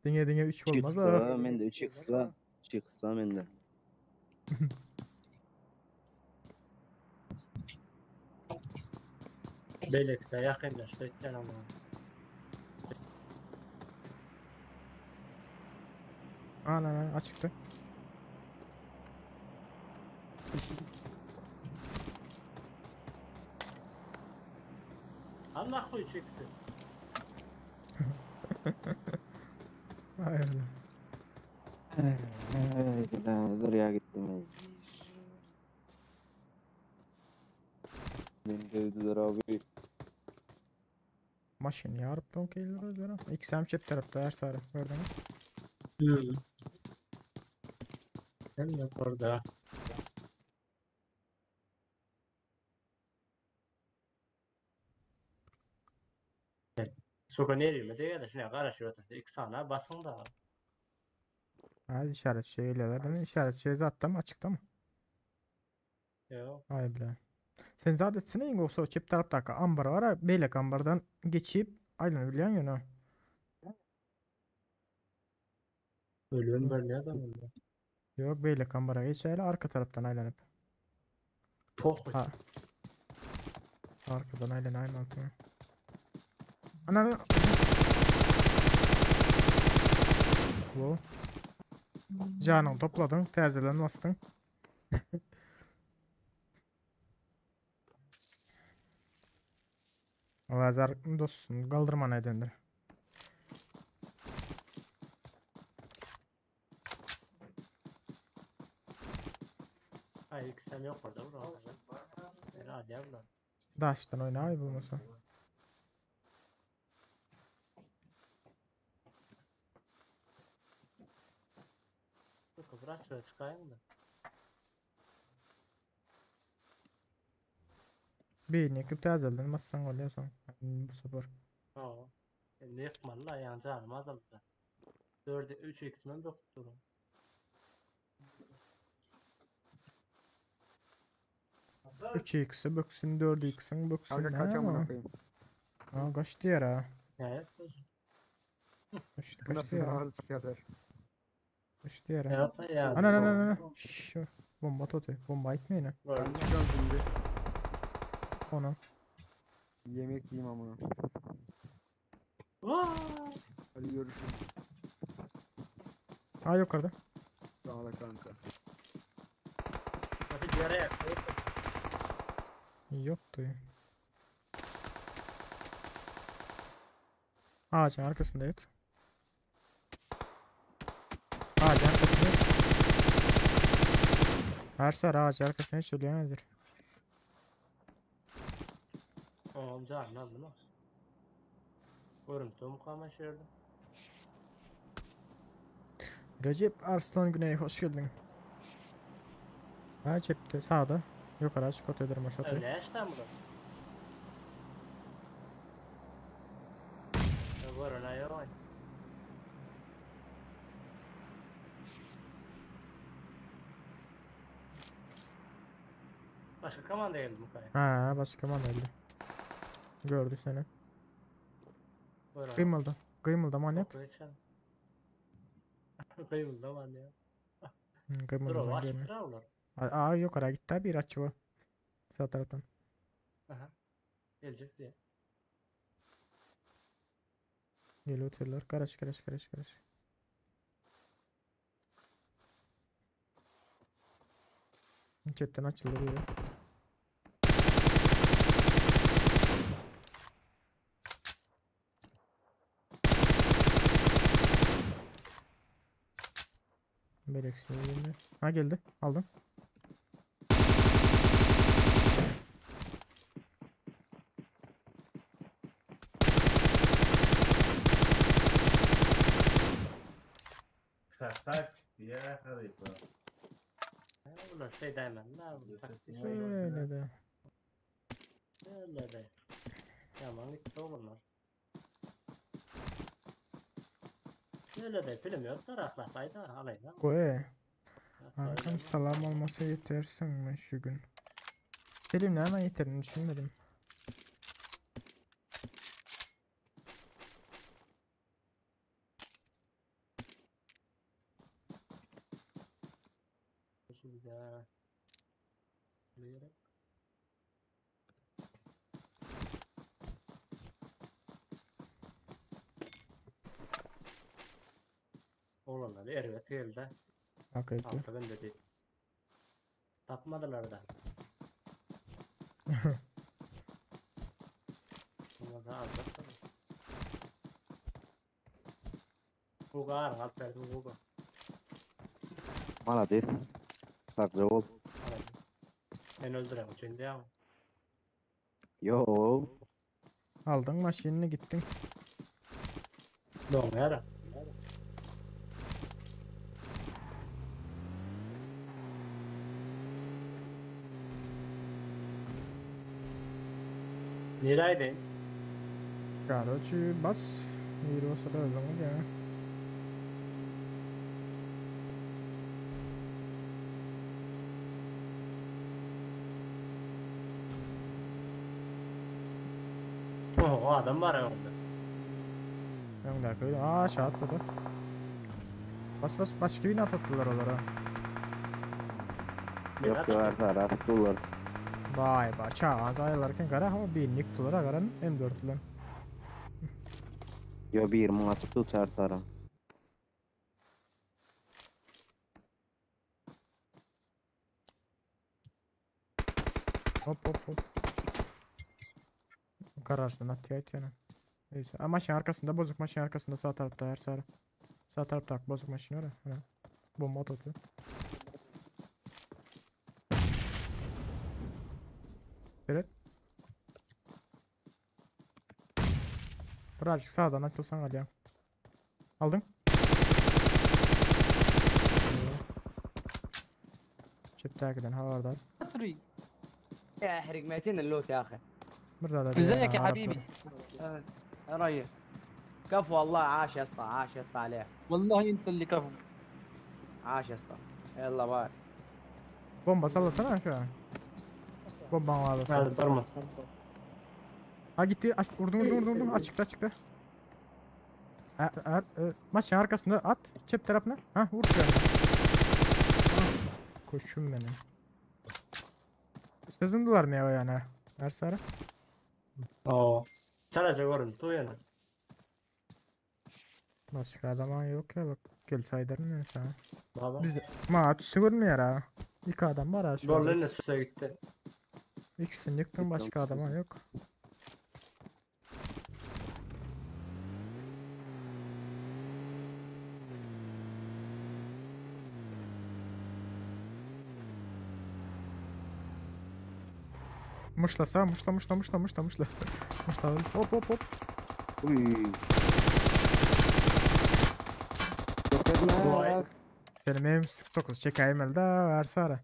S1: Dine dine 3 olmaz ha.
S6: Mende 3x la. 3x la mende.
S8: Belekse yakınlaştı etken ama.
S1: Ana ana açıktı.
S8: Allah koy çıktı.
S1: Ay Allah.
S6: Dur ya gittim. Beni dövdüler abi.
S1: Maşın yarıp don keyler özlere. İkisi hem çep tarafta her sarı. Gördün mü?
S8: Hmm. Hem de orada. Soka nereye diye de şuna karışıyor otası. İki sana basın da.
S1: Ha işaret şey geliyorlar değil mi? İşaret şey zaten açıkta mı?
S8: Yok.
S1: Ay bile. Sen zaten senin olsa çep taraftaki ambar var ha. Beylek ambardan geçip aynen biliyorsun ya.
S8: Ölüyorum ben ne adamım da.
S1: Yok beylek ambara geçeyle arka taraftan aylanıp.
S8: Poh.
S1: Ha. Arkadan aylan aynı altına. Ananı. Bu. Canını topladın, tezelen bastın. Lazar dostum kaldırma nedendir.
S8: Hayır ikisi yok orada. Bro. Herhalde ya bunlar.
S1: Daştan oyna abi bu masa.
S8: Dur biraz şöyle çıkayım da.
S1: Birini yıkıp tezelen bassan oluyorsan. Bu sefer.
S8: Ha. E, ne yapmalı la yani canım azaldı. 4'e 3 x'men doktorum.
S1: 3x'i böksün 4x'in böksün
S11: Kanka
S1: ne
S11: kaç amına
S1: ama.
S11: koyayım.
S1: Ha kaçtı yer ha.
S8: Ne?
S1: Kaçtı
S11: Bu
S1: kaçtı
S11: nasıl
S1: yer ha.
S11: ağır sıkıyorlar.
S1: Kaçtı yer
S8: Ne
S1: ha.
S8: yaptı ya?
S1: Ana ana ana ana. Şşş. Bomba atıyor. Bomba etmeyin ha.
S11: Ben çıkıyorum şimdi.
S1: Onu.
S11: Yemek yiyeyim amına. Hadi görüşürüz.
S1: Ha yukarıda.
S11: Sağ ol kanka.
S8: Hadi yere
S1: Yoktu. Ağacın arkasında yat. Ağacın arkasında yat. Her sefer ağacın arkasına hiç ölüyor
S8: Tamam canım aldım ha. Görüntüm kamaşırdı.
S1: Recep Arslan Güney hoş geldin. Ha cepte sağda. Yukarı açık atıyordur maş atıyor.
S8: Öyle işte burası. Var öyle yok. Başga komanda geldi mukay.
S1: Ha, başga komanda geldi. Gördü seni.
S8: Buyur
S1: Kıymılda. Kıymılda manyak.
S8: Kıymılda manyak.
S1: Kıymılda
S8: Dur o
S1: sen
S8: açıp
S1: görme.
S8: durar
S1: Aa yukarı gitti bir açı var. Sağ taraftan.
S8: Aha. Gelecek diye.
S1: Geliyor tırlar. Karaş karaş karaş karaş. Cepten açıldı biri. Beleksine geldi. Ha geldi. Aldım.
S12: Kasa çıktı ya harita.
S8: Bunlar şey demem. Ne bu taktik şey.
S1: Öyle de.
S8: Öyle de. Yaman gitti o bunlar. Öyle de film yok da rahatlataydı alayım.
S1: Koy. Kankam salam olmasa yetersin mi şu gün? Selim ne hemen yeterini düşünmedim.
S8: Güzel. Gerek. Oğlanlar erbet geldi.
S1: Hakikaten.
S8: Altı gün dedi. Tapmadılar da. Bunlar da alacaklar. Hugo ağır alt verdim Hugo.
S6: Malades. Sagja bol.
S8: Ben öldürem şimdi ya.
S6: Yo.
S1: Aldın maşinini gittin.
S8: Doğru yara. Nereydi?
S1: Karoçi bas. Yeri olsa da öldüm ya.
S8: Oh, o adam var ya onda.
S1: Öndeki öyle. Aa aşağı atladı. Bas bas başka bir atlattılar onlara.
S6: Yok yok taraf dolar.
S1: Vay be çağ ayarlarken kara ama bir yıktılar karan M4 lan.
S6: Yo bir mun açıp tutar tara.
S1: Hop hop hop. Garajdan atıyor atıyor. Neyse. Ama maşın arkasında bozuk maşın arkasında sağ tarafta her sarı. Sağ tarafta bozuk maşın var ya. Bomba atıyor. Evet. Birazcık sağdan açılsan al ya. Aldın. Çepte havadan.
S13: يا حرق 200 اللوت يا اخي
S1: Burada da
S13: ازيك يا
S1: Araplar.
S13: حبيبي يا ريس كفو والله عاش يا اسطى عاش يا اسطى عليك
S5: والله انت اللي كفو
S13: عاش يا اسطى يلا باي
S1: Bomba sallasana şu an. Bomban vardı.
S8: Hadi durma.
S1: Ha gitti. Aç, vurdum vurdum vurdum vurdum. Açıkta açıkta. Er, er, e, maçın arkasında at. Çep tarafına. Ha vur şu yana. Ha, Koşum benim. Sızındılar mı ya yani? Ersara.
S8: Oo. Çalaca görün, duyun.
S1: Başka adam yok ya bak. Gel saydarım ya sana.
S8: Baba.
S1: Bizde ma tüsü görmüyor ha. İki adam var ha şu anda.
S8: Bolun üstüne gitti.
S1: İkisini yıktım başka adam yok. Muşlasa muşla muşla muşla muşla muşla. Muşla hop hop hop.
S6: Uy. Yok etme.
S1: Senin M49 çekeyim elde versene.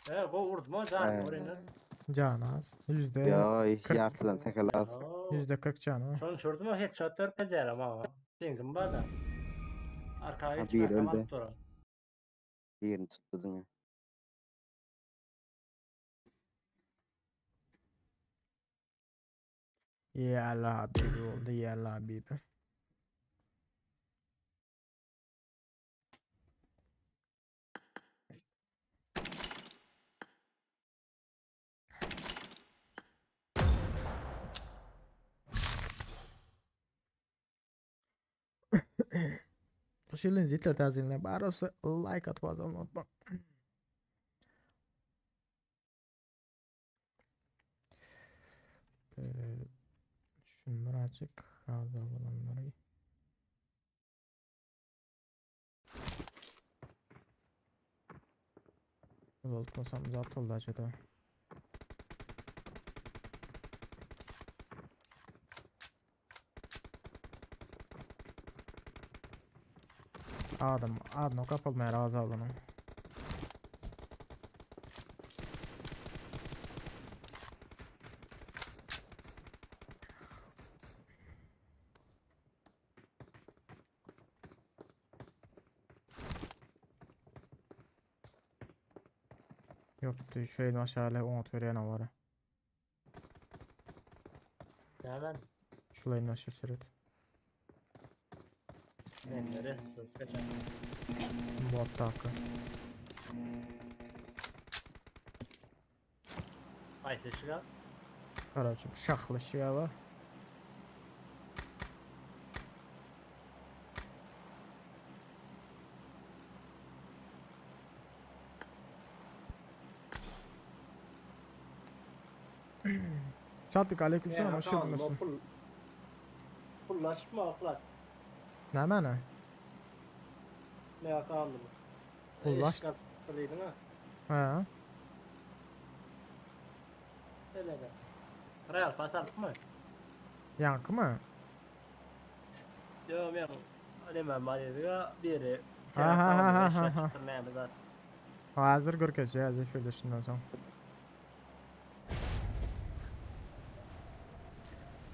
S8: E, bu vurdum o can
S6: Ee.
S8: orayı.
S1: Can az. Yüzde
S6: Ya
S1: 40.
S6: yartıdan tekel az.
S1: %40 can o.
S8: Şunu şurdum o headshot örteceğim ama. Dengim var da. Arkaya
S6: Ha,
S8: geçmeye
S6: bir öldü.
S8: durun.
S6: Birini tutturdun ya.
S1: Ýalla habibi boldy, ýalla habibi. Şeýle zitler täzelenler barysy like atyp unutma. Şunlar açık hazır olanları. Uzatmasam zat oldu acaba. Adam, adno kapalmaýar azaldynyň. Ýokdy, şu elin aşağı oňat berýän awara.
S8: Nämen?
S1: Şulaýyn aşağı seret.
S8: Men restus kaçan.
S1: Bot takı.
S8: Ayşe şıga.
S1: Karaçım şahlı şıga var. Çattık aleykümselam hoş geldin dostum.
S8: Pul Pullaşma oklar.
S1: Ne mana?
S8: Ne akandı mı?
S1: Pullaş.
S8: ha.
S1: Ha.
S8: Öyle de. Real pas alyp mı?
S1: Yankı mı?
S8: Yok men Neme Mariýa biri.
S1: Ha, ha, ha, ha, ha.
S8: Näme zat.
S1: Hazır görkezeceğiz şöyle şundan soň.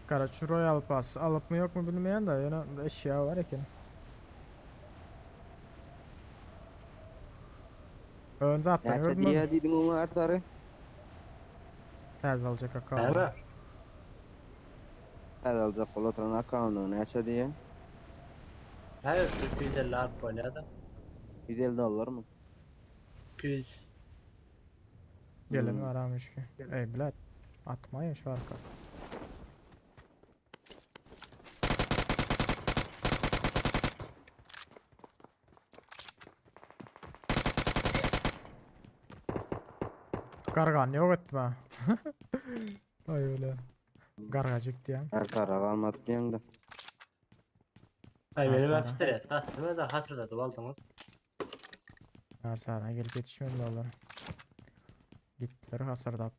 S1: Karaç Royal Pass alyp mı yok mu bilmeyen de ýöne eşya var eken. Ön zatdan
S6: Näçe
S1: gördüm.
S6: diýe diýdiň oňa artary?
S1: Täze aljak akkaunty.
S8: Näme?
S6: Täze aljak bolup oturan akkauntyny näçe diýe?
S8: Hayır, 250 alyp oýnady.
S6: 150 dollar mı?
S8: 200.
S1: Gelen
S6: Hmm.
S1: var amış ki. Ey bilet. Atmayın şu arka. Gargan yok etme. Ay öyle. Gargacık diyen.
S6: Artara galmady diýeňde.
S8: Ay benim
S1: Arsana.
S8: hapistire. Kastımı da hasırladı aldınız.
S1: Arsana gelip yetişmedi onlar. Gittiler hasırdap.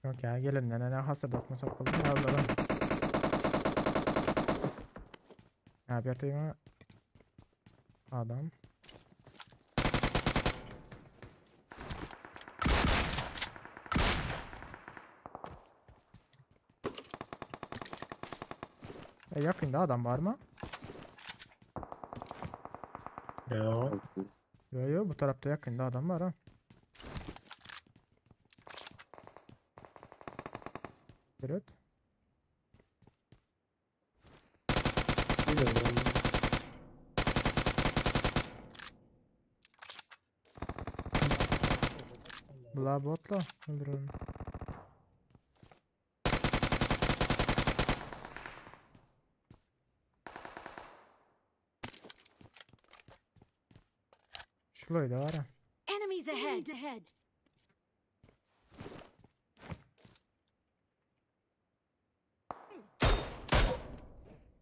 S1: Yok ya gelin ne ne hasırdatmasak olur mu Allah'ım. Ha bir yerde adam. E, yakında adam var mı?
S8: Yok.
S1: Yo yo bu tarafta yakında adam var ha. Evet. Bula botla. Öldürelim. Şulaydı var ha.
S2: Enemies ahead.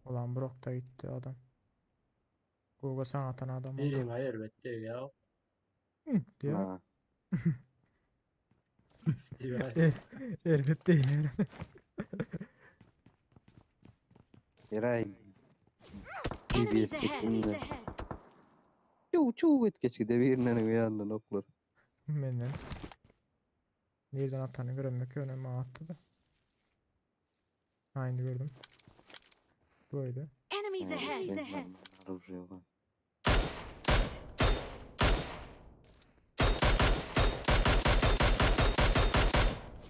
S1: Ulan Brock da gitti adam. Google sana atan adam oldu.
S8: Birim hayır bitti ya.
S1: Hı, diyor.
S6: Ha.
S8: Diyor.
S1: Er, elbette değil.
S6: Eray.
S2: Enemies
S6: BBS
S2: ahead.
S6: çekimde. Çuv çuv et geçide birinden uyandan oklar.
S1: Menden. Nereden atanı görünmek önemli attı da. Aynı gördüm. Bu öýde.
S2: Enemies ahead.
S6: Orужие bar.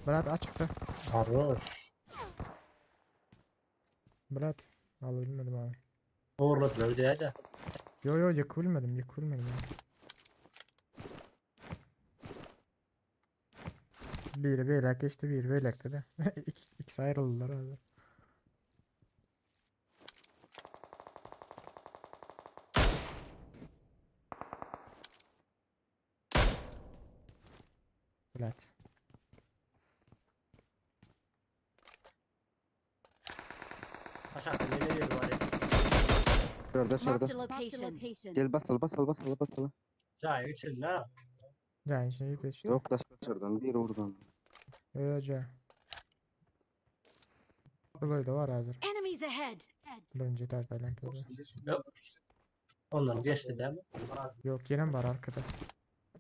S1: Brat açykda.
S8: Haroş.
S1: Brat. Al bilmedim abi.
S8: Uğurladılar bir de.
S1: Yo yo yıkılmadım yıkılmadım. Yani. Biri beylek geçti biri beylek dedi. İkisi ayrıldılar abi. Brat.
S8: Aşağıda ne geliyor var ya.
S6: Şurada
S2: Marked
S6: şurada.
S2: a location.
S6: Gel basal basal basal basal.
S8: Cahil için ne?
S1: Yani şimdi geçti.
S6: Yok da şuradan bir oradan.
S1: Öyle. Şurada da var hazır.
S2: Enemies ahead.
S1: Birinci etajda lan tabii.
S8: Yok. Ondan geçti değil mi?
S1: Yok yine var arkada.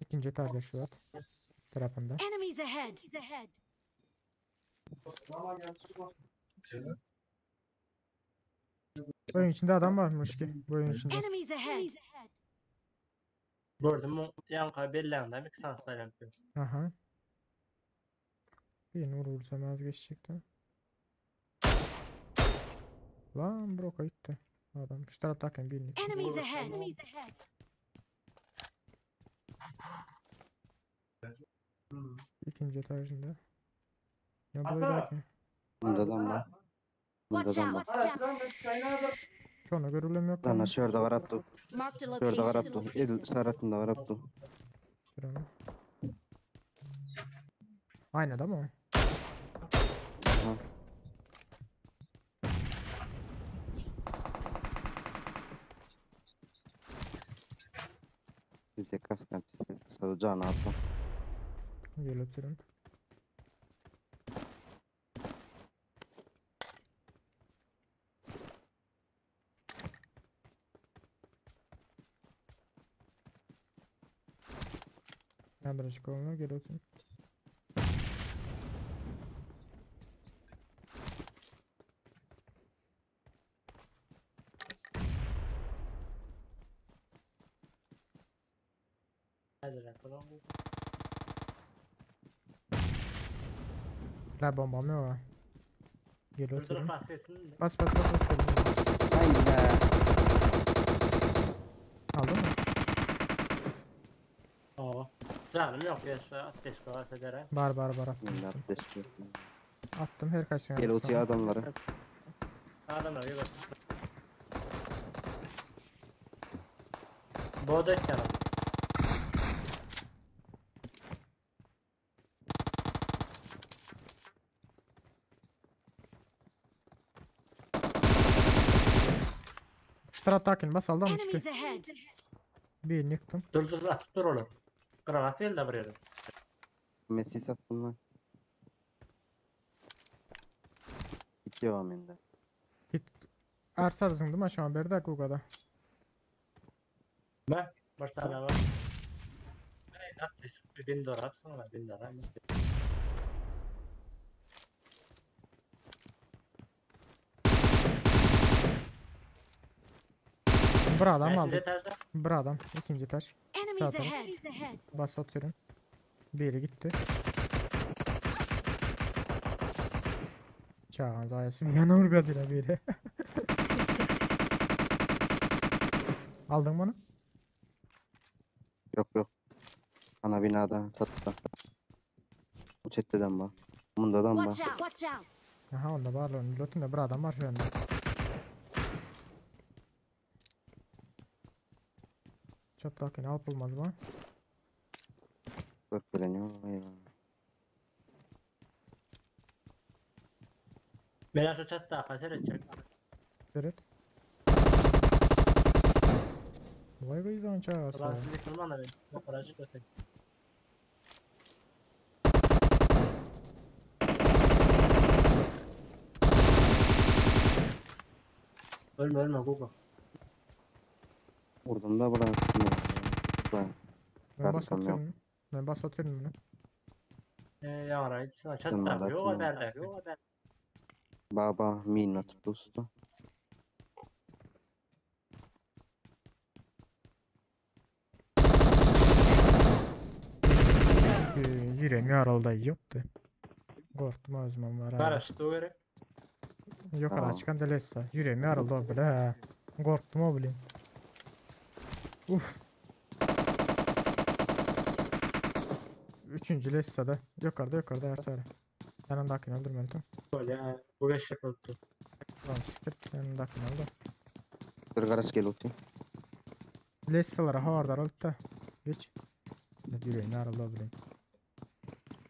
S1: İkinci etajda şu var. Tarafında.
S2: Enemies ahead.
S1: Bu oyun içinde adam varmış ki. Bu oyun içinde.
S2: Enemies ahead.
S8: Gördüm mü? Yanka belleğinden bir kısa sayılan.
S1: Aha. Bir vurursam az geçecekti. Lan broka gitti. Adam şu taraftayken birini.
S2: Enemies ahead.
S1: İkinci etajında. Ya bu oydaki.
S6: Bunda adam var. Bunda
S2: Watch
S6: adam
S2: out.
S6: var.
S1: Şuna görülüm yok.
S6: Lan
S1: ama.
S6: şurada var Abdu.
S2: Marked a
S6: Şurada var
S2: location.
S6: Abdu. El saratında var Abdu.
S1: Şuranı. Aynı adam o.
S6: Aha. Bize kaskan saracağını Abdu.
S1: Gel oturun. Yandırıcı olma gel oturun.
S8: Hadi bakalım.
S1: La bombam yok ha. Gel
S8: Dur dur
S1: oturun.
S8: bas kesin.
S1: Bas bas bas bas.
S6: Haydi be.
S1: Aldın mı?
S8: Oo. Canım yok ya şu ateş kovası eder.
S1: Bar bar bar attım.
S6: Bunda
S1: Attım,
S6: abdest yok.
S1: attım her kaç
S6: Gel otuya adamları.
S8: Adamlar bir bak. Boğda etken
S1: Şu taraftayken bas aldım mı?
S2: Enemies ahead.
S1: Bir yıktım.
S8: Dur dur atıp dur oğlum. Granat değil de buraya.
S6: Messi sattım lan. Git devam ende.
S1: Git. Arsarsın değil mi şu an bir dakika o kadar.
S8: Ne? Bir tane var. Ne ateş? Bir bin dolar atsana bin dolar.
S1: Bir adam
S8: Beşinci
S1: aldık.
S8: etajda.
S1: Bir adam. İkinci etaj.
S2: Enemies
S1: Sağ taraf.
S2: ahead.
S1: Bas atıyorum. Biri gitti. Çağan zayası yana vurmadılar biri. Aldın bunu?
S6: Yok yok. Ana binada çatıda. Bu çeteden var. Bunda adam var.
S2: Watch out. Watch out.
S1: Aha onda var lan. Lotunda bir adam var şu anda. Çatlarken alıp olmaz mı?
S6: Bak bileniyor. Ya.
S8: Ben şu çatta kaçar edecek.
S1: Evet. Vay be izan çağırsa.
S8: Ulan sizi kırmam da ben. O kadar çıkıyor. Ölme ölme Google.
S6: Vurdum da bıraktım. ya.
S1: Ben bas
S6: Kaskım yok.
S1: atıyorum. Ben bas atıyorum bunu.
S8: Yara sana
S6: Bunlar
S8: çatta
S6: da
S8: yok
S6: kim?
S8: haberde yok haber.
S6: Baba min atıp dostu.
S1: Ýüregim ýaryldy ýokdy. Gorkdum özümem var.
S8: Garaşdy gerek.
S1: Ýokara çykan delessa. Ýüregim ýaryldy o bile. Gorkdum o bilen. Uf. Üçünji lessada. Ýokarda ýokarda ýarsar. Yanındakini öldürmeli tüm.
S8: Bolýa, bu geçjek bolupdy.
S1: Lan siktir yanındakini öldür.
S6: Bir garaş gel otur.
S1: Lessalara havardar oldu da. Geç. Ýüregim ýaryldy o bilen.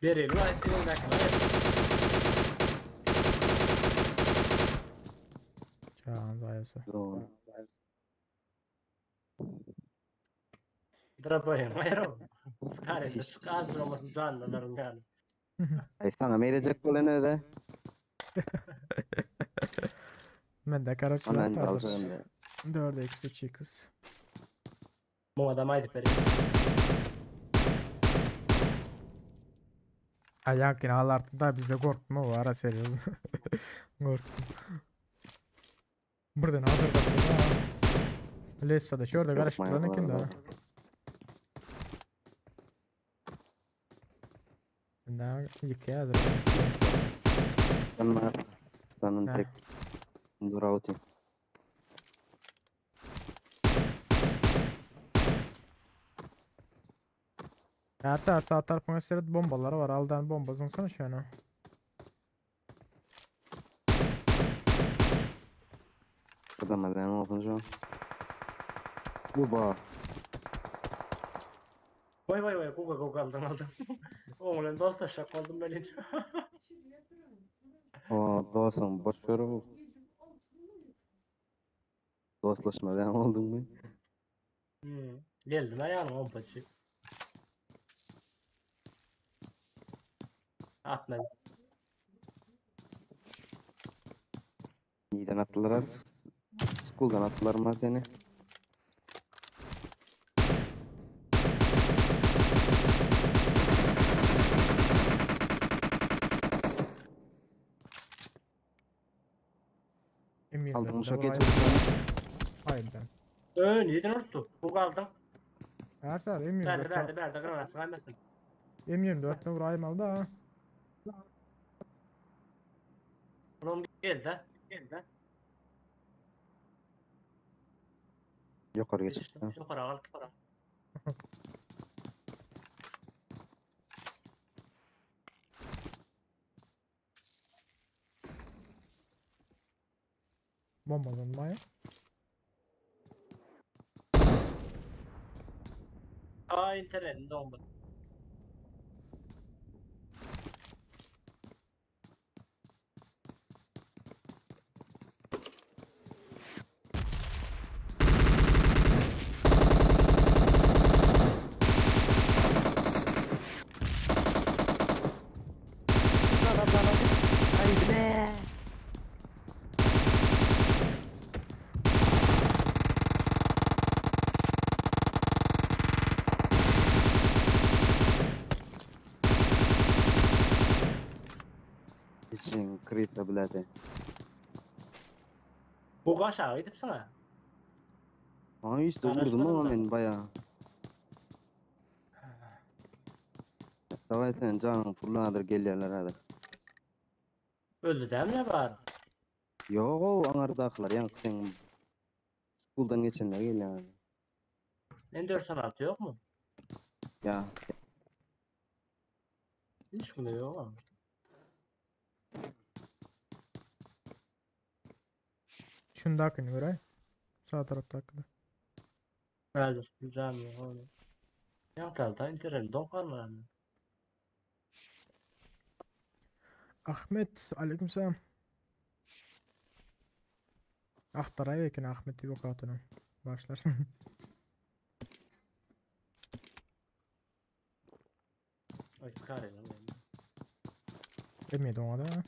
S8: Bereli aýtdy
S1: Çağan zaýasy.
S6: Doğru.
S8: Drabayım aýram. Skarede çyk az olmasyn janlylaryň ýany.
S6: Ay sana meýlejek bolan öde.
S1: Men de karoçlar
S6: Anan
S1: vardır.
S6: kalsın da.
S1: 4x 3x.
S8: Bu adam aýdyp berýär.
S1: Ayak yine alarttım da bizde korkma var ha seriyoruz. Korktum. Buradan hazır da Lessa da şurada
S6: Korkma
S1: karıştıran kim
S6: yapma.
S1: da. Ne yıkaya
S6: Sen var. Sanın
S1: Ha.
S6: tek. Dur otur.
S1: Her saat saat tarafına seyret bombaları var. Aldan bomba sana şöyle.
S6: Adama ben olsun şu an. Bu ba.
S8: Vay vay vay kuka kuka aldım aldım. Oğlum dost aşağı oldum ben.
S6: O dostum boş ver bu. Dostlaşma ben oldun mu?
S8: Hmm. Geldim ayağım pompacı. Atma.
S6: Neden attılar az? School'dan attılar mı seni?
S1: M24
S6: Aldım
S1: de
S6: şok
S1: vurayım.
S6: geçmiş.
S1: Hayır ben.
S8: Ön yedin unuttu. Kuka aldım.
S1: Her saat
S8: Berdi
S1: M24
S8: berdi berdi granat kaymasın.
S1: M24'te vurayım aldı ha.
S8: Oğlum geldi ha. Geldi ha.
S6: Yukarı geçmiş.
S8: Yukarı al yukarı.
S1: Bomba bomba ya.
S8: Aa internetin dondu.
S6: Ay be. İçin krisa biladi.
S8: Kuka aşağı gidip sana.
S6: Aa işte vurdum ama ben bayağı. Davay sen canın fırlanadır gelýärler hadi.
S8: Öldü değil mi ne var?
S6: Yok o anardaklar yani sen School'dan geçenler gelýär.
S8: N416 yok mu?
S6: Ya
S8: Hiç bunu yok ama.
S1: Şundakini vurayım. Sağ tarafta hakkında.
S8: Hazır. Güzel mi? Oğlum. Yan kaldı. İnternet don kalmadı.
S1: Ahmet aleykümselam. Aktaray eken Ahmet yok hatunu. Başlarsın.
S8: Ay sıkar ya.
S1: Demedi ona da.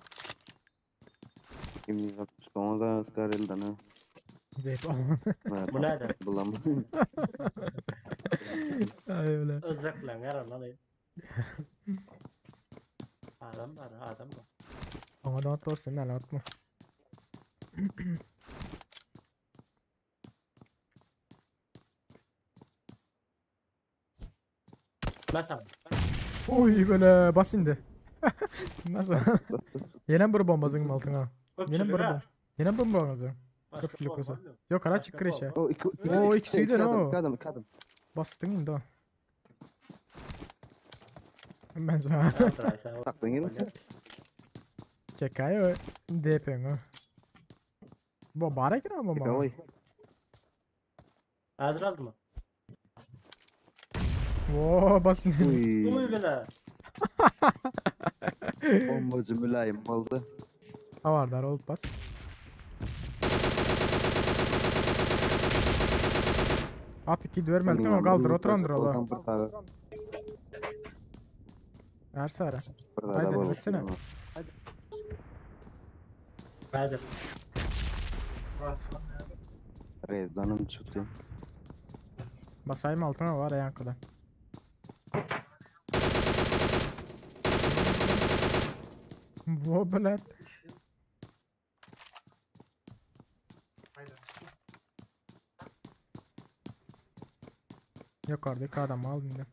S6: kim 160 da Skarel'den ha.
S1: Deyip
S8: Bu nerede?
S6: Bulam.
S1: Ay öyle.
S8: Özlek lan yarar lan. Adam var adam var.
S1: Ona da at olsun lan atma.
S8: Mesela.
S1: Oy böyle bas indi. Nasıl? Yine bir bomba zıngım altına. Yine bir bomba. Yine bomba aldı. Köpçülük olsa. Yok ara çık kreşe.
S6: O iki
S1: O ikisi de
S6: adam,
S1: o.
S6: iki adam, iki adam.
S1: Bastın indi o. Ben sana.
S6: Taktın yine.
S1: Çekay o. DP'm o. Bu bara kira bomba.
S6: Oy.
S8: Hazır aldı mı?
S1: Oo basın.
S6: Uy.
S8: Uy bile.
S6: Bombacı mülayim oldu.
S1: Havardar olup bas. At iki dörmeldi o kaldır oturandır ola. Her sara. Haydi bitsene.
S8: Hazır.
S6: Rezdanım çıktı.
S1: Basayım altına var ya kadar. Bu bilet. Yukarıdaki adam al indi.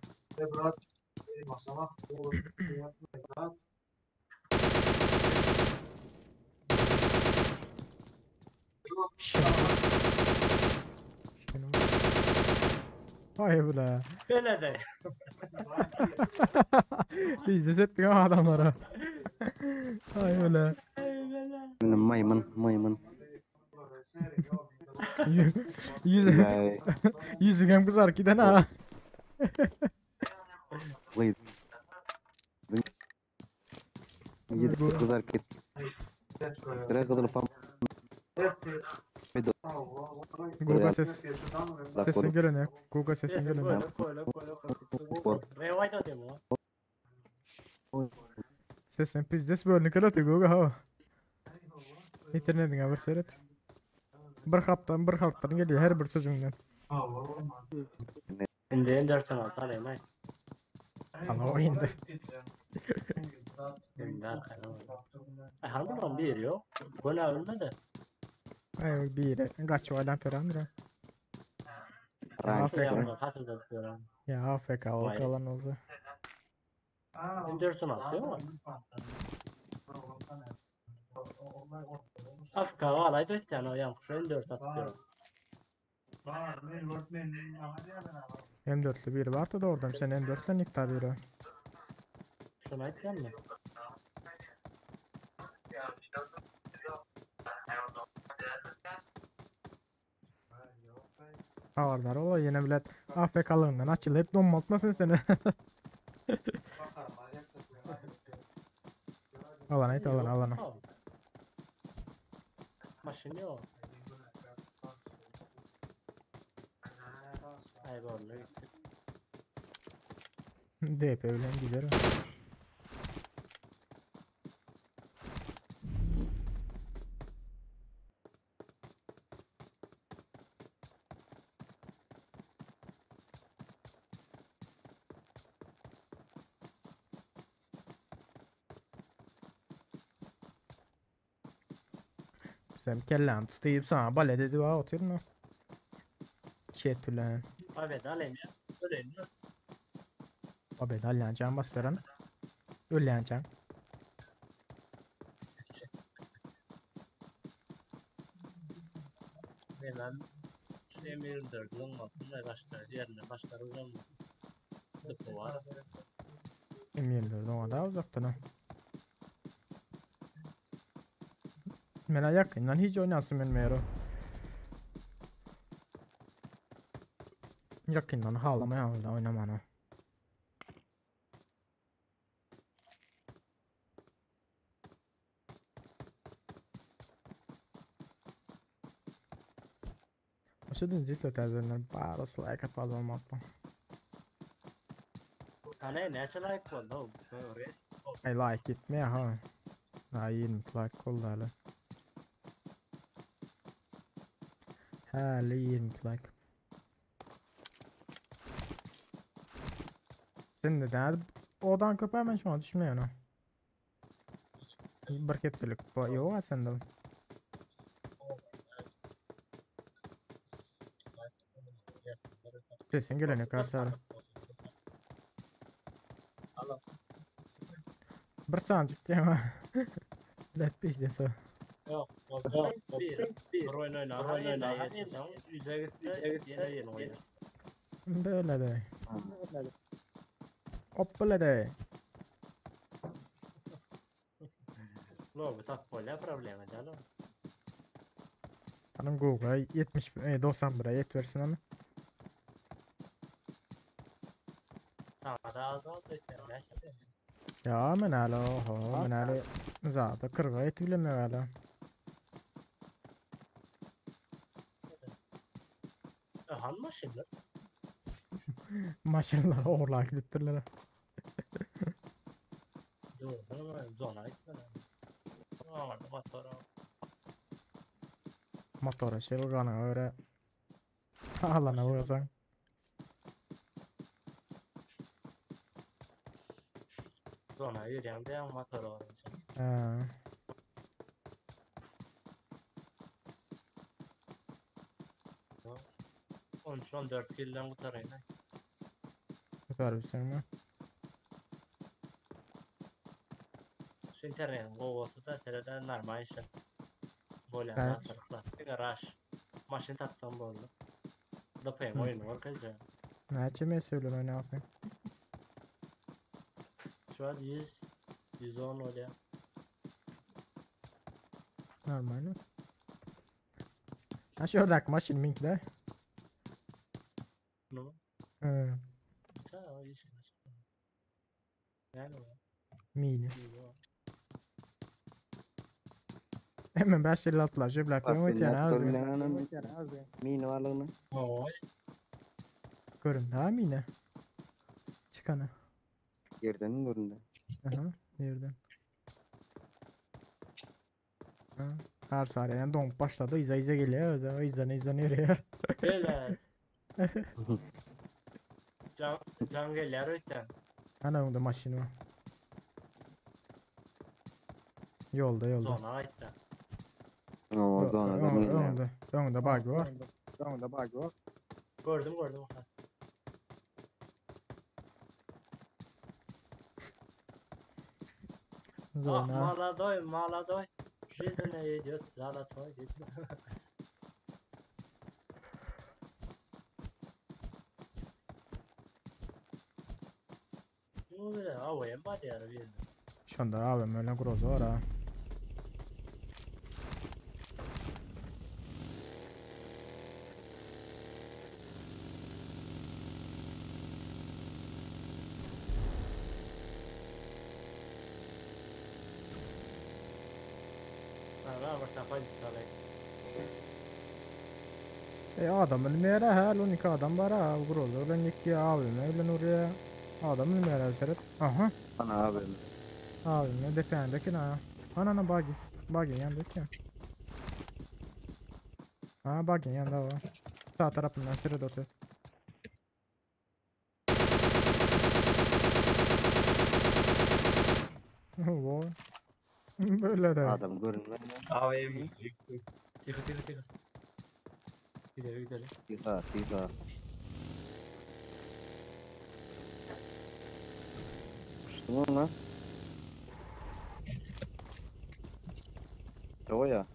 S1: Şunu. Hay bile.
S8: Böyle de.
S1: Biz ettik ama adamlara. Hay bile.
S6: Maymun, maymun.
S1: Yüz,
S6: Vay.
S1: yüzün hem kızar giden ha.
S6: Vay. Yedi
S1: Bu-
S6: kızar git. Kıra kızıl pam.
S1: Google ses. Sesin gelene. Google sesin
S8: Neyse,
S1: gelene.
S8: Böyle böyle böyle. Revayt atayım o.
S1: Sesin pizdes böyle ne atıyor Google ha. İnternetine bir seyret. Bir haptan bir haptan geliyor her bir sözünden.
S8: Şimdi M4 alayım ay.
S1: Allah o indi.
S8: Şimdi arkaya. Ay harbiden bir yok. Gol ölmedi.
S1: Ay bir yere. Kaç o lan perandır.
S6: Rank.
S1: AFK.
S8: Kasırda tutuyor.
S1: Ya AFK o
S8: Vay.
S1: kalan oldu.
S8: M4 değil mi? Afrika alay dört tane o yan kuşu M4 atıyor.
S1: M4'lü bir vardı da oradan sen M4'ten iptal biri.
S8: Şunu aytgan mi?
S1: Havardar ola yine bilet AFK'lığından açılıp donmatmasın seni. Alan ayt alan alan.
S8: Maşın yok. Ay borla gitti.
S1: DP bilen gider. o. Sen kellem tutayım sana bale dedi va oturma. Çetülen.
S8: Abi alayım ya. Öleyim ya.
S1: Abi dalyancan bastıran. Ölyancan.
S8: Hemen şu M24'ün olmasın başka yerine başka uzanma. Tıpkı var.
S1: M24 ona daha uzaktan ha. Mena yakından hiç oynasın ben mero. Yakından halamaya öyle oynamana. Başladın ciddi terzenler barası like atmaz olmakta.
S8: Ana ne like oldu?
S1: Ay like gitme ha. Ha 20 like oldu hala. Hala 20 like. Sen de odan köpä men şu an düşünmüyorum ha. Bir keptelik bu yok sende. Sesin gelene karşı. Bir sanjyk diýme. Let biznes o.
S8: Yok, yok, bir, bir oyun oyna, bir oyun oyna, yüze gitse, yine yeni oynar.
S1: Böyle de. Hop böyle de.
S8: Lobi tap bolýar problema däl o.
S1: Hanım Google'a 70 e, 91'e yet versin ama.
S8: Sana da az oldu işte. Ne şey.
S1: Ya men hala oho men hala zada 40'a yet bilemiyor hala.
S8: Han maşynlar.
S1: Maşallah oğurlak gidipdirler.
S8: Doğru, zona gitmedi. Aman motora.
S1: Motora şey gana öyle. Alana vursan.
S8: Zona yürüyen de motora olacak.
S1: Ha.
S8: 13-14 kilden kurtarayım.
S1: Tutar bir sen mi?
S8: Şu internetin kovası da sereden normal işte. Böyle
S1: Evet.
S8: rahatlıkla. Bir garaj. Maşın tapsam boldu. Dapayım
S1: Hı.
S8: oyunu var kızca.
S1: Näçe mi söylüyorsun ne yapayım?
S8: Şu an 100 110 oluyor.
S1: Normal mi? Ha şuradaki maşın minki de.
S8: Ne?
S1: Hı.
S8: Ha, o iş. Yani o.
S1: Mini.
S8: iyi o.
S1: Hemen 556'lar jöblak
S6: Bak,
S1: ben ötýän
S6: bilmez,
S1: azı.
S6: bilmez. Mini varlığını.
S8: Oy.
S1: Görün daha mini. Çıkanı.
S6: Yerden mi göründü?
S1: Aha, yerden. Ha, her saniye donk başladı. İza iza geliyor. O izlen izlen yürüyor.
S8: Böyle. Can, can geliyor öten.
S1: Ana onda maşını var. Yolda yolda.
S8: Zona ait.
S6: O zona da mini.
S1: Önde. Önde bug var.
S8: Gördüm gördüm. Ah
S1: Zona.
S8: молодой, молодой. Жизнь идет золотой. Bu bile havaya barýar bir.
S1: Şonda abi öyle groza var ha.
S8: Ha, bak tapay çalay.
S1: E adam ölmeyere hal 12 adam var ha. Groza ölen gitti abi ölen oraya. Adam ölmeyere seret. Aha.
S6: Ana abi.
S1: Abi ne defendeki na. Ana buggy. Buggy yanındaki. Ha buggy yanında var. Sağ tarafından seret atıyor. Vay. Böyle de.
S6: Adam görünmez.
S8: Havaya Tıkı tıkı tıkı. Gidelim gidelim.
S6: Tika tika. Uçtu mu lan? O ya.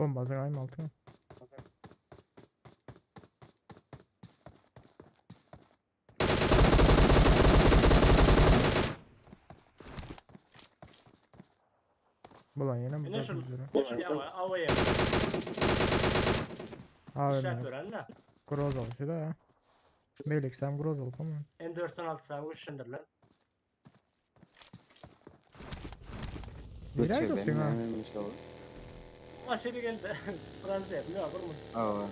S1: Bomba zıgayım altına. Bulan yine mi?
S8: Ne şunu? Ya havaya.
S1: Abi
S8: İşaret veren ne?
S1: Groz oluşu da ya. Melik sen groz olup ama.
S8: M416 sen güçlendir lan.
S1: Nereye gittin ha?
S8: Maşını geldi. Fransa yapmıyor vurma.
S6: Aa.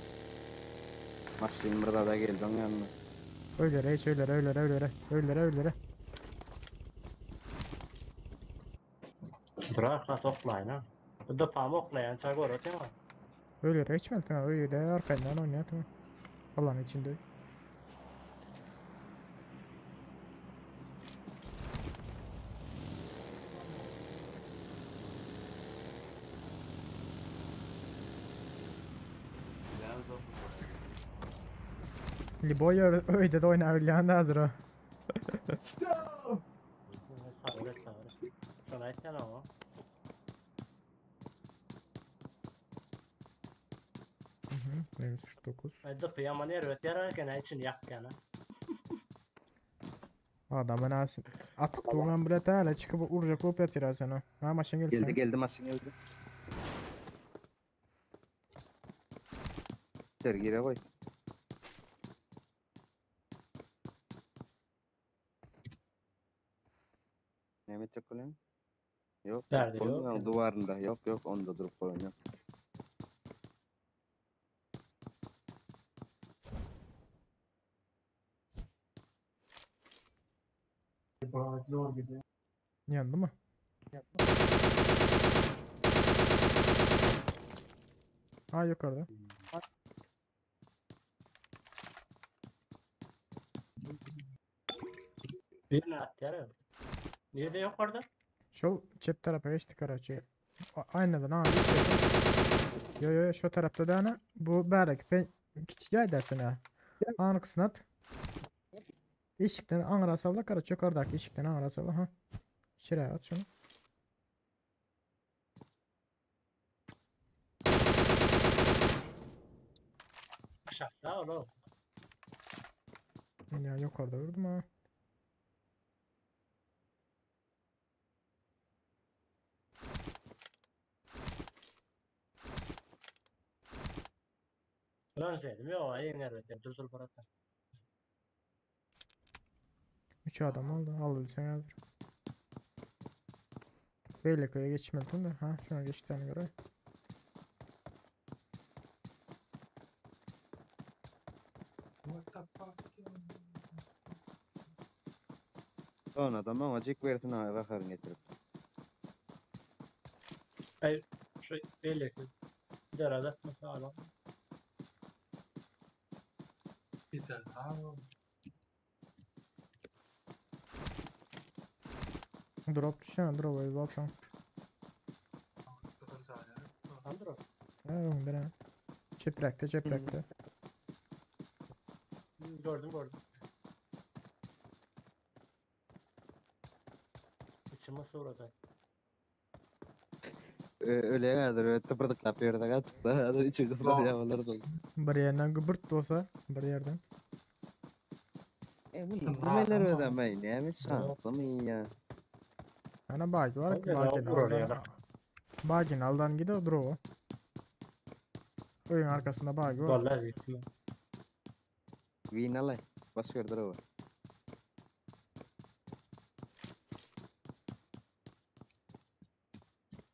S6: Maşin burada da geldi onun yanına.
S1: Öyle reis öyle öyle öyle öyle öyle.
S8: Bırak la toplayın ha. Bu da pamukla yani çagor öte mi?
S1: Öyle hiç mi? Öyle arkandan oynayatma. Allah'ın içinde. Liboý ýer öýde de oýnap bilýän häzir o.
S8: Sabır et sabır et. Şonu aýtýan ama.
S1: Mhm, minus 49.
S8: Ay dıpı yaman erbet yarar eken ay içini ýakýan ha.
S1: Adamın aslın. Atıp duran bile hala çıkıp uracak olup yatır sana. Ha maşın geldi.
S6: Geldi geldi maşyn geldi. Sergire goý. Näme etjek bolýaň? Yok,
S8: Nerede
S6: yok,
S8: yok?
S6: yok. Duvarında. Yok yok onda durup koyun yok.
S1: Yandı mı? Ha yukarıda.
S8: Birini atýar. Niye de yok orada?
S1: Şu çep tarafa geçti karaçı. Aynadan ha hiç yok. Yo yo yo şu tarafta da ana. Bu bärek ben kiçik yay dersin ha. Anı at. Işıktan aňra salla karaçı yukarıdaki işikten aňra salla ha. Şuraya at şunu.
S8: Aşağıda oğlum.
S1: Ya yukarıda vurdum ha.
S8: Ulan dedim yok ay erbet. Dur dur bırak.
S1: 3 adam oldu. Al sen hazır. Beyliköy'e geçmedim de. Ha şuna geçtiğine göre.
S6: Son adam ama cik versin ha rakarın getirip.
S8: Ay şu belli ki. Derede atması adam.
S1: Drop düşsene drop'a bir baksana.
S8: Andro.
S1: Ha bir ha. Çeprekte çeprekte.
S8: Gördüm gördüm. İçime soğradı.
S6: Öyle kadar öyle tıpırdıklap yerde kaçıp da hadi içi kıpırdı yavalar da.
S1: Bir yerden gıbırt olsa bir yerden.
S6: E bu neler ödemeyin ne mi şanslı mı ya?
S1: Ana bagi var ki
S8: Hadi
S1: bagin
S8: ya, vur oraya
S1: aldan. Bagin aldan gidiyor drop'u. Oyun arkasında bagi var.
S8: Vallahi bitmiyor.
S6: Win alay. Başka bir var.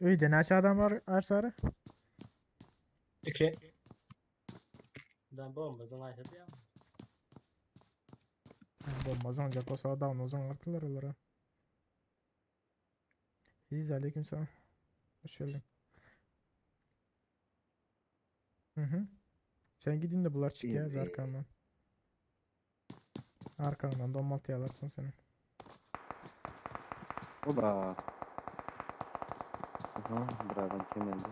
S1: Öyde ne aşağıdan var Arsarı?
S8: İki. Ben bombadan ayırdı ya.
S1: Bomba zonacak olsa adam o zaman attılar onlara. İyiyiz aleykümselam. Hoş geldin. Hı hı. Sen gidin de bular çık ya
S6: İyi.
S1: arkandan. Arkandan domaltı alarsın seni.
S6: Oba. Aha bir adam kim geldi?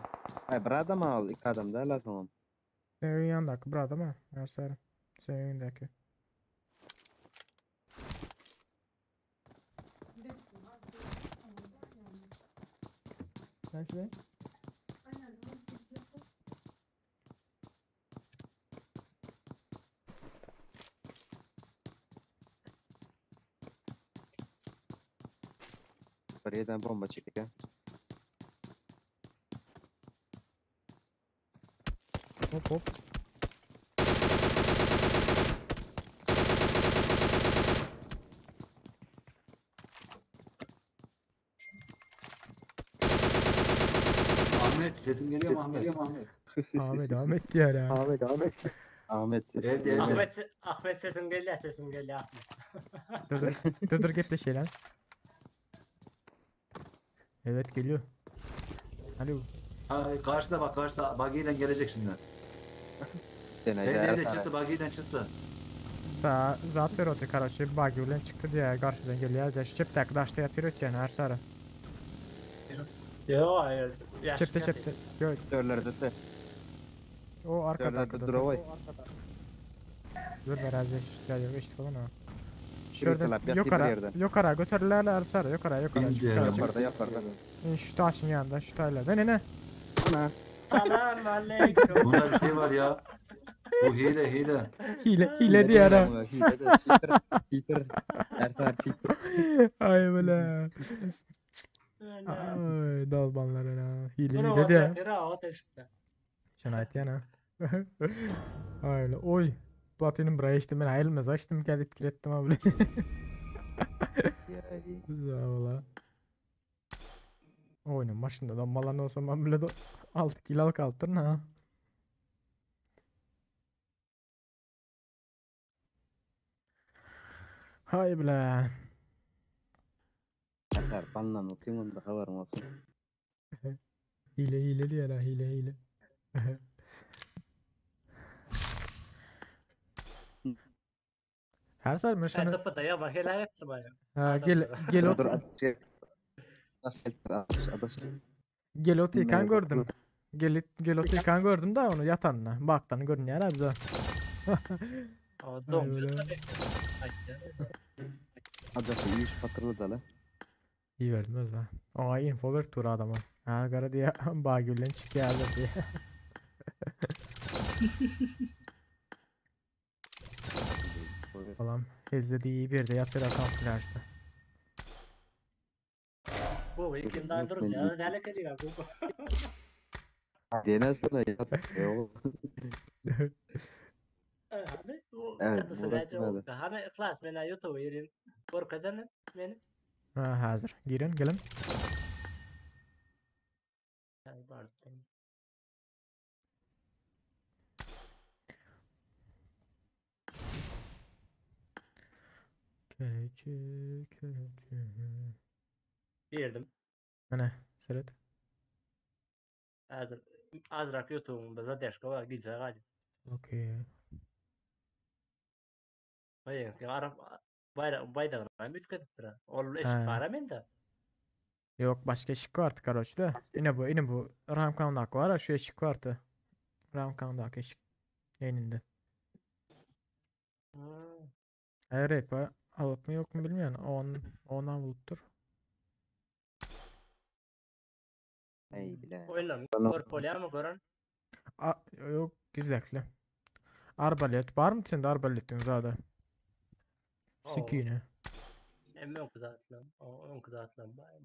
S6: Ay bir adam al. iki adam da lazım.
S1: Sen ön yanındaki bir adam ha. Arsarı. Sen önündeki. Nasıl?
S6: Bir yerden bomba çıkıyor.
S1: Hop hop.
S14: Ahmet sesim geliyor mu Ahmet? Ahmet.
S1: Ahmet Ahmet diyor ya.
S4: Ahmet Ahmet.
S6: Ahmet.
S14: Evde evde.
S8: Ahmet, Ahmet sesin geliyor sesin geliyor Ahmet.
S1: Dur dur. Dur dur gepleşelim lan. Evet geliyor. Alo.
S14: Ha, karşıda bak karşıda buggy ile gelecek şimdi.
S6: Sen
S14: Evde evde çıktı buggy ile çıktı.
S1: Sa zaten otu karaçı bagi bilen çıktı diye karşıdan geliyor. Ya şu çepte daşta yatıyor yani her sarı.
S8: Yok hayır.
S1: Çepte çepte. Yok
S6: Dörlerde de.
S1: O arkada da.
S6: Durovoy.
S1: Dur beraber şu yok işte falan ha.
S6: Yürü
S1: Şurada
S6: talap, yat bir
S1: yukarı
S6: yerde.
S1: yukarı götürürler sarı yukarı yukarı
S14: İnce
S1: yukarı çık.
S6: Yaparda yaparda.
S1: İn Şu taşın yanında şu taşlarda ne ne?
S6: Ana.
S8: Salam aleyküm.
S14: Bunda bir şey var ya. Bu hile hile.
S1: Hile hile diyor ha.
S6: ama, Hile de cheater. Cheater. Ertar cheater.
S1: Ay böyle. Ay dalbanlar ha. Hile
S8: Bunu
S1: hile diyor. Şunu aytyan ha. Ay oy. Platinim buraya işte ben ayrılmaz açtım gelip kirettim abi. Valla. Oyunun başında da malan olsam ben bile de 6 kilo al kalktın ha. Hay bile.
S6: Ertar banlan otayım onda haberim olsun.
S1: Hile hile diyor ha hile hile. Her sefer ben şunu
S8: Tıpı da ya bak helal ettim ya.
S1: ha, gel gel
S6: Dur dur
S1: ot
S6: aç. Adaş adaş adaş.
S1: gel ot yıkan
S6: Nerede?
S1: gördüm. Gel gel ot yıkan gördüm de onu yatanla. Baktan görünüyor abi bize.
S8: O dom.
S1: böyle.
S6: Adaşı iyi iş patırdı da la.
S1: İyi verdim öz ben. Ona info ver tur adama. Ha gara diye Bagül'den çıkıyor diye. Falan izlediği bir de yatır kamuflajda.
S8: Bu ikimden durup ya. Ne alaka bu?
S6: Dene sonra yat. Yok.
S8: Hani bu
S6: Evet,
S8: evet,
S6: Murat nerede?
S8: Hani ihlas men YouTube yerin. Korkacan meni.
S1: Ha hazır. Girin gelin.
S8: Yani bardım.
S1: Keçi keçi.
S8: Girdim.
S1: Ana seret.
S8: Hazır. Azrak YouTube'umda zadержка var. Gidecek hadi.
S1: Okey.
S8: Hayır, Arap bayrak baydağını ütketipdir. Ol eşik
S1: Ha.
S8: para mende.
S1: Yok başka eşik vardı karoç da. Yine bu yine bu Ramkan'daki var ha şu eşik vardı. Ramkan'daki eşik. Yeninde.
S8: Hmm.
S1: Her repa alıp mı yok mu bilmiyorum. On, ondan buluptur.
S6: Ey bile.
S8: Oyundan
S6: Bana-
S8: görüp bolýarmy mı gören?
S1: A, yok gizlekli. Arbalet var mı sende arbaletin zaten?
S8: Oo.
S1: Sikine.
S8: Hem ön kızartlam, o ön kızartlam bay.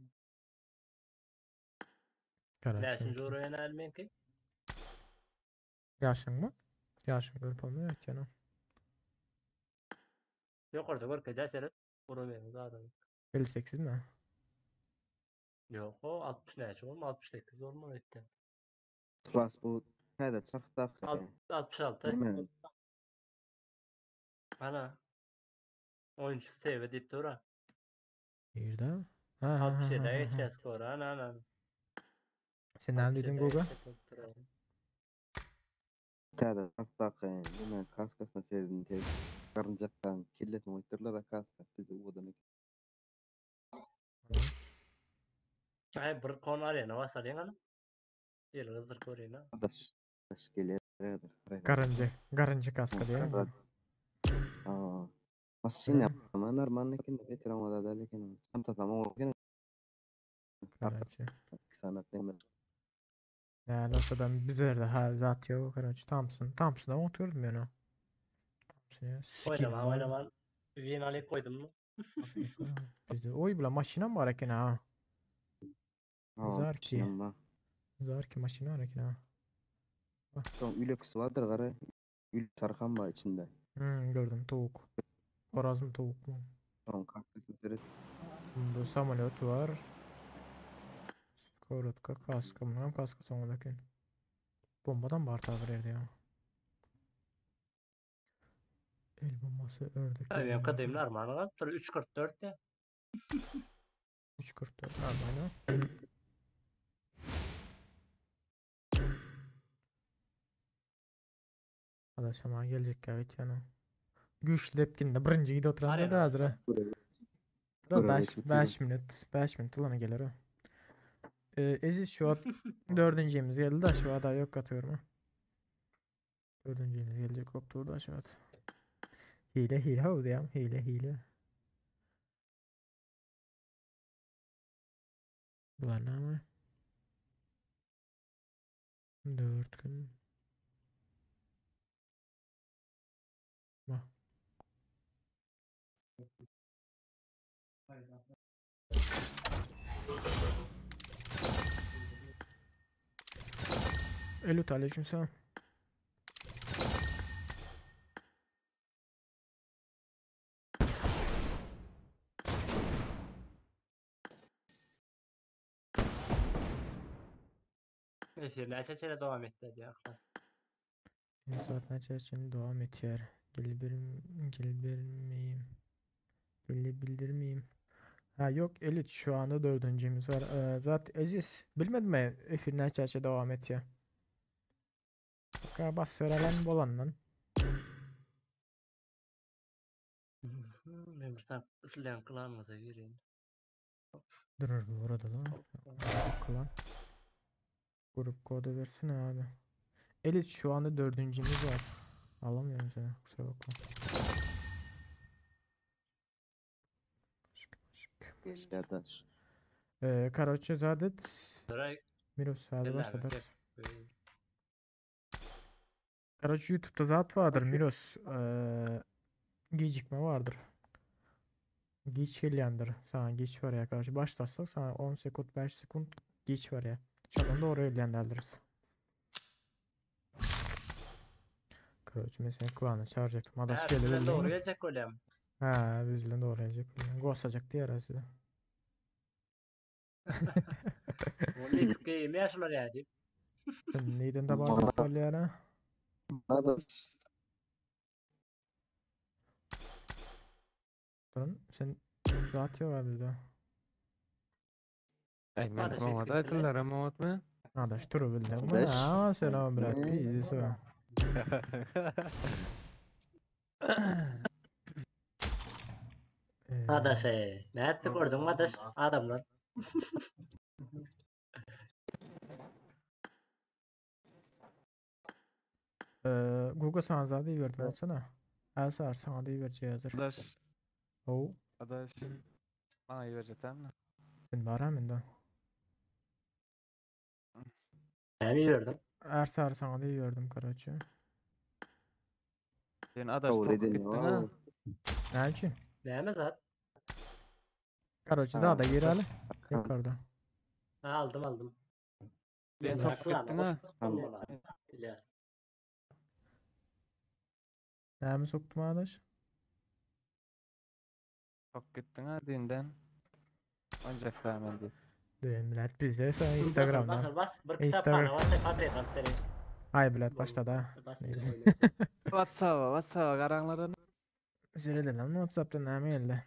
S1: Karaç.
S8: Näşinji oraya näme ki?
S1: Yaşın mı? Yaşın görüp olmuyor ki canım.
S8: Yukarıda görkezä seret. Uru zaten.
S1: 58 mi?
S8: Yok o 60 näçe olma 68 olma etdi.
S6: Turas bu Täze çarkdak.
S8: 66.
S6: Bilmem.
S8: Ana. Oyuncu seve diýip dur. ha.
S1: Bir de. Ha ha ha,
S8: 67
S1: ha, ha, ha.
S8: geçýär skor. Ana ana.
S1: Sen ne dedin Google?
S6: Täze çarkdak. Hemen kaskasına sezdim tez. Karıncaktan killetini oýdurlar kaska bizi uwadan.
S8: Ay bir kon arena basalyň ana. Ýylgyzdyr görýän.
S6: Adaş. Adaş gelýär.
S1: Garıncı. Garıncı kaska diye mi?
S6: Aa. Maşyn ama normal eken beter oňada da lekin. Tam tamam o eken.
S1: Karaçı.
S6: Sanat näme?
S1: Ya nasıl ben bizlerde ha zat yok karaçı. Thompson. Thompson'a otururdum yani. Thompson ya. Skin
S8: Oýnama
S1: var.
S8: oýnama. Win alyp goýdum.
S1: Bizde oy bile maşina var eken ha.
S6: Aa,
S1: Zar ki.
S6: maşynam
S1: Zar ki maşina var eken ha.
S6: Soň ülekisi bardyr gara. Ül çarkam bar içinde.
S1: Hmm, gördüm tavuk. Horoz mu tavuk mu?
S6: Soň kaskasy seret.
S1: Bunda samolyot var. Korotka kaska bunun kaska soňundaki. Bombadan bar tabir ýerde ya. El bombası ördek. el
S8: Ay
S1: bombası.
S8: kademli armağan galypdyr 3.44 ya.
S1: 3.44 normal o. Adaşam gelecek ya yani. Güçlü depkinde birinci gide oturan da
S8: Arena.
S1: hazır ha.
S6: Buraya
S1: 5
S6: geçip
S1: 5 minut 5 minut ulan gelir o. Ee, Eziz şu an dördüncüyemiz geldi de şu ada yok atıyorum ha. Dördünjimiz geljek bolup durdy aşagat. Hile hile how diýýän, hile hile. Bular näme? 4 gün. Ma. Elut aleykümselam.
S8: Efir näçe çene dowam etdi diýýär Yhlas.
S1: Bir saat näçe çenli dowam etýär? Gelebilir gelebilmeyim. Gelebilir miyim? Ha yok Elit şu anda dördüncümüz var. Ee, zat Eziz bilmedim mi efir näçe dowam etýär? Baka bas veren bolandan.
S8: Men bir saat isleýän klanymyza gireýin.
S1: Durur bu arada lan. Klan. Grup kodu versene abi. Elit şu anda dördüncümüz var. Alamıyorum seni kusura bakma.
S6: Kardeş.
S1: Ee, Karaçı Zadet
S8: Sıra
S1: Miros hadi
S8: Eller
S1: başladık.
S8: mi?
S1: Karaçı YouTube'da zat vardır Miros. Ee, gecikme vardır. Geç gelyendir. Sana geç var ya karşı başlatsak sana 10 sekund 5 sekund geç var ya. Şuradan doğru ellendiririz. Karaçı mesela kulağını çağıracaktım. Adaş
S8: Ha,
S1: gelir
S8: bizden
S1: değil
S8: doğru
S1: mi?
S8: gelecek golem.
S1: Ha bizden doğru gelecek. Gosacak diye arası.
S8: Ony geýimi ýaşlar ýa diýip.
S1: Sen neyden de bardak bolýar ha?
S6: Kardeş.
S1: Durun sen zat yok abi bizde.
S15: Ey men
S8: Kardeş,
S15: oňa da
S8: etkiler.
S15: aýtdylar ama otmy?
S1: Adaş duru bildim.
S6: Adaş.
S1: Ha sen o brat pizzi o. Ee,
S8: Adaş ey. Ne etdi gördüň adaş adamlar.
S1: Ee, Google sana zat verdim alsana. Elsar sana da vereceği hazır.
S15: Adaş,
S1: Oh,
S15: adaş. Bana iyi vereceksin mi?
S1: sen var mı da?
S8: Ben gördüm.
S1: Ersar sana da verdim karaçı.
S15: Sen adaş
S6: Kabul
S15: topu
S6: edin
S15: gittin
S6: ya.
S15: ha.
S1: Ne için?
S8: Näme zat?
S1: Karaçı
S6: Ha,
S1: zat da gir hele. Yukarıda.
S8: Ha, aldım aldım.
S15: Sen topu gittin ha.
S6: Tamam.
S8: İlyas.
S1: Ne mi soktum adaş?
S15: Top gittin ha dünden. Ancak vermedi.
S1: Düğün millet bizde sen Instagram'dan.
S8: Bas bas bir kitap
S1: Instagram.
S8: bana varsa patret al seni.
S1: Ay millet başladı ha.
S8: Bas.
S1: Neyse.
S15: WhatsApp'a, WhatsApp'a garanların.
S1: Söyledi lan WhatsApp'tan ne mi geldi?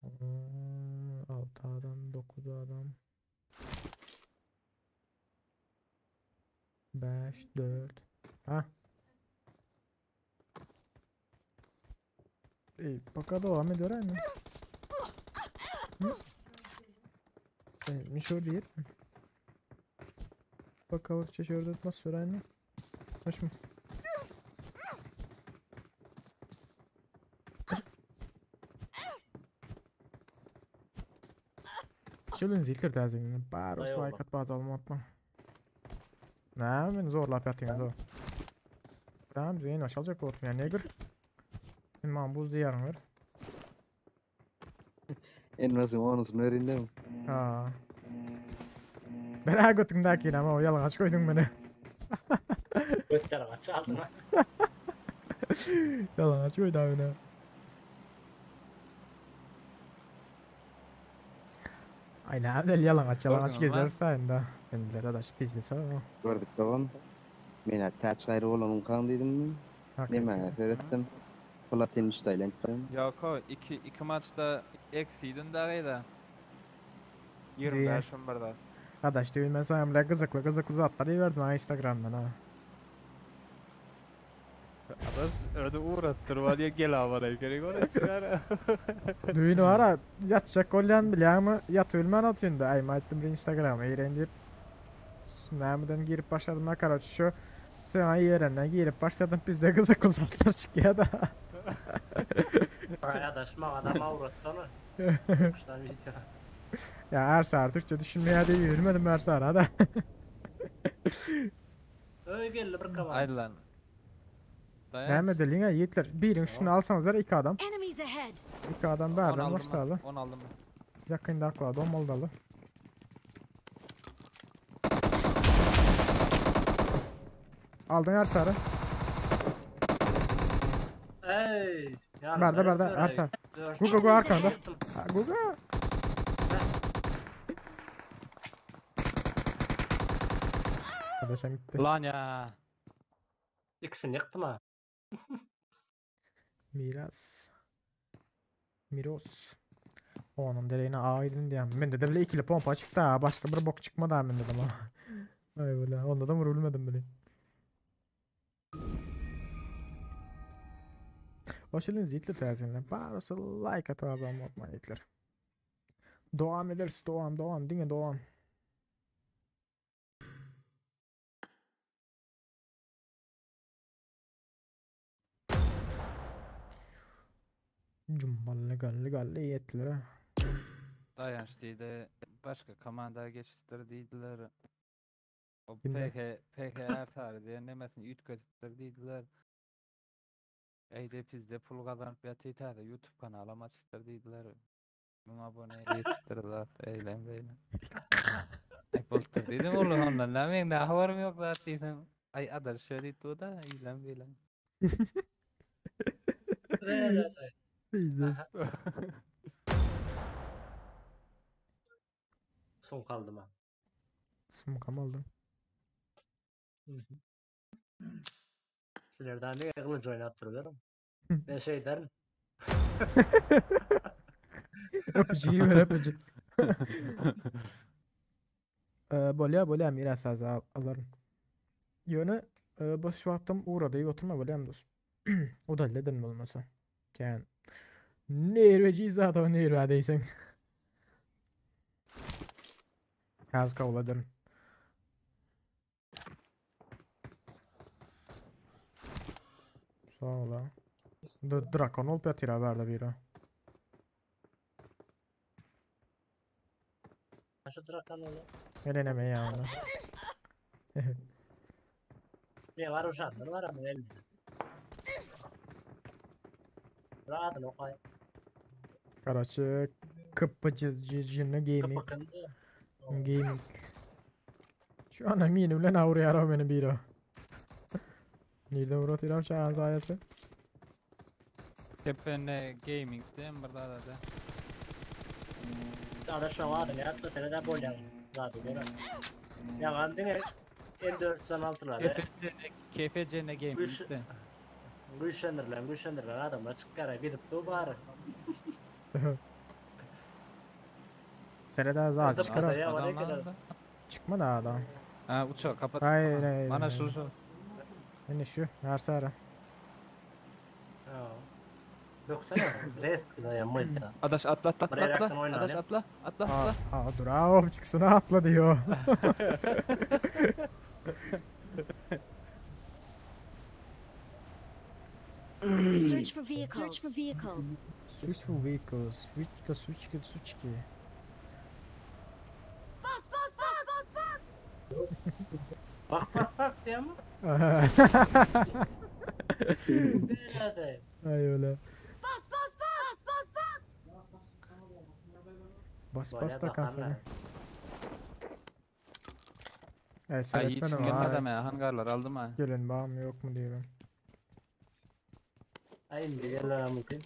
S1: Hmm, 6 adam, 9 adam. 5, 4. Ha. İyi, baka devam ediyor aynı. Hı? Ben şurada değil. Bakalım şurada nasıl aynı. Hoş mu? Çölün zikir lazım. Baros
S8: Eyvallah.
S1: like at bazı olmatma. Ne men zorlap ýatýan da. Tamam, zeyn aşalacak bolup yani negir. Sen maňa buz diýýärin ver.
S6: En nasıl onusunu öğrendim.
S1: Ha. Bera götüňdäki ama o ýalňaç goýduň meni.
S8: Götler aç aldın ha.
S1: Ýalňaç goýdy meni. Ay ne del ýalňaç ýalňaç
S15: Gördüň ama.
S1: gezler sayında. Ben biler adaş biznes ama.
S6: Gördük tamam. Men taç gayrı olanın kan dedim.
S1: Hakikaten.
S6: Neme öğrettim. Platin 3 tayland'dım.
S15: Yok o iki, iki maçta eksiydin darayda.
S1: Diye.
S15: 25 11'de.
S1: Adaş diyor ben sana bile gyzykly gyzykly zatlar verdim ha Instagram'dan ha.
S15: Adaş öde uğratdyr var ya gel avara gerek ora çıkar.
S1: Düýn bara ýatjak bolýan bilýäňmi? Ýatyp bilmän otyryn-da. Aý, aýtdym bir Instagrama gireýin diýip. Nämeden girip başladym da karoçe şu Sana iberenden girip başladym bizde gyzykly zatlar çykýa-da.
S8: Aý adaş maňa da mawratsana. Kuşdan video.
S1: Ya Ersar Türkçe düşünmeýär diýip ýürmedim Ersara da.
S8: Öý geldi bir komanda.
S15: Aýdy lan. Daýanç.
S1: Näme edeliň-ä ýigitler? Biriň şuny alsaňyzlar iki adam.
S2: Enemies ahead.
S1: Iki adam
S15: Onu
S1: bärden
S15: aldım ben.
S1: başlaly.
S15: Onu aldım ben.
S1: Ýakynda aklady olmalydaly. Aldyň Ersary.
S8: Ey.
S1: Bärde bärde Ersar. Guga guga arkanda. Ha, Guga. Kardeşim gitti.
S15: Lan ya.
S8: İkisini yıktım ha.
S1: Miras. Miros. Onun dereğine aydın diyen. Mende de bile ikili pompa çıktı ha. Başka bir bok çıkmadı ha mende de ama. Ay böyle. Onda da vurulmadım bile. Hoş geldiniz Yiğitler tercihine. Barısı like atıp abone olmayı Yiğitler. Devam ederiz. Devam devam. Dinle devam. Cumballe galle galle Yiğitler.
S15: Dayanç diýdi. Başka komanda geçipdir diýdiler. O
S1: Kimde?
S15: PK PKR sary diýen nemesini üýtgetipdir diýdiler. Eýde pizde pul gazanyp ýaty täze YouTube kanalam açypdyr diýdiler. 1000 abone ýetipdir zat eýlem beýlem. Ay bolupdyr diýdim oğlum ondan näme meň habarym ýok zat diýsem. Ay adaş şöyle diýdi da eýlem beýlem.
S1: Pizdes.
S8: Son kaldım ha.
S1: Sumkam aldım.
S8: Sizlerden ne kılıç oynattırıyorum. Ben şey derim.
S1: Öpücüğü ver öpücük. Bolýa bolýa miras azal alaryn. Ýöne e, boş wagtym ugrada oturma bolýam dost. O da neden bolmasa. Yani nerveci zaten nerve değilsin. Az kabul ederim. Sağ ol ha. Drakon olup ýatyr ha bärde biri.
S8: Şu drakan onu.
S1: Eleneme ya onu.
S8: Ne var uşaklar var ama elinde. Rahatın o kay.
S1: Karaçı KPCC'ni gaming.
S8: Kapakında.
S1: Gaming. Şu an eminim lan avru yara beni biri. Nereden vurat iram şu an zayası.
S15: Tepene gaming diýen bir zat da.
S8: Ada şu var ya atla sene de bolyan. Zaten göre. Ya ben diňe M416'lar.
S15: KFCN gaming
S8: Güç-
S15: de.
S8: Güçlendirilen, güçlendirilen adamlar çık gara gidip dur bari.
S1: Sene daha zaten
S8: Adam-
S1: çıkar.
S8: Ya, oraya
S15: Adam
S8: kadar.
S15: da.
S1: Çıkma da adam.
S15: Ha uçak kapat.
S1: Hayır hayır.
S15: Bana
S1: hayır.
S15: şu şu.
S1: Yine şu. Her
S8: Ha. Yoksana rest ya mıydı?
S15: Adaş atla atla atla
S8: Buraya
S15: atla.
S8: yakın oyna
S15: Adaş
S8: hani.
S15: atla atla
S1: Aa,
S15: atla.
S1: aa dur aa hop çıksın atla diyor.
S2: Search for vehicles. Search for vehicles.
S1: Switch for vehicles. Switch switch switch ki.
S2: Bas bas bas bas bas.
S8: Bak bak bak diye mi? Böyle de.
S1: Ay öyle.
S2: Bas bas bas bas bas.
S1: Bas
S8: Bayağı
S1: bas da
S8: bakarlar.
S1: kansana. Ey
S15: Ay hiç
S1: seyretmedim
S15: gelmedi
S1: ha.
S15: ya hangarlar aldım ha.
S1: Gelin bağım mı yok mu diyorum.
S8: Ay indi gel mümkün.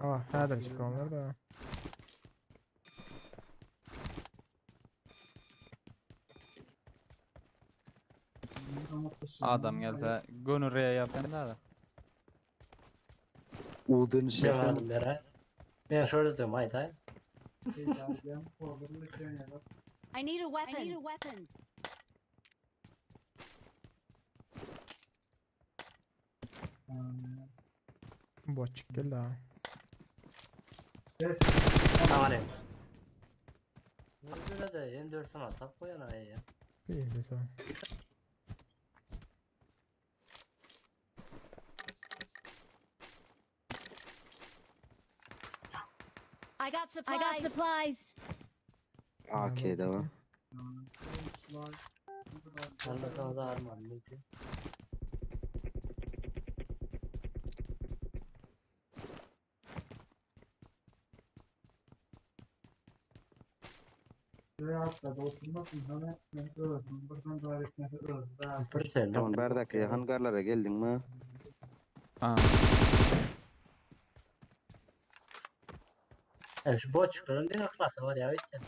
S1: Ah hädir çık onlar da.
S15: Adam gelse gönül yapan da.
S6: U dönüş
S8: Ben
S6: yapan.
S8: aldım yere. Ben şöyle diyorum haydi hay.
S2: I need a weapon. I need a weapon.
S1: Boçuk geldi ha.
S8: Tamam. Böyle de M4 sana tap koyan ay ya.
S1: İyi de tamam.
S2: I got supplies. I got supplies.
S6: AK de var.
S8: Anlatsana da armağan. mümkün. Bir sen
S6: Tamam berdaki hangarlara geldin mi?
S15: Ha.
S8: Yani şu boçukların din aklası var ya işte.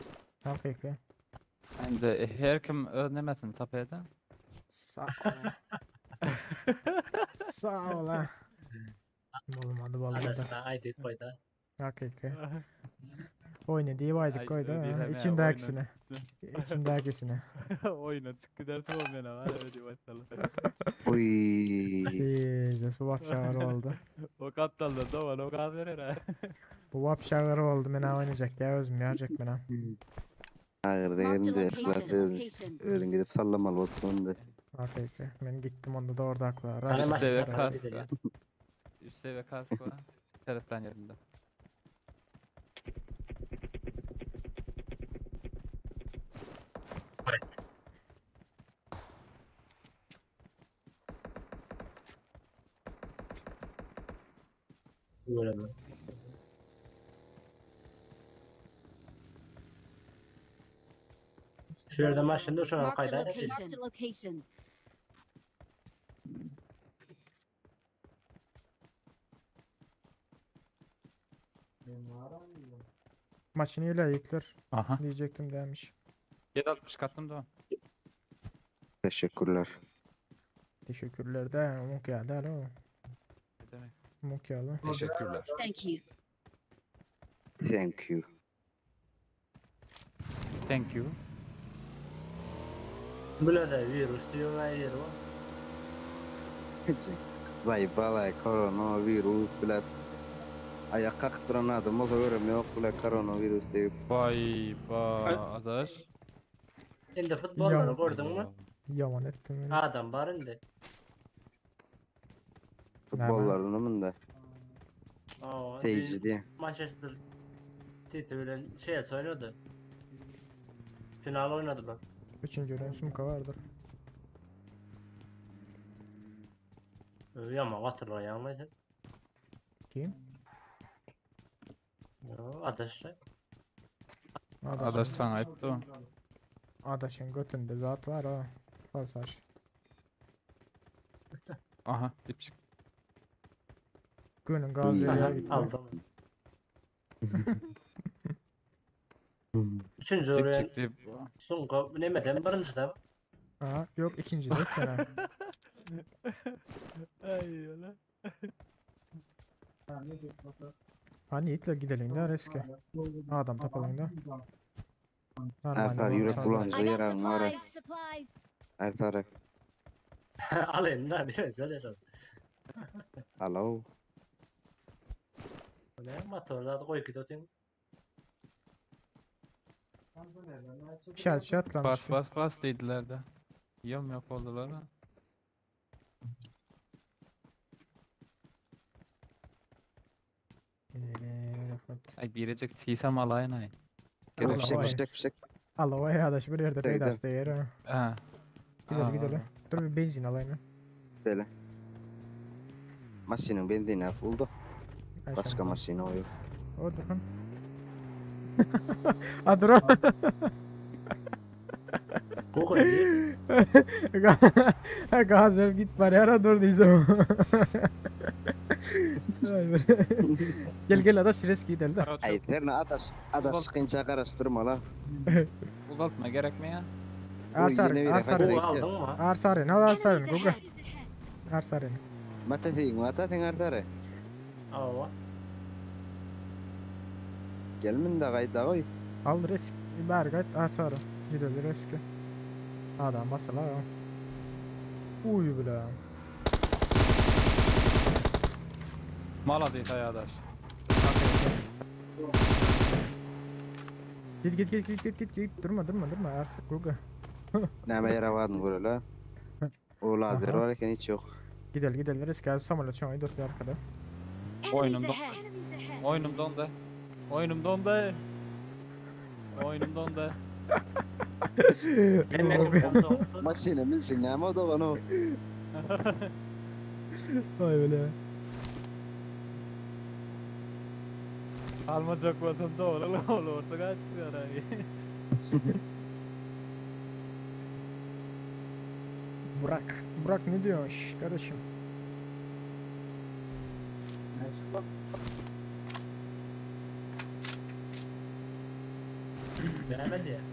S1: Hakiki.
S15: Endi her kim öz nemesini tapaydı.
S1: Sağ ol. Sağ ol ha. Bolmady bolmady.
S8: Anasına aydı koyda.
S1: Hakiki. Oyna diýip aýdyp
S15: Ay,
S1: goýdy.
S15: öyle
S1: ha.
S15: diýsem ya,
S1: Içindäkisini.
S15: oyna.
S1: Içindäkisini.
S15: Oyna çık gidersin o mena var öyle diye başladı.
S6: Oy.
S1: Jesus bu wapşagar oldu.
S15: O kattalda da var o gaz verir ha.
S1: Bu wapşagar oldu. Mena oynayacak ya özüm yaracak mena.
S6: Hayır
S2: Marked a
S6: değerinde.
S2: location. Location.
S6: Özün gidip sallamalı olsun da.
S1: Hakiki. Men gittim onda da orada akla.
S8: Sana
S1: Rush,
S8: maç-
S15: Üst seviye
S1: rush.
S15: kask var. Üst seviye kask var. Taraftan yerinde.
S8: Böyle mi? Şu yerde maşında şu an
S2: Marked a
S8: kayda.
S2: location. Marked a location.
S1: Maşiniyle yıklar
S15: Aha.
S1: diyecektim demiş.
S15: 760 kattım da.
S6: Teşekkürler.
S1: Teşekkürler de umuk geldi alo.
S15: Ne demek?
S1: Umuk geldi.
S3: Teşekkürler.
S2: Thank you.
S6: Thank you.
S15: Thank you.
S8: Böyle de virüs diyor ve yeri var.
S6: Zayıf balay koronavirüs bile ayak kalkıp duran adam olsa görüm yok bile koronavirüs deyip.
S15: Vay ba adaş.
S8: Şimdi futbolları
S1: Ya.
S8: gördün mü?
S1: Yaman ettim beni.
S8: Adam var indi.
S6: Futbollarının da
S8: Oo,
S6: seyirci diye.
S8: Manchester City ile şey oynadı. Final oynadılar.
S1: Üçüncü ürün sumka vardır.
S8: Yama batırlar yanmaydı.
S1: Kim?
S8: Yo, adaş.
S15: Adaş sana ayıptı o.
S1: Adaşın götünde zat var ha. Forsaj.
S15: Aha dipçik.
S1: Günün gaz
S6: İyi.
S1: veriyor gitti.
S8: Aldım. Üçüncü oraya
S15: Dipçik dip.
S8: Sunko nemeden birinci de.
S1: Aha, yok ikinci de kenar.
S15: Ay öyle.
S1: Hani itle gidelim de riske. Adam tapalım da.
S6: Ertar yürek
S1: bulandı.
S6: bulandı
S2: I got
S6: yaran var.
S2: supplies. Supplies.
S6: Ertar.
S8: Alayım da bir özel
S6: Alo.
S8: Ne motorda koy gidiyordunuz.
S1: Şel şey atlamış.
S15: Bas bas bas dediler de. Yom yok oldular ha. Ay birecek sisem alayın ay.
S1: Allah
S6: Fişek
S1: vay.
S6: fişek fişek.
S1: Allah vay adaş bir yerde
S6: Gidelim.
S1: peydası değer ha.
S15: Ha.
S1: Gidelim
S15: Aa,
S1: gidelim. Dur bir benzin alayım.
S6: Deli. Maşinin benzini buldu.
S1: Ay
S6: Başka
S1: sen-
S6: maşini o yok.
S1: O durun. Ha durun.
S8: Google değil.
S1: Gaz verip git bari ara dur diyeceğim. Ay be. gel gel adaş risk gidelim de.
S6: Ay terine adaş adaş kınça karıştırma la.
S15: Uzatma gerek mi ya?
S1: Arsar,
S6: Yine bir
S1: Arsar.
S6: refah
S8: Google aldın mı?
S1: Arsarın, al Arsarın,
S2: Enemies
S1: Google.
S2: ahead.
S1: Arsarın.
S6: Matasin, matasin Ertar'ı.
S8: Aa.
S6: Gelmin de kayda koy.
S1: Al risk. Bergayt Arsarın. Gidelim riske. Adam basala ya. Uy bile.
S15: Maladis aýadaş.
S1: Git git git git git git git durma durma durma Ersin Guga.
S6: Näme ýere bardyň göreli. O lazer
S1: Aha.
S6: bar eken hiç yok.
S1: Gidelim gidelim risk al samolyot şu an dört arkada.
S15: Oýnum dondy. Oýnum dondy. Oýnum dondy. Oýnum dondy.
S6: Maşyna minsin näme o dogan o.
S1: Vay öyle.
S15: Almajak bolsam dogry ol orta gaçýar ay.
S1: Burak. Burak ne diyorsun şş, kardeşim?
S8: Näme diýýär?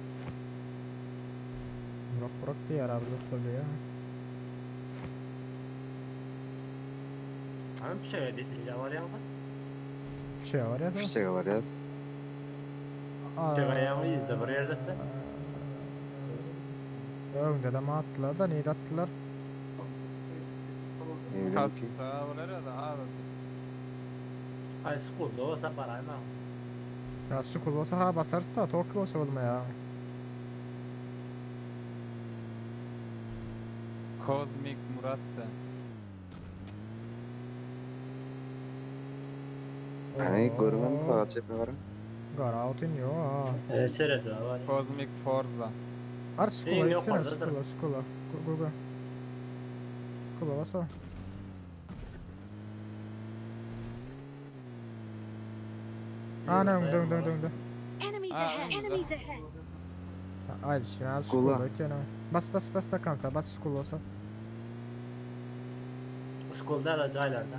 S1: Burak Burak diýer abi doktor ya.
S8: Ama bir şey diýdi, var ýa.
S1: Fişe var ya.
S6: Fişege barýas.
S8: Fişege ýa ýüzde bir ýerde.
S1: Öňde de mi attılar da neydi attılar?
S6: Ne bileyim ki.
S15: Kassa olar ya da ha.
S8: Ay schoolda olsa parayma.
S1: Ya su olsa ha basarız da Tokyo olsa olma ya.
S15: Kozmik Murat sen.
S6: Hani görmem sagat çepme var.
S1: Gara atın yo ha.
S8: Evet, seret var.
S15: Kozmik Forza.
S1: Ar skula
S8: Yok,
S1: gitsene
S8: vardır da.
S1: skula skula. Go go go. Skula basa. Ana öňde öňde öňde öňde.
S2: Enemies
S15: Aa,
S2: ahead.
S15: önümüzde.
S2: Enemies ahead.
S1: Haydi şimdi al
S6: Skula.
S1: skula ötene. Bas bas bas da kansa bas skula olsa.
S8: Schoolda da jaýlarda.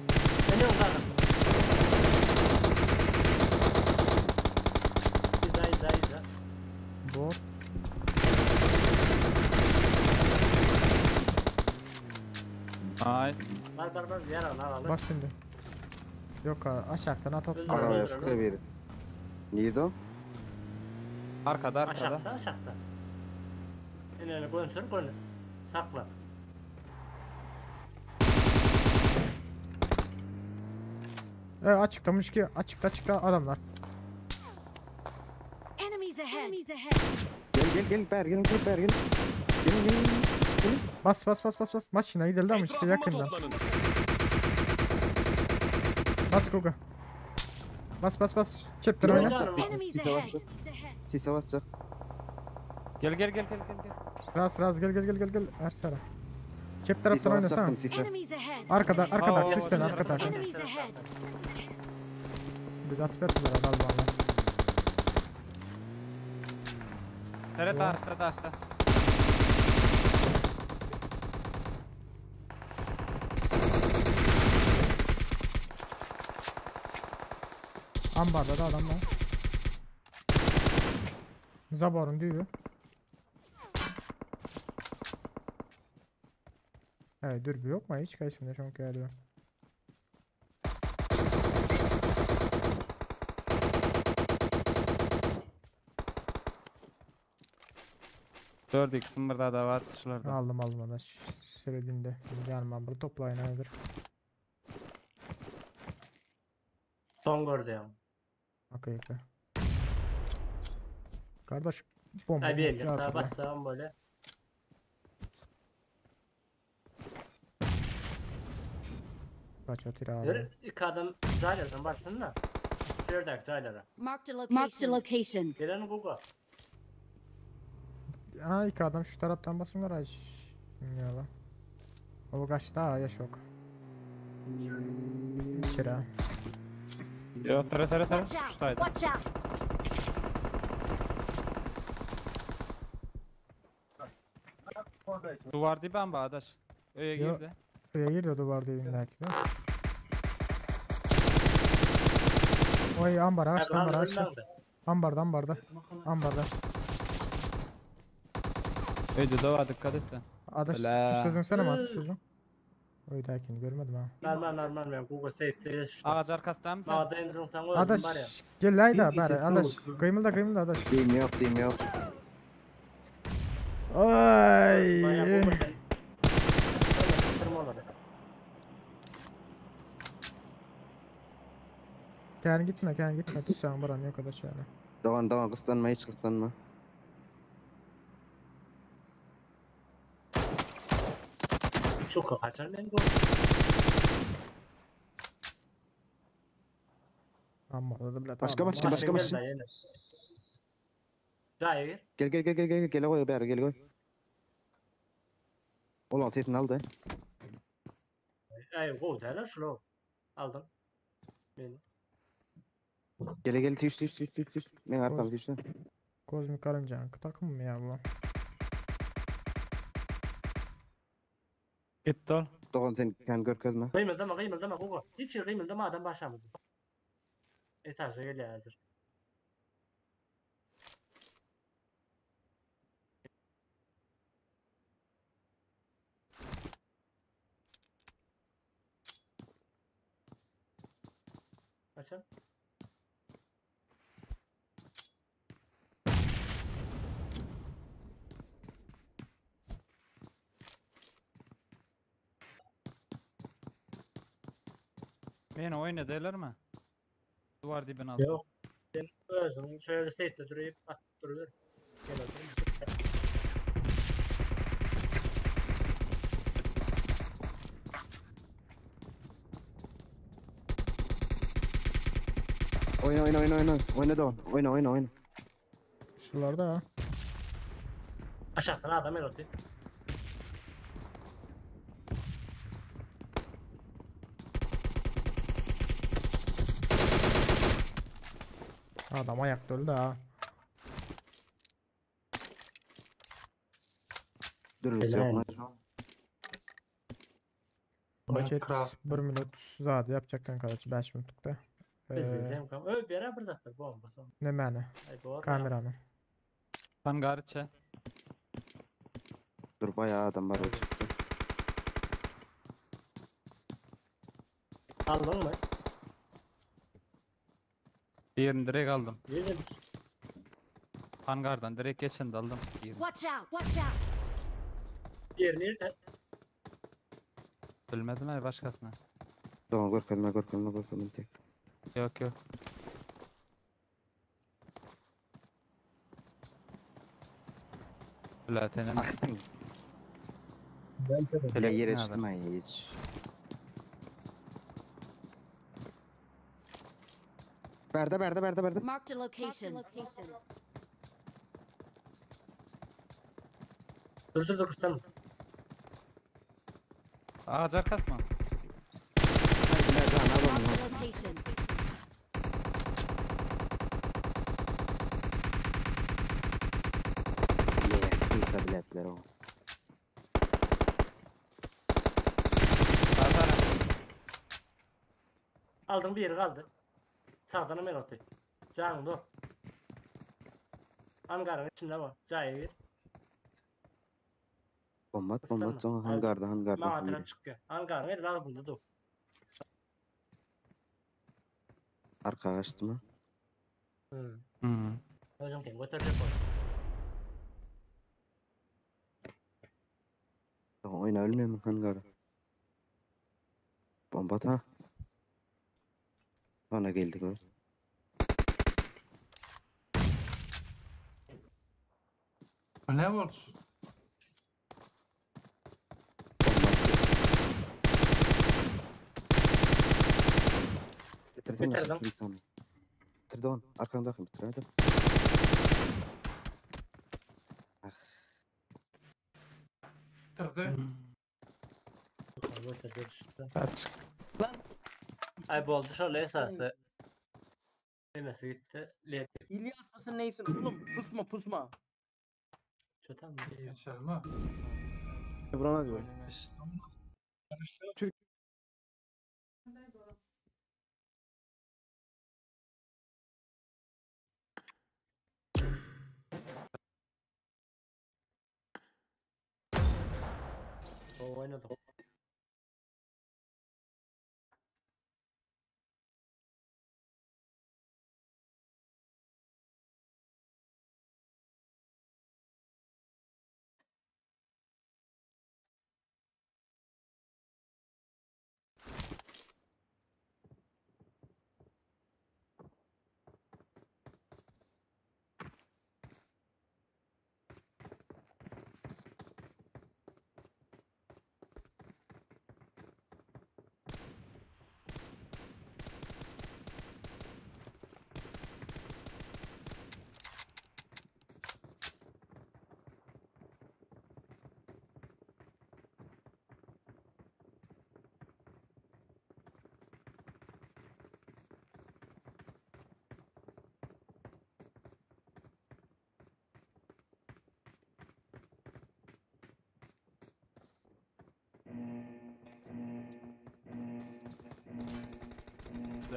S8: Ne yok adam? İza iza iza.
S1: Bot.
S15: Nice.
S8: Bar bar bar ýer al al.
S1: Bas şimdi. Yok aşağıdan at at.
S6: Arabaya sıkıyor biri. Neydi o?
S15: Arkada arkada.
S8: Aşağıda aşağıda. Elini gönsür gön. Sakla.
S1: E, açıkta müşki açıkta açıkta adamlar.
S2: Enemies ahead. Enemies ahead.
S6: Gel gel gel ber gel gel ber gel. Gel gel gel.
S1: Bas bas bas bas bas. Maşına gidelim de müşki
S3: Etrafıma
S1: yakından.
S3: toplanın.
S1: Bas Guga. Bas bas bas. Çepten oyna.
S2: Enemies
S6: Sise
S2: ahead.
S6: basacak. Sise basacak.
S15: Gel gel gel gel gel gel.
S1: Sıra sıra gel gel gel gel gel. Her sıra. Çep
S6: Sise
S1: taraftan oynasana.
S6: basacaktım sise.
S2: Enemies ahead.
S1: Arkada arkada
S15: Oo,
S1: sisten
S15: dur,
S1: arkada.
S2: Enemies ahead.
S1: Biz atıp yattılar galiba.
S15: Seret ağaçta ağaçta.
S1: Ambarda da adam var. Zaborun düğü. Evet dürbü yok mu? Hiç kaçmıyor çok geliyor.
S15: Dört x'im burada da var dışlarda.
S1: Aldım aldım onu. Söylediğinde. Yanıma bunu toplayın hayırdır.
S8: Son gördü ya.
S1: Okey okey. Kardeş bomba
S8: Ay bir
S1: bomba
S8: el daha
S1: atıldı.
S8: bassam böyle.
S1: Kaç atır abi.
S8: Yürü iki adam jaýlardan barsın da. Şuradaki jaýlara.
S2: Marked a location. Marked a location.
S8: Gelen Google.
S1: Ha iki adam şu taraftan basınlar ay. Ya lan. O kaçtı ha yaş yok. İçeri ha.
S15: Yo sere sere sere.
S2: Watch out.
S15: Şuradaydı.
S2: Watch out.
S15: Duvar dibi ama adaş. Öye
S1: Yo.
S15: girdi.
S1: Şuraya girdi duvar dibindeki de. Oy ambara açtı
S8: Lan
S1: ambara açtı.
S8: ölmem de.
S1: Ambarda ambarda. Ambarda.
S15: Öyle de var dikkat et sen.
S1: Adaş
S15: Öyle.
S1: sözün sana mı atış sözün? Oydakini görmedim ha.
S8: Normal normal ben Google safety.
S15: Ağaç arkasından mı sen?
S8: Mağda emzin sen öldün
S1: Adaş
S8: var ya.
S1: gel layda bari adaş. Kıymılda kıymılda adaş.
S6: Deyim yok deyim yok.
S1: Ay.
S8: Bayağı Google sen. Kırma onları.
S1: Kän gitme, kän gitme. Tutsaň baran ýok adaş ýaly.
S6: Dogan dogan gyssanma hiç gyssanma.
S8: Şuka kaçan men bu.
S1: Amma da bile
S6: Başka başka başka başka.
S8: Jaýa gir.
S6: Gel gel gel gel gel gel goý bäri gel goý. Olan sesini aldy.
S8: Aý, gowy däl şular. Aldım. Men.
S6: Gele gel tüş tüş tüş tüş tüş. Men arkam düştü.
S1: Kozmik Karıncan'ın takım mı ya bu?
S15: Gitti ol.
S6: Dogan sen kan görkezme.
S8: Gymyldama, gymyldama gowy. Hiç gymyldama adam başamyz. Etaja gelýär hazır. Kaçan?
S15: Beni oyun ederler mi? Duvar dibine aldım.
S8: Yok. Sen özün şöyle safe'de durup atıp duruyor. Gel oturun.
S6: Oyna oyna oyna oyna. Oyna Doğan. Oyna oyna oyna.
S1: Şuralarda ha.
S8: Aşağıdan adam el atıyor.
S1: Adam ayakta öldü ha.
S6: Dürüst
S8: Helal.
S6: yok.
S1: Maç 1 minut zady yapacaktan kaç 5 minutlukta.
S8: Biz
S1: Ee,
S8: izleyelim. Öl bir yere bir zaten bomba son.
S1: ne mani?
S8: Ay doğru.
S1: Kamerany.
S15: Hangar içe.
S6: Dur bayağı adam var o çıktı.
S8: Aldın mı?
S15: Birini direkt aldım.
S8: Yedim.
S15: Hangardan direkt geçen de aldım. Birini.
S2: Watch out! Watch out!
S8: Diğeri nerede?
S15: Bilmedim ay başkasına.
S6: Doğan görkezme görkezme görkezme tek.
S15: Yok yok. Platinum.
S6: Aksın.
S4: Ben
S6: Hele yere
S15: Ne haber?
S6: çıktım ay hiç. Berde berde berde berde.
S2: Marked a location.
S8: Dur dur dur kıstan.
S15: Ağaç arkası mı?
S6: Haydi nerede ana
S2: Marked
S6: adamım.
S2: a location.
S6: Le, kıysa biletler o.
S8: Aldım bir yeri kaldı. Sağdan hemen atıyor. Canım dur. Ankara'nın içinde var. Cahil gir.
S6: Bomba at bomba at
S8: Kıstama.
S6: sonra hangarda hangarda.
S8: Bana
S6: hangarda.
S8: taraf çıkıyor. Ankara'nın el ağzında dur.
S6: Arka açtı mı?
S8: Hı.
S15: Hı.
S8: Hocam kim götürecek onu.
S6: Doğan oyna ölmüyor mu hangarda? Bomba at ha. Bana geldi gör.
S14: Ne oldu?
S6: Bomba at. Bitirsene
S8: Bitirdim.
S6: bir saniye. Bitir Doğan. Arkandakım bitir hadi. Ah.
S14: Bitirdi.
S8: Götürecek işte.
S15: Aç.
S8: Ay bu oldu şöyle esası. Demesi gitti. Let.
S13: İlyas mısın neysin oğlum pusma pusma.
S8: Çöten mi?
S14: Geçelim ha.
S11: Burana diyor. Türk
S8: O oynadı.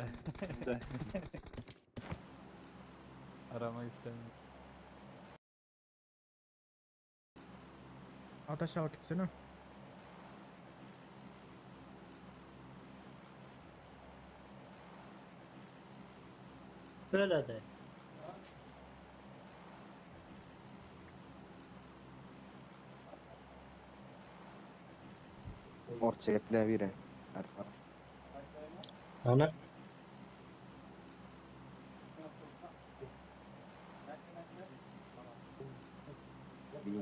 S15: Indi. Aramak istemiyorum.
S1: Ataş al gitsene.
S8: Böyle de.
S6: Orça geple biri. Arka.
S8: Ana.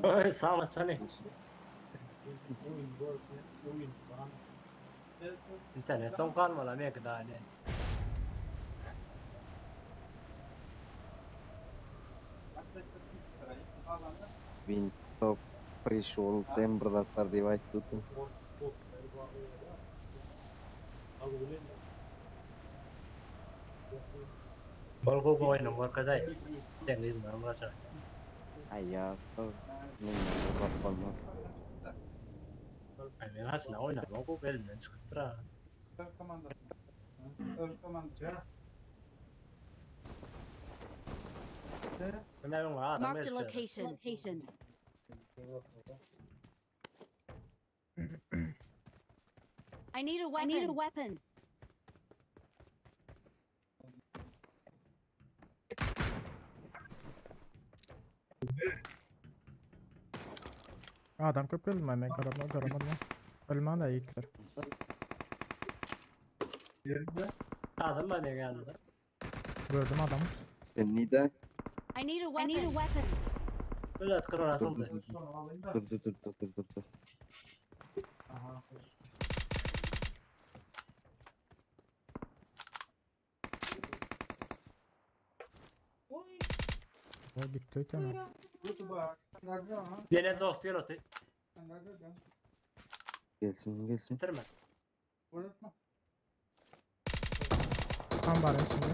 S8: Oy sağ olasın. İnternetten kalma lan ne kadar ne.
S6: Vinto prişol tembr da tardivaj tutu.
S8: Bol go oyunu gorkazay. Sen izin almasan.
S6: Ay ya. Men bak olmaz.
S8: Ay men aslında oynamam bu elimden çıkıp durar. Ne adam
S2: Marked a
S8: erişiyor.
S2: location. I need a weapon. I need a weapon.
S1: Adam köp geldi men garama garamadım. Ölmän de yiğitler.
S8: Adam var ne geldi?
S1: Gördüm adamı.
S6: Sen nide?
S2: I need a weapon. I need a weapon.
S8: Biraz kırarasın
S6: Dur
S8: da.
S6: dur dur dur dur dur dur dur.
S1: O gitti ötene.
S8: Yine dost gel otur.
S6: Gelsin gelsin.
S8: Bitirme.
S1: Tam var içinde.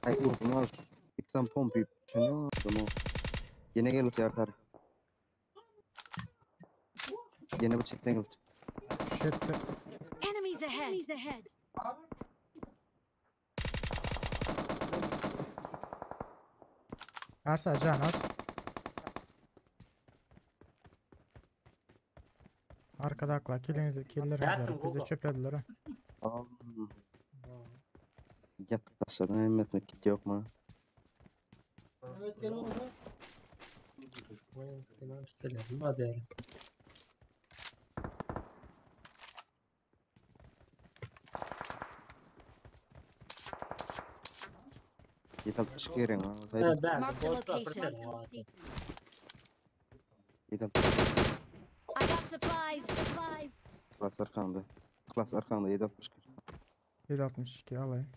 S6: Ay vurdum al. İksan pompi. Şunu aldım o. Yine gel ut yartar. Yine bu çekten gel.
S1: Shit.
S2: Enemies ahead. Enemies ahead.
S1: Arsa can az. Arkada akla kilini killer
S8: Yattım,
S1: aldılar. Bizi
S8: Google.
S1: çöplediler ha.
S6: Tamam. Yatıp başladım. Hemmetine kit yok mu?
S8: Hadi.
S6: Yet 62 gerek ha.
S8: Evet, ben
S2: Marked a
S8: boş ver,
S2: location.
S8: bitirme.
S6: Yet 62
S2: I got supplies. Supplies.
S6: klas arkanda. Klas arkanda 762.
S1: 762 alayım.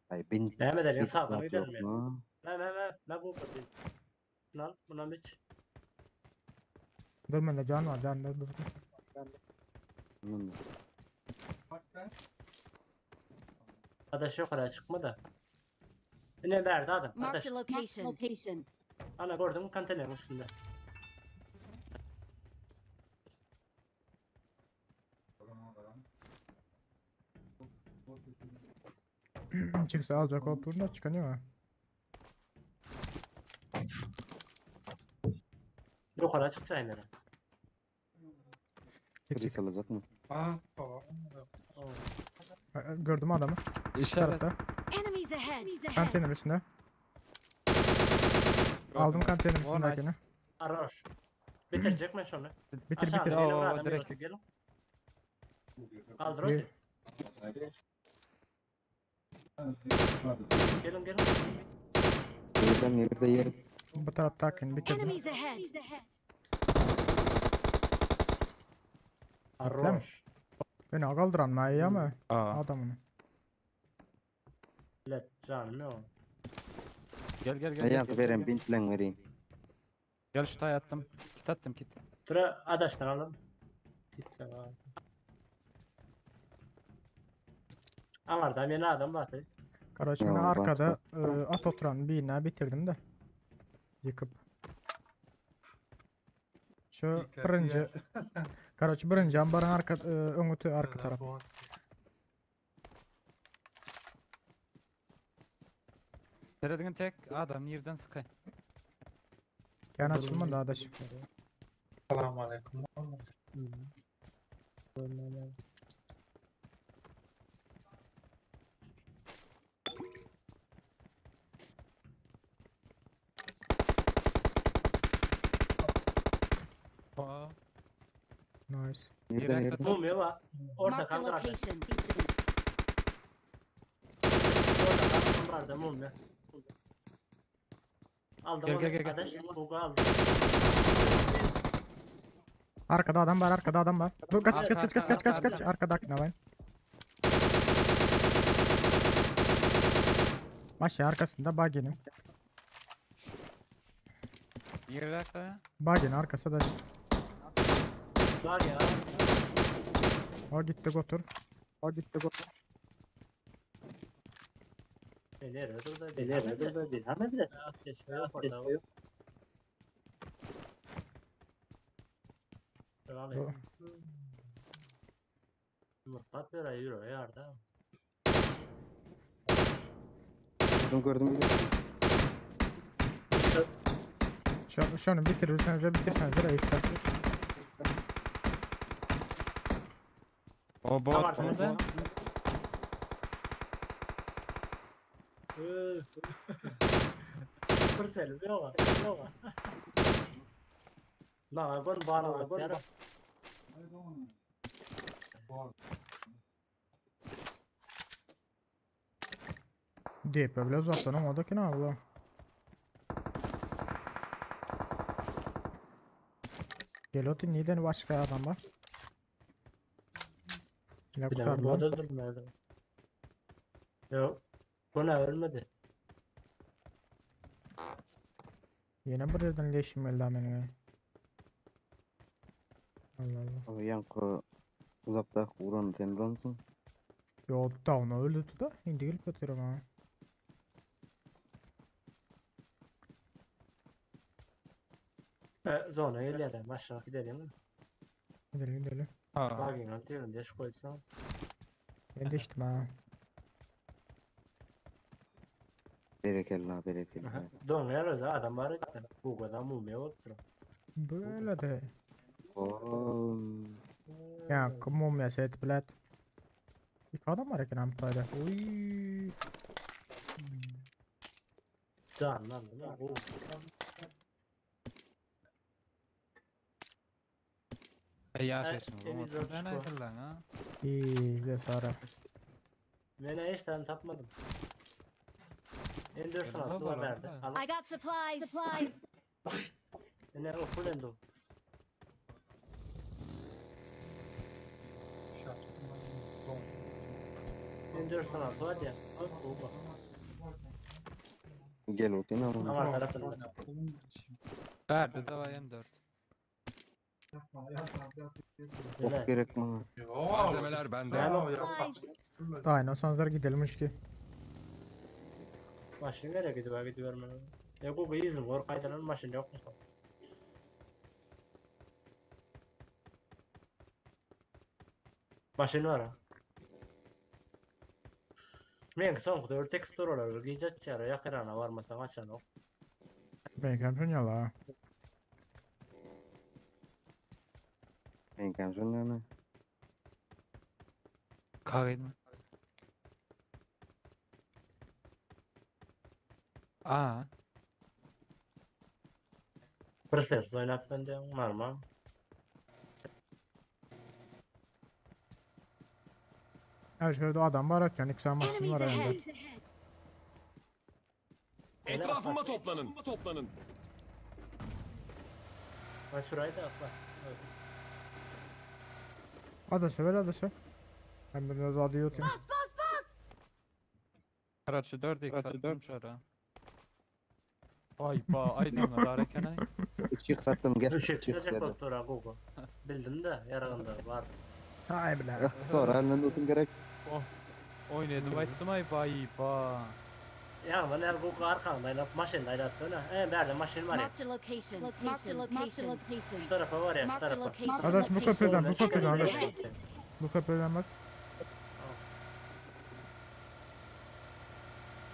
S6: Ay bin
S8: Devam edelim
S6: bir
S8: sağdan
S6: zat yok
S8: gidelim ya.
S6: mu?
S8: Ne ne ne ne bu bu. Lan buna hiç.
S1: Dur bende can var can dur dur.
S6: Hmm.
S8: Adaş yok oraya çıkma da. Ne verdi adam?
S2: Marked
S8: Adaş.
S2: a location. Location.
S8: Ana gördüm konteynerin üstünde.
S1: Çıksa alacak o turna çıkan yok ha.
S8: Yok oraya çıkacağım yere.
S1: Çık çık.
S6: Polis alacak mı?
S1: Ha, Gördüm adamı.
S15: İşaret.
S1: Tarafta.
S2: Enemies ahead.
S1: Konteyner üstünde. Aldım konteyner
S15: Oh, nice.
S1: üstündekini.
S8: Aroş. Bitirecek mi şunu?
S1: Bitir
S8: Aşağıda
S1: bitir.
S8: benim
S15: Oo,
S8: adam
S15: direkt.
S8: yok, gelin. Kaldır
S1: Bir-
S8: hadi. Gelin gelin.
S6: Yerden yerde yer.
S1: Bu taraftakini bitirdim.
S2: Enemies ahead.
S8: Aroş.
S1: Beni kaldıran mı iyi ama
S15: Aa,
S1: adamını.
S8: Let canım yok.
S15: gel gel gel. gel,
S6: Ayak
S15: gel,
S6: veren
S15: gel.
S6: bintlen vereyim.
S15: Gel şu tay attım. Kit attım kit.
S8: Dur adaştan alalım. Gitti abi. Anlardan yeni adam var.
S1: Karaç
S6: Ya,
S1: beni
S6: bak,
S1: arkada e, at oturan birine bitirdim de. Yıkıp. Şu birinji Karoç birinji ambaryň arka e, öňüti arka tarap.
S15: Seredin tek adam nirden sıkay.
S1: Kän açylmady adaş.
S14: Salam aleyküm.
S15: Aa.
S1: Nice.
S6: Nereden nereden?
S8: Mumya var. Orada
S2: Marked a
S8: kaldır abi.
S2: location.
S8: Orada kaldır vardı mumya. Aldım
S15: Gel,
S8: onu.
S15: gel, gel, gel.
S8: Adaş bugu aldım.
S1: Arkada adam var, arkada adam var. Dur kaç kaç kaç kaç kaç kaç kaç.
S8: Arka.
S1: Arkadaki ne var? Başı arkasında buggy'nin.
S15: Bir dakika ya.
S1: Buggy'nin arkası da.
S8: Var ya.
S1: O gitti götür. O gitti götür.
S8: Nerede durdu? Nerede durdu? Bir hemen bir de. Ateş yok orada.
S1: Dur.
S8: Yumurtlat bir ay euro yarda.
S6: Gördüm gördüm.
S1: Şu, şunu bitirirseniz ve bitirseniz de ayıplar.
S15: O
S8: Tamam,
S15: bot burada.
S8: Pırselim yok yok. Lan ben bana bak
S1: DP bile uzaktan ama da ki ne abla. Gel otur neden başka adam var? Ne
S8: Bilemem,
S1: kurtardı
S8: bu
S1: lan?
S8: da öldürmedi. Yok. Bu ne ölmedi.
S1: Yine bir yerden leşim geldi hemen ya. Allah Allah.
S6: Abi yankı uzakta vuran sen vuransın.
S1: Yo da onu öldürdü da. Şimdi gelip atıyorum ha.
S8: E, zona geliyor. Aşağı gidelim.
S1: Gidelim gidelim.
S15: Ha.
S8: Bakın atıyorum diye şu koysanız.
S1: Ben değiştim ha.
S6: Berekella berekella.
S8: Donuyor öyle adam var işte. Bu kadar mumya oldu.
S1: Böyle de.
S6: Oo.
S1: Ya mumya set bilet. İki adam var eken amtayda. Oy.
S8: Can lan lan. bu.
S15: E ya
S8: E,
S15: seçim.
S8: temiz
S15: Bu
S8: ölçü
S15: ne
S8: bu.
S15: ayırlan ha?
S1: İyi de sonra.
S8: Ben hiç tane tapmadım. Ender
S15: Elinde
S8: sanatı
S15: var
S8: var verdi.
S15: orada.
S8: Al.
S2: I got supplies.
S8: Ne o full endo. Ender sanatı var ya. Al bu bak.
S6: Gel otur ama.
S8: Ama tarafında.
S15: Verdi de var M4.
S6: Ok gerek bana.
S3: Malzemeler bende.
S1: Aynen sonlara gidelim ki.
S8: Maşın nereye gidiyor gidiyor ben. Ya bu izin var kaydanan maşın yok mu? Maşın var ha. Men soňky dört teksturalar gije çara ýakyrana varmasaň açan ok.
S1: Ben kampiyon la.
S6: Ben kamyon yani.
S15: Kavga mı? Aa.
S8: Bir ses oynap ben de normal.
S1: Her şöyle adam var atıyor. İki sen maçın
S2: Enemies
S1: var herhalde.
S2: ahead.
S3: Etrafıma toplanın. Toplanın.
S8: Ben şurayı da atla.
S1: Adası ver adası. Ben biraz adı yutayım.
S2: Bas bas bas.
S15: Karaçı 4 x attım şöyle. Ay ba ay diyorlar areken ay.
S6: 3 sattım gel.
S8: Üç
S6: 3
S8: çıkacak doktora Google. Bildim de yarağında var.
S1: Hay bile.
S6: Sonra elinden tutun gerek.
S15: Oh. Oynadım ayttım ay bay ba.
S8: Ýaňdan ýaly bu arkaňda aýlap maşynda aýlap döne. E bärde maşyn bar.
S2: Marked a location. Marked a location.
S8: Şu tarapa bar ya, şu
S2: Marked a
S8: tarapa.
S2: location.
S1: Adaş bu köprüden, bu köprüden
S2: Enemies
S1: adaş.
S2: ahead.
S1: Bu köprüden bas.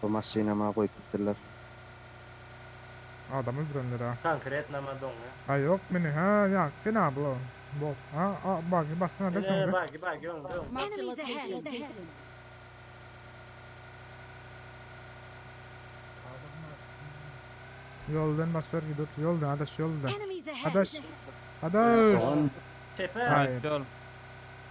S6: Bu maşynama goýup gitdiler.
S1: Adam öldürenler ha.
S8: Konkret nama doňy.
S1: Ha yok beni ha ya gene abla. Bok. Ha a, bak bastın adaş
S8: Ene
S1: önde.
S8: bagi bagi öňde. öňde.
S2: Marked a location.
S1: Yoldan basıyor gidiyor. Yoldan adaş yoldan.
S2: Enemies ahead.
S1: Adaş. Adaş.
S6: Dogan
S8: Tepe.
S1: Hayır.
S15: Yol.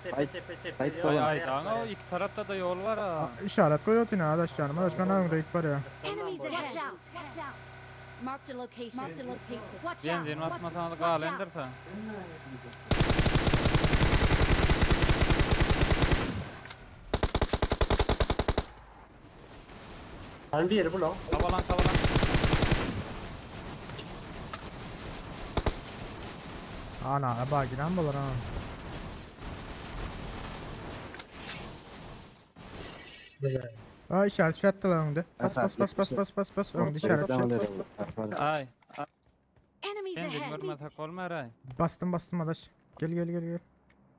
S8: Tepe
S6: Hayt-
S8: tepe tepe.
S6: hayt
S8: Yol,
S15: Ay
S6: dogan.
S15: ay
S8: ayak
S15: dana
S8: var
S15: o
S8: ya.
S15: iki tarafta da yol var ha.
S1: İşaret koyuyor yine adaş canım. Adaş ben önde ilk var ya.
S2: Enemies ahead. Watch out. Marked a location. Marked a location. Watch
S15: Benzin
S2: out.
S15: basmasan da
S2: Watch
S15: gal
S2: out.
S15: endirsen.
S8: Hani bir bu lan.
S15: Havalan havalan.
S1: Ana bak giden bulur ha. Ha işaret şey attılar önde. Bas bas bas bas bas bas bas. Önde işaret şey.
S15: Ay.
S2: Enemies
S15: Benzin
S2: ahead.
S15: görmesek olmaz ay.
S1: Bastım bastım adaş. Gel gel gel gel.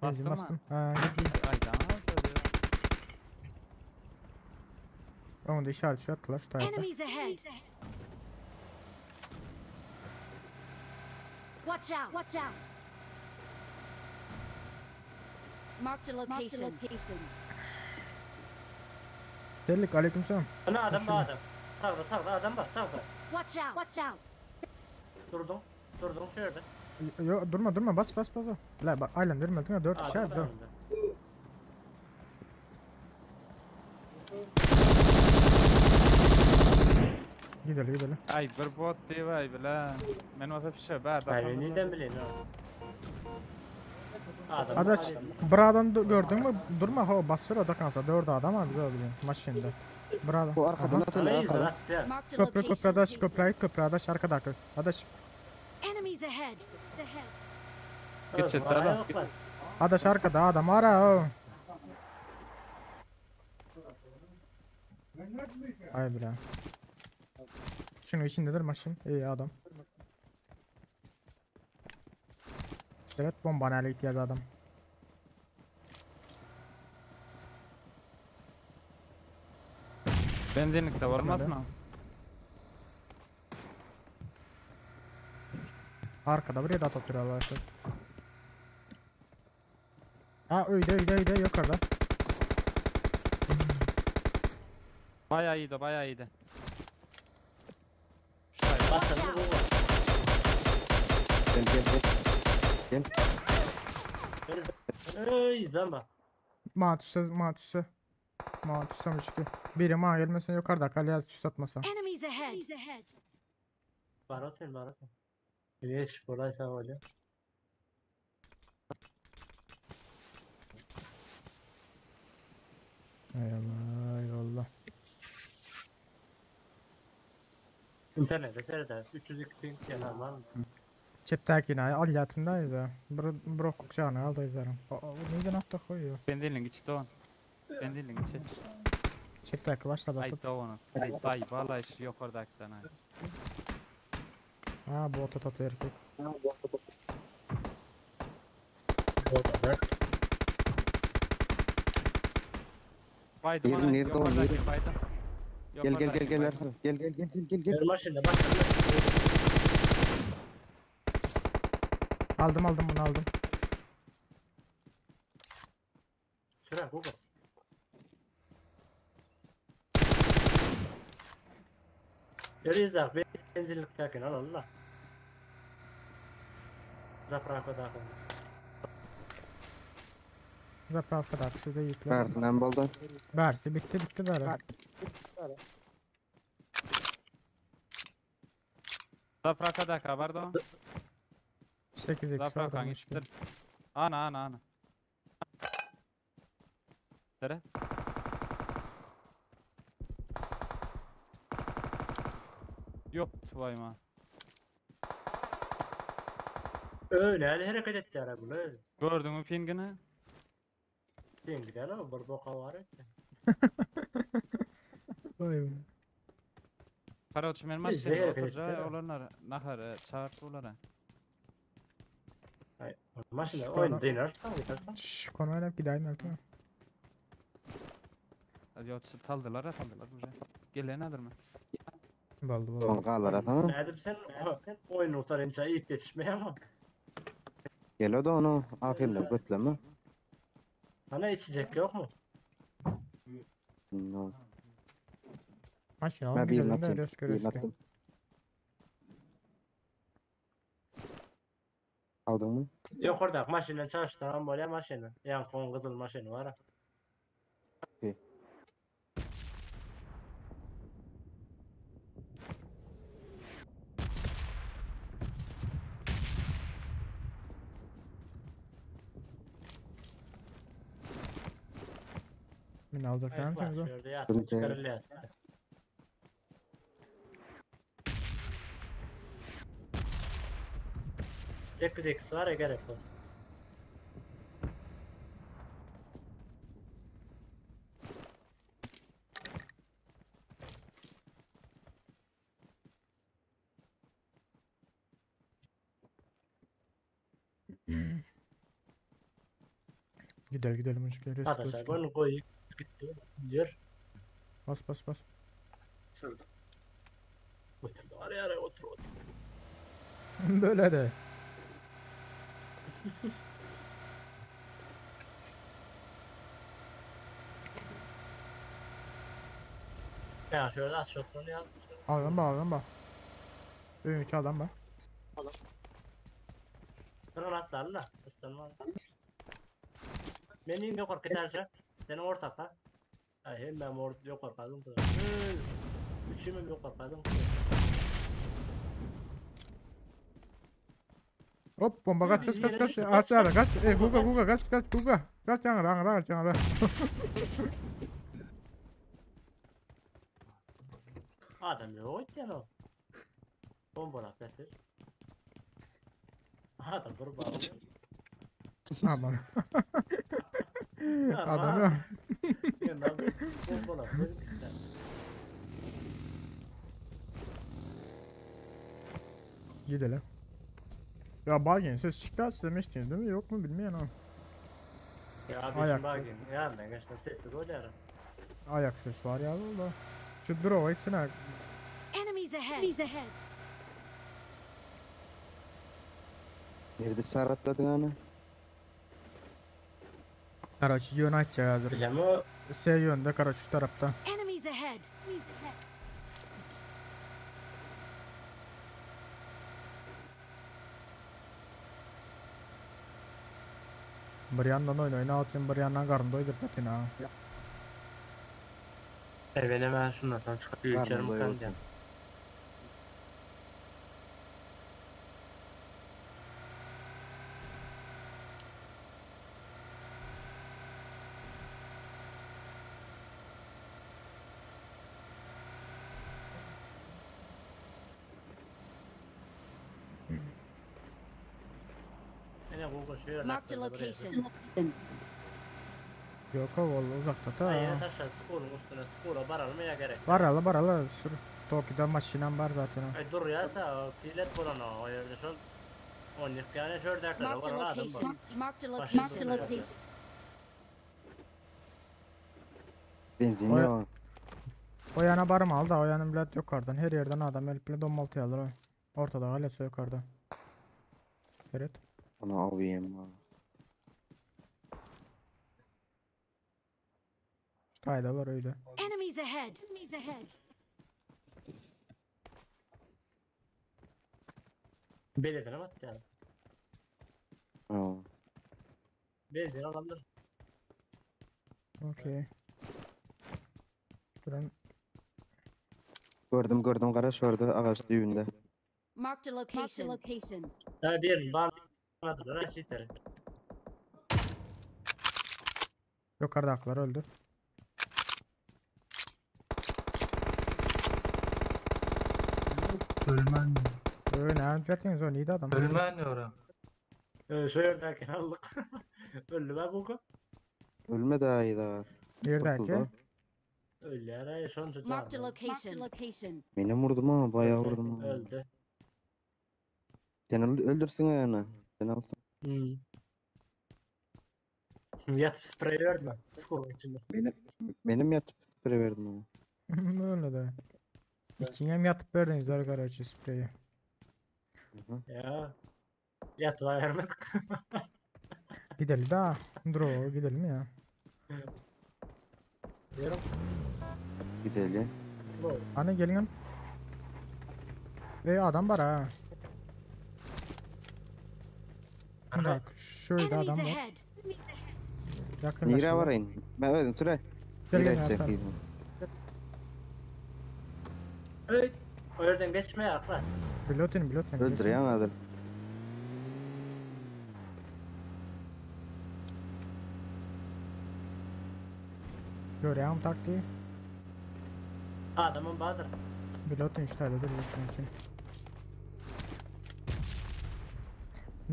S15: Bastın
S1: Benzin
S15: mı?
S1: bastım. Ha gel gel.
S15: Ay dana söylüyor.
S1: Önde işaret şey attılar şu tarafta.
S2: Enemies ahead. Watch out. Watch out. Marked a location.
S1: Geldik aleykümselam.
S8: Ana adam
S1: Maşyn.
S8: var adam. Sağda sağda adam var sağda.
S2: Watch out. Watch out.
S8: Durdum. Durdum şu yerde.
S1: Yo durma durma bas bas bas. La bak aynen durma değil mi? 4 kişi
S8: Adam
S1: abi.
S8: var önde.
S1: Gidelim gidelim.
S15: Ay bir bot diye ay bile. Men olsa pişe ber.
S8: Ay ben nereden bileyim ha. Adam
S1: Adaş
S8: var,
S1: bir adam gördün mü? Durma ha basıyor o da kansa. 4 adam abi güzel biliyorum. Maşında. Bravo.
S6: Bu arkadan atıyorlar
S8: Ana
S6: arkadan.
S8: izler at
S2: Marked a
S1: Köprü köprü
S2: location.
S1: adaş köprü köprü adaş arkadaki. Adaş
S2: Enemies ahead.
S15: Geç et, adam.
S1: adaş arkada adam ara o. Ay bre. Şunun içindedir maşın. İyi adam. Evet bomba nereye ihtiyacı adam.
S15: Benzinlikte olmaz
S1: Nerede?
S15: mı?
S1: Arkada buraya da atıyorlar işte. Ha öyle öyle öyle yukarıda.
S15: Bayağı iyiydi bayağı iyiydi.
S8: Basın bu var.
S6: Gel gel gel. Gel.
S8: Ey izleme.
S1: Matüse matüse. Matüsemiş ki. Biri ma gelmesin yukarıda kaleye tüs atmasa.
S2: Enemies ahead.
S8: Barot ver barot. Güneş kolaysa öyle.
S1: Eyvallah eyvallah.
S8: İnternette seyreder. 302 ping yalan var mı?
S1: Çepteki al yatımdayız ya. Bro bro kucağına al da izlerim. O neyden attı koyuyor.
S15: Benzinliğin içi doğan. Benzinliğin içi.
S1: Çepteki başladı
S15: Ay
S1: atıp.
S15: doğanın. Ay bay vallahi şu yukarıdaki tane.
S1: Ha bu oto tatlı erkek.
S15: Baydım
S6: Yerin
S15: ana,
S6: nerede o,
S15: yukarıdaki
S6: yerin?
S15: baydım.
S6: Gel gel gel
S15: Yukarıdaki
S6: gel
S15: baydım.
S6: Erhan. Gel gel gel gel gel gel.
S8: Gel maşında bak.
S1: Aldım aldım bunu aldım.
S8: Sürer Google. Yürü benzinlik takin al Allah. Zapraka da.
S1: Zapravka da aksi de yükle.
S6: Bersinden boldu.
S1: Bersi bitti bitti beri.
S15: Zaprakadaki var da.
S1: 8 x
S15: Zaprakan içidir. Ana ana ana. Nere? Yok vay ma.
S8: Öyle öyle hareket etti ara bunu öyle.
S15: Gördün mü pingini?
S8: Ping gider ama bir boka var etti.
S1: Vay be.
S15: Karoçi men
S8: Biz
S15: maşynda
S8: hereket
S15: oturja
S8: etdi.
S15: olanlar nahar çağırt olara.
S8: Ay, maşynda
S1: Şu
S8: oyun
S1: konu-
S8: dynarsan gidersen.
S1: Şu konu oynayıp gideyim elti.
S15: Yok taldylar taldylar buje. Gelen adır mı?
S1: Boldy
S6: Son
S1: boldy.
S6: galar atam.
S8: Nädip sen oyun utar inça iyip yetişmeye ama.
S6: Geliyor da onu ahirle götleme.
S8: Sana içecek yok mu?
S6: No.
S1: Maşyn alalım
S6: Ben birini
S1: gidelim de
S6: atayım.
S1: resk
S6: Birini
S1: resk.
S6: attım. Aldın mı?
S8: Yok orada maşyndan çalıştıran bolýar maşyny. Ýa kon gyzyl maşyny var.
S6: Okey.
S1: Men alacak
S8: Ay,
S1: değil
S8: var,
S1: misin?
S8: şurada yat,
S6: Durun,
S8: çıkarılıyor. Tek bir tekisi var ya gerek yok.
S1: Gidelim gidelim uçuk resk
S8: Arkadaşlar
S1: resk.
S8: bunu koyup gitti. Diyor.
S1: Bas bas bas.
S8: Şurada. Otur araya araya otur otur.
S1: Böyle de.
S8: Ya şöyle at şotronu yaz.
S1: Adam bak adam bak. Öğünkü adam bak.
S8: Sen atlarla. Islanma. Benim yok arkadaşlar. Senin ortak ha. Ay hem ben or yok arkadım. Üçümüm yok arkadım.
S1: Hop bomba kaç kaç kaç kaç. Aç ara kaç. E guga guga kaç kaç guga. Kaç yana yana kaç yana.
S8: Adam yok ya o. Bomba getir. Adam dur bak.
S1: Aman. Adam yok.
S8: Ya ben bomba getir.
S1: Gidelim. Ya Bargain ses çıktı demiştiniz değil mi? Yok mu bilmiyorum ama.
S8: Ya
S1: Ayak.
S8: abi bakayım. Ya ben geçten sesi koyarım.
S1: Ayak sesi var ya valla. Şu drop'a gitsene.
S2: Enemies ahead. Enemies ahead.
S6: Nerede saratladın ana?
S1: Karaç yön açacak hazır.
S8: Bilmem o
S1: S yönde Karaç şu tarafta.
S2: Enemies ahead.
S1: Bir yandan oyun oyna atayım bir yandan karnım doydurup atayım ha.
S8: Evet hemen şunlardan çıkıp
S6: Karnım
S8: içerim
S6: doyursun.
S8: kanca. Yine Google şu yerine
S2: Marked a location.
S1: Yok o valla uzakta ta.
S8: Ay taşa skorun üstüne skora baralım ya gerek.
S1: Baralı baralı sür. Tokyo'da maşinem var zaten. ha.
S8: Ay dur ya sa pilet bulan o yerde şol. On yani şurada kadar
S2: Marked a
S8: var adam var.
S2: location. Marked a
S8: Başka
S2: location.
S8: bir şey yok.
S6: Benzin
S1: Oy-
S6: yok.
S1: O yana barım aldı o yana bilet yukarıdan. Her yerden adam el bile donmaltı alır o. Ortada hala yukarıda. Evet.
S6: Onu alayım. ha.
S1: Haydalar öyle.
S2: Enemies ahead. Enemies ahead.
S8: Belediye at yani.
S6: Ha.
S8: Benzin alandır.
S1: Okey. Duran
S6: Gördüm gördüm kara orada ağaç düğünde.
S2: Marked a location. location.
S8: Ha bir bağladılar ha şiteri.
S1: yukarıdakiler öldü.
S14: Ölmen.
S1: Öyle ne yapıyorsunuz o neydi adam?
S14: Ölmen ora.
S8: Şu yerdeki aldık. Öldü be Google.
S6: Ölme daha iyi daha.
S1: Neredeki?
S6: Kurtuldu.
S8: Ölýär aý şonça
S2: Marked a
S8: jany.
S2: location. location.
S6: Menem vurdum ha, bayağı vurdum ha.
S8: Öldü.
S6: Sen öldürsün ayağını. Sen alsın.
S8: Hmm. Yatıp sprey verme. Skorun içinde.
S6: Benim, benim yatıp sprey verdim ama.
S1: Öyle de. İkiňem ýatyp berdiňizler garoçi spreyi.
S8: Ya. Yatıp vermedik.
S1: Gidelim daha. Dur gidelim ya.
S8: Diyorum.
S6: Gidelim.
S1: Hani gelin. Ey adam var ha. Bak şöyle
S2: Enemies
S1: adam var.
S2: ahead.
S1: Yakınlaşın.
S6: Nere varayım? Ben öldüm Tülay.
S1: Gel
S6: Nere
S1: gel ya sen.
S6: çekeyim?
S8: Evet. O yerden geçme ya akla.
S1: Bilotin bilotin.
S6: Öldür ya hazır.
S1: Görýän taktiği.
S8: Adamın badır.
S1: Bilotin 3 tane dur çünkü.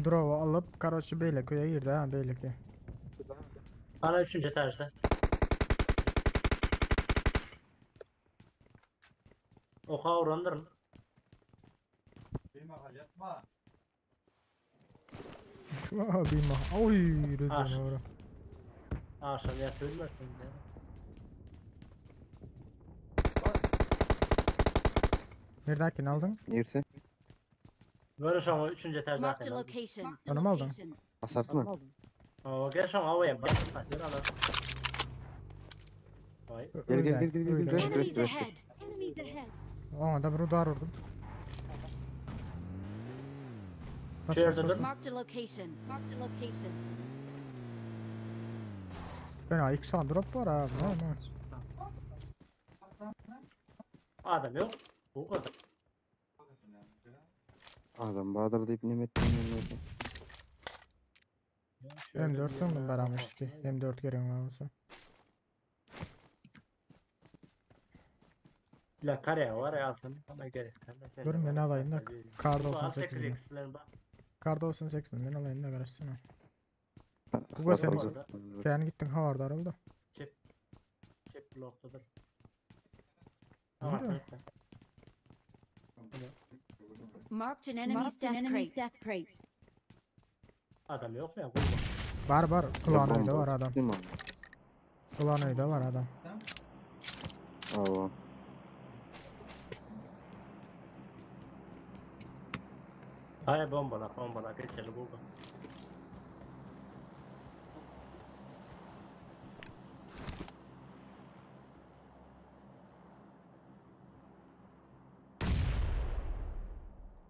S1: Drova alıp karoçi Beyliköy'e girdi ha Beylikköy.
S8: Bana üçüncü etajda. Oka uğrandırın.
S15: Bir mahal yatma.
S1: Abi ma. Oy yürüdüm
S8: Aş.
S1: doğru.
S8: Akşam yatıp ölmezsin ya.
S1: Neredekini aldın?
S6: Neresi?
S8: Böyle şu an üçüncü etajda.
S2: Marked a location.
S1: Onu mu aldın?
S6: Basarsın mı?
S8: Oo gel şu an havaya bak. Basıyor adam. Vay.
S6: Gel gel gel gel gel.
S1: Öyle.
S6: Rest
S2: Enemies
S6: rest rest.
S2: ahead. Enemies ahead.
S1: Ona da bir udar vurdum. Bas,
S8: Şu
S1: bas,
S8: yerde
S1: bas.
S8: dur.
S2: Marked a location. Marked a location.
S1: Ben ilk son drop var abi. Ama.
S8: Adam yok. Bu kadar.
S6: Adam Bahadır deyip nimet demiyorum.
S1: M4 sondum beraber ki. M4 gereğim var olsa.
S8: La kare var ya alsın. Ama gerek.
S1: Dur ben alayım da kar 98 mi?
S8: 98
S1: Kar 98 mi? Ben alayım da karışsana. Bu sen, sen gittin havardar oldu.
S8: Çep. Çep bloktadır.
S1: Nerede?
S2: Marked an enemy's death crate. death crate.
S8: Adam yok mu ya?
S1: Var var. Kulağın da var adam.
S6: Değil mi?
S1: Kulağın da var adam.
S6: Aa.
S8: Hayır bombala bombala geçelim bu.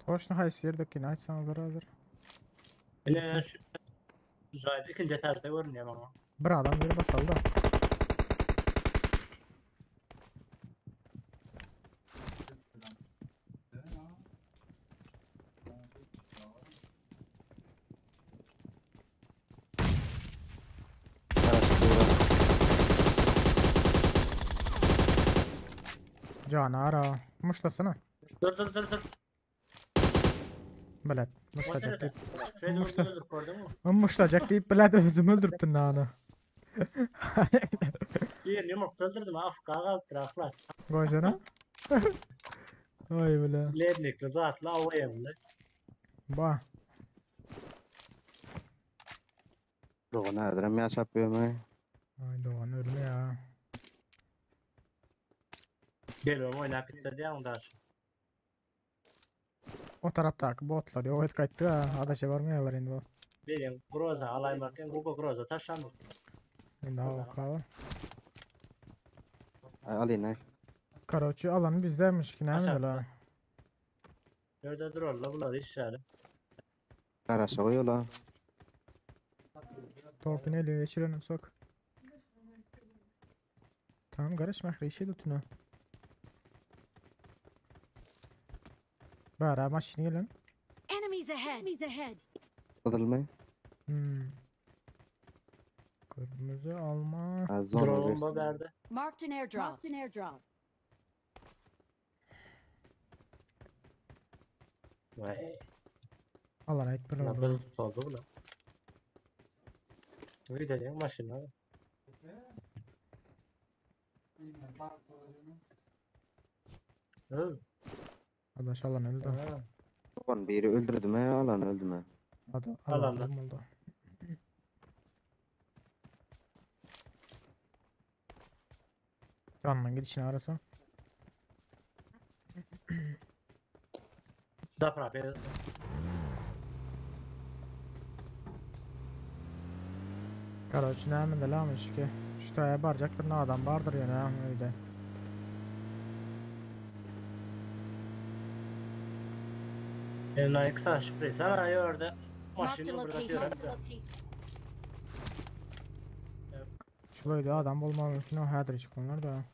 S1: Toşna haysi yerdeki aytsan beraber.
S8: Yine şu Güzel ikinci etajda görünüyor ama.
S1: Bir adam biri basaldı. Can ara. Muşlasana.
S8: Dur dur dur dur.
S1: Bilet. Muşlacak deyip.
S8: Şöyle
S1: Muşla.
S8: öldür gördün mü?
S1: Muşlacak deyip bilet özümü öldürttün lan.
S8: Bir yumruk öldürdüm Afrika kalktı akla.
S1: Koysana. Ay bile.
S8: Lebnikli zatla avayımlı.
S1: Ba.
S6: Doğan nereden ya çarpıyorum ha?
S1: Ay Doğan ölme ya.
S8: Geliyorum oynayıp bitse diye onu da
S1: O taraftaki botlar yok et kaçtı ha. Adaşa varmıyorlar indi bu.
S8: Benim Groza alayım Google Groza taşlandı.
S1: Indi ha bakalım.
S6: Alayım ha.
S1: Karaoke alanı bizdeymiş ki ne mi la?
S8: Nerede dururlar bunlar iş yani.
S6: Karaşa koyuyor la.
S1: Topun eli geçirelim sok. Tamam karışma işi tutun. Bara maşini gelin.
S2: Enemies ahead. Enemies ahead.
S6: Adılma.
S1: Hmm. Kırmızı alma.
S8: Drone verdi.
S2: Marked an airdrop. Marked an airdrop.
S8: Vay.
S1: Alan ait bir
S8: Lan
S1: oldu.
S8: biz oldu bu lan. Bir de maşına. Hı.
S1: Adaş alan öldü.
S6: Ogan biri öldürdü mü? Alan öldü mü?
S1: Ada,
S8: Alan
S1: alan oldu. Canla gidişini arasa.
S8: Zafar abi.
S1: Karoç näme de lamış ki. Şu taya baracak bir adam vardır yani ha öyle.
S8: Eline iki tane sprey sana yordu.
S2: Marked a
S8: Maşını burada
S2: location.
S8: diyor.
S1: Şu böyle adam bulma mümkün o hädir çıkanlar da.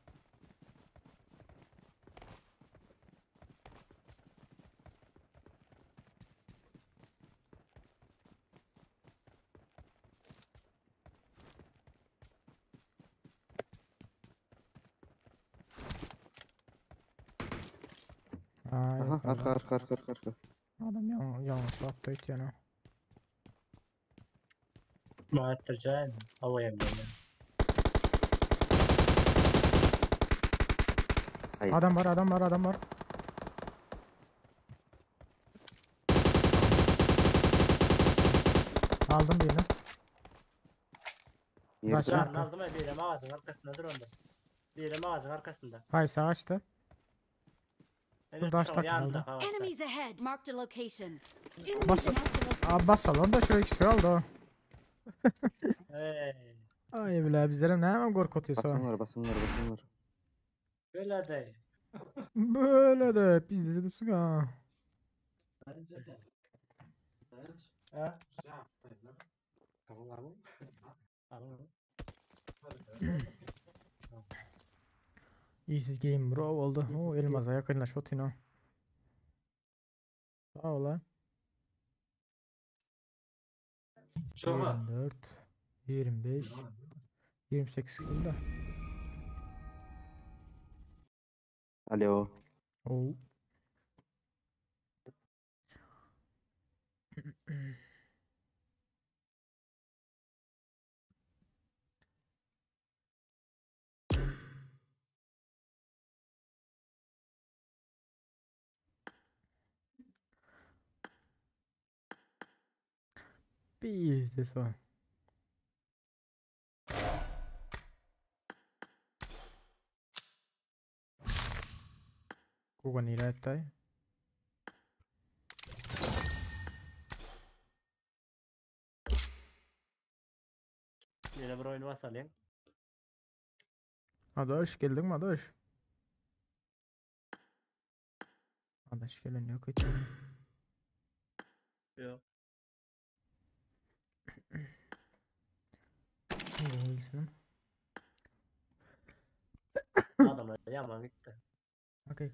S1: Ay,
S6: Aha arka
S1: yukarıda.
S6: arka arka arka arka.
S1: Adam yan, yanlış attı itýän.
S8: Maatırcan. Hava yemden.
S6: Hayır.
S1: Adam var, adam var, adam var. Aldım birini.
S6: Nerede?
S1: Başla.
S8: Canını aldım ya bir ağacın arkasında dur onda. Bir ağacın arkasında.
S1: Hayır açtı.
S8: Evet,
S1: Taş
S8: tamam,
S1: takım
S8: yanında
S1: oldu.
S8: ağaçta.
S2: Enemies ahead. Marked a location.
S1: Bas, Aa, basalım da şu ikisi aldı.
S8: Hey,
S1: Ay bile bizlere ne hemen korkutuyorsa.
S6: Basınlar basınlar basınlar.
S8: Böyle de.
S1: Böyle de biz de dedik ha.
S8: Ha? Tamam. Tamam.
S1: Easy game bro oldu. O elmaza yakınlaş otino. Sağ ol lan. 24 25 28 kıldı.
S6: Alo.
S1: Oo. Biz de son. Kuka nirättäi?
S8: Yine bir oyun basalım.
S1: Adaş geldin mi adaş? Adaş gelen yok hiç.
S8: Yok. Adamlar yaman gitti.
S1: Okey.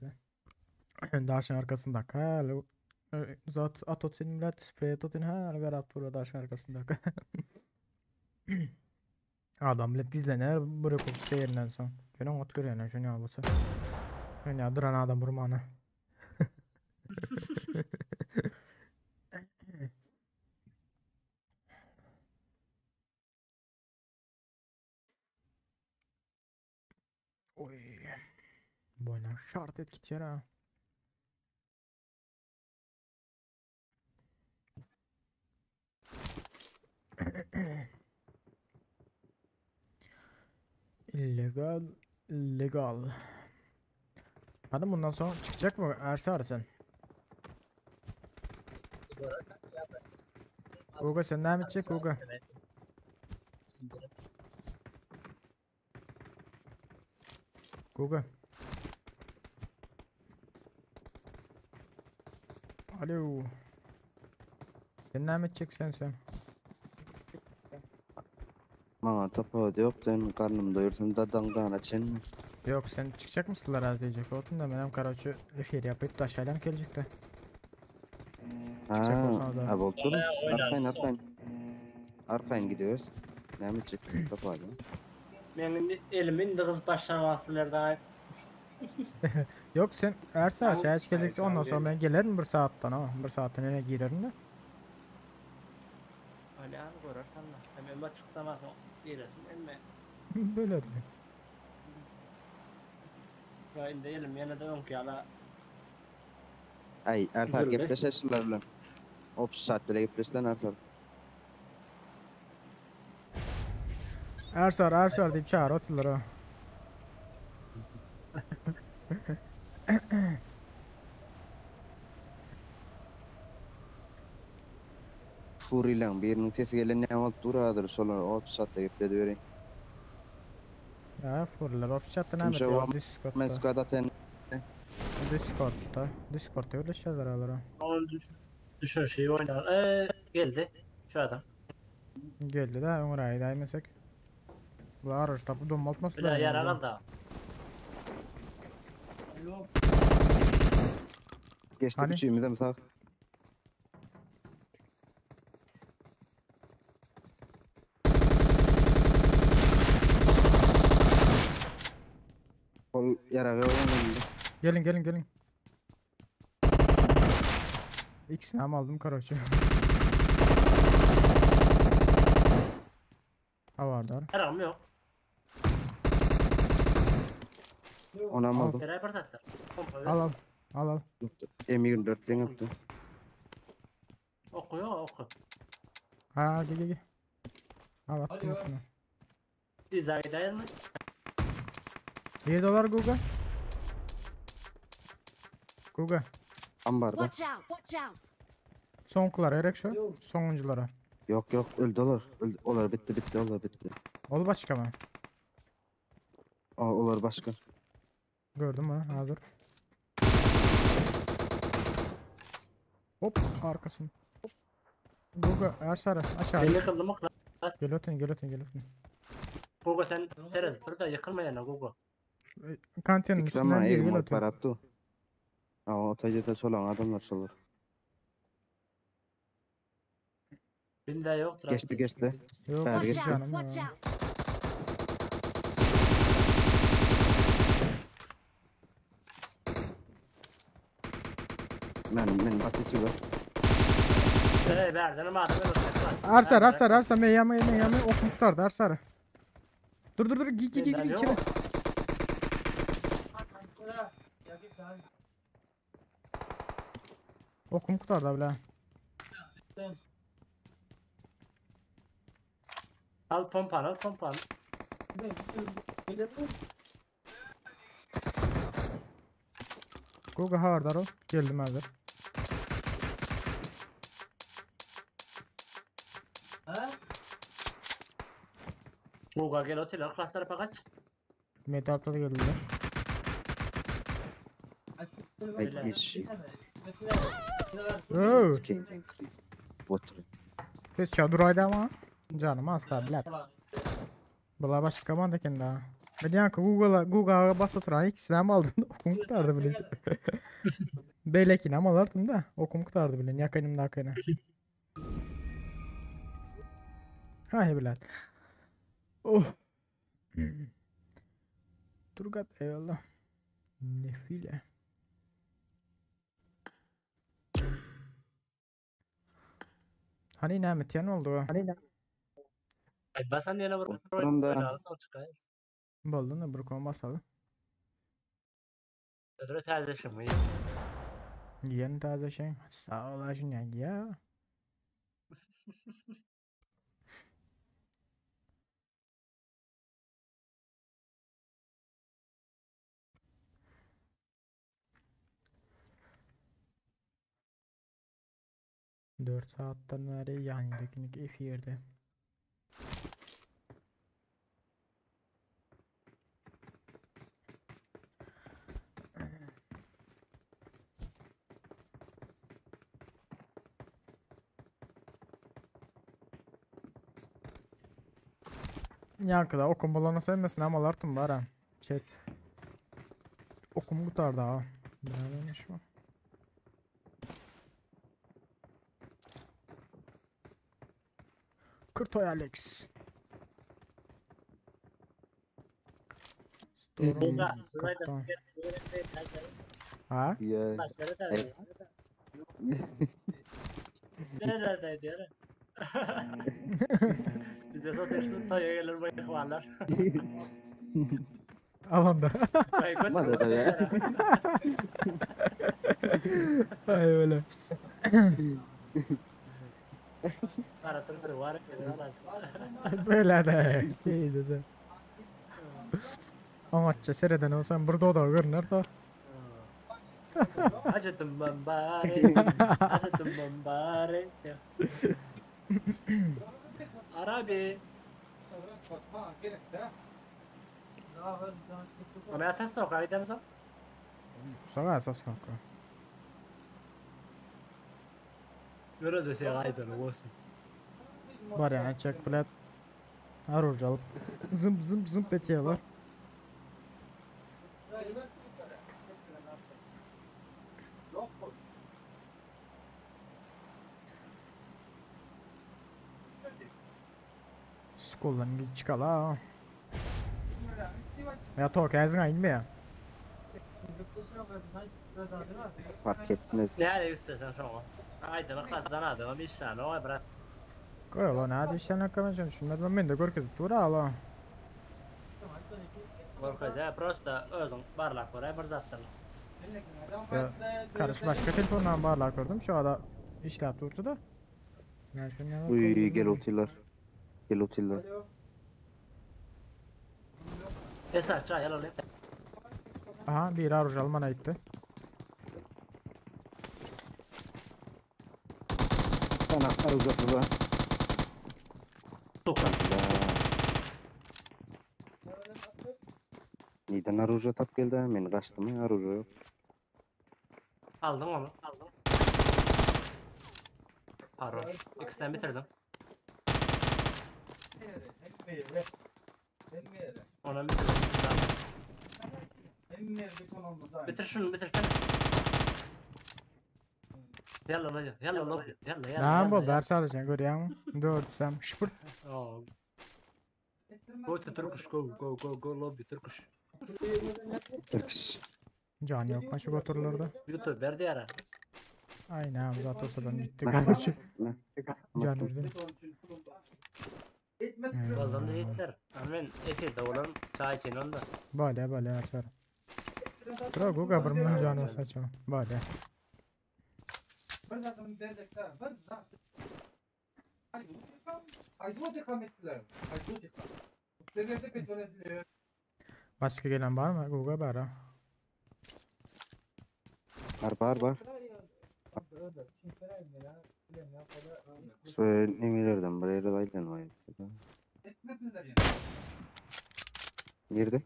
S1: Daşın arkasında kal. Zat at otin millet sprey at otin her garat vura daşın arkasında. Adam millet gizlener bırakıp seyirinden son. Gene ot görüyor şunu alsa. Ya duran adam vurmana. Oy. Boyna şart et git ha. Illegal, legal. Hadi bundan sonra çıkacak mı Ersa sen? Uga sen ne edecek Uga? Guga. Alo. Sen ne edeceksin sen?
S6: Mama topu yok ben karnım doyursam da dangdana çenme.
S1: Yok sen çıkacak mısınlar az diyecek oldun da benim karaçı efir yapıp da aşağıdan gelecek de. Çıkacak
S6: Ha,
S1: olsan da.
S6: ha oldu.
S8: Bayağı oynandı
S6: Arkayın
S8: son.
S6: arkayın. Arkayın gidiyoruz. Ne mi çıksın topu hadi.
S8: Benim elimin de kız başlamasılar daha.
S1: Yok sen Ersa
S14: Tamam.
S1: aşağıya geleceksin
S14: Hayır,
S1: ondan
S14: tamam,
S1: sonra ben gelirim bir saatten ha. Bir saatten öne girerim de.
S8: Öyle abi görürsen de. Hemen bak çıksam az diyesin emme.
S1: Böyle de.
S8: Ya indi elim ýene de öňki ýala
S6: Ay Ersar
S8: Üzüldü.
S6: gepleşe şular bilen. Opsi chat bile gepleşsen Ersar.
S1: Ersar Ersar diýip çağır oturlar ha.
S6: Furilan birinin sesi gelen ne bolup dur hazır şolar opsi chatda gepledi beri.
S1: Ya furlar ofis chatda näme
S6: Kimse
S1: diýär
S6: o
S1: Discordda.
S6: Meskada ten
S1: Discordda. Discordda birleşýärler alara.
S8: Ol düş düşen şey oynar. Ee, geldi. Şu adam.
S1: Geldi de öňe aýdaýmasak. Bular arış tapyp
S8: Bir
S1: domaltmasynlar.
S8: de yara kaldı.
S6: geçti
S1: Hani?
S6: üçümüzden sağ. Ol yaragy olandy.
S1: Gelin gelin gelin. İkisini hem aldım karoçi. Ha vardı.
S8: Yaram yok.
S6: Ona mı aldım?
S8: Eray partatlar. Pompa ver.
S1: Al al. Al al.
S6: M24 ben yaptım.
S8: Okuyor oku.
S1: Ha gel gel gel. Al attım üstüne.
S8: İzah eder mi?
S1: 1 dolar Google. Google.
S6: Ambarda.
S2: Watch out! Watch out!
S1: Sonkulara gerek şu. Sonunculara.
S6: Yok yok öldü olar. Öldü. Olar bitti bitti olar bitti.
S1: Ol başka mı?
S6: Aa, olar başka.
S1: Gördüm mü? Ha dur. Hop arkasını. Google Ersarı aşağı.
S8: Ben yıkıldım mı?
S1: Gel ötün gel ötün gel ötün.
S8: Google sen seyret. Burada yıkılma yana Google.
S1: Kantinin
S6: İki
S1: üstünden
S6: zaman
S1: bir gel
S6: elim
S1: ötün.
S6: paraptı. Aa o tacıda solan adamlar şolar.
S8: Binde yoktur.
S6: Geçti geçti.
S1: Yok
S6: Her
S2: Watch
S6: geçti.
S2: out!
S1: canım
S2: Watch
S1: ya.
S2: out!
S6: Men men basıcı var.
S8: Eray verdim ama adam öldü.
S1: Ersar Ersar Ersar me yame me yame ok muktardı Ersar. Dur dur dur gir gir gir gir içeri. Okum kurtardı bile.
S8: Al pompanı al pompanı.
S1: Google hardar o. Geldim hazır.
S8: Google gel otel al klas tarafa kaç.
S1: Metal'da da geldiler.
S6: Ay geç.
S1: Oo.
S6: Botur.
S1: Biz çadıraydı ama. Canım asla bilet. Bula başka komanda kendi ha. Ben yani Google'a Google'a bas oturan ikisini mi aldım da okum kurtardı bile. Beylekini ama alırdım da okum kurtardı bile. Yakınım da akına. Ha bilet. Oh. Turgat eyvallah. Nefile. Hani ne ne oldu? Hani ne?
S8: Ay basan yana vur.
S6: Oturan da.
S1: Boldu ne bir konu basalım.
S8: Ödüre tercih mi?
S1: Yeni taze şey. Sağ olasın ya. Ya. Dört saatten beri yayındaki efirde. Yankıda okum bulana sevmesin ama alartım var ha. Chat. Okum kurtardı ha. Neredeymiş bu? Kırtoy Alex. Storm
S8: Google.
S1: kaptan. Ha?
S6: Ya.
S8: Nerelerdeydi ya? Bize zaten şu taya gelir bu ihvanlar.
S1: Alanda.
S6: Mada ya.
S1: Ay öyle.
S8: Gara turşy bar eken.
S1: Böyle de. İyi de. Oňatça sereden olsam bir dodagy görüner da.
S8: Acıdım ben bari. Acıdım ben bari. Arabi. Ona esas sokağa gidemiz o.
S1: Soňa esas nokta.
S8: Göre de şey aydın olsun.
S1: Barýan çek bilet. Aruj alyp zımp zımp zımp etýärler. Skoldan çıkala. Ya tok äziň inme ya.
S6: Fark etmez.
S8: Näde üstesen şoňa? Aýdymy kazdan adamam işan o brat.
S1: Goý la näde işan akaman şunlar men de görkezip dur ala.
S8: Görkezä prosta özüň barlap göräý bir zatdan.
S1: Karış başka telefondan barlap gördüm şu ada işläp durdy da.
S6: Uy gel oturlar. Gel oturlar.
S8: Esas çay helal et.
S1: Aha bir aruj almana gitti.
S6: Sana aruz atıldı. Neden aruja tap geldi? Men kaçtım ya aruja yok.
S8: Aldın onu. Aldım. Pardon. İkisinden bitirdim. Onu bitirdim. Bitir şunu bitirsene. Yalla la yalla la yalla yalla.
S1: Näme boldy her çaryjan görýäňmi? Dörtsem şpurt.
S8: Oh. Go to Turkish go go go go lobby Turkish.
S6: Turkish.
S1: Can yok lan şu goturlarda.
S8: YouTube berdi yara.
S1: Aynen zaten ortadan gitti kardeşim. Can verdi.
S8: Goldan da hitler. Men efirde olan çay için onda.
S1: Bale bale asar. Bro guga bir mun can olsa ço. Bale. Başka gelen var mı? Guga bara.
S6: Var var var. Şu nemelerden bir yere aydan var. Girdi.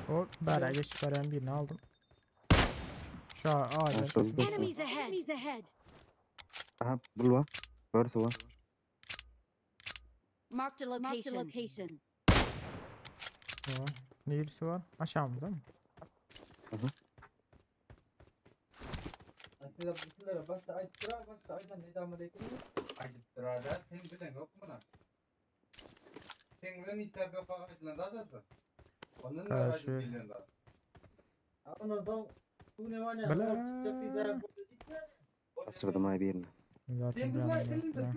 S1: O bara geç baran birini aldım. Şu ağaca.
S6: Şurada.
S2: Enemies ahead. Enemies ahead.
S6: Aha bul var. Gördü var.
S2: Marked a location. location.
S1: Var. Neresi var? Aşağı mı değil mi?
S6: Aha.
S1: Karşı. Bela.
S6: Kaçırdım ay birini.
S1: Zaten bir anlamı yok ya.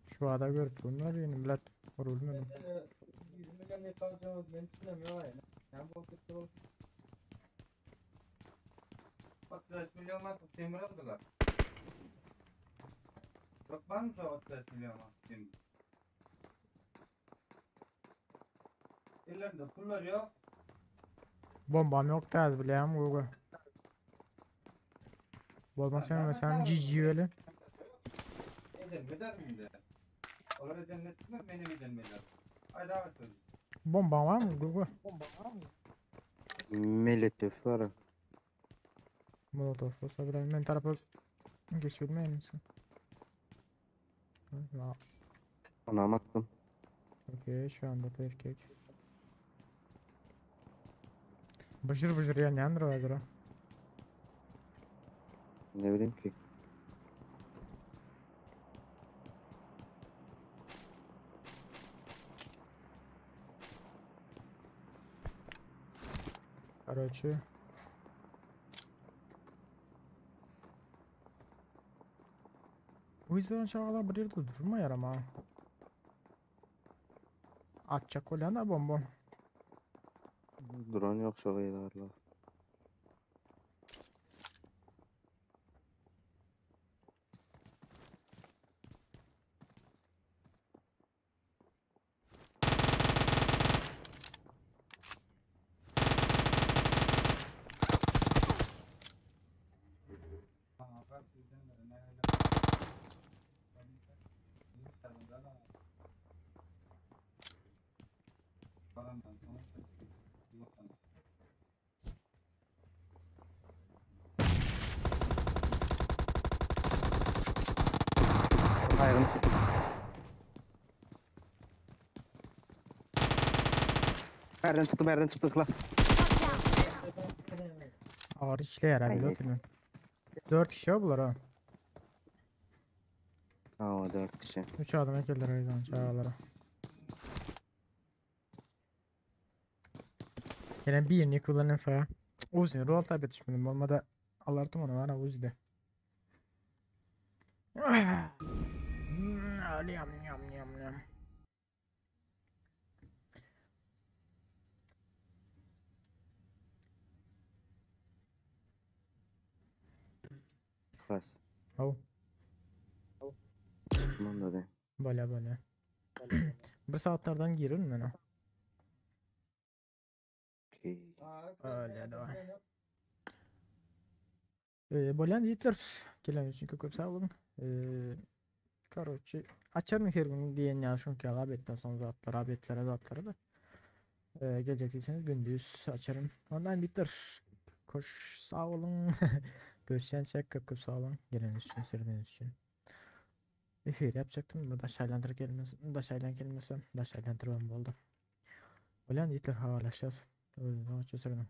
S1: Şu ada görüp bunlar yeni millet vurulmadım. Bombam yok da bileyim Google. Bolmasa mesela GG öyle. Bomba var mı Google?
S6: Molotof var.
S1: Molotof olsa bileyim ben tarafa geçebilmeyeyim misin? Ya,
S6: Anam attım.
S1: Okey şu anda da erkek. Bıjır bıjır yanyandır o göre.
S6: Ne bileyim ki.
S1: Karoçi. Bu izlenen çagalar bir yerde durmaýar ama. Atjak bolýan da bomba.
S6: Duran yok şo gyzarlar. Ayrım. Nereden çıktı, nereden çıktı klas.
S1: Ağır işleýär
S6: Ay,
S1: abi
S6: neyse.
S1: bilmiyorum. 4 kişi o bular ha.
S6: Ha o 4 kişi.
S1: 3 adam ekeller o yüzden çagalara. Yine bir yeni kullanan sağa. Uzi rol tabi düşmedim. Olmadı alardım onu var ha Uzi'de. Yam yam yam yam.
S6: Klas.
S1: Oh.
S6: Tamam da de.
S1: Böyle böyle. Bir saatlerden girerim ben o.
S6: Okey.
S1: Öyle de var. Bolýan diýipdir. Gelen üçin köp köp sag boluň. Karoçi açarım her gün diýen ýaly şonki abetden soň zatlar, abetlere zatlara da. Gelecek diýseniz gündüz açarım. Ondan bittir. Koş sag boluň. Görüşýänçä köp köp sag boluň. Gelen üçin, serdeniz üçin. Efir yapacaktım da daşaylandır gelmez, daşaylan gelmese daşaylandırmam boldy. Bolýan diýipdir habarlaşýas. Özüňize hoşça sürüň.